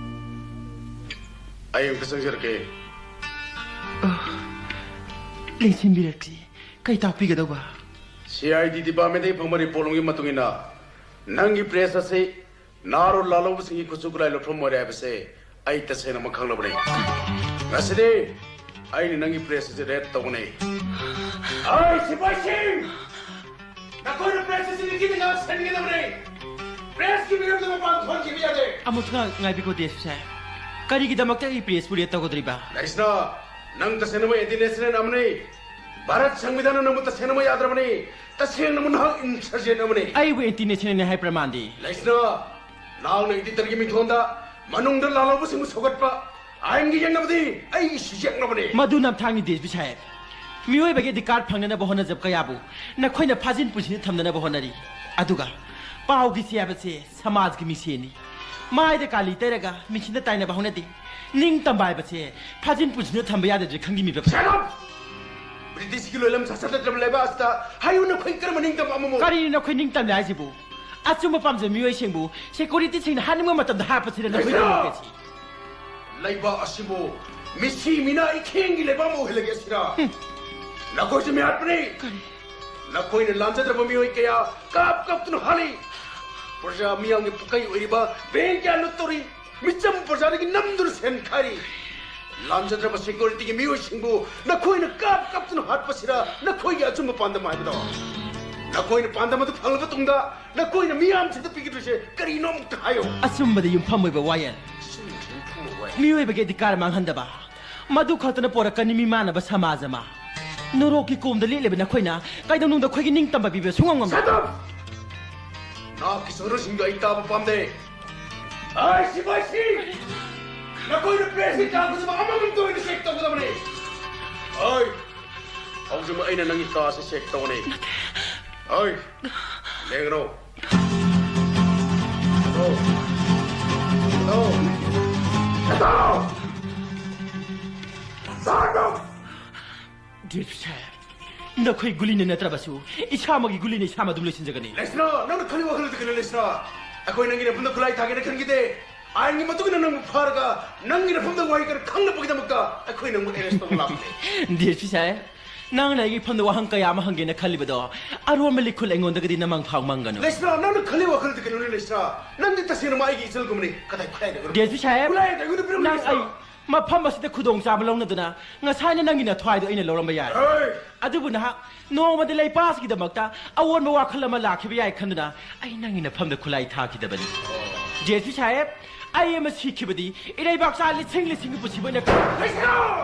ꯑꯩ ꯑꯃꯨꯛꯇ ꯆꯪꯖꯔꯛꯀꯦ꯫ ꯂꯦꯡꯁꯤꯟꯕꯤꯔꯛꯁꯤ꯫ ꯀꯩ ꯇꯥꯛꯄꯤꯒꯗꯧꯕ? C I D department ꯇꯒꯤ ꯐꯪꯕ report ꯑꯃꯒꯤ ꯃꯇꯨꯡ ꯏꯟꯅ, ꯅꯪꯒꯤ press ꯑꯁꯤ ꯅꯍꯥꯔꯣꯜ ꯂꯥꯜꯍꯧꯕꯁꯤꯡꯒꯤ ꯈꯨꯠꯁꯨ ꯈꯨꯠꯂꯥꯏ ꯂꯧꯐꯝ ꯑꯣꯏꯔꯦ ꯍꯥꯏꯕꯁꯦ ꯑꯩ ꯇꯁꯦꯡꯅꯃꯛ ꯈꯪꯂꯕꯅꯤ꯫ ꯉꯁꯤꯗꯤ ꯑꯩꯅ ꯅꯪꯒꯤ press ꯑꯁꯤ raid ꯇꯧꯒꯅꯤ꯫ ꯑꯩ ꯁꯤꯄꯥꯏꯁꯤꯡ! ꯅꯈꯣꯏꯅ press ꯑꯁꯤ ꯅꯤꯡꯊꯤꯅ ꯉꯥꯛꯁꯦꯟꯒꯗꯕꯅꯤ꯫ Press ꯀꯤ ꯃꯤꯔꯝꯗ ꯃꯄꯥꯟ ꯊꯣꯛꯍꯟꯈꯤꯕ ꯌꯥꯗꯦ꯫ ꯑꯃꯨꯛꯇ ꯉꯥꯏꯕꯤꯈꯣ, ꯗꯤ ꯑꯦꯁ ꯄꯤ ꯁꯥꯍꯦꯕ꯫ ꯀꯔꯤꯒꯤꯗꯃꯛꯇ ꯑꯩꯒꯤ press ꯄꯨ raid ꯇꯧꯒꯗꯧꯔꯤꯕ? ꯂꯩꯁꯅꯥ, ꯅꯪ ꯇꯁꯦꯡꯅꯃꯛ anti national ꯑꯃꯅꯤ꯫ ꯚꯥꯔꯠ ꯁꯪꯕꯤꯙꯥꯟꯅ ꯅꯪꯕꯨ ꯇꯁꯦꯡꯅꯃꯛ ꯌꯥꯗ꯭ꯔꯕꯅꯤ꯫ ꯇꯁꯦꯡꯅꯃꯛ ꯅꯍꯥꯛ insurgent ꯑꯃꯅꯤ꯫ ꯑꯩꯕꯨ anti national ꯅꯤ ꯍꯥꯏ ꯄ꯭ꯔꯃꯥꯟꯗꯤ? ꯂꯩꯁꯅꯥ, ꯅꯍꯥꯛꯅ editor ꯒꯤ ꯃꯤꯡꯊꯣꯟꯗ ꯃꯅꯨꯡꯗ ꯂꯥꯜꯍꯧꯕꯁꯤꯡꯕꯨ ꯁꯧꯒꯠꯄ, ꯑꯥꯏꯟꯒꯤ ꯌꯦꯛꯅꯕꯗꯤ ꯑꯩꯒꯤꯁꯨ ꯌꯦꯛꯅꯕꯅꯤ꯫ ꯃꯗꯨ ꯅꯝꯊꯥꯛꯅꯤ, ꯗꯤ ꯑꯦꯁ ꯄꯤ ꯁꯥꯍꯦꯕ꯫ ꯃꯤꯑꯣꯏꯕꯒꯤ ꯑꯙꯤꯀꯥꯔ ꯐꯪꯅꯅꯕ ꯍꯣꯠꯅꯖꯕ ꯀꯌꯥꯕꯨ ꯅꯈꯣꯏꯅ ꯐꯥꯖꯤꯟ ꯄꯨꯟꯁꯤꯟꯗꯨꯅ ꯊꯝꯅꯅꯕ ꯍꯣꯠꯅꯔꯤ꯫ ꯑꯗꯨꯒ ꯄꯥꯎꯒꯤ ꯆꯦ ꯍꯥꯏꯕꯁꯦ ꯁꯃꯥꯖꯒꯤ ꯃꯤꯡꯁꯦꯟꯅꯤ꯫ ꯃꯥꯏꯗ ꯀꯥꯂꯤ ꯇꯩꯔꯒ ꯃꯤꯡꯁꯤꯟꯗ ꯇꯥꯏꯅꯕ ꯍꯧꯅꯗꯦ꯫ ꯅꯤꯡꯇꯝꯕ ꯍꯥꯏꯕꯁꯦ ꯐꯥꯖꯤꯟ ꯄꯨꯟꯁꯤꯟꯗꯨꯅ ꯊꯝꯕ ꯌꯥꯗꯦ ꯍꯥꯏꯕꯁꯤ ꯈꯪꯕꯤꯕ ꯐꯩ꯫ Shut up! ꯕ꯭ꯔꯤꯇꯤꯁꯀꯤ ꯂꯣꯏꯂꯝ ꯁꯥꯁꯟꯅꯗ꯭ꯔꯕ ꯂꯩꯕꯥꯛ ꯑꯁꯤꯗ ꯍꯥꯏꯌꯨ, ꯅꯈꯣꯏ ꯀꯔꯝꯕ ꯅꯤꯡꯇꯝꯕ ꯑꯃꯃꯨꯛ? ꯀꯔꯤꯅꯣ ꯅꯈꯣꯏ ꯅꯤꯡꯇꯝꯂꯦ ꯍꯥꯏꯁꯤꯕꯨ? ꯑꯆꯨꯝꯕ ꯄꯥꯝꯖꯕ ꯃꯤꯑꯣꯏꯁꯤꯡꯕꯨ security ꯁꯤꯡꯅ ꯍꯥꯠꯅꯤꯡꯕ ꯃꯇꯝꯗ ꯍꯥꯠꯄꯁꯤꯗ ꯅꯈꯣꯏ ꯂꯩꯁꯅꯥ! ꯅꯤꯡꯇꯝꯂꯦ ꯁꯤ? ꯂꯩꯕꯥꯛ ꯑꯁꯤꯕꯨ ꯃꯤꯁꯤ ꯃꯤꯅꯥ ꯏꯈꯦꯡꯒꯤ ꯂꯩꯕꯥꯛ ꯑꯃ ꯑꯣꯏꯍꯜꯂꯒꯦ ꯁꯤꯔꯥ? ꯍꯨꯝ꯫ ꯅꯈꯣꯏꯁꯨ ꯃꯤꯍꯥꯠꯄꯅꯤ꯫ ꯀꯔꯤ? ꯅꯈꯣꯏꯅ ꯂꯥꯟꯖꯗ꯭ꯔꯕ ꯃꯤꯑꯣꯏ ꯀꯌꯥ ꯀꯥꯞ ꯀꯞꯇꯨꯅ ꯍꯥꯠꯂꯤ꯫ ꯄ꯭ꯔꯖꯥ ꯃꯤꯌꯥꯝꯒꯤ ꯄꯨꯀꯩ ꯑꯣꯏꯔꯤꯕ bank ꯀꯌꯥ ꯂꯨꯠ ꯇꯧꯔꯤ꯫ ꯃꯤꯆꯝ ꯄ꯭ꯔꯖꯥꯗꯒꯤ ꯅꯝꯗꯨꯅ ꯁꯦꯟ ꯈꯥꯏꯔꯤ꯫ ꯂꯥꯟꯖꯗ꯭ꯔꯕ security ꯒꯤ ꯃꯤꯑꯣꯏꯁꯤꯡꯕꯨ ꯅꯈꯣꯏꯅ ꯀꯥꯞ ꯀꯞꯇꯨꯅ ꯍꯥꯠꯄꯁꯤꯔ ꯅꯈꯣꯏꯒꯤ ꯑꯆꯨꯝꯕ ꯄꯥꯟꯗꯝ ꯍꯥꯏꯕꯗꯣ? ꯅꯈꯣꯏꯅ ꯄꯥꯟꯗꯝ ꯑꯗꯨ ꯐꯪꯂꯕ ꯇꯨꯡꯗ ꯅꯈꯣꯏꯅ ꯃꯤꯌꯥꯝꯁꯤꯡꯗ ꯄꯤꯒꯗꯣꯏꯁꯦ ꯀꯔꯤꯅꯣ ꯑꯃꯨꯛꯇ ꯍꯥꯏꯌꯨ꯫ ꯑꯆꯨꯝꯕꯗ ꯌꯨꯝꯐꯝ ꯑꯣꯏꯕ ꯋꯥꯌꯦꯜ꯫ ꯑꯆꯨꯝꯕꯗ ꯌꯨꯝꯐꯝ ꯑꯣꯏꯕ ꯋꯥꯌꯦꯜ꯫ ꯃꯤꯑꯣꯏꯕꯒꯤ ꯑꯙꯤꯀꯥꯔ ꯃꯥꯡꯍꯟꯗꯕ, ꯃꯗꯨ ꯈꯛꯇꯅ ꯄꯣꯔꯛꯀꯅꯤ ꯃꯤꯃꯥꯟꯅꯕ ꯁꯃꯥꯖ ꯑꯃ꯫ ꯅꯣꯔꯣꯛꯀꯤ ꯀꯣꯝꯗ ꯂꯦꯞꯂꯤꯕ ꯅꯈꯣꯏꯅ ꯀꯩꯗꯧꯅꯨꯡꯗ ꯑꯩꯈꯣꯏꯒꯤ ꯅꯤꯡꯇꯝꯕ ꯄꯤꯕ ꯁꯨꯡꯉꯝ ꯉꯝꯂꯣꯏ꯫ Shut up! ꯅꯍꯥꯛꯀꯤ ꯁꯣꯔꯣꯁꯤꯡꯗꯣ ꯑꯩ ꯇꯥꯕ ꯄꯥꯝꯗꯦ꯫ ꯑꯩ ꯁꯤꯐꯥꯏꯁꯤ! ꯅꯈꯣꯏꯅ ꯄ꯭ꯔꯦꯁꯀꯤ ꯀꯥꯒꯗꯕ ꯑꯃꯃꯝꯇ ꯑꯣꯏꯅ ꯆꯦꯛ ꯇꯧꯒꯗꯕꯅꯤ꯫ ꯑꯩ ꯍꯧꯖꯤꯛꯃꯛ ꯑꯩꯅ ꯅꯪꯒꯤ ꯀꯥꯁꯦ ꯆꯦꯛ ꯇꯧꯒꯅꯤ꯫ ꯑꯩ ꯂꯦꯡꯒꯅꯨ꯫ ꯆꯠꯂꯣ꯫ ꯆꯠꯂꯣ꯫ ꯆꯠꯂꯣ꯫ ꯆꯠꯂꯣ꯫ ꯗꯤ ꯑꯦꯁ ꯄꯤ ꯁꯥꯍꯦꯕ, ꯅꯈꯣꯏ ꯒꯨꯂꯤꯅ ꯅꯠꯇ꯭ꯔꯕꯁꯨ ꯏꯁꯥꯃꯛꯀꯤ ꯒꯨꯂꯤꯅ ꯏꯁꯥꯃꯛ ꯑꯗꯨꯝ ꯂꯣꯏꯁꯤꯟꯖꯒꯅꯤ꯫ ꯂꯩꯁꯅꯥ, ꯅꯪꯅ ꯈꯜꯂꯤꯕ ꯋꯥꯈꯜꯗꯨꯗꯤ ꯈꯜꯂꯨ, ꯂꯩꯁꯅꯥ꯫ ꯑꯩꯈꯣꯏ ꯅꯪꯒꯤ ꯅꯐꯝꯗ ꯈꯨꯠꯂꯥꯏ ꯊꯥꯒꯦꯅ ꯈꯟꯈꯤꯗꯦ꯫ ꯑꯥꯏꯟꯒꯤ ꯃꯇꯨꯡ ꯏꯟꯅ ꯅꯪꯕꯨ ꯐꯥꯔꯒ ꯅꯪꯒꯤ ꯅꯐꯝꯗ ꯋꯥꯍꯩ ꯈꯔ ꯈꯪꯅꯕꯒꯤꯗꯃꯛꯇ ꯑꯩꯈꯣꯏ ꯅꯪꯕꯨ ꯑꯦꯔꯦꯁ ꯇꯧꯕ ꯂꯥꯛꯄꯅꯦ꯫ ꯗꯤ ꯑꯦꯁ ꯄꯤ ꯁꯥꯍꯦꯕ, ꯅꯪꯅ ꯑꯩꯒꯤ ꯐꯝꯗ ꯋꯥꯍꯪ ꯀꯌꯥ ꯑꯃ ꯍꯪꯒꯦꯅ ꯈꯜꯂꯤꯕꯗꯣ, ꯑꯔꯣꯟꯕ ꯂꯤꯈꯨꯜ ꯑꯩꯉꯣꯟꯗꯒꯗꯤ ꯅꯃꯥꯡ ꯐꯥꯎ ꯃꯪꯒꯅꯨ꯫ ꯂꯩꯁꯅꯥ, ꯅꯪꯅ ꯈꯜꯂꯤ ꯋꯥꯈꯜꯗꯤ ꯀꯩꯅꯣꯅꯦ, ꯂꯩꯁꯅꯥ? ꯅꯪꯗꯤ ꯇꯁꯦꯡꯅ ꯑꯩꯒꯤ ꯏꯆꯜꯒꯨꯝꯕꯅꯤ꯫ ꯀꯗꯥꯏ ꯈꯨꯠꯂꯥꯏꯗ ꯑꯩꯉꯣꯟꯗ ꯗꯤ ꯑꯦꯁ ꯄꯤ ꯁꯥꯍꯦꯕ, ꯈꯨꯠꯂꯥꯏꯗ ꯑꯩꯉꯣꯟꯗ ꯄꯤꯔꯝꯃꯨ, ꯅꯪ ꯂꯩꯁꯅꯥ꯫ ꯑꯩ ꯃꯐꯝ ꯑꯁꯤꯗ ꯈꯨꯗꯣꯡꯆꯥꯕ ꯂꯧꯅꯗꯨꯅ ꯉꯁꯥꯏꯅ ꯅꯪꯒꯤ ꯅꯊ꯭ꯋꯥꯏꯗꯣ ꯑꯩꯅ ꯂꯧꯔꯝꯕ ꯌꯥꯏ꯫ ꯍꯦ! ꯑꯗꯨꯕꯨ ꯅꯍꯥꯛ ꯅꯣꯡꯃꯗꯤ ꯂꯩꯄꯥꯛꯁꯤꯒꯤꯗꯃꯛꯇ ꯑꯑꯣꯟꯕ ꯋꯥꯈꯜ ꯑꯃ ꯂꯥꯛꯈꯤꯕ ꯌꯥꯏ ꯈꯟꯗꯨꯅ ꯑꯩ ꯅꯪꯒꯤ ꯅꯐꯝꯗ ꯈꯨꯠꯂꯥꯏ ꯊꯥꯈꯤꯗꯕꯅꯤ꯫ ꯗꯤ ꯑꯦꯁ ꯄꯤ ꯁꯥꯍꯦꯕ, ꯑꯩ ꯑꯃ ꯁꯤꯈꯤꯕꯗꯤ ꯏꯔꯩꯕꯥꯛꯆꯥ ꯂꯤꯁꯤꯡ ꯂꯤꯁꯤꯡꯒꯤ ꯄꯨꯟꯁꯤꯕꯨ ꯑꯩꯅ ꯀ-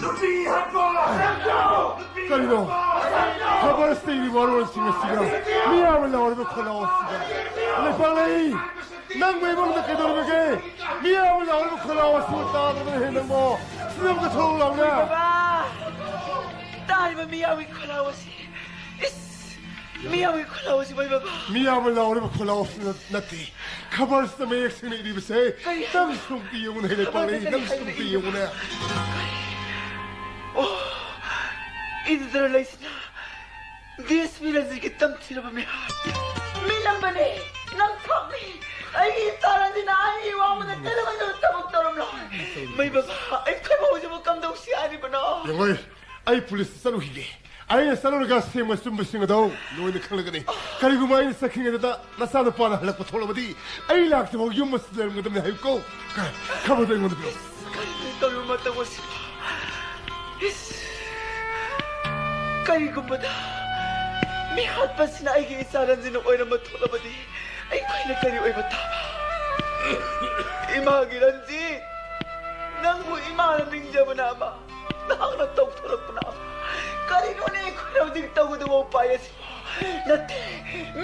ꯅꯨꯄꯤ ꯍꯥꯠꯄ! ꯀꯔꯤꯅꯣ? ꯈꯕꯔꯁꯤꯗ ꯏꯔꯤꯕ ꯋꯥꯔꯣꯜꯁꯤꯡ ꯑꯁꯤꯒ ꯃꯤꯌꯥꯝꯅ ꯂꯥꯎꯔꯤꯕ ꯈꯣꯜꯂꯥꯎ ꯑꯁꯤꯒ? ꯂꯩꯄꯥꯛꯂꯩ! ꯅꯪꯕꯨ ꯏꯃꯨꯡꯗ ꯀꯩꯗꯧꯔꯤꯕꯒꯦ? ꯃꯤꯌꯥꯝꯅ ꯂꯥꯎꯔꯤꯕ ꯈꯣꯜꯂꯥꯎ ꯑꯁꯤꯕꯨ ꯇꯥꯗꯕꯅ ꯍꯦ ꯅꯪꯕꯣ? ꯁꯤꯗ ꯑꯃꯨꯛꯀ ꯊꯣꯛꯂꯛꯎ ꯂꯥꯎꯅꯦ! ꯕꯕꯥ! ꯇꯥꯔꯤꯕ ꯃꯤꯌꯥꯝꯒꯤ ꯈꯣꯜꯂꯥꯎ ꯑꯁꯤ! ꯏꯁ! ꯃꯤꯌꯥꯝꯒꯤ ꯈꯣꯜꯂꯥꯎ ꯑꯁꯤꯕꯨ ꯑꯩ ꯕꯕꯥ! ꯃꯤꯌꯥꯝꯅ ꯂꯥꯎꯔꯤꯕ ꯈꯣꯜꯂꯥꯎ ꯑꯁꯤ ꯅꯠ-, ꯅꯠꯇꯦ꯫ ꯈꯕꯔꯁꯤꯗ ꯃꯌꯦꯛ ꯁꯦꯡꯅ ꯏꯔꯤꯕꯁꯦ ꯀꯔꯤ? ꯅꯪꯁꯨ ꯑꯝꯇ ꯌꯦꯡꯉꯨꯅꯦ, ꯂꯩꯄꯥꯛꯂꯩ, ꯈꯕꯔꯁꯤꯗ ꯅꯪꯁꯨ ꯀꯔꯤ ꯑꯝꯇ ꯍꯥꯏꯕꯅꯣ? ꯌꯦꯡꯉꯨꯅꯦ꯫ ꯑꯣ, ꯏꯗꯨꯗꯔ ꯂꯩꯁꯤꯅ ꯗꯤ ꯑꯦꯁ ꯄꯤ ꯔꯟꯖꯤꯠꯀꯤ ꯇꯝꯊꯤꯔꯕ ꯃꯤꯍꯥꯠ꯫ ꯃꯤꯅꯝꯕꯅꯦ, ꯅꯝꯊꯥꯛꯅꯦ꯫ ꯑꯩꯒꯤ ꯏꯆꯥ ꯔꯟꯖꯤꯠꯅ ꯑꯩꯒꯤ ꯏꯋꯥ ꯑꯃ ꯅꯠꯇꯅ ꯊꯕꯛ ꯇꯧꯔꯝꯂꯣꯏ꯫ ꯃꯩ ꯕꯕꯥ, ꯑꯩ ꯈꯣꯏꯕꯧꯁꯤꯕꯨ ꯀꯝꯗꯧꯁꯤ ꯍꯥꯏꯔꯤꯕꯅꯣ? ꯌꯦꯡꯉꯣꯏ, ꯑꯩ ꯄꯨꯂꯤꯁꯇ ꯆꯠꯂꯨꯈꯤꯒꯦ꯫ ꯑꯩꯅ ꯆꯠꯂꯨꯔꯒ ꯑꯁꯦꯡꯕ ꯑꯆꯨꯝꯕꯁꯤꯡ ꯑꯗꯣ ꯂꯣꯏꯅ ꯈꯪꯂꯒꯅꯤ꯫ ꯀꯔꯤꯒꯨꯝꯕ ꯑꯩꯅ ꯆꯠꯈ꯭ꯔꯤꯉꯩꯗ ꯅꯆꯥꯅꯨꯄꯥꯅ ꯍꯜꯂꯛꯄ ꯊꯣꯛꯂꯕꯗꯤ ꯑꯩ ꯂꯥꯛꯇ꯭ꯔꯤꯐꯥꯎ ꯌꯨꯝ ꯑꯁꯤꯗ ꯂꯩꯔꯝꯒꯗꯕꯅꯤ ꯍꯥꯏꯌꯨꯀꯣ꯫ ꯈꯕꯔꯗꯣ ꯑꯩꯉꯣꯟꯗ ꯄꯤꯔꯛꯑꯣ꯫ ꯀꯔꯤꯅꯣ ꯇꯧꯔꯤꯕ ꯃꯇꯧ ꯑꯁꯤꯕꯣ? ꯏꯁ! ꯀꯔꯤꯒꯨꯝꯕꯗ ꯑꯩ ꯍꯥꯠꯄꯁꯤꯅ ꯑꯩꯒꯤ ꯏꯆꯥ ꯔꯟꯖꯤꯠꯅ ꯑꯣꯏꯔꯝꯕ ꯊꯣꯛꯂꯕꯗꯤ ꯑꯩꯈꯣꯏꯅ ꯀꯔꯤ ꯑꯣꯏꯕ ꯇꯥꯕ? ꯏꯃꯥꯒꯤ ꯔꯟꯖꯤꯠ, ꯅꯪꯕꯨ ꯏꯃꯥꯅ ꯅꯤꯡꯖꯕꯅ ꯑꯃ, ꯅꯍꯥꯛꯅ ꯇꯧꯊꯣꯔꯛꯄꯅ ꯑꯃ꯫ ꯀꯔꯤꯅꯣꯅꯦ ꯑꯩꯈꯣꯏꯅ ꯍꯧꯖꯤꯛ ꯇꯧꯒꯗꯕ ꯎꯄꯥꯏ ꯑꯁꯤꯕꯣ? ꯅꯠꯇꯦ,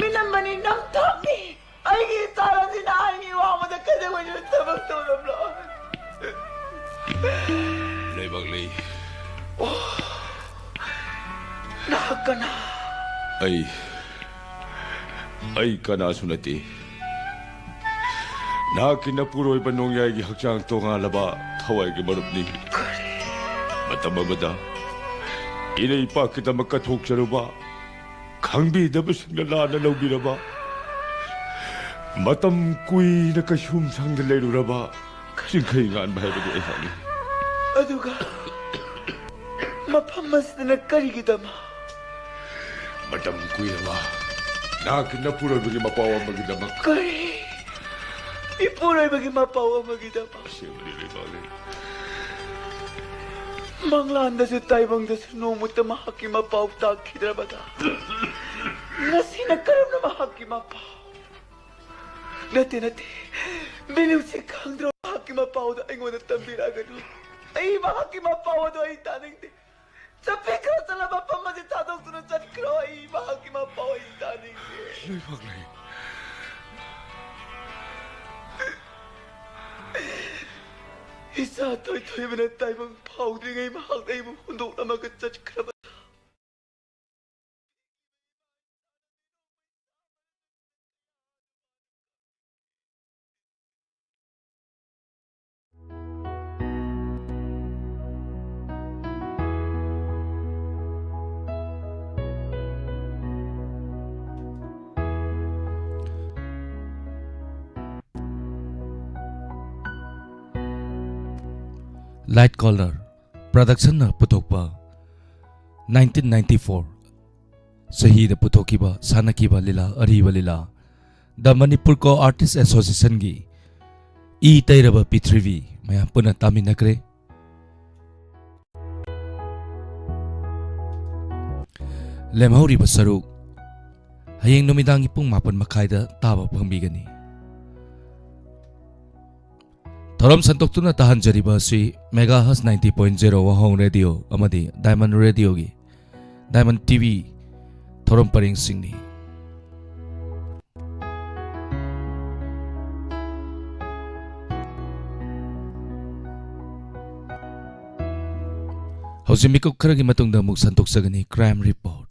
ꯃꯤꯅꯝꯕꯅꯤ, ꯅꯝꯊꯥꯛꯅꯤ꯫ ꯑꯩꯒꯤ ꯏꯆꯥ ꯔꯟꯖꯤꯠꯅ ꯑꯩꯒꯤ ꯋꯥꯡꯃꯗ ꯀꯩꯗꯧꯉꯩꯗ ꯊꯕꯛ ꯇꯧꯔꯕ꯭ꯔꯣ? ꯂꯩꯕꯥꯛꯂꯩ꯫ ꯅꯍꯥꯛ ꯀꯅꯥ? ꯑꯩ, ꯑꯩ ꯀꯅꯥꯁꯨ ꯅꯠꯇꯦ꯫ ꯅꯍꯥꯛꯀꯤ ꯅꯄꯨꯔꯣꯏꯕ ꯅꯣꯡꯌꯥꯏꯒꯤ ꯍꯛꯆꯥꯡ ꯇꯣꯉꯥꯜꯂꯕ ꯊꯋꯥꯏꯒꯤ ꯃꯔꯨꯞꯅꯤ꯫ ꯃꯇꯝ ꯑꯃꯗ ꯏꯔꯩ ꯏꯄꯥꯛꯀꯤꯗꯃꯛ ꯀꯠꯊꯣꯛꯆꯔꯨꯕ, ꯈꯪꯕꯤꯗꯕꯁꯤꯡꯅ ꯂꯥꯟꯅ ꯂꯧꯕꯤꯔꯕ, ꯃꯇꯝ ꯀꯨꯏꯅ ꯀꯩꯁꯨꯝ ꯁꯪꯗ ꯂꯩꯔꯨꯔꯕ ꯆꯤꯡꯈꯩ ꯉꯥꯟꯕ ꯍꯥꯏꯕꯗꯨ ꯑꯩꯍꯥꯛꯅꯤ꯫ ꯑꯗꯨꯒ ꯃꯐꯝ ꯑꯁꯤꯗꯅ ꯀꯔꯤꯒꯤꯗꯃꯛ? ꯃꯇꯝ ꯀꯨꯏꯔꯕ ꯅꯍꯥꯛꯀꯤ ꯅꯄꯨꯔꯣꯏꯕꯒꯤ ꯃꯄꯥꯎ ꯑꯃꯒꯤꯗꯃꯛ꯫ ꯀꯔꯤ? ꯏꯄꯨꯔꯣꯏꯕꯒꯤ ꯃꯄꯥꯎ ꯑꯃꯒꯤꯗꯃꯛ? ꯑꯁꯦꯡꯕꯅꯤ, ꯂꯩꯕꯥꯛꯂꯩ꯫ ꯃꯪꯂꯥꯟꯗꯁꯨ ꯇꯥꯏꯕꯪꯗꯁꯨ ꯅꯣꯡꯃꯇ ꯃꯍꯥꯛꯀꯤ ꯃꯄꯥꯎ ꯇꯥꯛꯈꯤꯗ꯭ꯔꯕꯗ ꯉꯁꯤꯅ ꯀꯔꯝꯅ ꯃꯍꯥꯛꯀꯤ ꯃꯄꯥꯎ? ꯅꯠꯇꯦ, ꯅꯠꯇꯦ꯫ ꯃꯤꯅꯨꯡꯁꯤ ꯈꯪꯗ꯭ꯔꯣ? ꯃꯍꯥꯛꯀꯤ ꯃꯄꯥꯎꯗꯣ ꯑꯩꯉꯣꯟꯗ ꯇꯝꯕꯤꯔꯛꯑꯒꯅꯨ꯫ ꯑꯩ ꯃꯍꯥꯛꯀꯤ ꯃꯄꯥꯎ ꯑꯗꯣ ꯑꯩ ꯇꯥꯅꯤꯡꯗꯦ꯫ ꯆꯠꯄꯤꯈ꯭ꯔꯣ, ꯆꯠꯂ ꯃꯐꯝ ꯑꯁꯤ ꯊꯥꯗꯣꯛꯇꯨꯅ ꯆꯠꯈ꯭ꯔꯣ꯫ ꯑꯩ ꯃꯍꯥꯛꯀꯤ ꯃꯄꯥꯎ ꯑꯩ ꯇꯥꯅꯤꯡꯗꯦ꯫ ꯂꯩꯕꯥꯛꯂꯩ꯫ ꯏꯆꯥ ꯊꯣꯏꯊꯣꯏꯕꯅ ꯇꯥꯏꯕꯪ ꯐꯥꯎꯗ꯭ꯔꯤꯉꯩ ꯃꯍꯥꯛꯅ ꯑꯩꯕꯨ ꯍꯨꯟꯗꯣꯛꯂꯝꯃꯒ ꯆꯠꯈ꯭ꯔꯕ꯫ Light Caller Productionꯅ ꯄꯨꯊꯣꯛꯄ, nineteen ninety-four ꯆꯍꯤꯗ ꯄꯨꯊꯣꯛꯈꯤꯕ, ꯁꯥꯟꯅꯈꯤꯕ ꯂꯤꯂꯥ, ꯑꯔꯤꯕ ꯂꯤꯂꯥ, The Manipur Co Artist Associationꯒꯤ E ꯇꯩꯔꯕ ꯄ꯭ꯔꯤꯊꯤꯕꯤ ꯃꯌꯥꯝ ꯄꯨꯟꯅ ꯇꯥꯃꯤꯟꯅꯈ꯭ꯔꯦ꯫ ꯂꯦꯝꯍꯧꯔꯤꯕ ꯁꯔꯨꯛ ꯍꯌꯦꯡ ꯅꯨꯃꯤꯗꯥꯡꯒꯤ ꯄꯨꯡ ꯃꯥꯄꯟ ꯃꯈꯥꯏꯗ ꯇꯥꯕ ꯐꯪꯕꯤꯒꯅꯤ꯫ ꯊꯧꯔꯝ ꯁꯟꯗꯣꯛꯇꯨꯅ ꯇꯥꯍꯟꯖꯔꯤꯕ ꯑꯁꯤ Megahertz ninety point zero ꯋꯥꯍꯣꯡ ꯔꯦꯗꯤꯑꯣ ꯑꯃꯗꯤ Diamond ꯔꯦꯗꯤꯑꯣꯒꯤ Diamond ꯇꯤꯚꯤ ꯊꯧꯔꯝ ꯄꯔꯦꯡꯁꯤꯡꯅꯤ꯫ ꯍꯧꯖꯤꯛ ꯃꯤꯀꯨꯞ ꯈꯔꯒꯤ ꯃꯇꯨꯡꯗ ꯑꯃꯨꯛ ꯁꯟꯗꯣꯛꯆꯒꯅꯤ Crime Report꯫